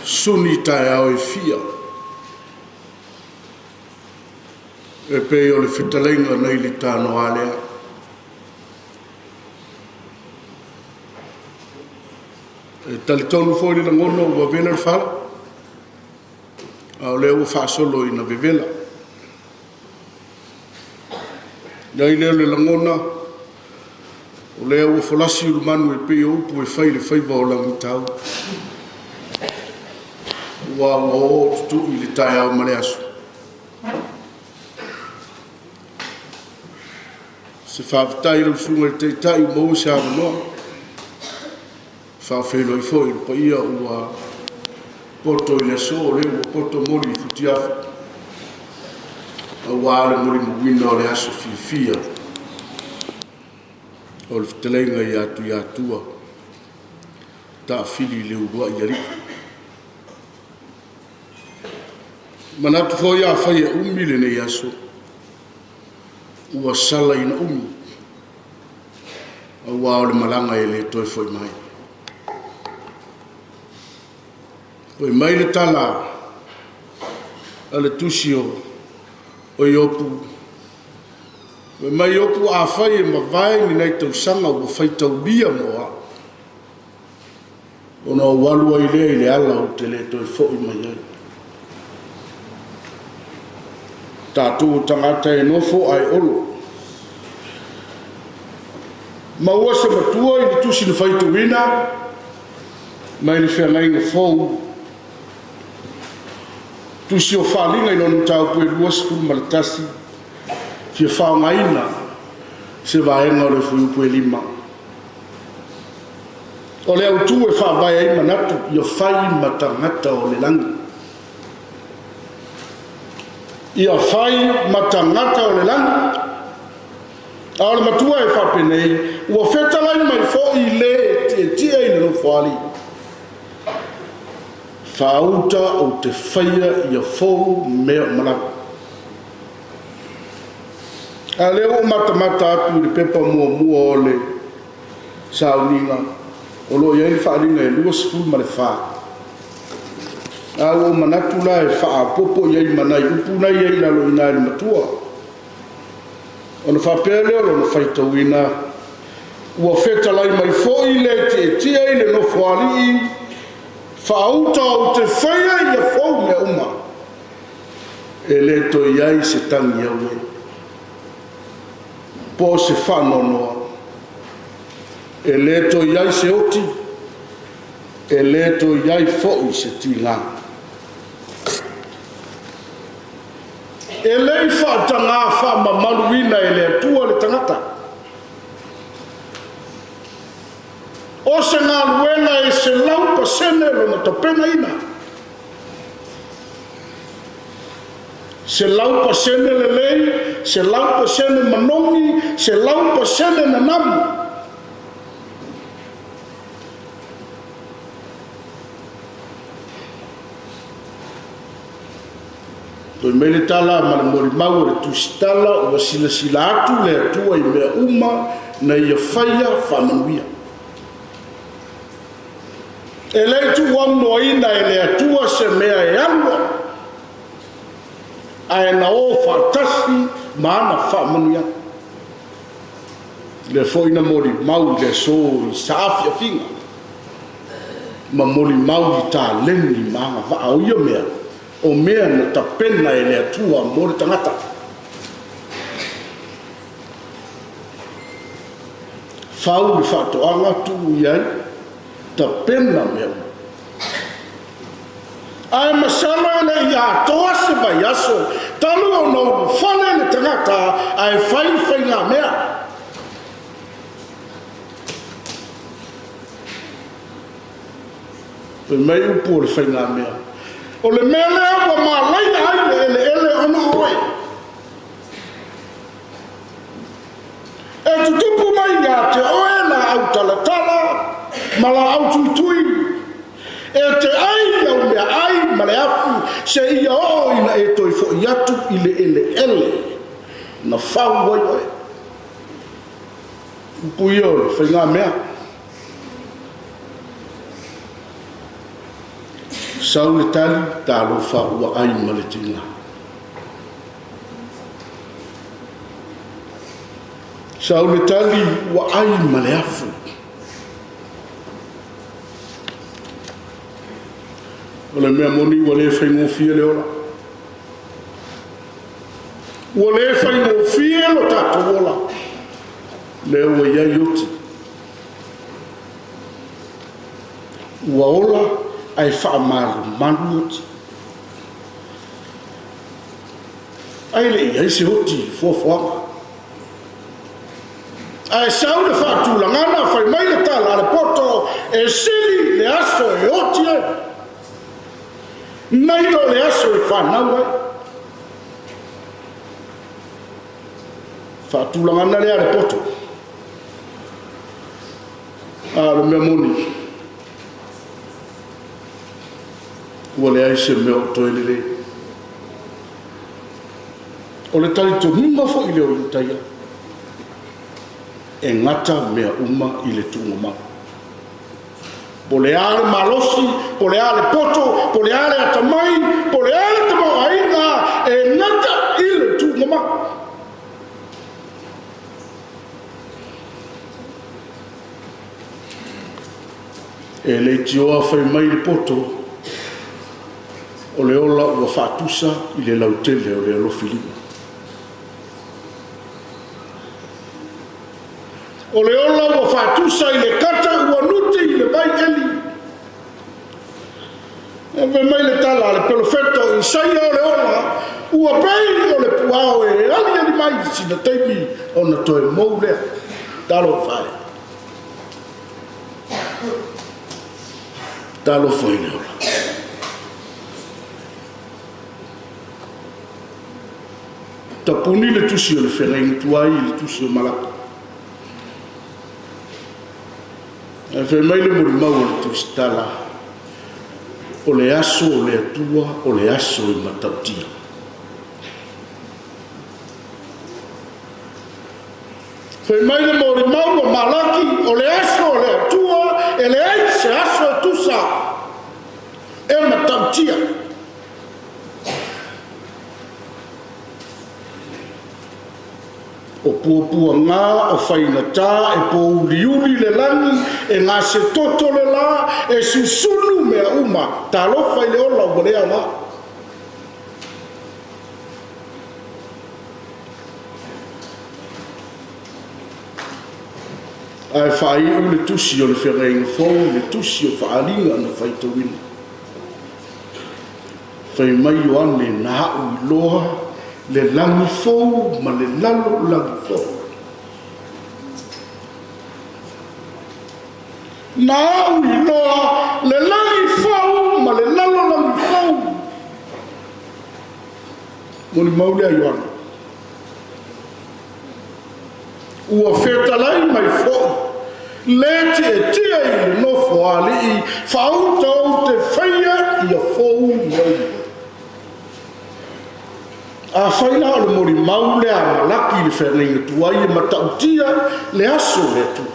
suni taeao e fia, e pei o le fetalaiga nai le tanoa lea. E talitonu foi le lagona ua vela le fala, a o lea ua faasolo ina vevela. Nai lea o le lagona, o lea ua folasi ulumanu e pei o upu e fai i le faiva o Lagitau, ua oo tutui le taeao ma le aso. Se faafetai i lau susuga i le Taitai ua maua se avanoa, faafeiloai foi i le paia ua poto i le aso, o lea ua poto moli i futiafu, aua le molimauina o le aso fiafia o le fetalaiga ia Tuiatua Taafili i le uluai alii. Manatu foi afai e umi lenei aso, ua sala ina umi, aua o le malaga e le toe foi mai. Foi mai le tala a le tusi o Iopu, fai mai Iopu, afai e mavae ni nai tausaga ua faitaulia mo au, ona ou alu ai lea i le ala ou te le toe foi mai ai. Tatou o tagata e nofo ae olo. Maua se matua i le tusi na faitauina mai le feagaiga fou, tusi o Faaliga i lona mataupu e 21, fia faaaogaina se vaega o le fuaiupu e 5. O le autu e faavae ai manatu ia fai ma tagata o le lagi. Ia fai ma tagata o le lagi. A o le matua e faapenei, ua fetalai mai foi le tietie i le nofoalii. Faauta ou te faia ia fou mea uma lava. A lea ua matamata atu i le pepa muamua o le sauniga, o lo o i ai le faaaliga e 24. A ua ou manatu la e faaopoopo i ai ma nai upu na i ai i lalo i ina i le matua. Ona faapea lea o lona faitauina, ua fetalai mai foi le tietie i le nofoalii, faauta ou te faia ia fou mea uma, e le toe i ai se tagi auē, po o se faanoanoa, e le toe i ai se oti, e le toe i ai foi se tiga. E le i faatagā faamamaluina e le Atua le tagata. O se galuega e 100% lona tapenaina. 100% lelei, 100% manogi, 100% nanamu. Toe mai le tala ma le molimau o le tusitala ua silasila atu le Atua i mea uma na ia faia faamanuia. E le i tuuaunoaina e le Atua se mea e alu ai, ae na o faatasi ma ana faamanuiaga. Lea foi na molimau i le aso i saafiafiga ma molimau i taleni ma agavaa o ia mea, o mea na tapena e le Atua mo le tagata. Fau le faatoaga, tuu i ai, tapena mea uma. Ae masalo e le i atoa se vaiaso talu ona ulufale le tagata ae fai le faigamea. Fai mai upu o le faigamea, o le mea lea ua malaia ai le eleele ona o oe. E tutupu mai ia te oe laau talatala ma laau tuitui, e te ai au meaai ma le afu seia oo ina e toe foi atu i le eleele na fau ai oe. Upu ia o le faigamea. Sau le tali, talofa ua ai ma le tiga. Sau le tali, ua ai ma le afu. O le mea moni ua le faigofie le ola. Ua le faigofie lo tatou ola. Lea ua i ai oti. Ua ola ae faamalumalu oti. Ae le i ai se oti i fuafuaga. Ae sau le faatulagana, fai mai le tala a le poto, e sili le aso e oti ai, nai lo le aso e fanau ai. Faatulagana lea a le poto. A o le mea moni, ua leai se mea o toe lelei. O le talitonuga foi lea o Iutaia, e gata mea uma i le tuugamau. Po o le a le malosi, po o le a le poto, po o le a le atamai, po o le a le tamaoaiga, e gata i le tuugamau. E leitioa fai mai le poto, o le ola ua faatusa i le lautele o le alofilima. O le ola ua faatusa i le kata ua nuti i le vai eli. E fai mai le tala a le perofeta o Isaia o le ola, ua pei o le puao e aliali mai i sina taimi ona toe mou lea. Talofa e. Talofa i le ola. Tapuni le tusi o le feagaiga tuai i le tusi o Malaki. Ae fai mai le molimau o le tusitala, o le aso o le Atua, o le aso e matautia. Fai mai le molimau o Malaki, o le aso o le Atua, e leai se aso e tusa e matautia. O puapuaga o faigata e pōuliuli le lagi, e gasetoto le la, e susunu mea uma, talofa i le ola ua le aoga. Ae faaiu le tusi o le feagaiga fou, le tusi o faaaliga na faitauina. Fai mai Ioane, na a'u iloa le lagi fou ma le lalolagi fou. Na a'u iloa le lagi fou ma le lalolagi fou. Molimau lea Ioane. Ua fetalai mai foi le tietie i le nofo a alii faauta ou te faia ia fou mea uma. Afai la o le molimau lea a Malaki i le feagaiga tuai e matautia le aso o le Atua.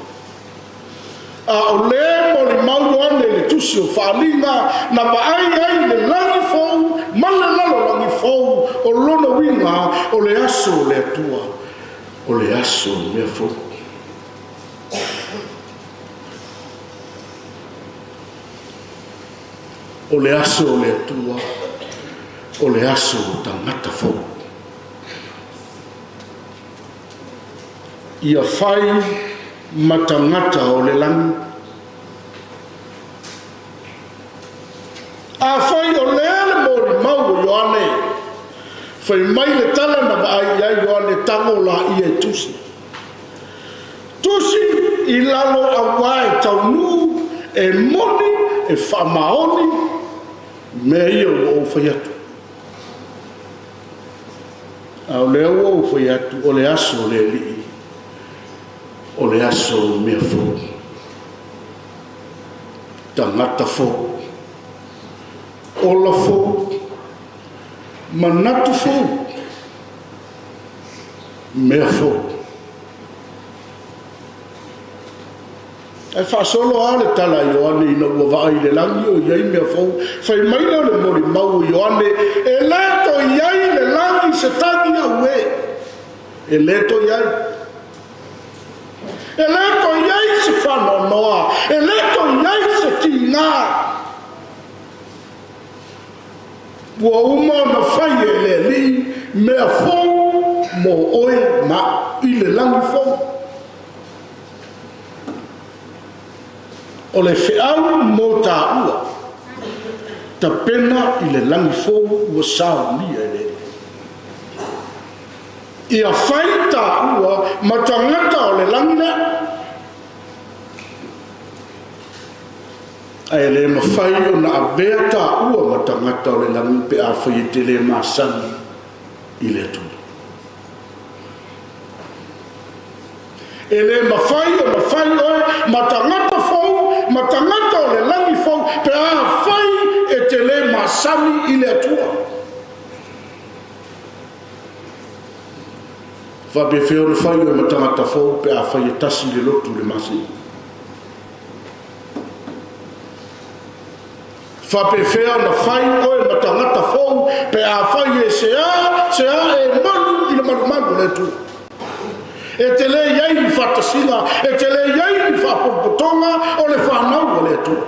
A o le molimau Ioane i le tusi o Faaaliga na vaai ai le lagi fou ma le lalolagi fou, o lona uiga o le aso o le Atua, o le aso o mea fou. O le aso o le Atua, o le aso o tagata fou. Ia fai ma tagata o le lagi. Afai o lea le molimau o Ioane, fai mai le tala na vaai i ai Ioane, tago laia e tusi. Tusi i lalo auā e taunuu, e moni, e faamaoni mea ia ua ou fai atu. A o lea ua ou fai atu, o le aso o le Alii, o le aso o mea fou. Tagata fou, ola fou, manatu fou, mea fou. Ae faasolo lava le tala a Ioane ina ua vaai i le lagi o i ai mea fou. Fai mai lea o le molimau o Ioane, E le toe i ai i le lagi se tagi auē. E le toe i ai. E le toe i ai se faanoanoa. E le toe i ai se tiga. Ua uma ona fai e le Alii mea fou mo oe ma au i le lagi fou. O le feau mo taua, tapena i le lagi fou ua saunia e le Alii. Ia fai taua ma tagata o le lagi lea. Ae le mafai ona avea taua ma tagata o le lagi pe afai e te le masani i le Atua. E le mafai ona fai oe ma tagata fou, ma tagata o le lagi fou, pe afai e te le masani i le Atua. Faapefea ona fai oe ma tagata fou pe afai e tasi le lotu i le masina? Faapefea ona fai oe ma tagata fou pe afai e sea sea e malu i le malumalu o le Atua? E te le i ai ni faatasiga, e te le i ai ni faapotopotoga o le fanau a le Atua.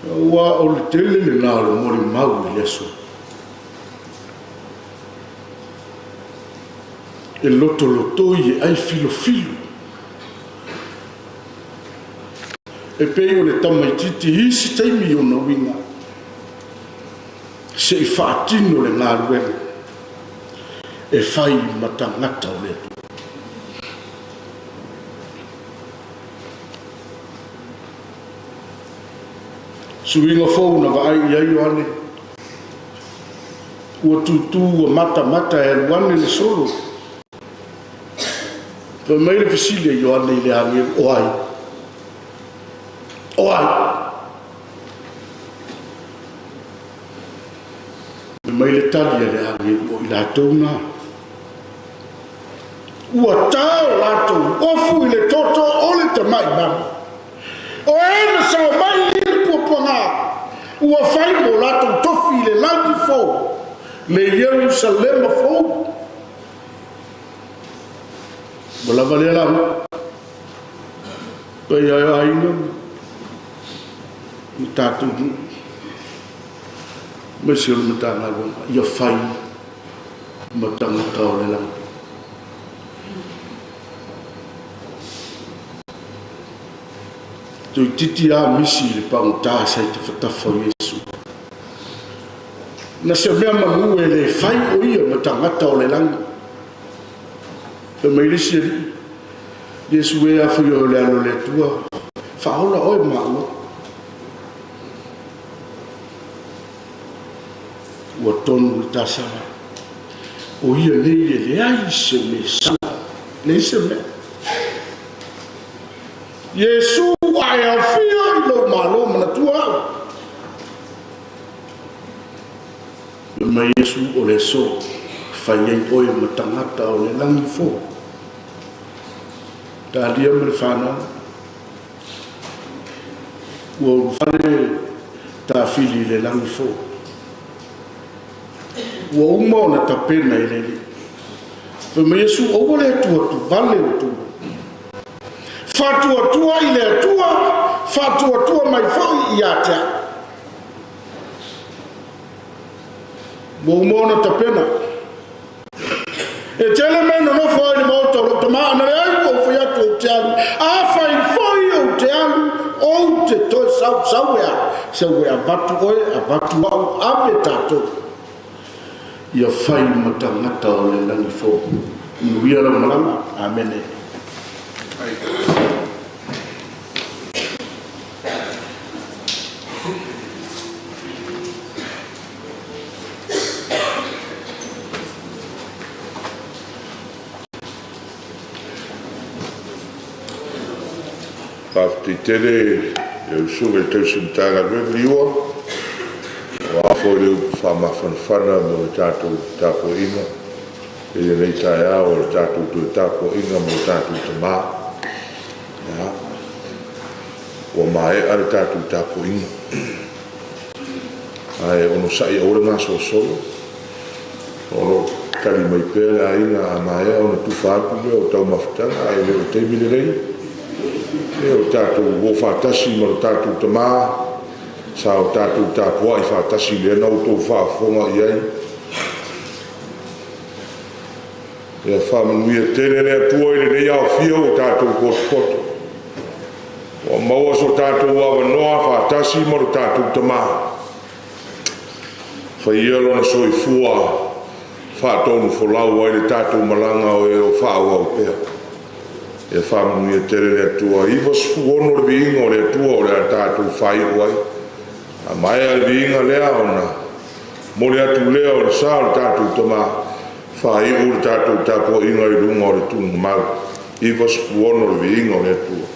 Aua o le tele lena o le molimau i le aso. E lotolotoi e ai filofilo. E pei o le tamaitiiti i isi taimi i ona uiga, se i faatino le galuega e fai ma tagata o le Atua. Suiga fou na vaai i ai Ioane, ua tutū ua matamata e alu ane le solo. Fai mai le fesili a Ioane i le agelu, O ai? O ai? Fai mai le tali a le agelu, O i latou na. Ua ta o latou ofu i le toto o le tamai manu. O e na sao mai i le puapuaga, ua fai mo latou tofi i le lagi fou, le Ierusalema fou. Ua lava lea lauga. Paia e o aiga ma tatou nuu, aemaise o le Matagaluega, ia fai ma tagata o le lagi. Toeitiiti lava misi i le pagota sa i tafatafa o Iesu. Na se mea manu e le fai o ia ma tagata o le lagi. Fai mai le isi alii, Iesu e, afai oe o le Alo o le Atua, faaola oe maua. Ua tonu le tasala. O ia nei e leai se mea sala, leai se mea. Iesu a e aofia i lou malo manatua au. Fai mai Iesu, o le aso e fai ai oe ma tagata o le lagi fou. Talia ma le fanau, ua ulufale tafili i le lagi fou. Ua uma ona tapena e le Alii. Fai mai Iesu, Aua le atuatuvale outou. Faatuatua i le Atua, faatuatua mai foi ia te au. Ua uma ona tapena. E tele mea nonofo ai i le maota o lou tama, na leai ua ou fai atu ou te alu. Afai foi ou te alu, ou te toe sau, sau e a? Sau e avatu oe, avatu au, ave tatou. Ia fai ma tagata o le lagi fou. Manuia lau malaga. Amene. Faafetai tele i lau Susuga i le Tausi Matagaluega Liua, aua foi le upu faamafanafana mo le tatou tapuaiga i lenei taeao o le tatou toe tapuaiga mo tatou tama. ina. Ua maea le tatou tapuaiga. Ae onosai aua le gasolosolo. O lo o tali mai pea le aiga a maea ona tufa atu lea o taumafataga, ae le o le taimi lenei. Ia o tatou o faatasi ma lo tatou tama, sa o tatou tapuai faatasi lea na outou faafofoga i ai. Ia faamanuia tele le Atua i lenei aofia ua tatou potopoto. Ua maua so tatou avanoa faatasi ma lo tatou tama. Faia lona soifua faatonufolau ai le tatou malaga o e o faaauau pea. Ia faamanuia tele le Atua. 96 le viiga o le Atua o le a tatou faaiu ai. A maea le viiga lea ona momoli atu lea o le sa o le tatou tama, faaiu le tatou tapuaiga i luga o le tuugamau. 96 le viiga o le Atua.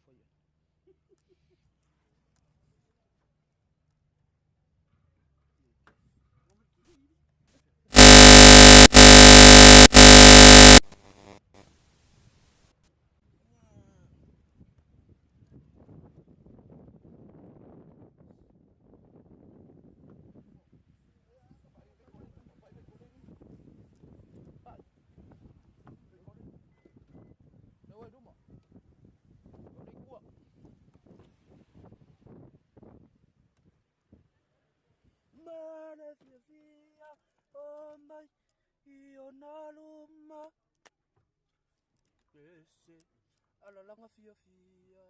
fai ai. Ma le fiafia o mai i ona luma. Ese alalaga fiafia.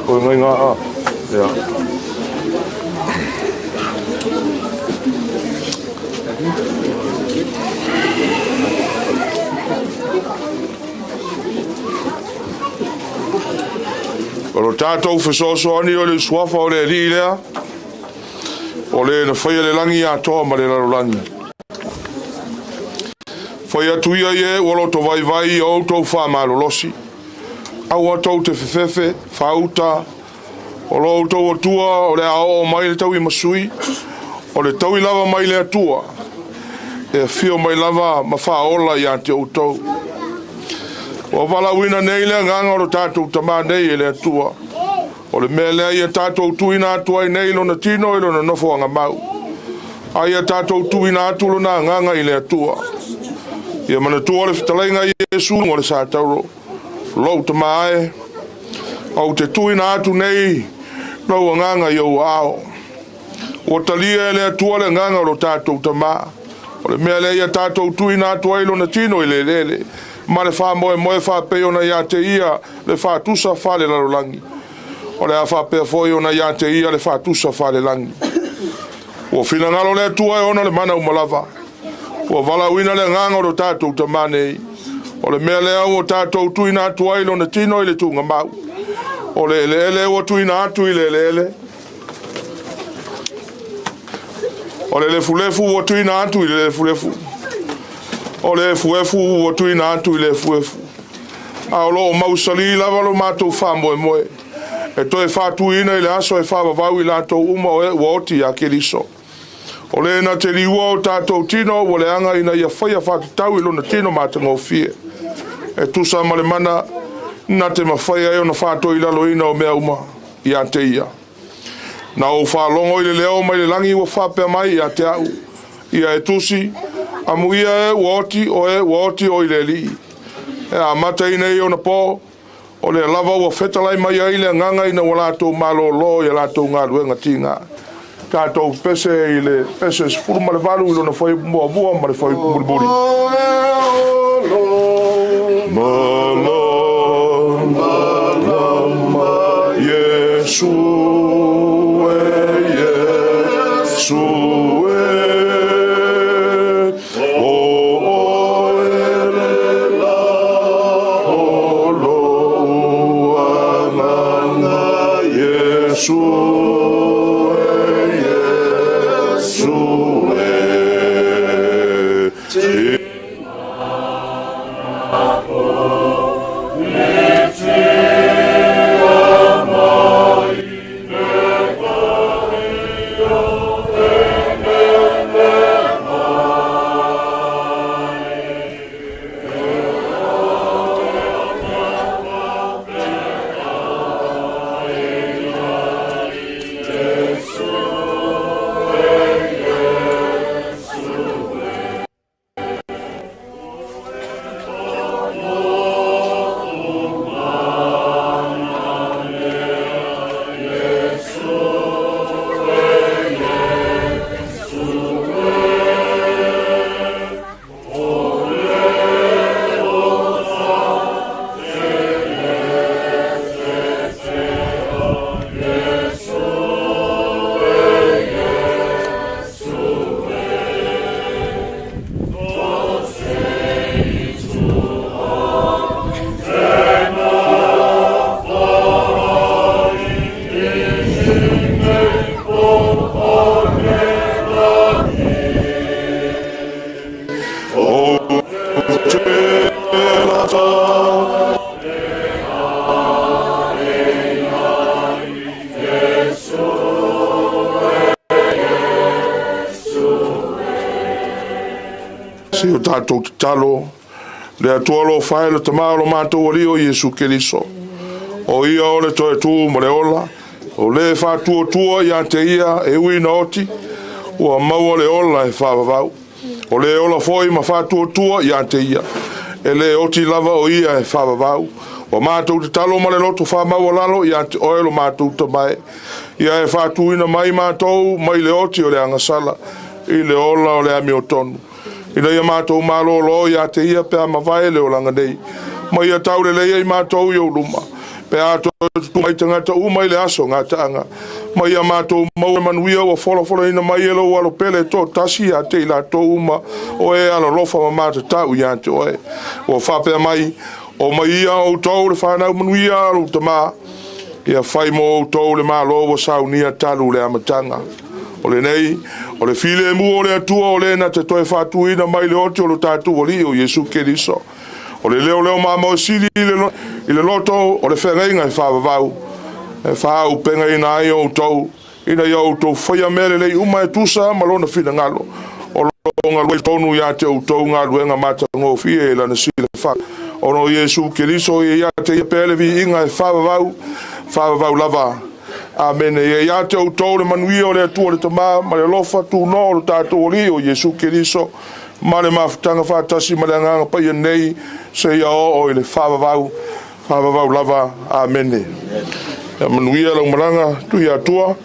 Ko ngai ngā a. Ia. O lo tātou fesoasoani o le suafa o le Alii lea, o le na faia le lagi atoa ma le lalolagi. Fai atu ia i e ua loto vaivai i o outou faamalolosi. Aua tou te fefefe, faauta, o lo outou Atua o le a oo mai le tauimasui, o le taui lava mai le Atua, e afio mai lava ma faaola ia te outou. Ua valaauina nei le agaga o lo tatou Tamā nei e le Atua. O le mea lea ia tatou tuuina atu ai nei lona tino i lona nofoaga mau, a ia tatou tuuina atu lona agaga i le Atua. Ia manatua le fetalaiga a Iesu o le Satauro, lou tama e, ou te tuuina atu nei lou agaga i ou aao. Ua talia e le Atua le agaga o lo tatou tama. O le mea lea ia tatou tuuina atu ai lona tino i le eleele, ma le faamoemoe faapei ona ia te ia le faatusa faalelalolagi. O le a faapea foi ona ia te ia le faatusa faalelagi. Ua finagalo le Atua e ona le mana uma lava. Ua valaauina le agaga o lo tatou tama nei. O le mea lea ua tatou tuuina atu ai lona tino i le tuugamau. O le eleele ua tuuina atu i le eleele. O le lefulefu ua tuuina atu i le lefulefu. O le efuefu ua tuuina atu i le efuefu. A o lo o mausali lava lo matou faamoemoe, e toe faatuina i le aso e faavavau i latou uma o e ua oti ia Keriso. O le na te liua o tatou tino ua leaga ina ia faia faatatau i lona tino matagofie, e tusa ma le mana na te mafai ai ona faatoilaloina o mea uma ia te ia. Na ou faalogo i le leo mai le lagi ua faapea mai ia te au, Ia e tusi, amuia e ua oti o e ua oti o i le Alii. E amata ina i ona po, o lea lava ua fetalai mai ai le agaga ina ua latou malōlō i a latou galuega tiga. Tatou pese i le pese 18 i lona fuaiupu muamua ma le fuaiupu mulimuli. Malama Iesu e Iesu e O oe le la o lou agaga Iesu e Iesu e. Se o tatou tatalo, le Atua alofa e le Tama o lo matou Alii o Iesu Keriso. O ia o le toe tū ma le ola, o le faatuatua ia te ia e ui na oti, ua maua le ola e faavavau. O le ola foi ma faatuatua ia te ia. E le oti lava o ia e faavavau. Ua matou tatalo ma le loto faamaualalo ia te oe lo matou Tama e, ia e faatuina mai matou mai le oti o le agasala i le ola o le amiotonu, ina ia matou malōlō ia te ia pe a mavae le olaga nei, ma ia taulelei ai matou i ou luma, pe a toe tutū mai tagata uma i le aso gataaga, ma ia matou maua le manuia ua folafolaina mai e lou Alo pele toatasi ia te i latou uma o e alolofa ma matatau ia te oe. Ua faapea mai, O mai ia outou le fanau manuia a lou Tama, ia fai mo outou le Malo ua saunia talu le amataga. O lenei, o le filemu o le Atua o le na te toe faatuina mai le oti o lo tatou Alii o Iesu Keriso. O le leoleo mamoe sili i le loto o le feagaiga e faavavau, e faaaupegaina ai outou, ina ia outou faia mea lelei uma e tusa ma lona finagalo, o lo o galue tonu ia te outou galuega matagofie i lana silafaga. Ona o Iesu Keriso ia ia te ia pea le viiga e faavavau, faavavau lava. Amene. Ia ia te outou le manuia o le Atua le Tama, ma le alofa tunoa o lo tatou Alii o Iesu Keriso, ma le mafutaga faatasi ma le Agaga Paia nei, seia oo i le faavavau, faavavau lava. Amene. Ia manuia lau malaga, Tuiatua.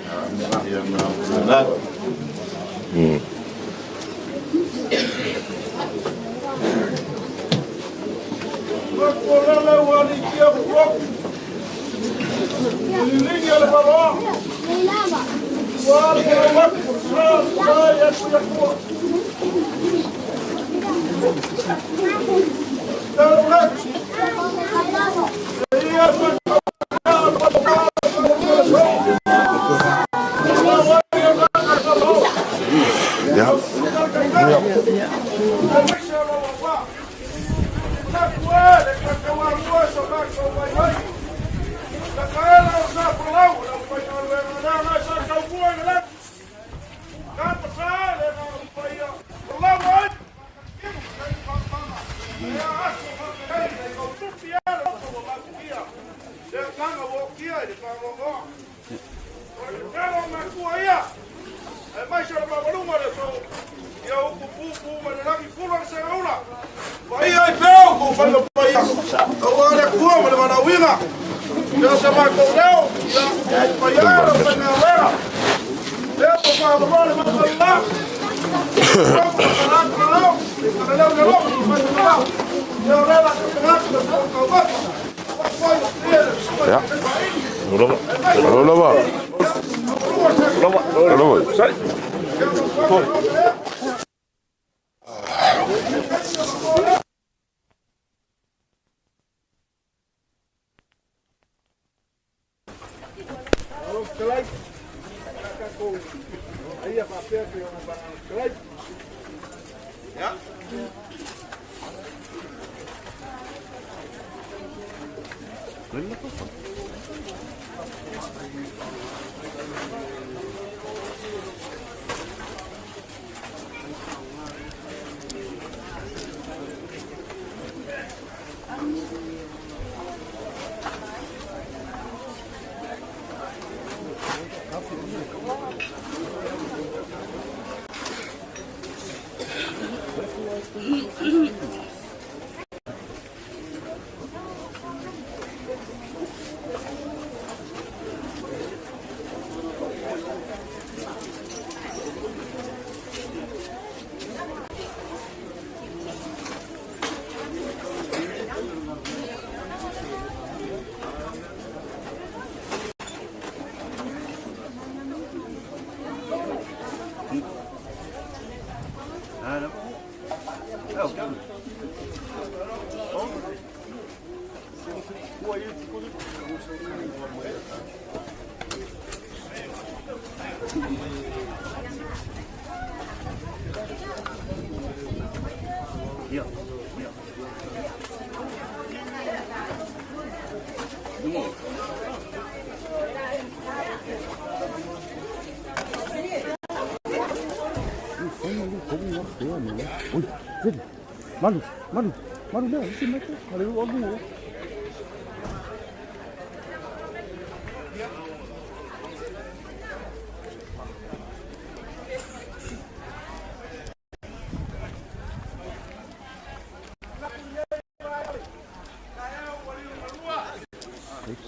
Ia. Alo lava. Alo lava. Malu, malu, malu lea, isi mai te, ale u alu o.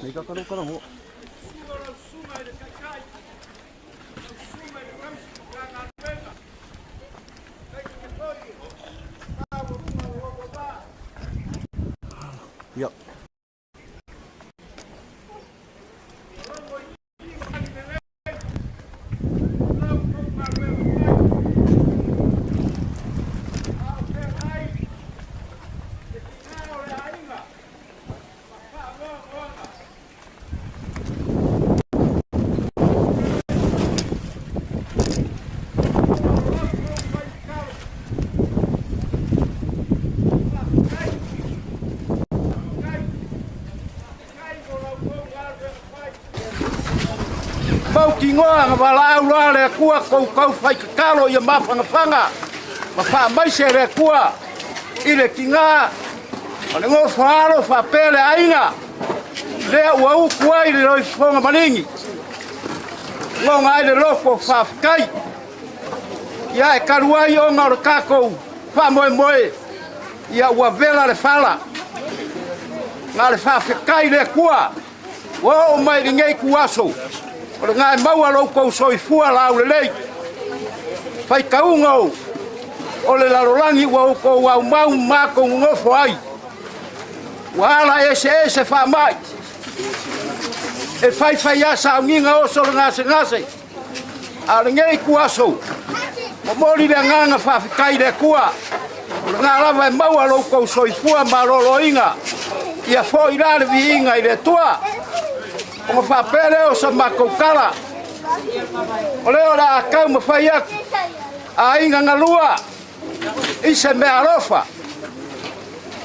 Nei ka kalo kala ho. Ia. Mautinoa na valaau loa le Atua koukou faitatalo ia mafanafana ma faamaise e le Atua i le tina ma le nofo alo faapea le aiga lea ua utu ai le loifofoga maligi lona ai le loto faafetai ia e talu ai ona o le tatou faamoemoe ia ua vela le fala na le faafetai le Atua ua oo mai lenei ituaso o lena e maua lo outou soifua laulelei faitauga o le lalolagi ua outou aumau matou nonofo ai ua ala eseese faamai e faifai a sauniga oso le gasegase a o lenei ituaso momoli le agaga faafetai i le Atua o lena lava e maua lo outou soifua maloloina ia foi la le viiga i le Atua ona faapea lea o sa matou tala o lea o le a taumafai atu aiga galua i se mea alofa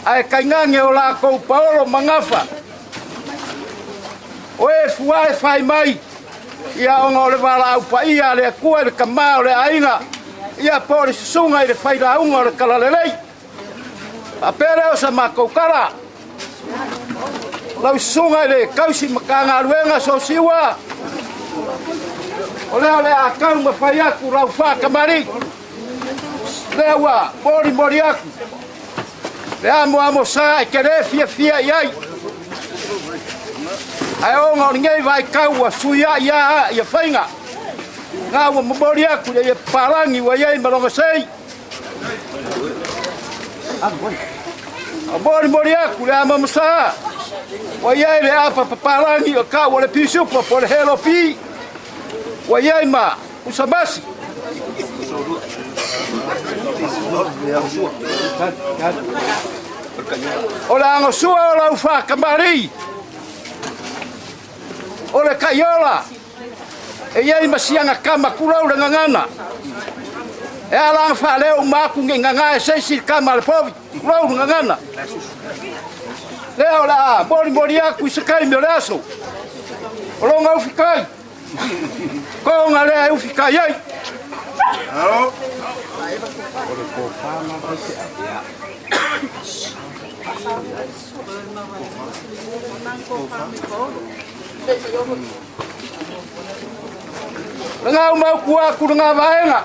ae tainane o latou paolo ma gafa o e fua e fai mai ia ona o le valaau paia a le Atua i le tama o le aiga ia po o le susuga i le failauga o le Talalelei. Faapea lea o sa matou tala. Lau susuga i le tausi Matagaluega Sosiua, o lea o le a taumafai atu lau faatamalii, lea ua molimoli atu le amoamosa e te le fiafia i ai, ae ona o lenei vaitau ua suiai lava ia faiga, na ua momoli atu le papalagi ua i ai ma lona sei. Molimoli atu le amoamosa ua i ai le apa papalagi o tau o le pisupo po o le helopi ua i ai ma usamasi. O le agosua o lau faatamalii o le taiola e i ai ma siaga tama tulou le gagana e ala ona faaleo uma atu nei gaga e se isi tama a le povi tulou le gagana lea o le a molimoli atu i se taimi o le aso o lona ufitai koga lea e ufitai ai. Lena uma upu atu lena vaega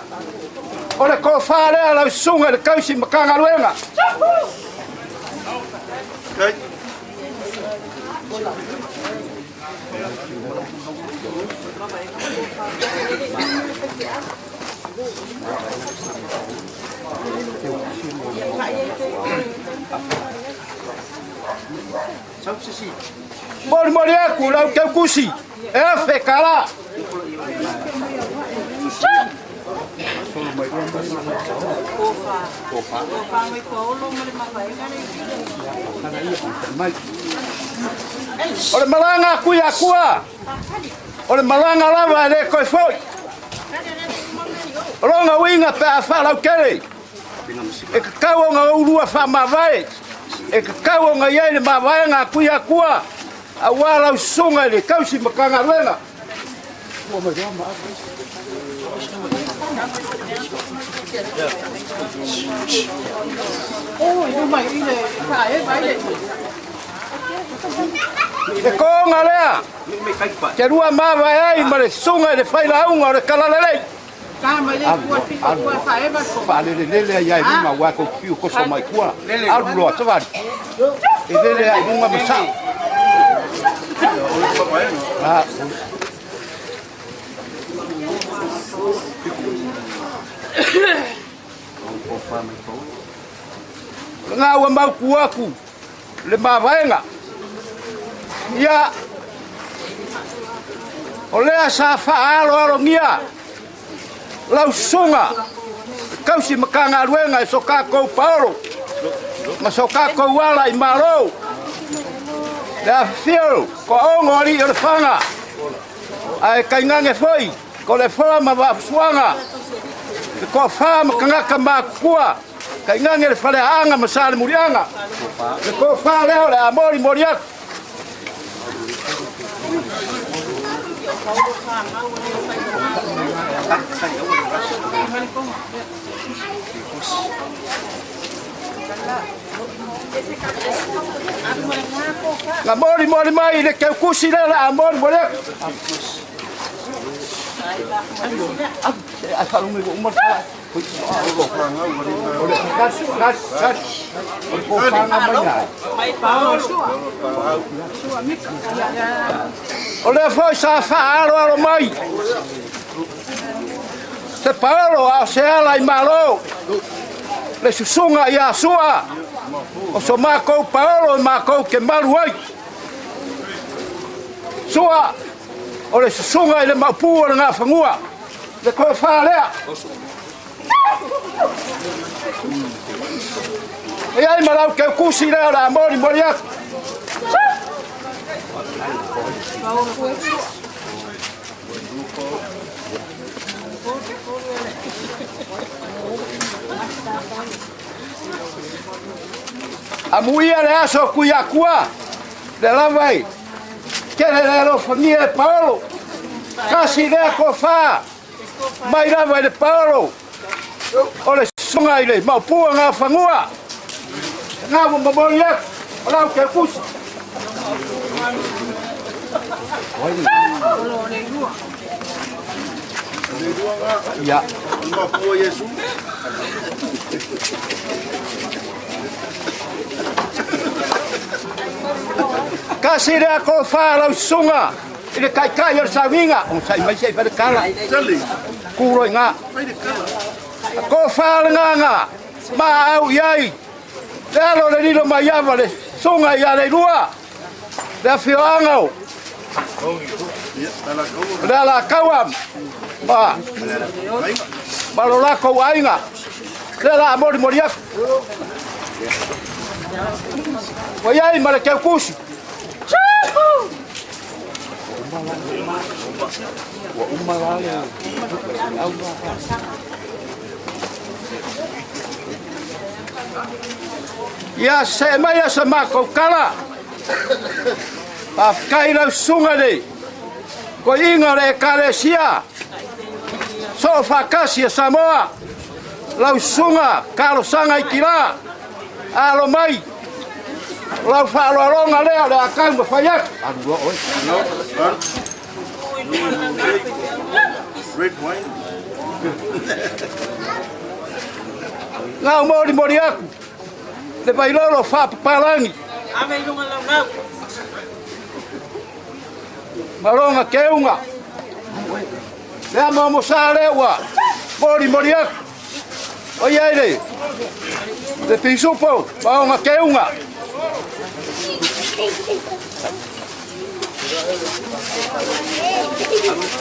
o le tofa lea lau susuga i le tausi Matagaluega. Molimoli atu lau teukusi e afe kala. O le malaga aku i Akua, o le malaga lava e le toe foi. O lona uiga pe a faalautele, e tatau ona oulua faamavae, e tatau ona i ai le mavaega a Tuiakua aua lau susuga i le tausi Matagaluega. Le koonga lea, te lua mavae ai ma le susuga i le failauga o le Talalelei. Alu, alu, faalelelele ai i luga aua tou te fiu toso mai tua. Alu loa, savali. E lele ai i luga ma sao. Lena ua mautu atu le mavaega. Ia, o lea sa faaaloalogia lau susuga tausi Matagaluega e so tatou paolo ma so tatou ala i Malo, le afifio toaono alii o le faga, ae tainane foi ko le foa ma vaafusuaga, le toafa ma tagata matutua, tainane le faleaaga ma Salemuliaga. Le tofa lea o le a molimoli atu. Na molimoli mai le keukusi lea o le a molimoli atu. O lea foi sa faaaloalo mai se paolo a o se ala i Malo, le susuga ia Sua, o so matou paolo e matou te malu ai. Sua, o le susuga i le maopu o le Gafanua, le tofa lea. E ai ma lau keukusi lea o le a molimoli atu. Amuia le aso Tuiatua, le lava i tele le alofagia e Paolo, kasi lea tofa mai lava i le Paolo, o le susuga i le Maopua Gafanua, na ua momoli atu, o lau keukusi. Ia. Kasi lea tofa lau susuga i le taitai o le sauniga. Onosai mai se i fai le tala. Kuro i ngā. Tofa le nganga, ma au i ai. Le alo le lilo mai ava le susuga ia Leilua. Le afioaga o le Alataua ma lo latou aiga. Lea la a molimoli atu. Ua i ai ma le keukusi. Ua uma la le Ia see mai a sa matou tala. Faafetai lau susuga i le toeaina o le Ekalesia Soofaatasi a Samoa, lau susuga Talosaga i Tila, alo mai, o lau faaaloaloga lea o le a taumafai atu. Na ou molimoli atu le vailolo faapapalagi. Ave i luga laulau. Ma lona keuga. Lea maomosa lea ua molimoli atu. O ia ai le le pisupo ma ona keuga.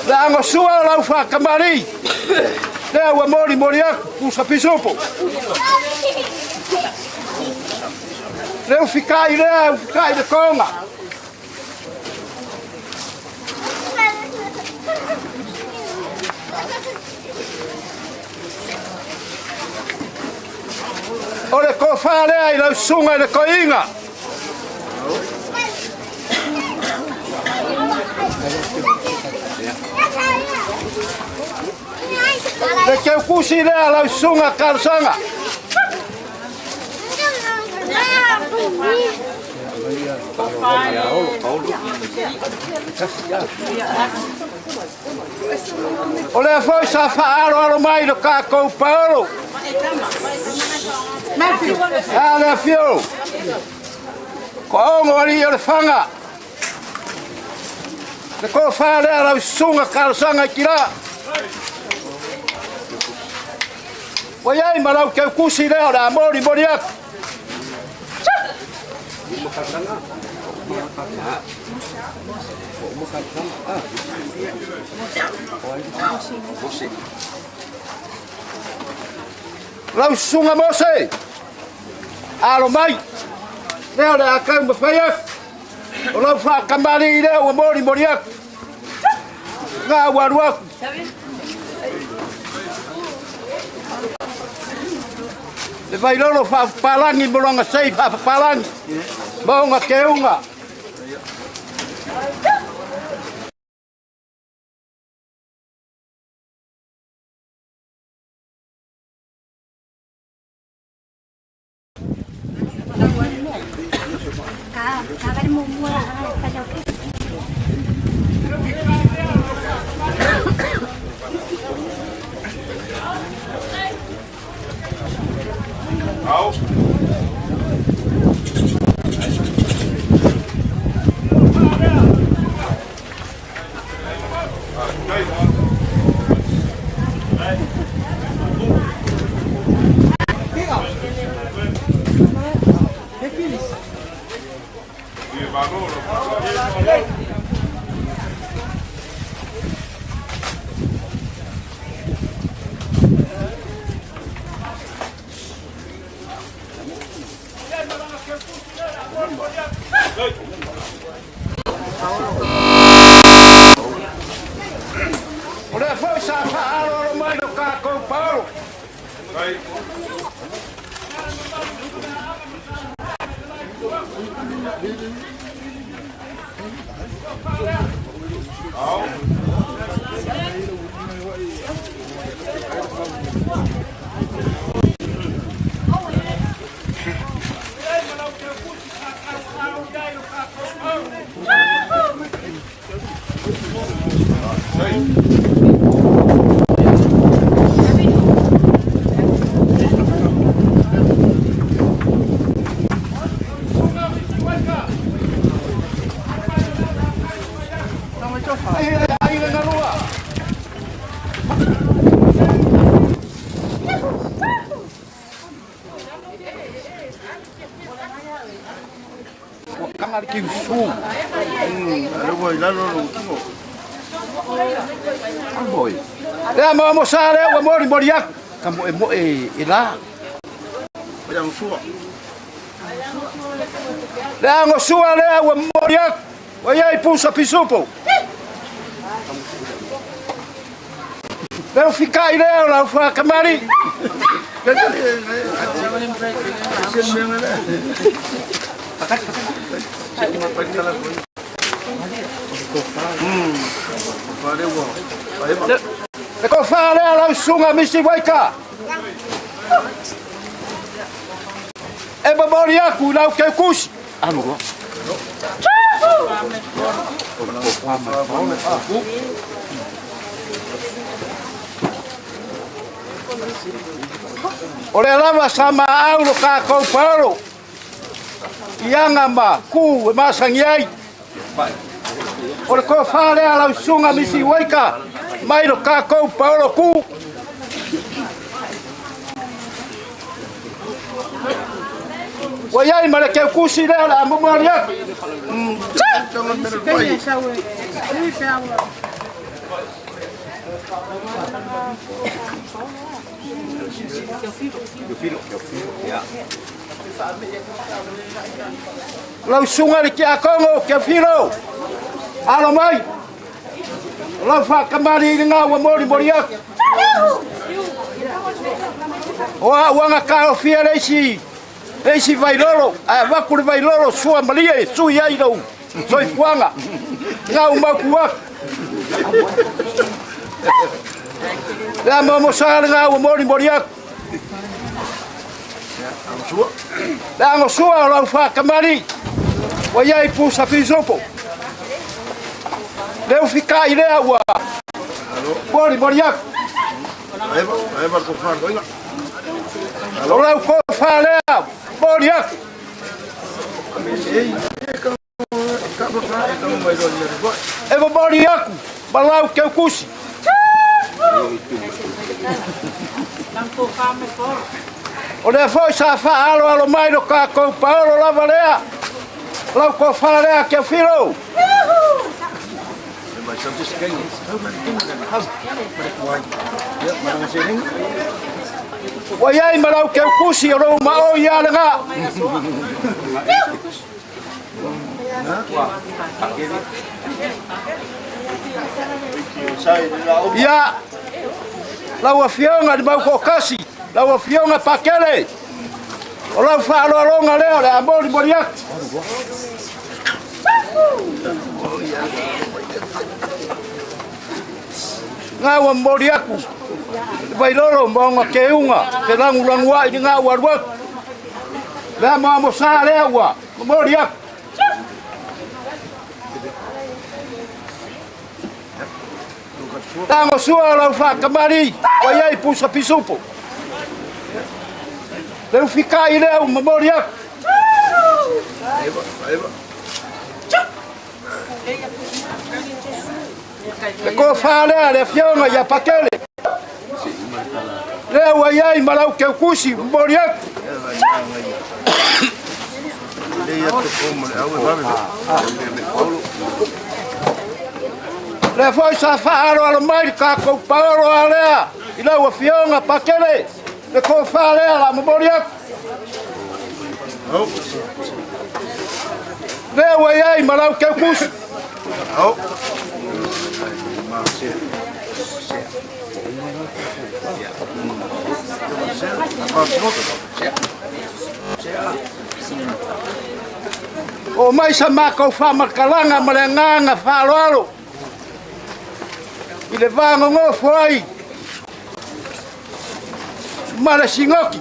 Le agasua o lau faakamali. Lea ua molimoli atu pusa pisupo. Le ufikai lea, ufikai le konga. O le tofa lea i lau susuga i le toeaina. Le keukusi lea lau susuga talosaga. O lea foi sa faaaloalo mai lo tatou paolo. A le afio. Ko ongo alii o le faga. Le tofa lea lau susuga talosaga i Tila. Ua i ai ma lau teutusi lea o le a molimoli atu. Lau susuga Mose, alo mai, lea o le a taumafai atu. O lau faatamalii lea ua molimoli atu. Nga ua alu atu. Le vailolo faapapalangi mo lona sei faapapalangi ma ona keuga. O lea foi sa faaaloalo mai lo tatou paolo. Ua kanga le kiusu. Ua i lalo lou tino. Boy. Lea mo mo sa lea ua moli moli aku. Ka moe moe e la. Le angosua. Le angosua lea ua moli aku. Ua iai pusa pisupo. Leo fikai lea o lau whakamari. Le kofa lea lau susuga Misi Waika. E momoli aku i lau keukusi. Alu loa. O lea lava sa maau lo kākou paolo i aga ma ku e masani ai. O le tofa lea lau susuga Misi Waika mai lo kākou paolo ku. Ua i ai ma le keukusi lea o le a momoli atu. Lau susuga i le Tiakono Teofilo, alo mai, o lau faatamalii lena ua molimoli atu. O au aga taofia le isi le isi vailolo, ae avatu le vailolo sua malie e sui ai lou soifuaga. Lena ua mautu atu. Lea momosa lena ua molimoli atu. Le agosua o lau faatamalii ua i ai pusa pisupo. Le ufikai lea ua molimoli atu. O lau kofa lea moli atu. E momoli aku ma lau keukusi. O lea foi sa faaaloalo mai lo kakou paolo lava lea. Lau kofa lea Keufilo. Ua iai ma lau keukusi o lou maoi ia lega. Ia, lau afioga i le Mautoatasi, lau afioga Pakele, o lau faaaloaloga lea o le a molimoli atu. Nga ua momoli atu le Vailolo ma ona keuga felagulaguai i lena ua alu atu. Le amoamosa lea ua momoli atu. Tagosua lau faakamali ua i ai pusa pisupo. Le ufikai lea ua momoli atu. Le tofa lea le afioga ia Pakele. Lea ua i ai ma lau keukusi momoli atu. Lea foi sa faaaloalo mai le tatou paolo a lea i lau afioga Pakele, le tofa lea la momoli atu. Lea ua i ai ma lau keukusi. Oo mai sa matou faamatalaga ma le agaga faaaloalo i le va nonofo ai ma le sinoti.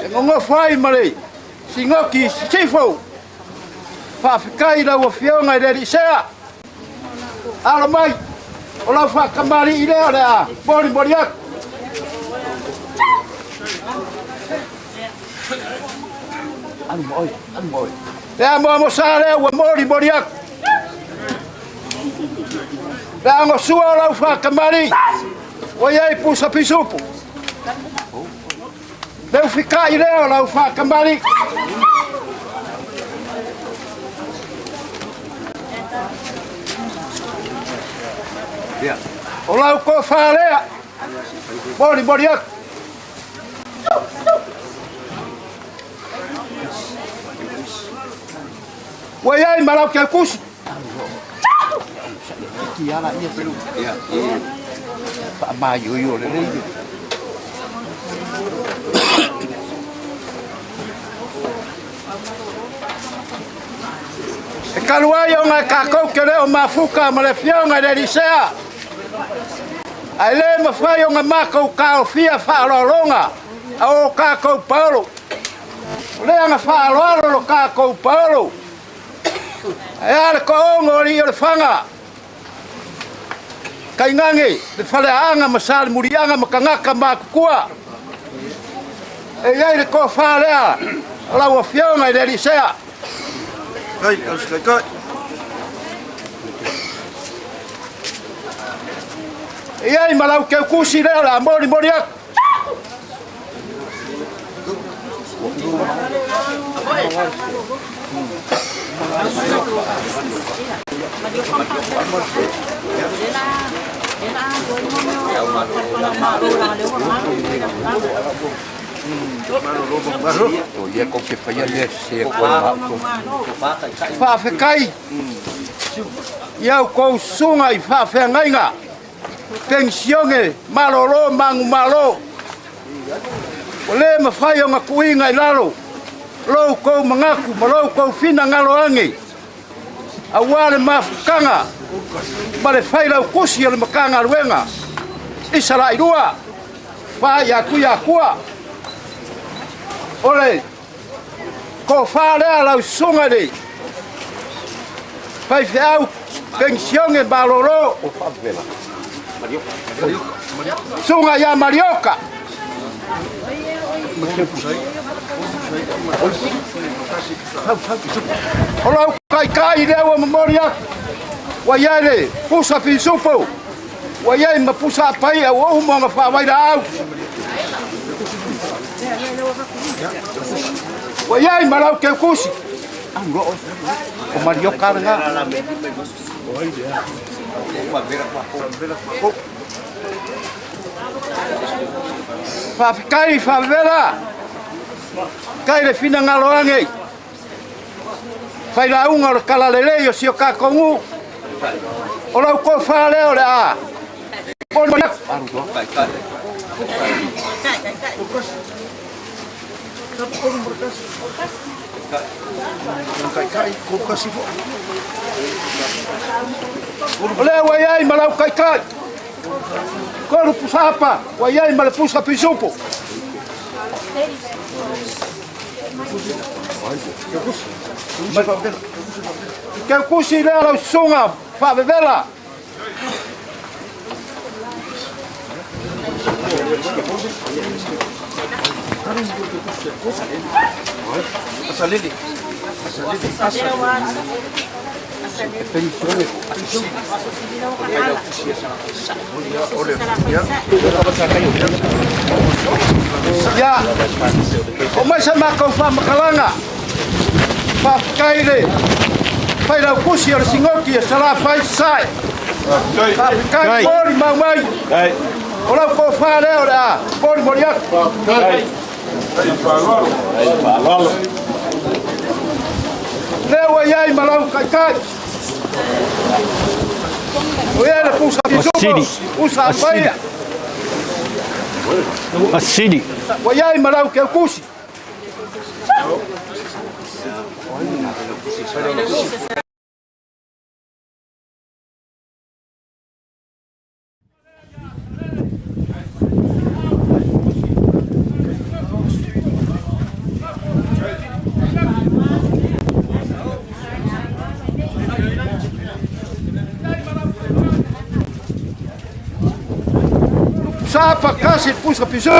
E nonofo ai ma le sinoti i Sisifo. Faafetai i lau Afioga i le Alii Sea. Alo mai, o lau faatamalii lea o le a molimoli atu. Le amoamosa lea ua molimoli atu. Le agosua o lau faatamalii, ua i ai pusa pisupo. Le ufikai lea o lau faatamalii. O lau tofa lea, molimoli atu. Ua i ai ma lau keukusi. E talu ai ona e tatou te le o mafuta ma le Afioga i le Alii Sea, ae le mafai ona matou taofia faaaloaloga a o tatou paolo. O lea na faaaloalo lo tatou paolo. Ae a le toaono o alii o le faga, tainane le faleaaga ma salemuliaga ma tagata matutua. E i ai le tofa lea a lau Afioga i le Alii Sea. E i ai ma lau keukusi lea o le a molimoli atu. Faafetai i a outou susuga i faafeagaiga penisione malolo manumalo ua le mafai ona tuuina i lalo lo outou manatu ma lo outou finagalo ane aua le mafutaga ma le failautusi o le Matagaluega i Salailua fa ia Tuiatua. O le tofa lea lau susuga i le faifeau penisione malolo susuga ia Marioka. O lau taitai lea ua momoli atu, ua i ai le pusa pisupo, ua i ai ma pusa apaia, ua uma ona faavailaau. Ua i ai ma lau teukusi. O Marioka lena. Faafetai faavela. Kai le finagalo ane. Failauga o le talalelei o si o tatou nuu. O lau tofa lea o le a. O lea ua i ai ma lau taitai. Kolu pusapa, ua i ai ma le pusa pisupo. Keukusi lea lau susuga faavevela. Asalele. Asalele. Asalele. Ia, o mai sa matou faamatalaga, faafetai le failautusi o le Sinoti e Salafai Sasae. Faafetai molimau mai, o lau tofa lea o le a molimoli atu. Lea ua i ai ma lau taitai. O ia le pusa pisupo, pusa apaia. Asili. Ua i ai ma lau keukusi. Sapa kasi pusa piso.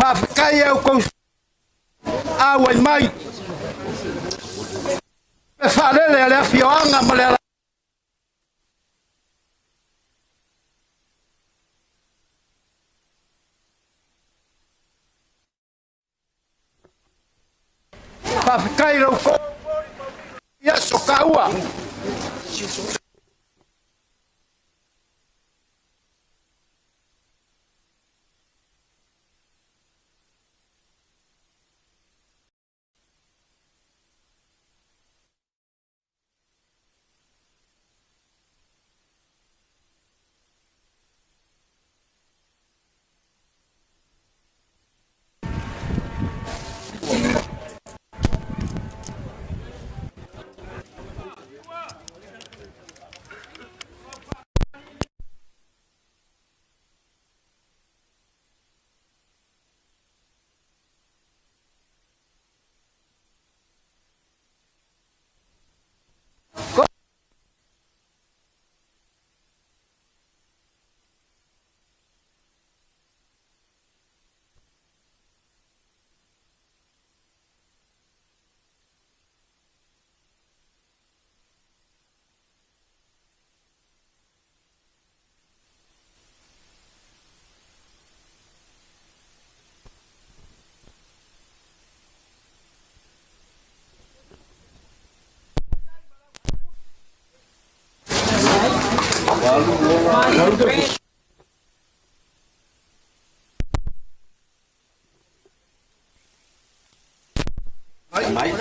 Faafetai e outou auai mai. Le faalele a le afioaga ma le Faafetai lau aso taua. Mai.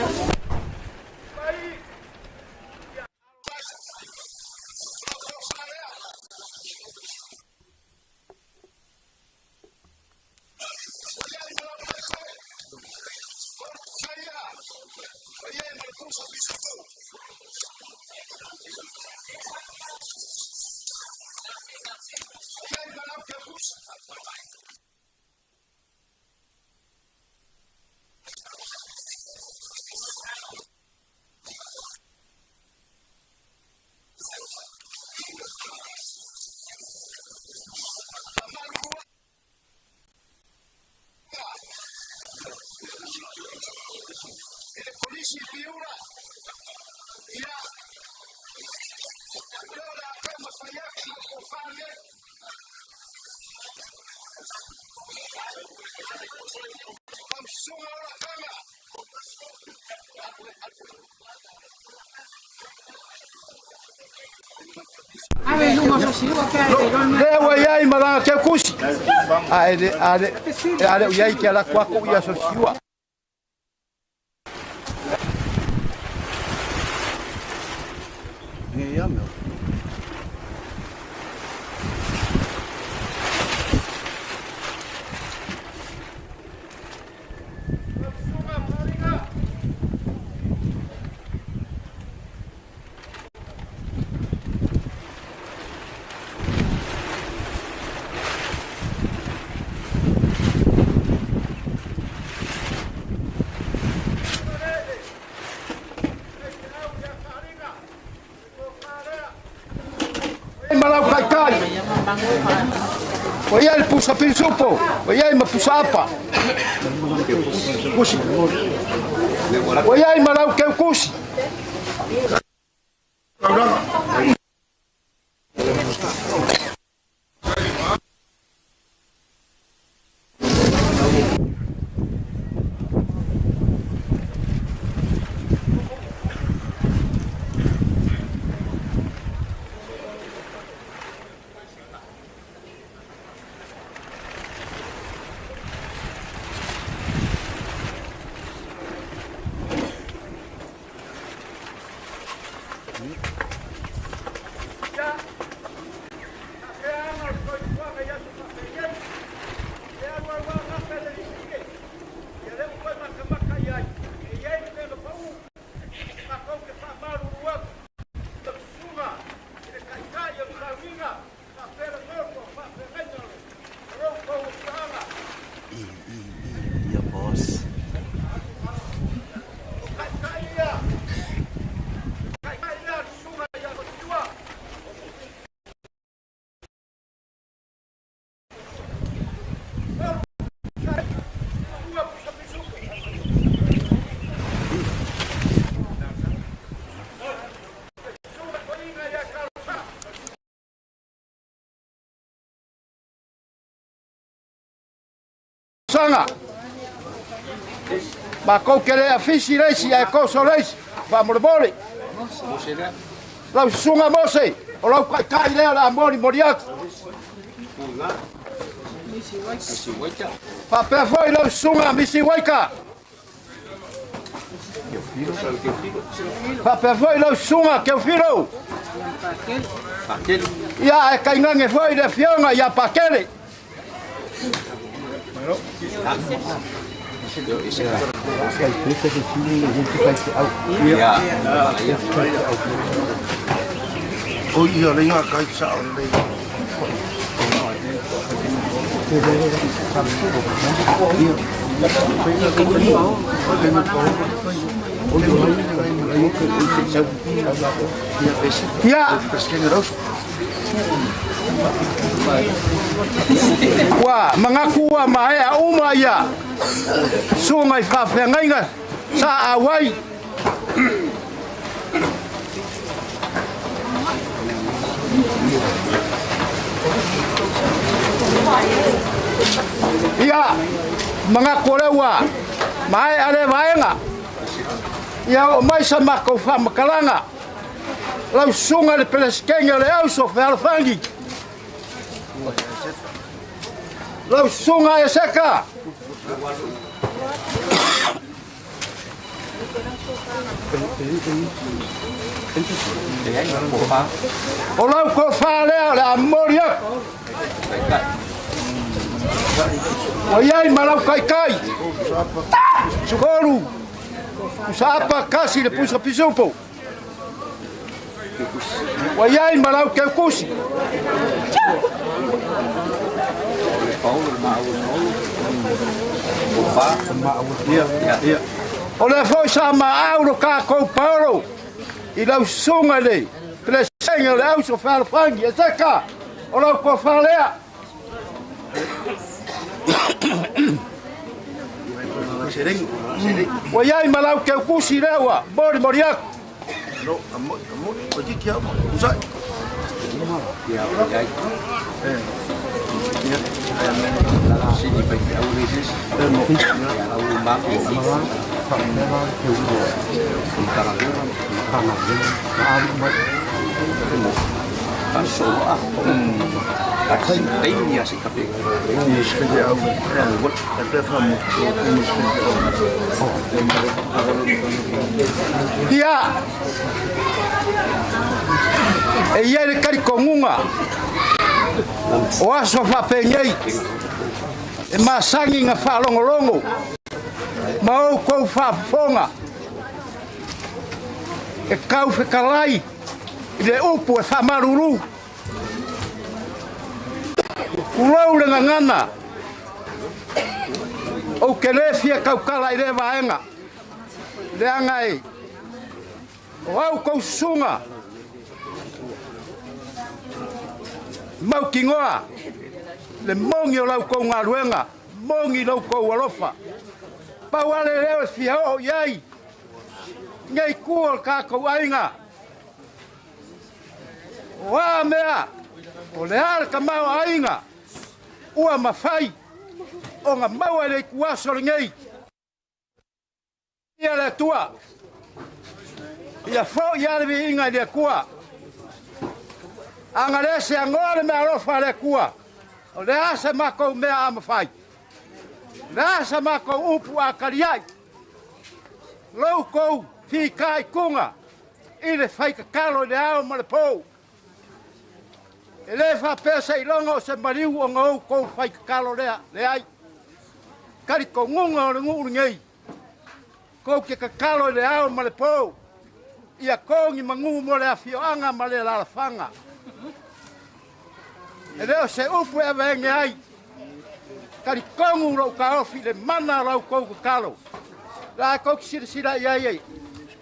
Lea ua iai ma laga keukusi. Ae le a le a le o iai ke ala atu i aso siua. Ma lau kaikai. Ua iai le pusa pisupo, ua iai ma pusa apa. Kusi. Ua iai ma lau keukusi. Saga. Makou ke le afisi le isi ae koso le isi. Faamolemole. Lau susuga Mose, o lau taitai lea o le a molimoli atu. Faapea foi lau susuga Misi Waika. Faapea foi lau susuga Keufilo. Ia ae kaigage foi le afioga ia Pakele. O ia le ngā kai sa o le. Ia. Ua magaku ua maea uma ia suga i faafeagaiga sa auai. Ia magaku o lea ua maea le vaega. Ia oo mai sa makou faamakalaga. Lau susuga le Peresetene o le Auso Fealofani. Lau susuga Eseka. O lau tofa lea o le a momoli atu. Ua i ai ma lau taitai. Sukolu. Pusaapa kasi le pusa pisupo. Ua i ai ma lau keukusi. O lea foi sa maau lo kākou Paolo i lau susuga i le Pelesenge o le Auso Fealofani e Seka o lau tofa lea. Ua i ai ma lau keukusi lea ua molimoli atu. Ia, e i ai le talitonuga o aso faapenei e masani na faalogologo ma outou faafofoga e tau fetalai i le upu e faamalulu. Tulou le gagana, ou te le fia tautala i lea vaega, leaga e o au kou susuga mautinoa le moni o lau kou galuega, moni lau kou alofa. Pau ale leo e fia oo i ai nei ku o le tatou aiga. O a mea, o le a le tamaoaiga ua mafai ona maua i le ituaso lenei. Ia le Atua, ia foi lava le viiga i le Atua. A na le seanoa le meaalofa a le Atua, o le a sa matou mea a mafai? O le a sa matou upu a taliai? Lou tou fitaituga i le faitatalo i le ao ma le pou. E le faapea seiloga o se maliu ona outou faitatalo lea, leai. Talitonuga o le nuu lenei, tou te tatalo i le ao ma le pou, ia togi manu mo le afioaga ma le alaalafaga. E le o se upu e aveege ai, talitonu lou taofi i le mana o la outou tatalo. La tou te silasila i ai e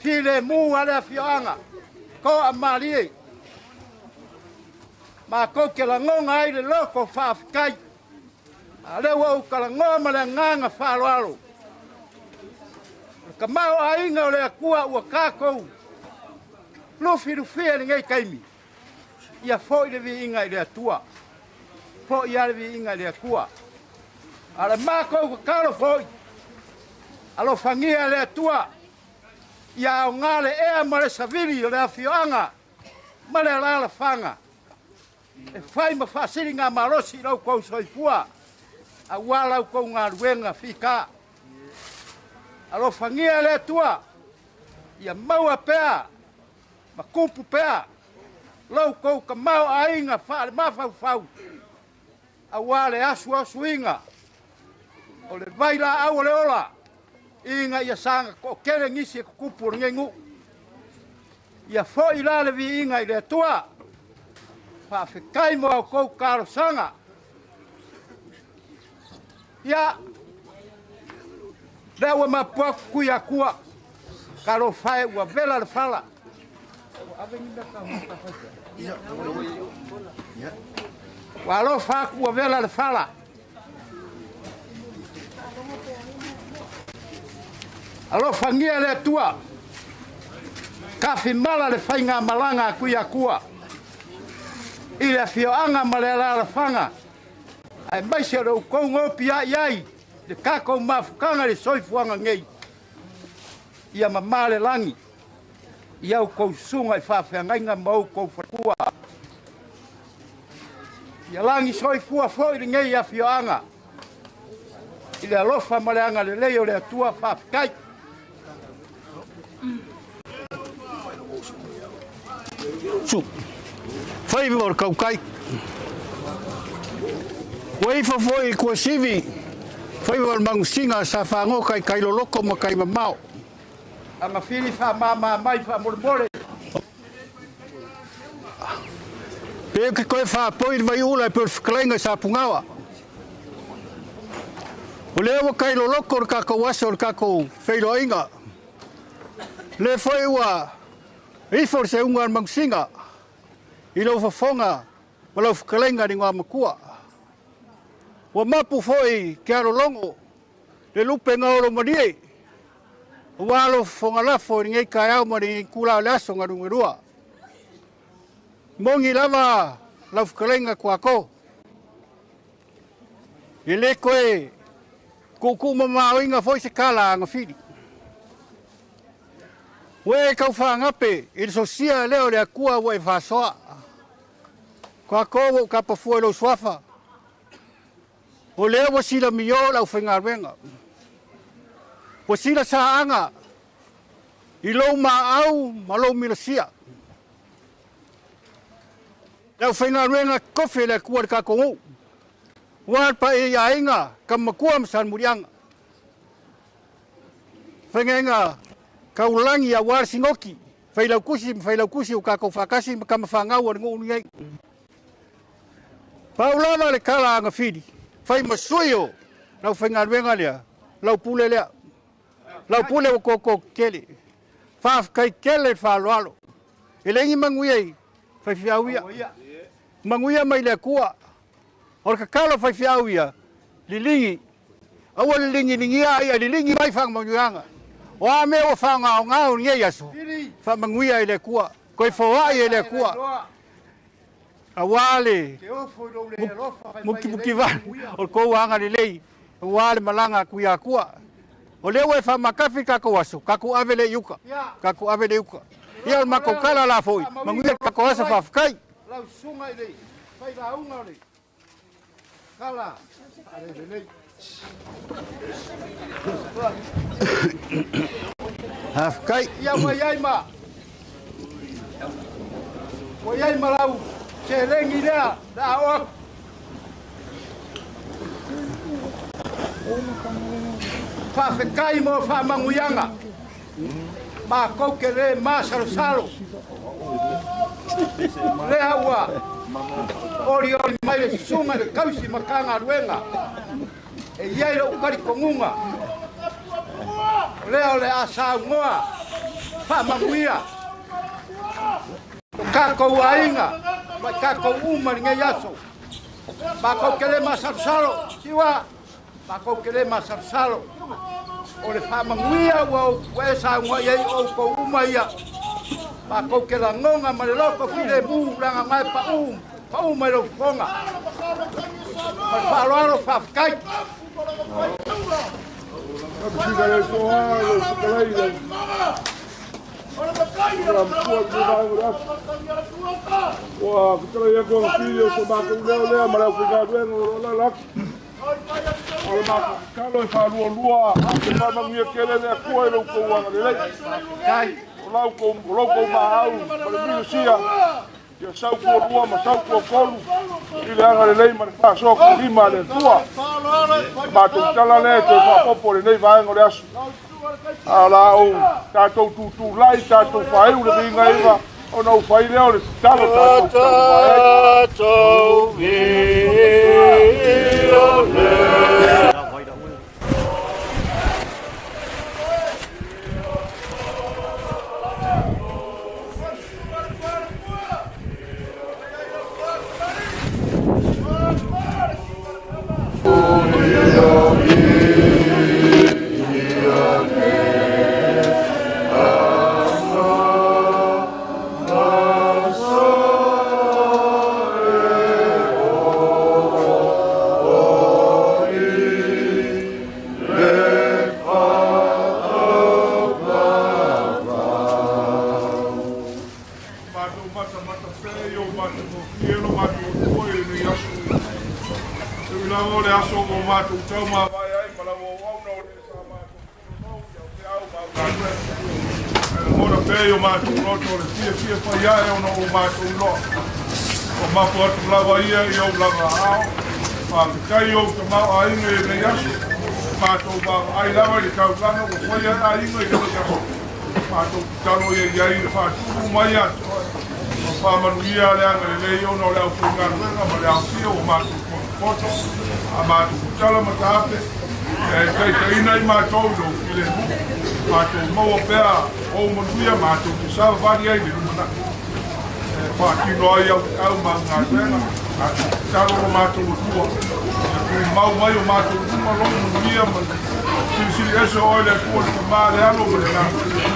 filemu lava le afioaga, toamalie. Matou te lagona ai le loto faafetai. A lea ua ou talanoa ma le agaga faaaloalo. O le tamaoaiga o le Atua ua tatou lufilufia i lenei taimi, ia foi le viiga i le Atua. Foi lava le viiga i le Atua. A o le matou tatalo foi, alofagia le Atua, ia aoga le ea ma le savili o le afioaga ma le alaalafaga e fai ma faasiligamalosi i lo outou soifua aua la outou galuega fita. Alofagia le Atua ia maua pea ma tupu pea lo outou tamaoaiga faalemafaufau aua le asuasuiga o le vailaau o le ola ina ia saga toatele nisi e tutupu o lenei nuu. Ia foi la le viiga i le Atua. Faafetai mo a outou talosaga. Ia, lea ua mapua atu kui Atua, talofa e ua vela le fala. Ua alofa atu ua vela le fala. Alofagia le Atua, tafimala le faigamalaga a Tuiatua i le afioaga ma le alaalafaga, aemaise o le outou gopiai ai le tatou mafutaga i le soifuaga nei. Ia mamā le lagi i a outou susuga i faafeagaiga ma outou faletua. Ia lagi soifua foi lenei afioaga i le alofa ma le agalelei o le Atua. Faafetai. Samutu, faiva o le kaukai. Ua ifo foi i Kuasivi, faiva o le magusiga sa fagoka i kailoloko ma kaimamao. Agafili faamāmā mai faamolemole. Pe ke koe faapoi le vaiula e pei o le fetalaiga i Sapugaoa. O lea ua kailoloko le tatou aso o le tatou feiloaiga. Le foi ua ifo le seuga o le magusiga i lou fofoga ma lau fetalaiga i le Igoamatua. Ua mapu foi ke alologo le lupe gaolomalie aua lou fofoga lafo i lenei taeao ma lenei itula o le aso galugalua. Moni lava lau fetalaiga Tuato. E le toe tuutuu mamaoiga foi se tala a Agafili. Ua e taufaagape i le sosia lea o le Atua ua e faasoa. Tuato ua ou tapafua i lou suafa. O lea ua silamio le aufaigaluega. Ua sila saaga i lou maau ma lou milasia. Le aufaigaluega tofi e le Atua i le tatou nuu. Ua le paia i aiga, Tamatua ma Salemuliaga. Faigaina taulagi aua le sinoti, failautusi ma failautusi o tatou faatasi ma tamafanau a le nuu lenei. Pau lava le tala a Agafili, fai ma sui o lau faigaluega lea, lau pule lea. Lau pule ua toto tele. Faafetai tele le faaaloalo. E le ni manuia i faifeau ia. Manuia mai le Atua. O le tatalo faifeau ia, liligi. Aua le ligiligia ai, ai liligi mai faamanuiaga. O a mea ua faagaogao i lenei aso, faamanuia i le Atua. Toe foai e le Atua. Aua le mukimuki vale o le tou agalelei, aua le malaga atu i Atua. O lea ua e faamatafi tatou aso, tatou ave le i uta. Tatou ave le i uta. Ia o le matou tala la foi, manuia le tatou aso, faafetai. Lau susuga i le failauga o le tala faalelelei. Faafetai. Ia ua i ai ma ua i ai ma lau seleni lea le a oo atu. Faafetai mo faamanuiaga. Matou te le masalosalo. Lea ua olioli mai le susuga i le tausi Matagaluega e i ai lou talitonuga. O lea o le a saunoa faamanuia o tatou aiga ma i tatou uma i lenei aso. Matou te le masalosalo, siua, matou te le masalosalo. O le faamanuia ua e saunoa i ai o outou uma ia. Matou te lagona ma le loto filemu leaga na e pau, pau mai lou fofoga. Ma le faaaloalo faafetai. Ua fetalai atu Agafili o so matou leo lea ma le aufaigaluega o lo o alaala atu. O le matou tatalo e faalualua e faamanuia tele le Atua i lo outou agalelei. O lau o lo outou maau ma le milosia ia sau tualua ma sau tuatolu i le agalelei ma le faasoa lima a le Atua. O matou tala lea e toe faaopoopo i lenei vaega o le aso. A o la ou tatou tutulai, tatou faaiu le viiga iva, ona ou fai lea o le tatalo tatou taumavae ai. Matou matamata pea i o matagofie lo matou Atua i lenei aso. E ui lava o le aso ua matou taumavae ai ma lau auauna o le sa matou fononou i au feau ma au galuega. Lagona pea i o matou loto le fiafia faiae ona ua matou iloa. Ua mapu atu lava ia i ou lava aao. Faafetai i ou tamaoaiga i lenei aso. Matou vaavaai lava i le taulaga ua faia e aiga i lenei aso. Matou tatalo ia i ai le faatumu mai ia te oe. Ma faamanuia le agalelei ona o le aufaigaluega ma le aofia ua matou potopoto, a matou tatala mataape, e taitaiina i matou i lou filemu. Matou maua pea ou manuia matou te savavali ai i le lumanai. E faatino ai au feau ma au galuega, matou tatalo lo matou Atua, ia tumau mai o matou luma lou manuia ma le Silisili Ese o oe le Atua le Tama, le Alo ma le Agaga Paia.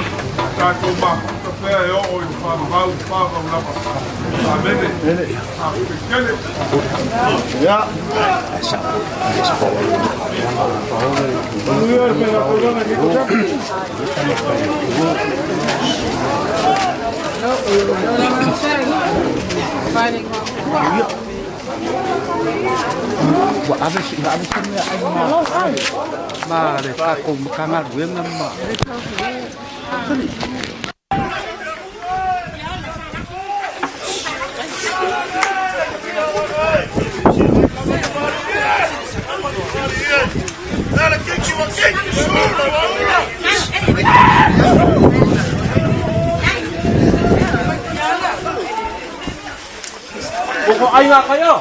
Tatou mafuta pea e oo i le faavavau faavavau lava. Amene. Faafetai tele. Manuia le faiga i lenei tausaga. Ua ave se meaai ma le tatou Matagaluega ma Ua aiga kaio.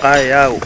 taeao.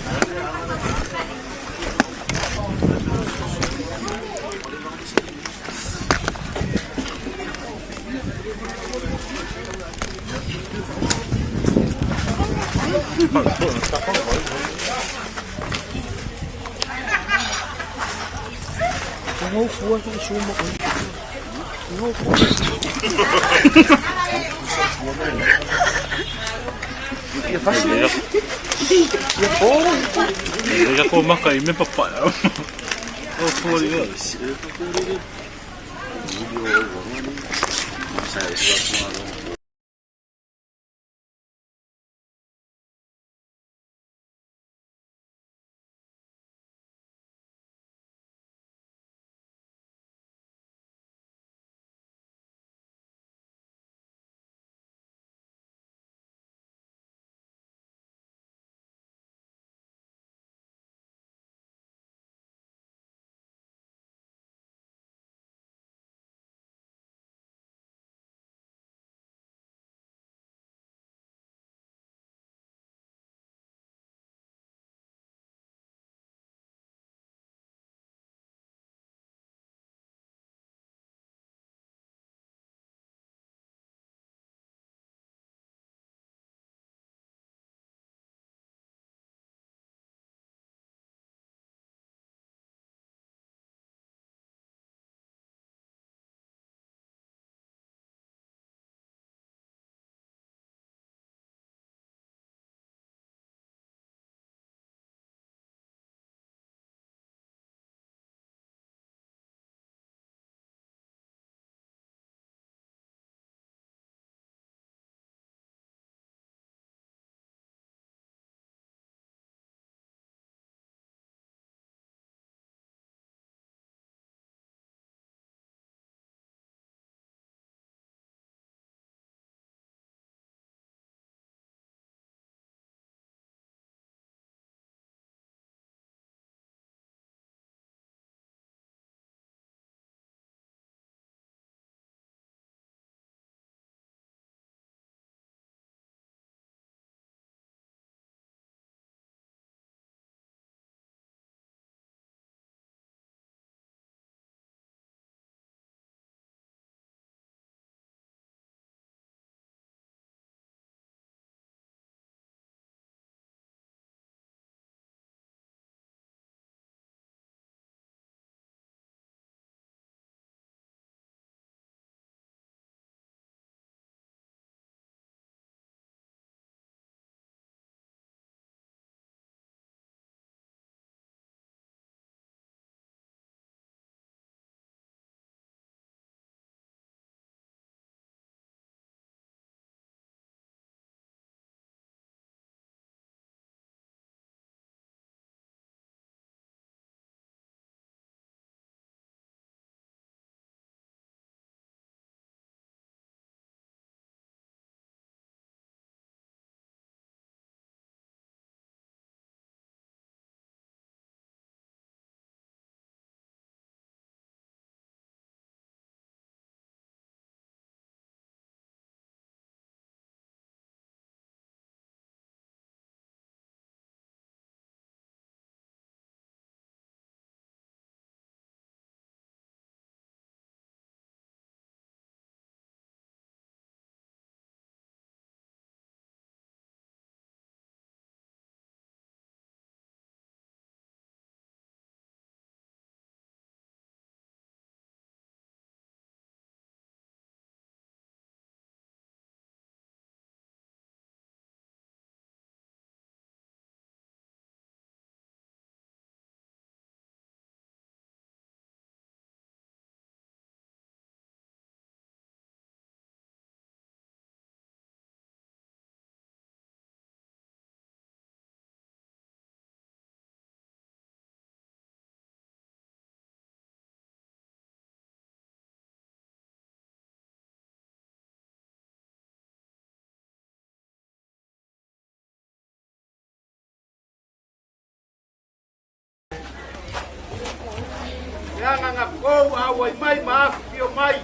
Le agaga fou auai mai ma afifio mai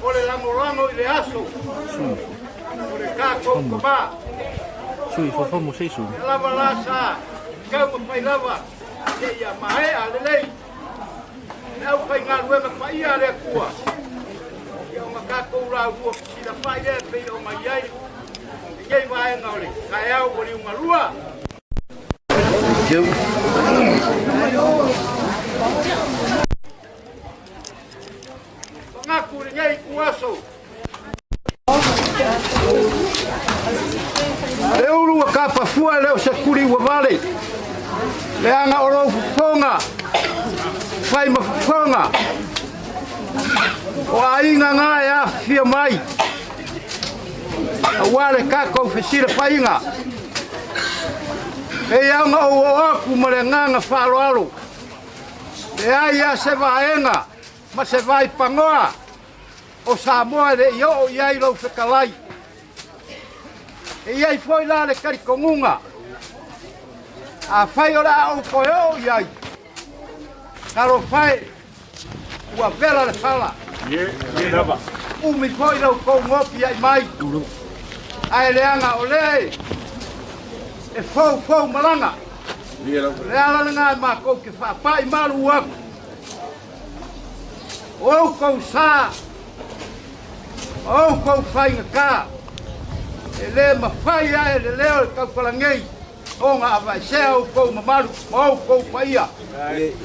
o le lagolago i le aso o le tatou tamā. Sui fofo mo se isu. Ia lava la sa taumafai lava seia maea lelei le aufaigaluega paia a le Atua, ia ona tatou laulua fesilafai lea e pei ona i ai lenei vaega o le taeao ua liugalua. Thank you. Manatu i lenei ituaso. Le ulu ua kapafua e le o se tuli ua vale, leaga o lou fofoga fai ma fofoga o aiga na e afifio mai aua le tatou fesilafaiga. Pei lava ona ou oo atu ma le agaga faaaloalo, leai lava se vaega ma se vaipanoa o Samoa e le i oo i ai lou fetalai. E i ai foi la le talitonuga, afai o le a ou toe oo i ai, talofa e, ua vela le fala. Umi foi la outou gopiai mai, ae leaga o lea e foufou malaga. O le ala lena e matou te faapai malu atu. O outou sa ma outou faigata, e le mafai lava e le leo o le taufalagei ona avaesea outou mamalu ma outou paia.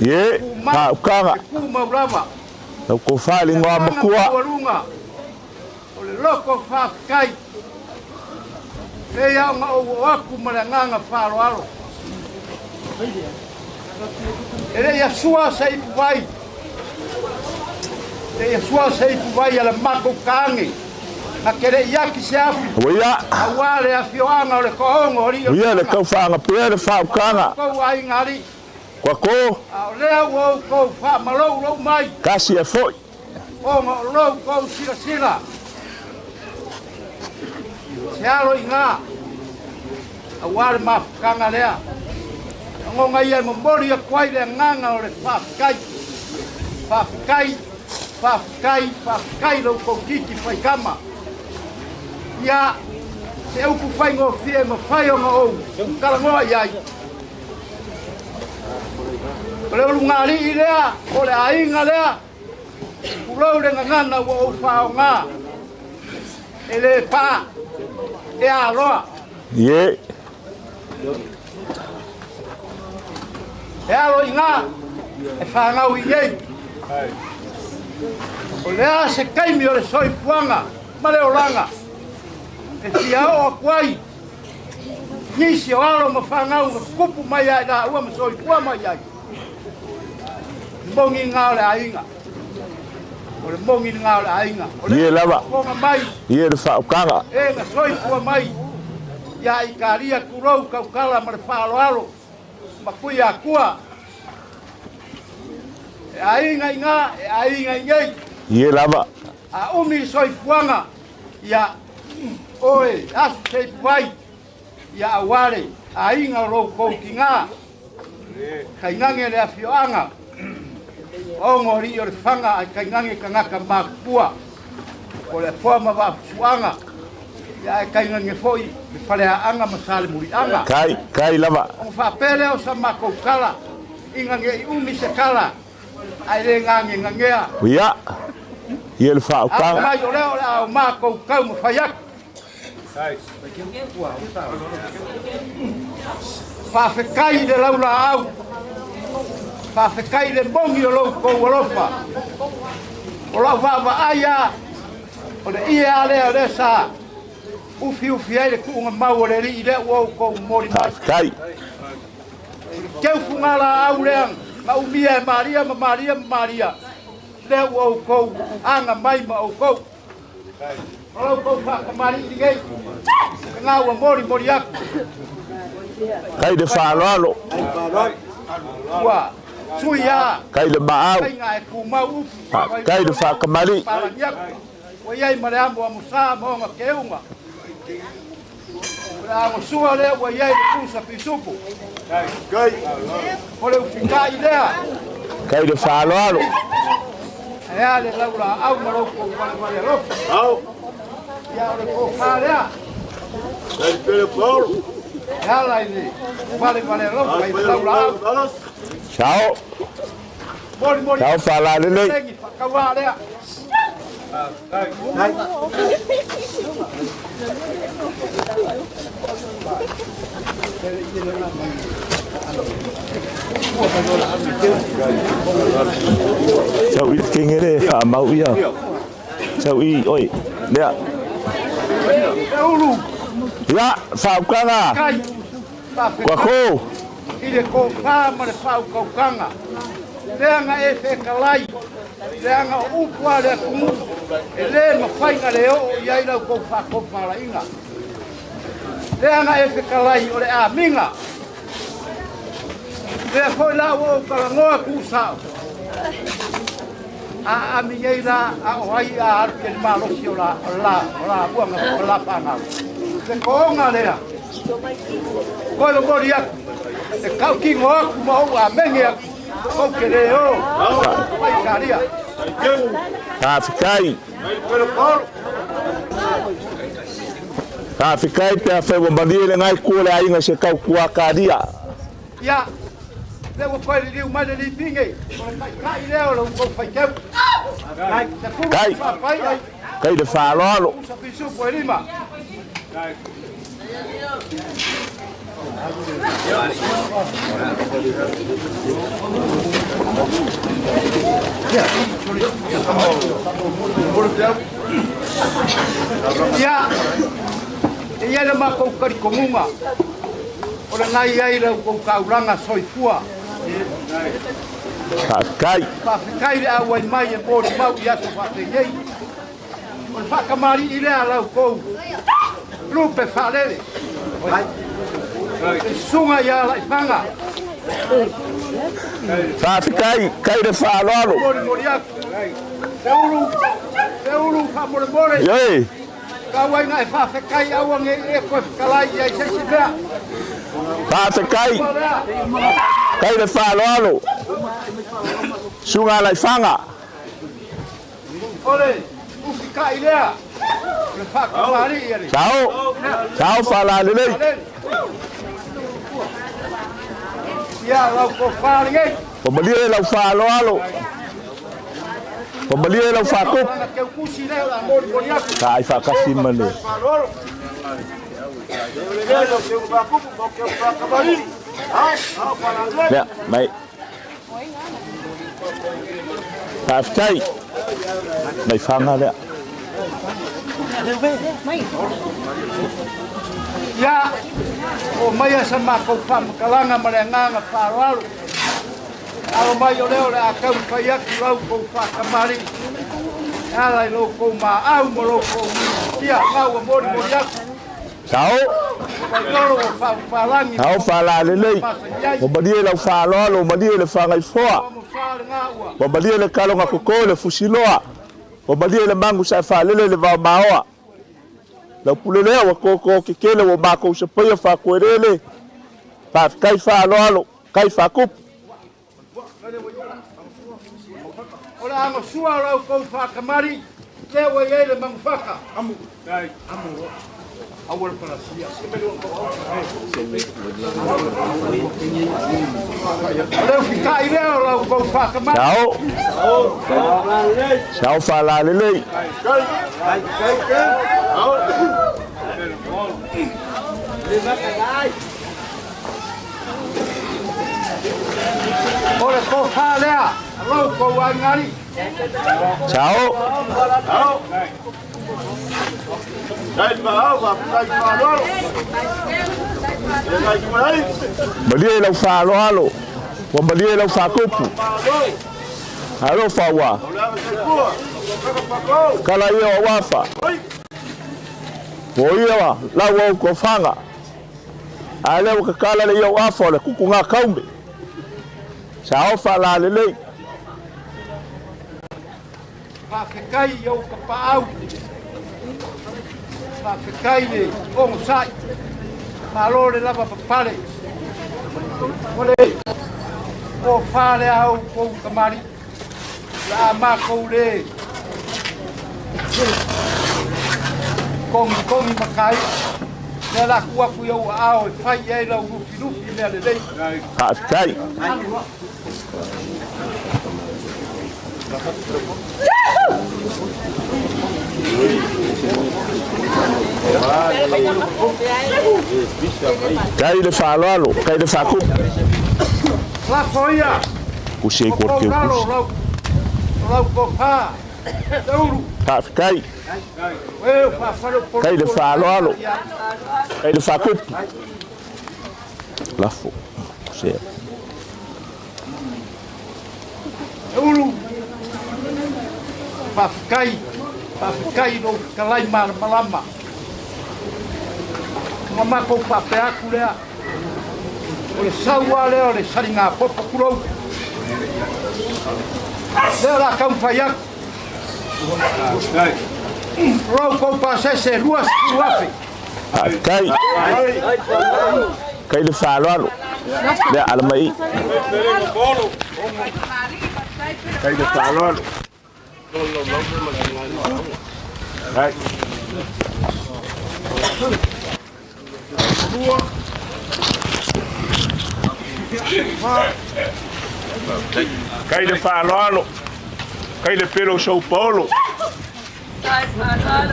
Ie, Tumau, faaukaga. e tumau lava. Lau tofa i le Le igoa agaga matua. maualuga o le loko faafetai, pei lava ona ou oo atu ma le agaga faaaloalo. E le i asua se ipuvai, e le i asua se ipuvai a le matou taage, na te le i aki se afi, Uia. aua le afioaga o le toaono o alii o le Uia le faga. tau faagapea le faaukaga. Outou aiga alii, Kuako. a o lea ua outou faamaloulou mai, Kasi e foi. ona o lo outou silasila, se alo i gā, aua le mafutaga lea. Lagona ia e momoli atu ai le agaga o le faafetai. Faafetai, faafetai, faafetai lo outou titi faikama. Ia, se upu faigofie e mafai ona ou talanoa i ai. O le ulugalii lea, o le aiga lea, tulou le gagana ua ou faaaoga, e le paa, e aloa. Ie. E alo i gā, e fanau i nei. O le a se taimi o le soifuaga ma le olaga, e fia oo atu ai nisi o alo ma fanau na tutupu mai ai laua ma soifua mai ai. Mogi ngā o le aiga. O le mogi ngā o le aiga. O le Ie lava. fofoga mai. Ie le faaukaga. E na soifua mai. Ia Italia tulou tautala ma le faaaloalo ma kui akua. E aiga i ngā, e aiga i nei. Ie lava. A umi le soifuaga, ia oe asu se ipuvai, ia aua le aiga o lou kou tigā. Kainage le afioaga, o alii o le faga ae kainage tagata matutua. O le afoa ma vaafusuaga, ia ae kainage foi le faleaaga ma salemuliaga. Kai, kai lava. Ona faapea lea o sa matou tala, ina ne i umi se tala, ae le gagegagea. Uia. Ie le faaukaga. Afai o lea o le a o matou taumafai atu. Faafetai i le laulaau, faafetai i le mogi o lou tou alofa. O lau vaavaai lava, o le ie lava lea o lea sa ufiufi ai le tuuga mau o le alii lea ua outou momoli mai. Faafetai. O le teufuga laau lea na umia e Maria ma Maria ma Maria, lea ua outou aga mai ma outou. O lau tou faatamalii lenei, lena ua molimoli atu. Kai le faaaloalo. Ua sui lava Kai le maau. faiga e tumau upu. Faafetai le faatamalii. Palagi atu. Ua i ai ma le amo amosa ma ona keuga. O le agosua lea ua i ai le pusa pisupu. O le ufikai lea. Kai le faaaloalo. E a le laulaau ma lou kou valevale alofa. Ia o le tofa lea. E ala i le valevale alofa i le laulaau. Sao. Molimoli. Sao faalalelei. Legi faakauā lea. Sau i kengere faamau ia. Sau i oi lea. E ulu. Ia faaukaga. Kai. Kuako. I le kofā ma le faaukaukaga. Leaga e fekalai. Leaga o upu a le atunuu. E lē mafaiga le oo i ai lau kou faatofalaiga. Leaga e fekalai o le amiga. Lea foi la ua ou talanoa tuusao. A ami ai la a o ai a alu i le malosi o la o la o la uaga o la fanau. Le ko'oga lea. Koe momoli atu. E kautino atu ma ou amege atu. Kou te lē o. Mai Italia. Faafetai. Faafetai pe afai ua malie legai kua le aiga se tautua kalia. Ia, lea ua toe liliu mai le lipige, o le taitai lea o le kou faiteu. 10 Kai. faapai ai. Kai le faaaloalo. Usa pisupo e 5. Ia, e ia le makou kalikomuga. O le nai ai lau kou kaulaga soifua. Faafetai. Faafetai le auai mai e molimau i aso faapenei. O le faakamali'i lea lau kou lupe faalele. E susuga ia alaifaga. Faafetai kai le faaaloalo. Molimoli atu. Te ulu, te ulu faamolemole. Ioe. Kauaiga e faafetai aua nei e koe fekalai i ai seisi mea. Faafetai. Kai le faaaloalo. Susuga Alaifaga. O le ufika'i lea. O le faakamali'i a le. Sao. Sao faalalelei. Ia lau kofā lenei. Ua malie lau faaaloalo. Ua malie lau faakupu. Lana keukusi lea o le a molimoli atu. Taai faakasi ma le. Lea, mai. Faafetai. Mai faga lea. Ia, o mai sa makou faamakalaga ma le agaga faaaloalo. Alo mai o lea o le a taumafai atu lau kou faakamali'i. E ala i lo kou maau ma lo kou tia gau ua molimoli atu. Sao. Faitolo ua faapapalagi. Sao faalalelei. Ua malie lau faaaloalo, ua malie le fagaifoa. Ua malie le kaloga koko le fusiloa. Ua malie le magu sa e faalele le vaomaoa. Lau pule lea ua koko kekele ua makou sapaia faakoelele. Faafetai faaaloalo, kai faakupu. O le agasua o lau kou faakamali, lea ua i ai le magufaka. Amu. Amu. Aua le palasia. O le ufika'i lea o lau kou faakamali. Sao. Sao faalalelei. O le kofā lea, lau kou aigari. Sao. Malie lau faaaloalo. Ua malie lau faakupu. Alofa ua. Kala ia o wafa. O ia wa lau au kofaga. A lea ua kakala le ia o afa o le kuku ngā kaume. Sao faalalelei. Faafetai i ou kapaau. Faafetai le ogosai. Malo le lava papale. O le kofā lea au kou kamali. La a makou le kongi kongi makai. Lea la tuu atu i ou aao e fai i ai lau lufilufi i mea lelei. Faafetai. Kai le faaaloalo, kai le faakupu. Lafo ia. Kusi ai O kou kusi. lalo lau lau tofa. Teulu. Faafetai. E o faafale o Kai le faaaloalo, kai le faakupu. Lafo. Sea. Ulu. Faafetai, faafetai i lou fetalai malamalama. Ma matou faapea atu lea. O le sau lava lea o le saligapopo tulou. Lea o le a taumafai atu. O lau tou pasese e 20,000. Faafetai. Kai le faaaloalo. Lea ala mai. Kai le faaaloalo. Kai. Kai le faaaloalo. Kai le pelo sau paolo.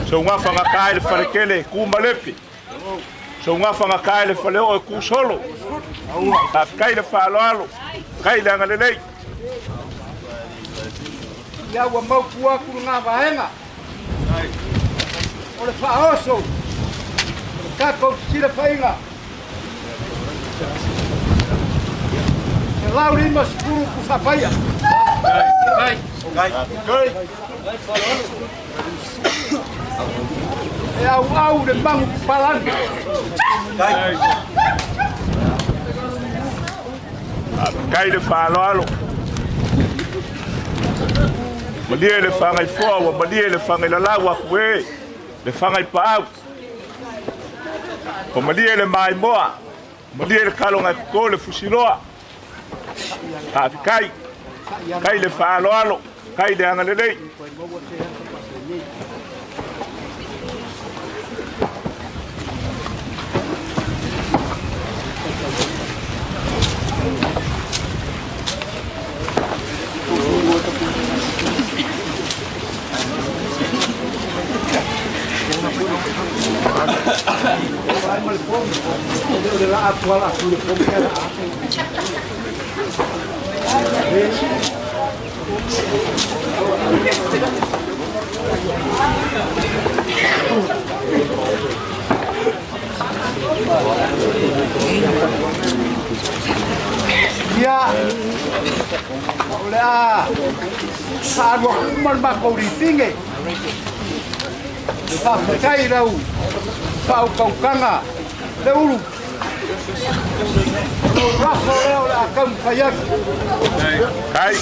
Sau ngafanga kai le falekele ku malepe. Sau ngafanga kai le faleo e ku solo. Kai le faaaloalo. Kai le agalelei. Ia ua mautu atu lena vaega. O le faaoso. O le tatou fesilafaiga. 150 pusapaia. E au au le mangu palani. Kai le faaaloalo. Malie le whangai foa, wa malie le whangai lalau aku e, le whangai paau. O malie le maimoa, malie le kalonga ko le fusiloa. Faafetai. Kai le faaaloalo, kai le agalelei. Ia, o le a faalua uma le matou lipige. Faafetai lau faautautaga le ulu. O lafo lea o le a taumafai atu. Kai.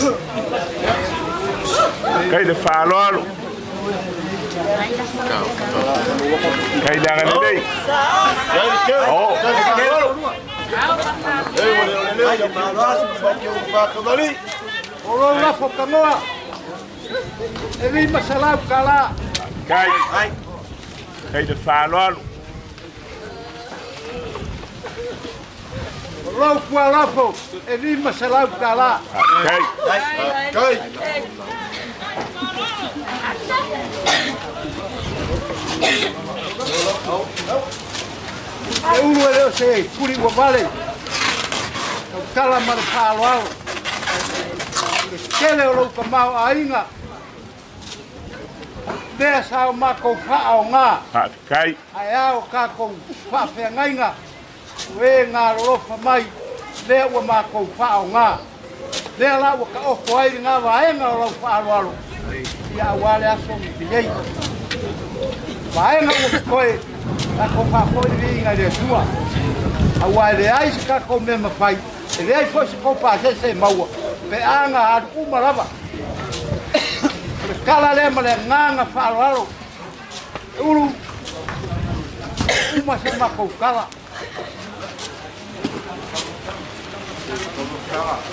Kai le faaaloalo. Kai le agalelei. Oh. O lou lafo kanoa e 500 tala. Kai. Kai le faaaloalo. O lou pualafo e 500 tala. Kai. Kai. E ulu e leo se puri ua vale. Tautala ma le faaaloalo. Le tele o lou kamao aiga. Lea sa o makou faaogā. Faafetai. Ae ao tatou faafeagaiga. O e galolofa mai. Lea ua makou faaogā. Lea la ua taoto ai lena vaega o lau faaaloalo. Ia auā le aso lenei. Vaega ua totoe. Tatou faafoi le viiga i le Atua. Auā e leai se tatou mea mafai. E leai foi se kou pasese e maua. Pe aga alu uma lava. O le tala lea ma le agaga faaaloalo. E ulu uma se matou tala.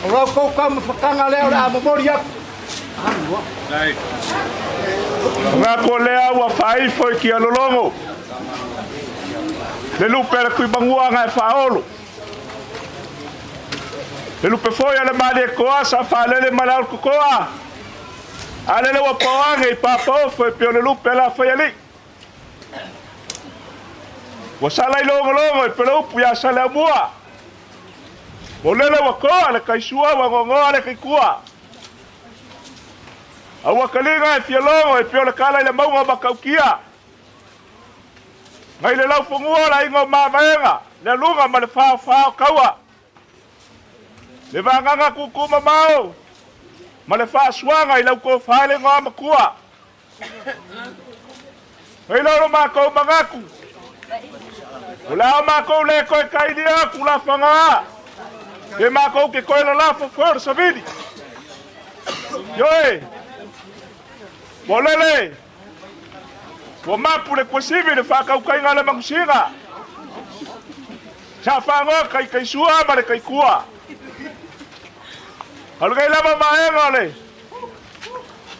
O lau kou taumafataga lea o le a momoli atu. Ngā ko lea ua whaifo i ki alologo. Le lupe a le Tuimagua ga e faaolo. Le lupe foi a le Malietoa sa faalele ma le aolototoa. A lele ua paoage i papaofo e pei o le lupe a le afaialii. Ua sala i logologo e pele upu iā Saleaumua. Mo lele ua toa le kaisua ua gogoa le kaikua. A ua kaliga e fialogo e pei o le kala i le mauga o Matautia. Ngai le laufanua o le aiga o Mavaega, le aluga ma le faofao taua. Le vagaga tutu mamao ma le faasuaga i lau tofa i le igoa matua. Ngai loa lo matou manatu, o le a o matou le toe tailia atu lafaga, pe matou te toe lalafo foi o le savili. Ioe, ua lele, ua mapu le tuasivi le faatautaiga a le manusina. Sa fagoa taitaisua ma le taitua. A o lenei lava vaega o le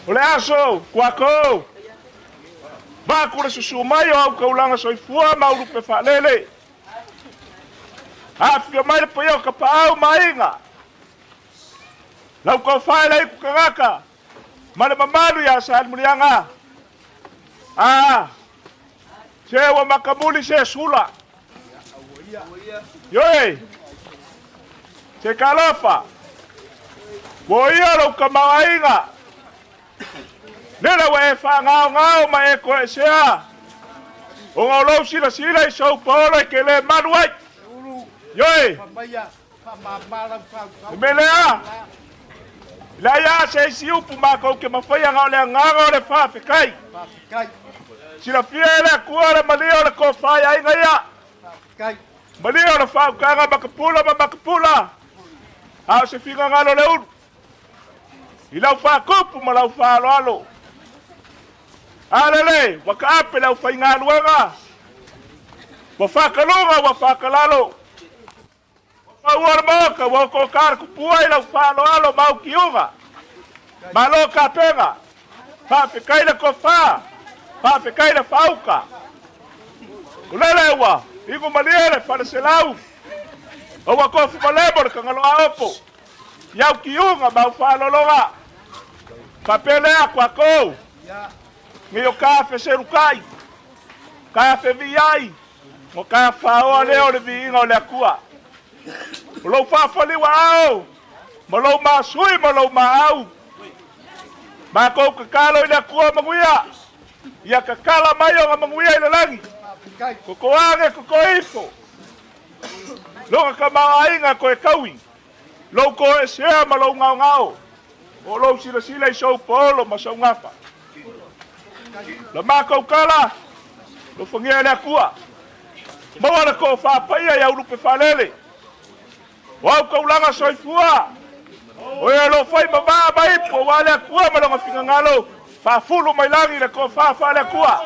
o le aso tuakou, vaku le susu mai o au taulaga soifua ma ulupe faalele. Afifio mai le paia o Tapaau ma Aiga, lau tofa e le aitu tagata ma le mamalu ia Salemuliaga. A se ua makamuli se sula. Ioe, se talofa, ua ia lou tamaoaiga, lele ua e faagaogao ma e toesea, ona o lou silasila i sou paolo e te le malu ai. Ioe, le mea lea, e leai lava se isi upu matou te mafaia na o le agaga o le faafetai. Silafia e le Atua le malia o le tofa i aiga ia. Malia o le faautaga makapula ma makapula, a o se finagalo le ulu i lau faatupu ma lau faaaloalo. A lele, ua taape le aufaigaluega, ua faataluga, ua faatalalo. Ua paua le Maota, ua otoka le tupua i lau faaaloalo ma au tiuga. Malo tapena, faafetai le tofa, faafetai le faauta. O lele ua inu malie le faleselau, a ua tofu malemo le Tagaloaopo i au tiuga ma au faaaloaloga. Faapea lea tuakou, nei o ka feselukai, ka feviai, Ua ka faoa lea o le viiga o le Atua. O lou faafaliu aao, ma lou masui ma lou maau. Matou tatalo i le Atua manuia, ia tatala mai ona manuia i le lagi. Totoage, totoifo, lona tamaoaiga toe taui, lou toesea ma lou gaogao, o lou silasila i sou paolo ma sou gafa. La matou tala, alofagia e le Atua, maua le tofa paia i au lupe faalele, o au taulaga soifua, o e o lo o fai ma vaa ma ipu aua le Atua ma lona finagalo, faafulu mai lagi le tofa faale-Atua.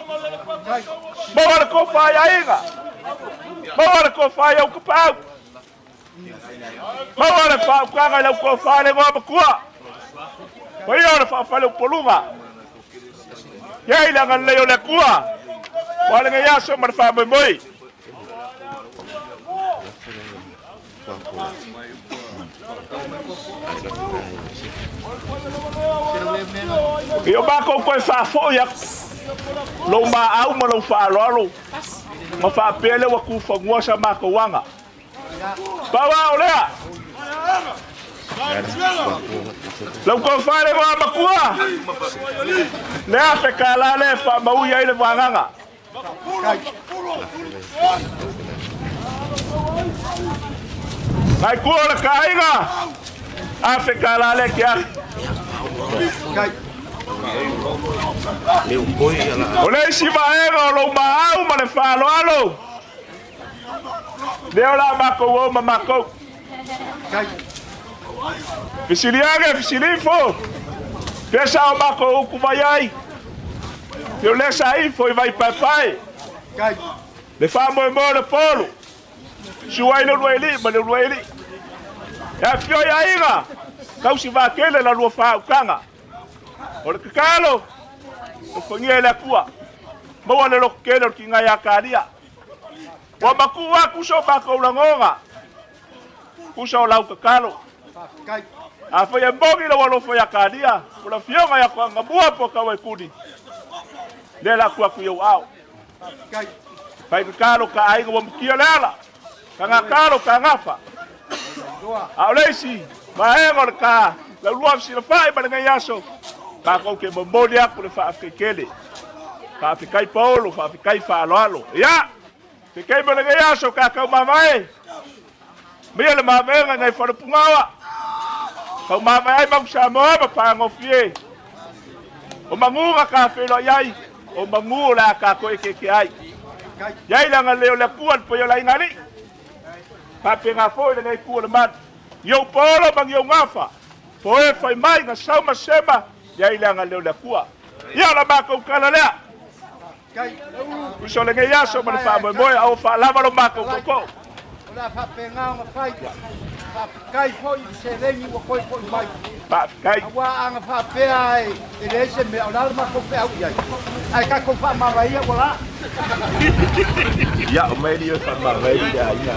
Maua le tofa i aiga, maua le tofa i au tapaau, maua le faautaga i lau tofa i le igoa matua, paia o le faafaleupoluga. Iai le agalelei o le Atua, ua lenei aso ma le faamoemoe. I o makou toe faafoi atu lou maau ma lou faaaloalo ma faapea lea ua tufanua sa matou aga. Pau a o lea. Lau tofa le igoa matua, le afe tala lea e faamaui ai le vagaga. Nai kua o le kaaiga, afe tala lea ke afe. O le isi vaega o lou maau ma le faaaloalo, Lea o le a matou o ma matou. Fesili ane, fesili ifo, pea sa o matou utu mai ai, pe o lea sa ifo i Vaipaepae, le faamoemoe o le polo, susu ai le uluailii ma le uluailii. E afifio i aiga, tausi vatele la lua faautaga. O le tatalo, alofagia e le Atua, maua le loto tele o le tiga ia Kalia. Ua maku'u aku so makou lagoga, usa o lau tatalo. Afai e moni lou alofa iā Kalia, o le afioga ia Toagamua po o Tauaikuni, lea la atu atu i ou aao. Fai tatalo ka aiga ua mutia le ala, tagatalo tagafa. A o le isi vaega o le ta laulua fesilafai ma lenei aso, matou te momoli atu le faafetai tele. Faafetai Paolo, faafetai faaaloalo. Ia, se taimi o lenei aso tatou mavae, maia le mavaega nai Falepugaoa, taumavae ai Manu Samoa ma pagofie. O manu na tafeiloai ai, o manu o le a tatou eseese ai. Iai le agalelei o le Atua i le paia o le aiga alii, faapena foi lenei itu o le malu. I ou paolo ma ni ou gafa, po e fai mai na sau ma sema, iai le agalelei o le Atua. Ia o la matou tala lea. Uso o lenei aso ma le faamoemoe, a ua faalava lo matou tootoo. O le a faapena ona fai. Faafetai foi i le seleni ua toe foi mai. Faafetai. Aua a na faapea e leai se mea, o le a le matou feau i ai? Ae tatou faamavae ia ua la. Ia, o mai li o faamavae i le aiga.